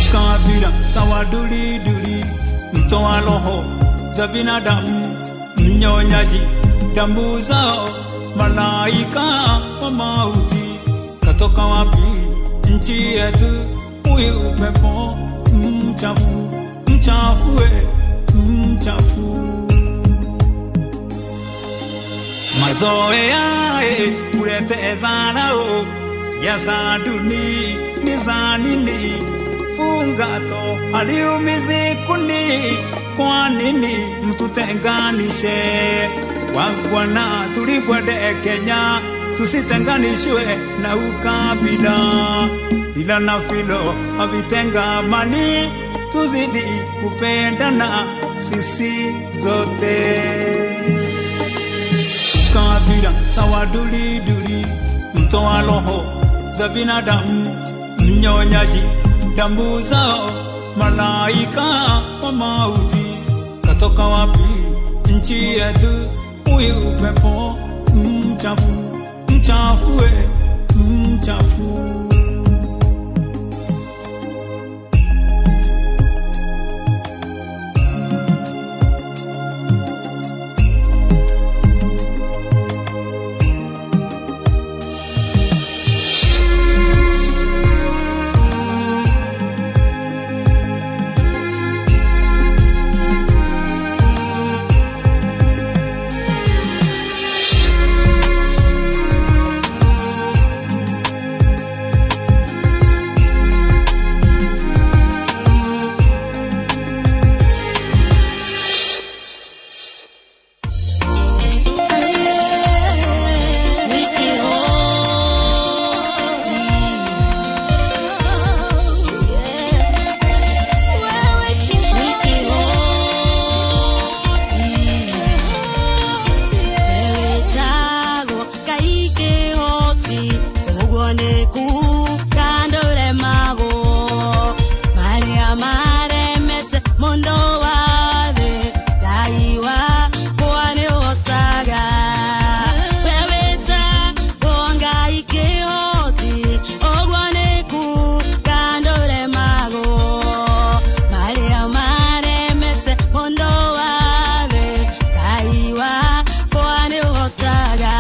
Ukabila sawa duli duli, mtoa roho za binadamu, mnyonyaji damu zao, malaika wa mauti. Katoka wapi nchi yetu huyu upepo mchafu, mchafu mchafu. Mazoea kulete dharau, siasa duni ni za nini? Fungato haliumizi kuni, kwa nini mtutenganishe? Wangwana tulikwende Kenya, tusitenganishwe na ukabila. Ila na filo havitengamani, tuzidi kupendana sisi zote. Ukabila sawa duli duli, mtoa roho za binadamu, mnyonyaji damu zao, malaika wa mauti. Katoka wapi nchi yetu huyu upepo mchafu, mchafu mchafu. Ũguo nĩ kuga ndũremagwo marĩa maremete mũndũ wa thĩ Ngai wakwa nĩũhotaga. We wĩtagwo Ngai kĩhoti, ũguo nĩ kuga ndũremagwo marĩa maremete mũndũ wa thĩ Ngai wakwa nĩũhotaga.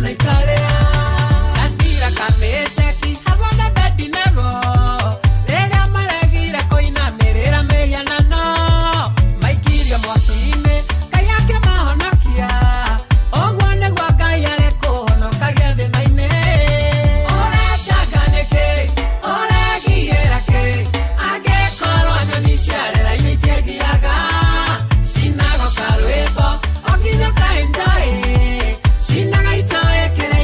ciana ikarĩa. Shadiraka Meshaki hamwe na Abedinego rĩrĩa maregire kũinamĩrĩra mĩhianano maikirio mwaki-inĩ Ngai akĩmahonokia. Ũguo nĩguo Ngai arĩ kũhonokagia thĩna-inĩ. Ũretanga nĩkĩ? Ũregiĩra kĩ? Angĩkorwo nyoni cia rĩera-inĩ itiĩgiaga, cinago karwĩmbo o nginya ũkaenjoy, cinaga itoĩ kĩrĩa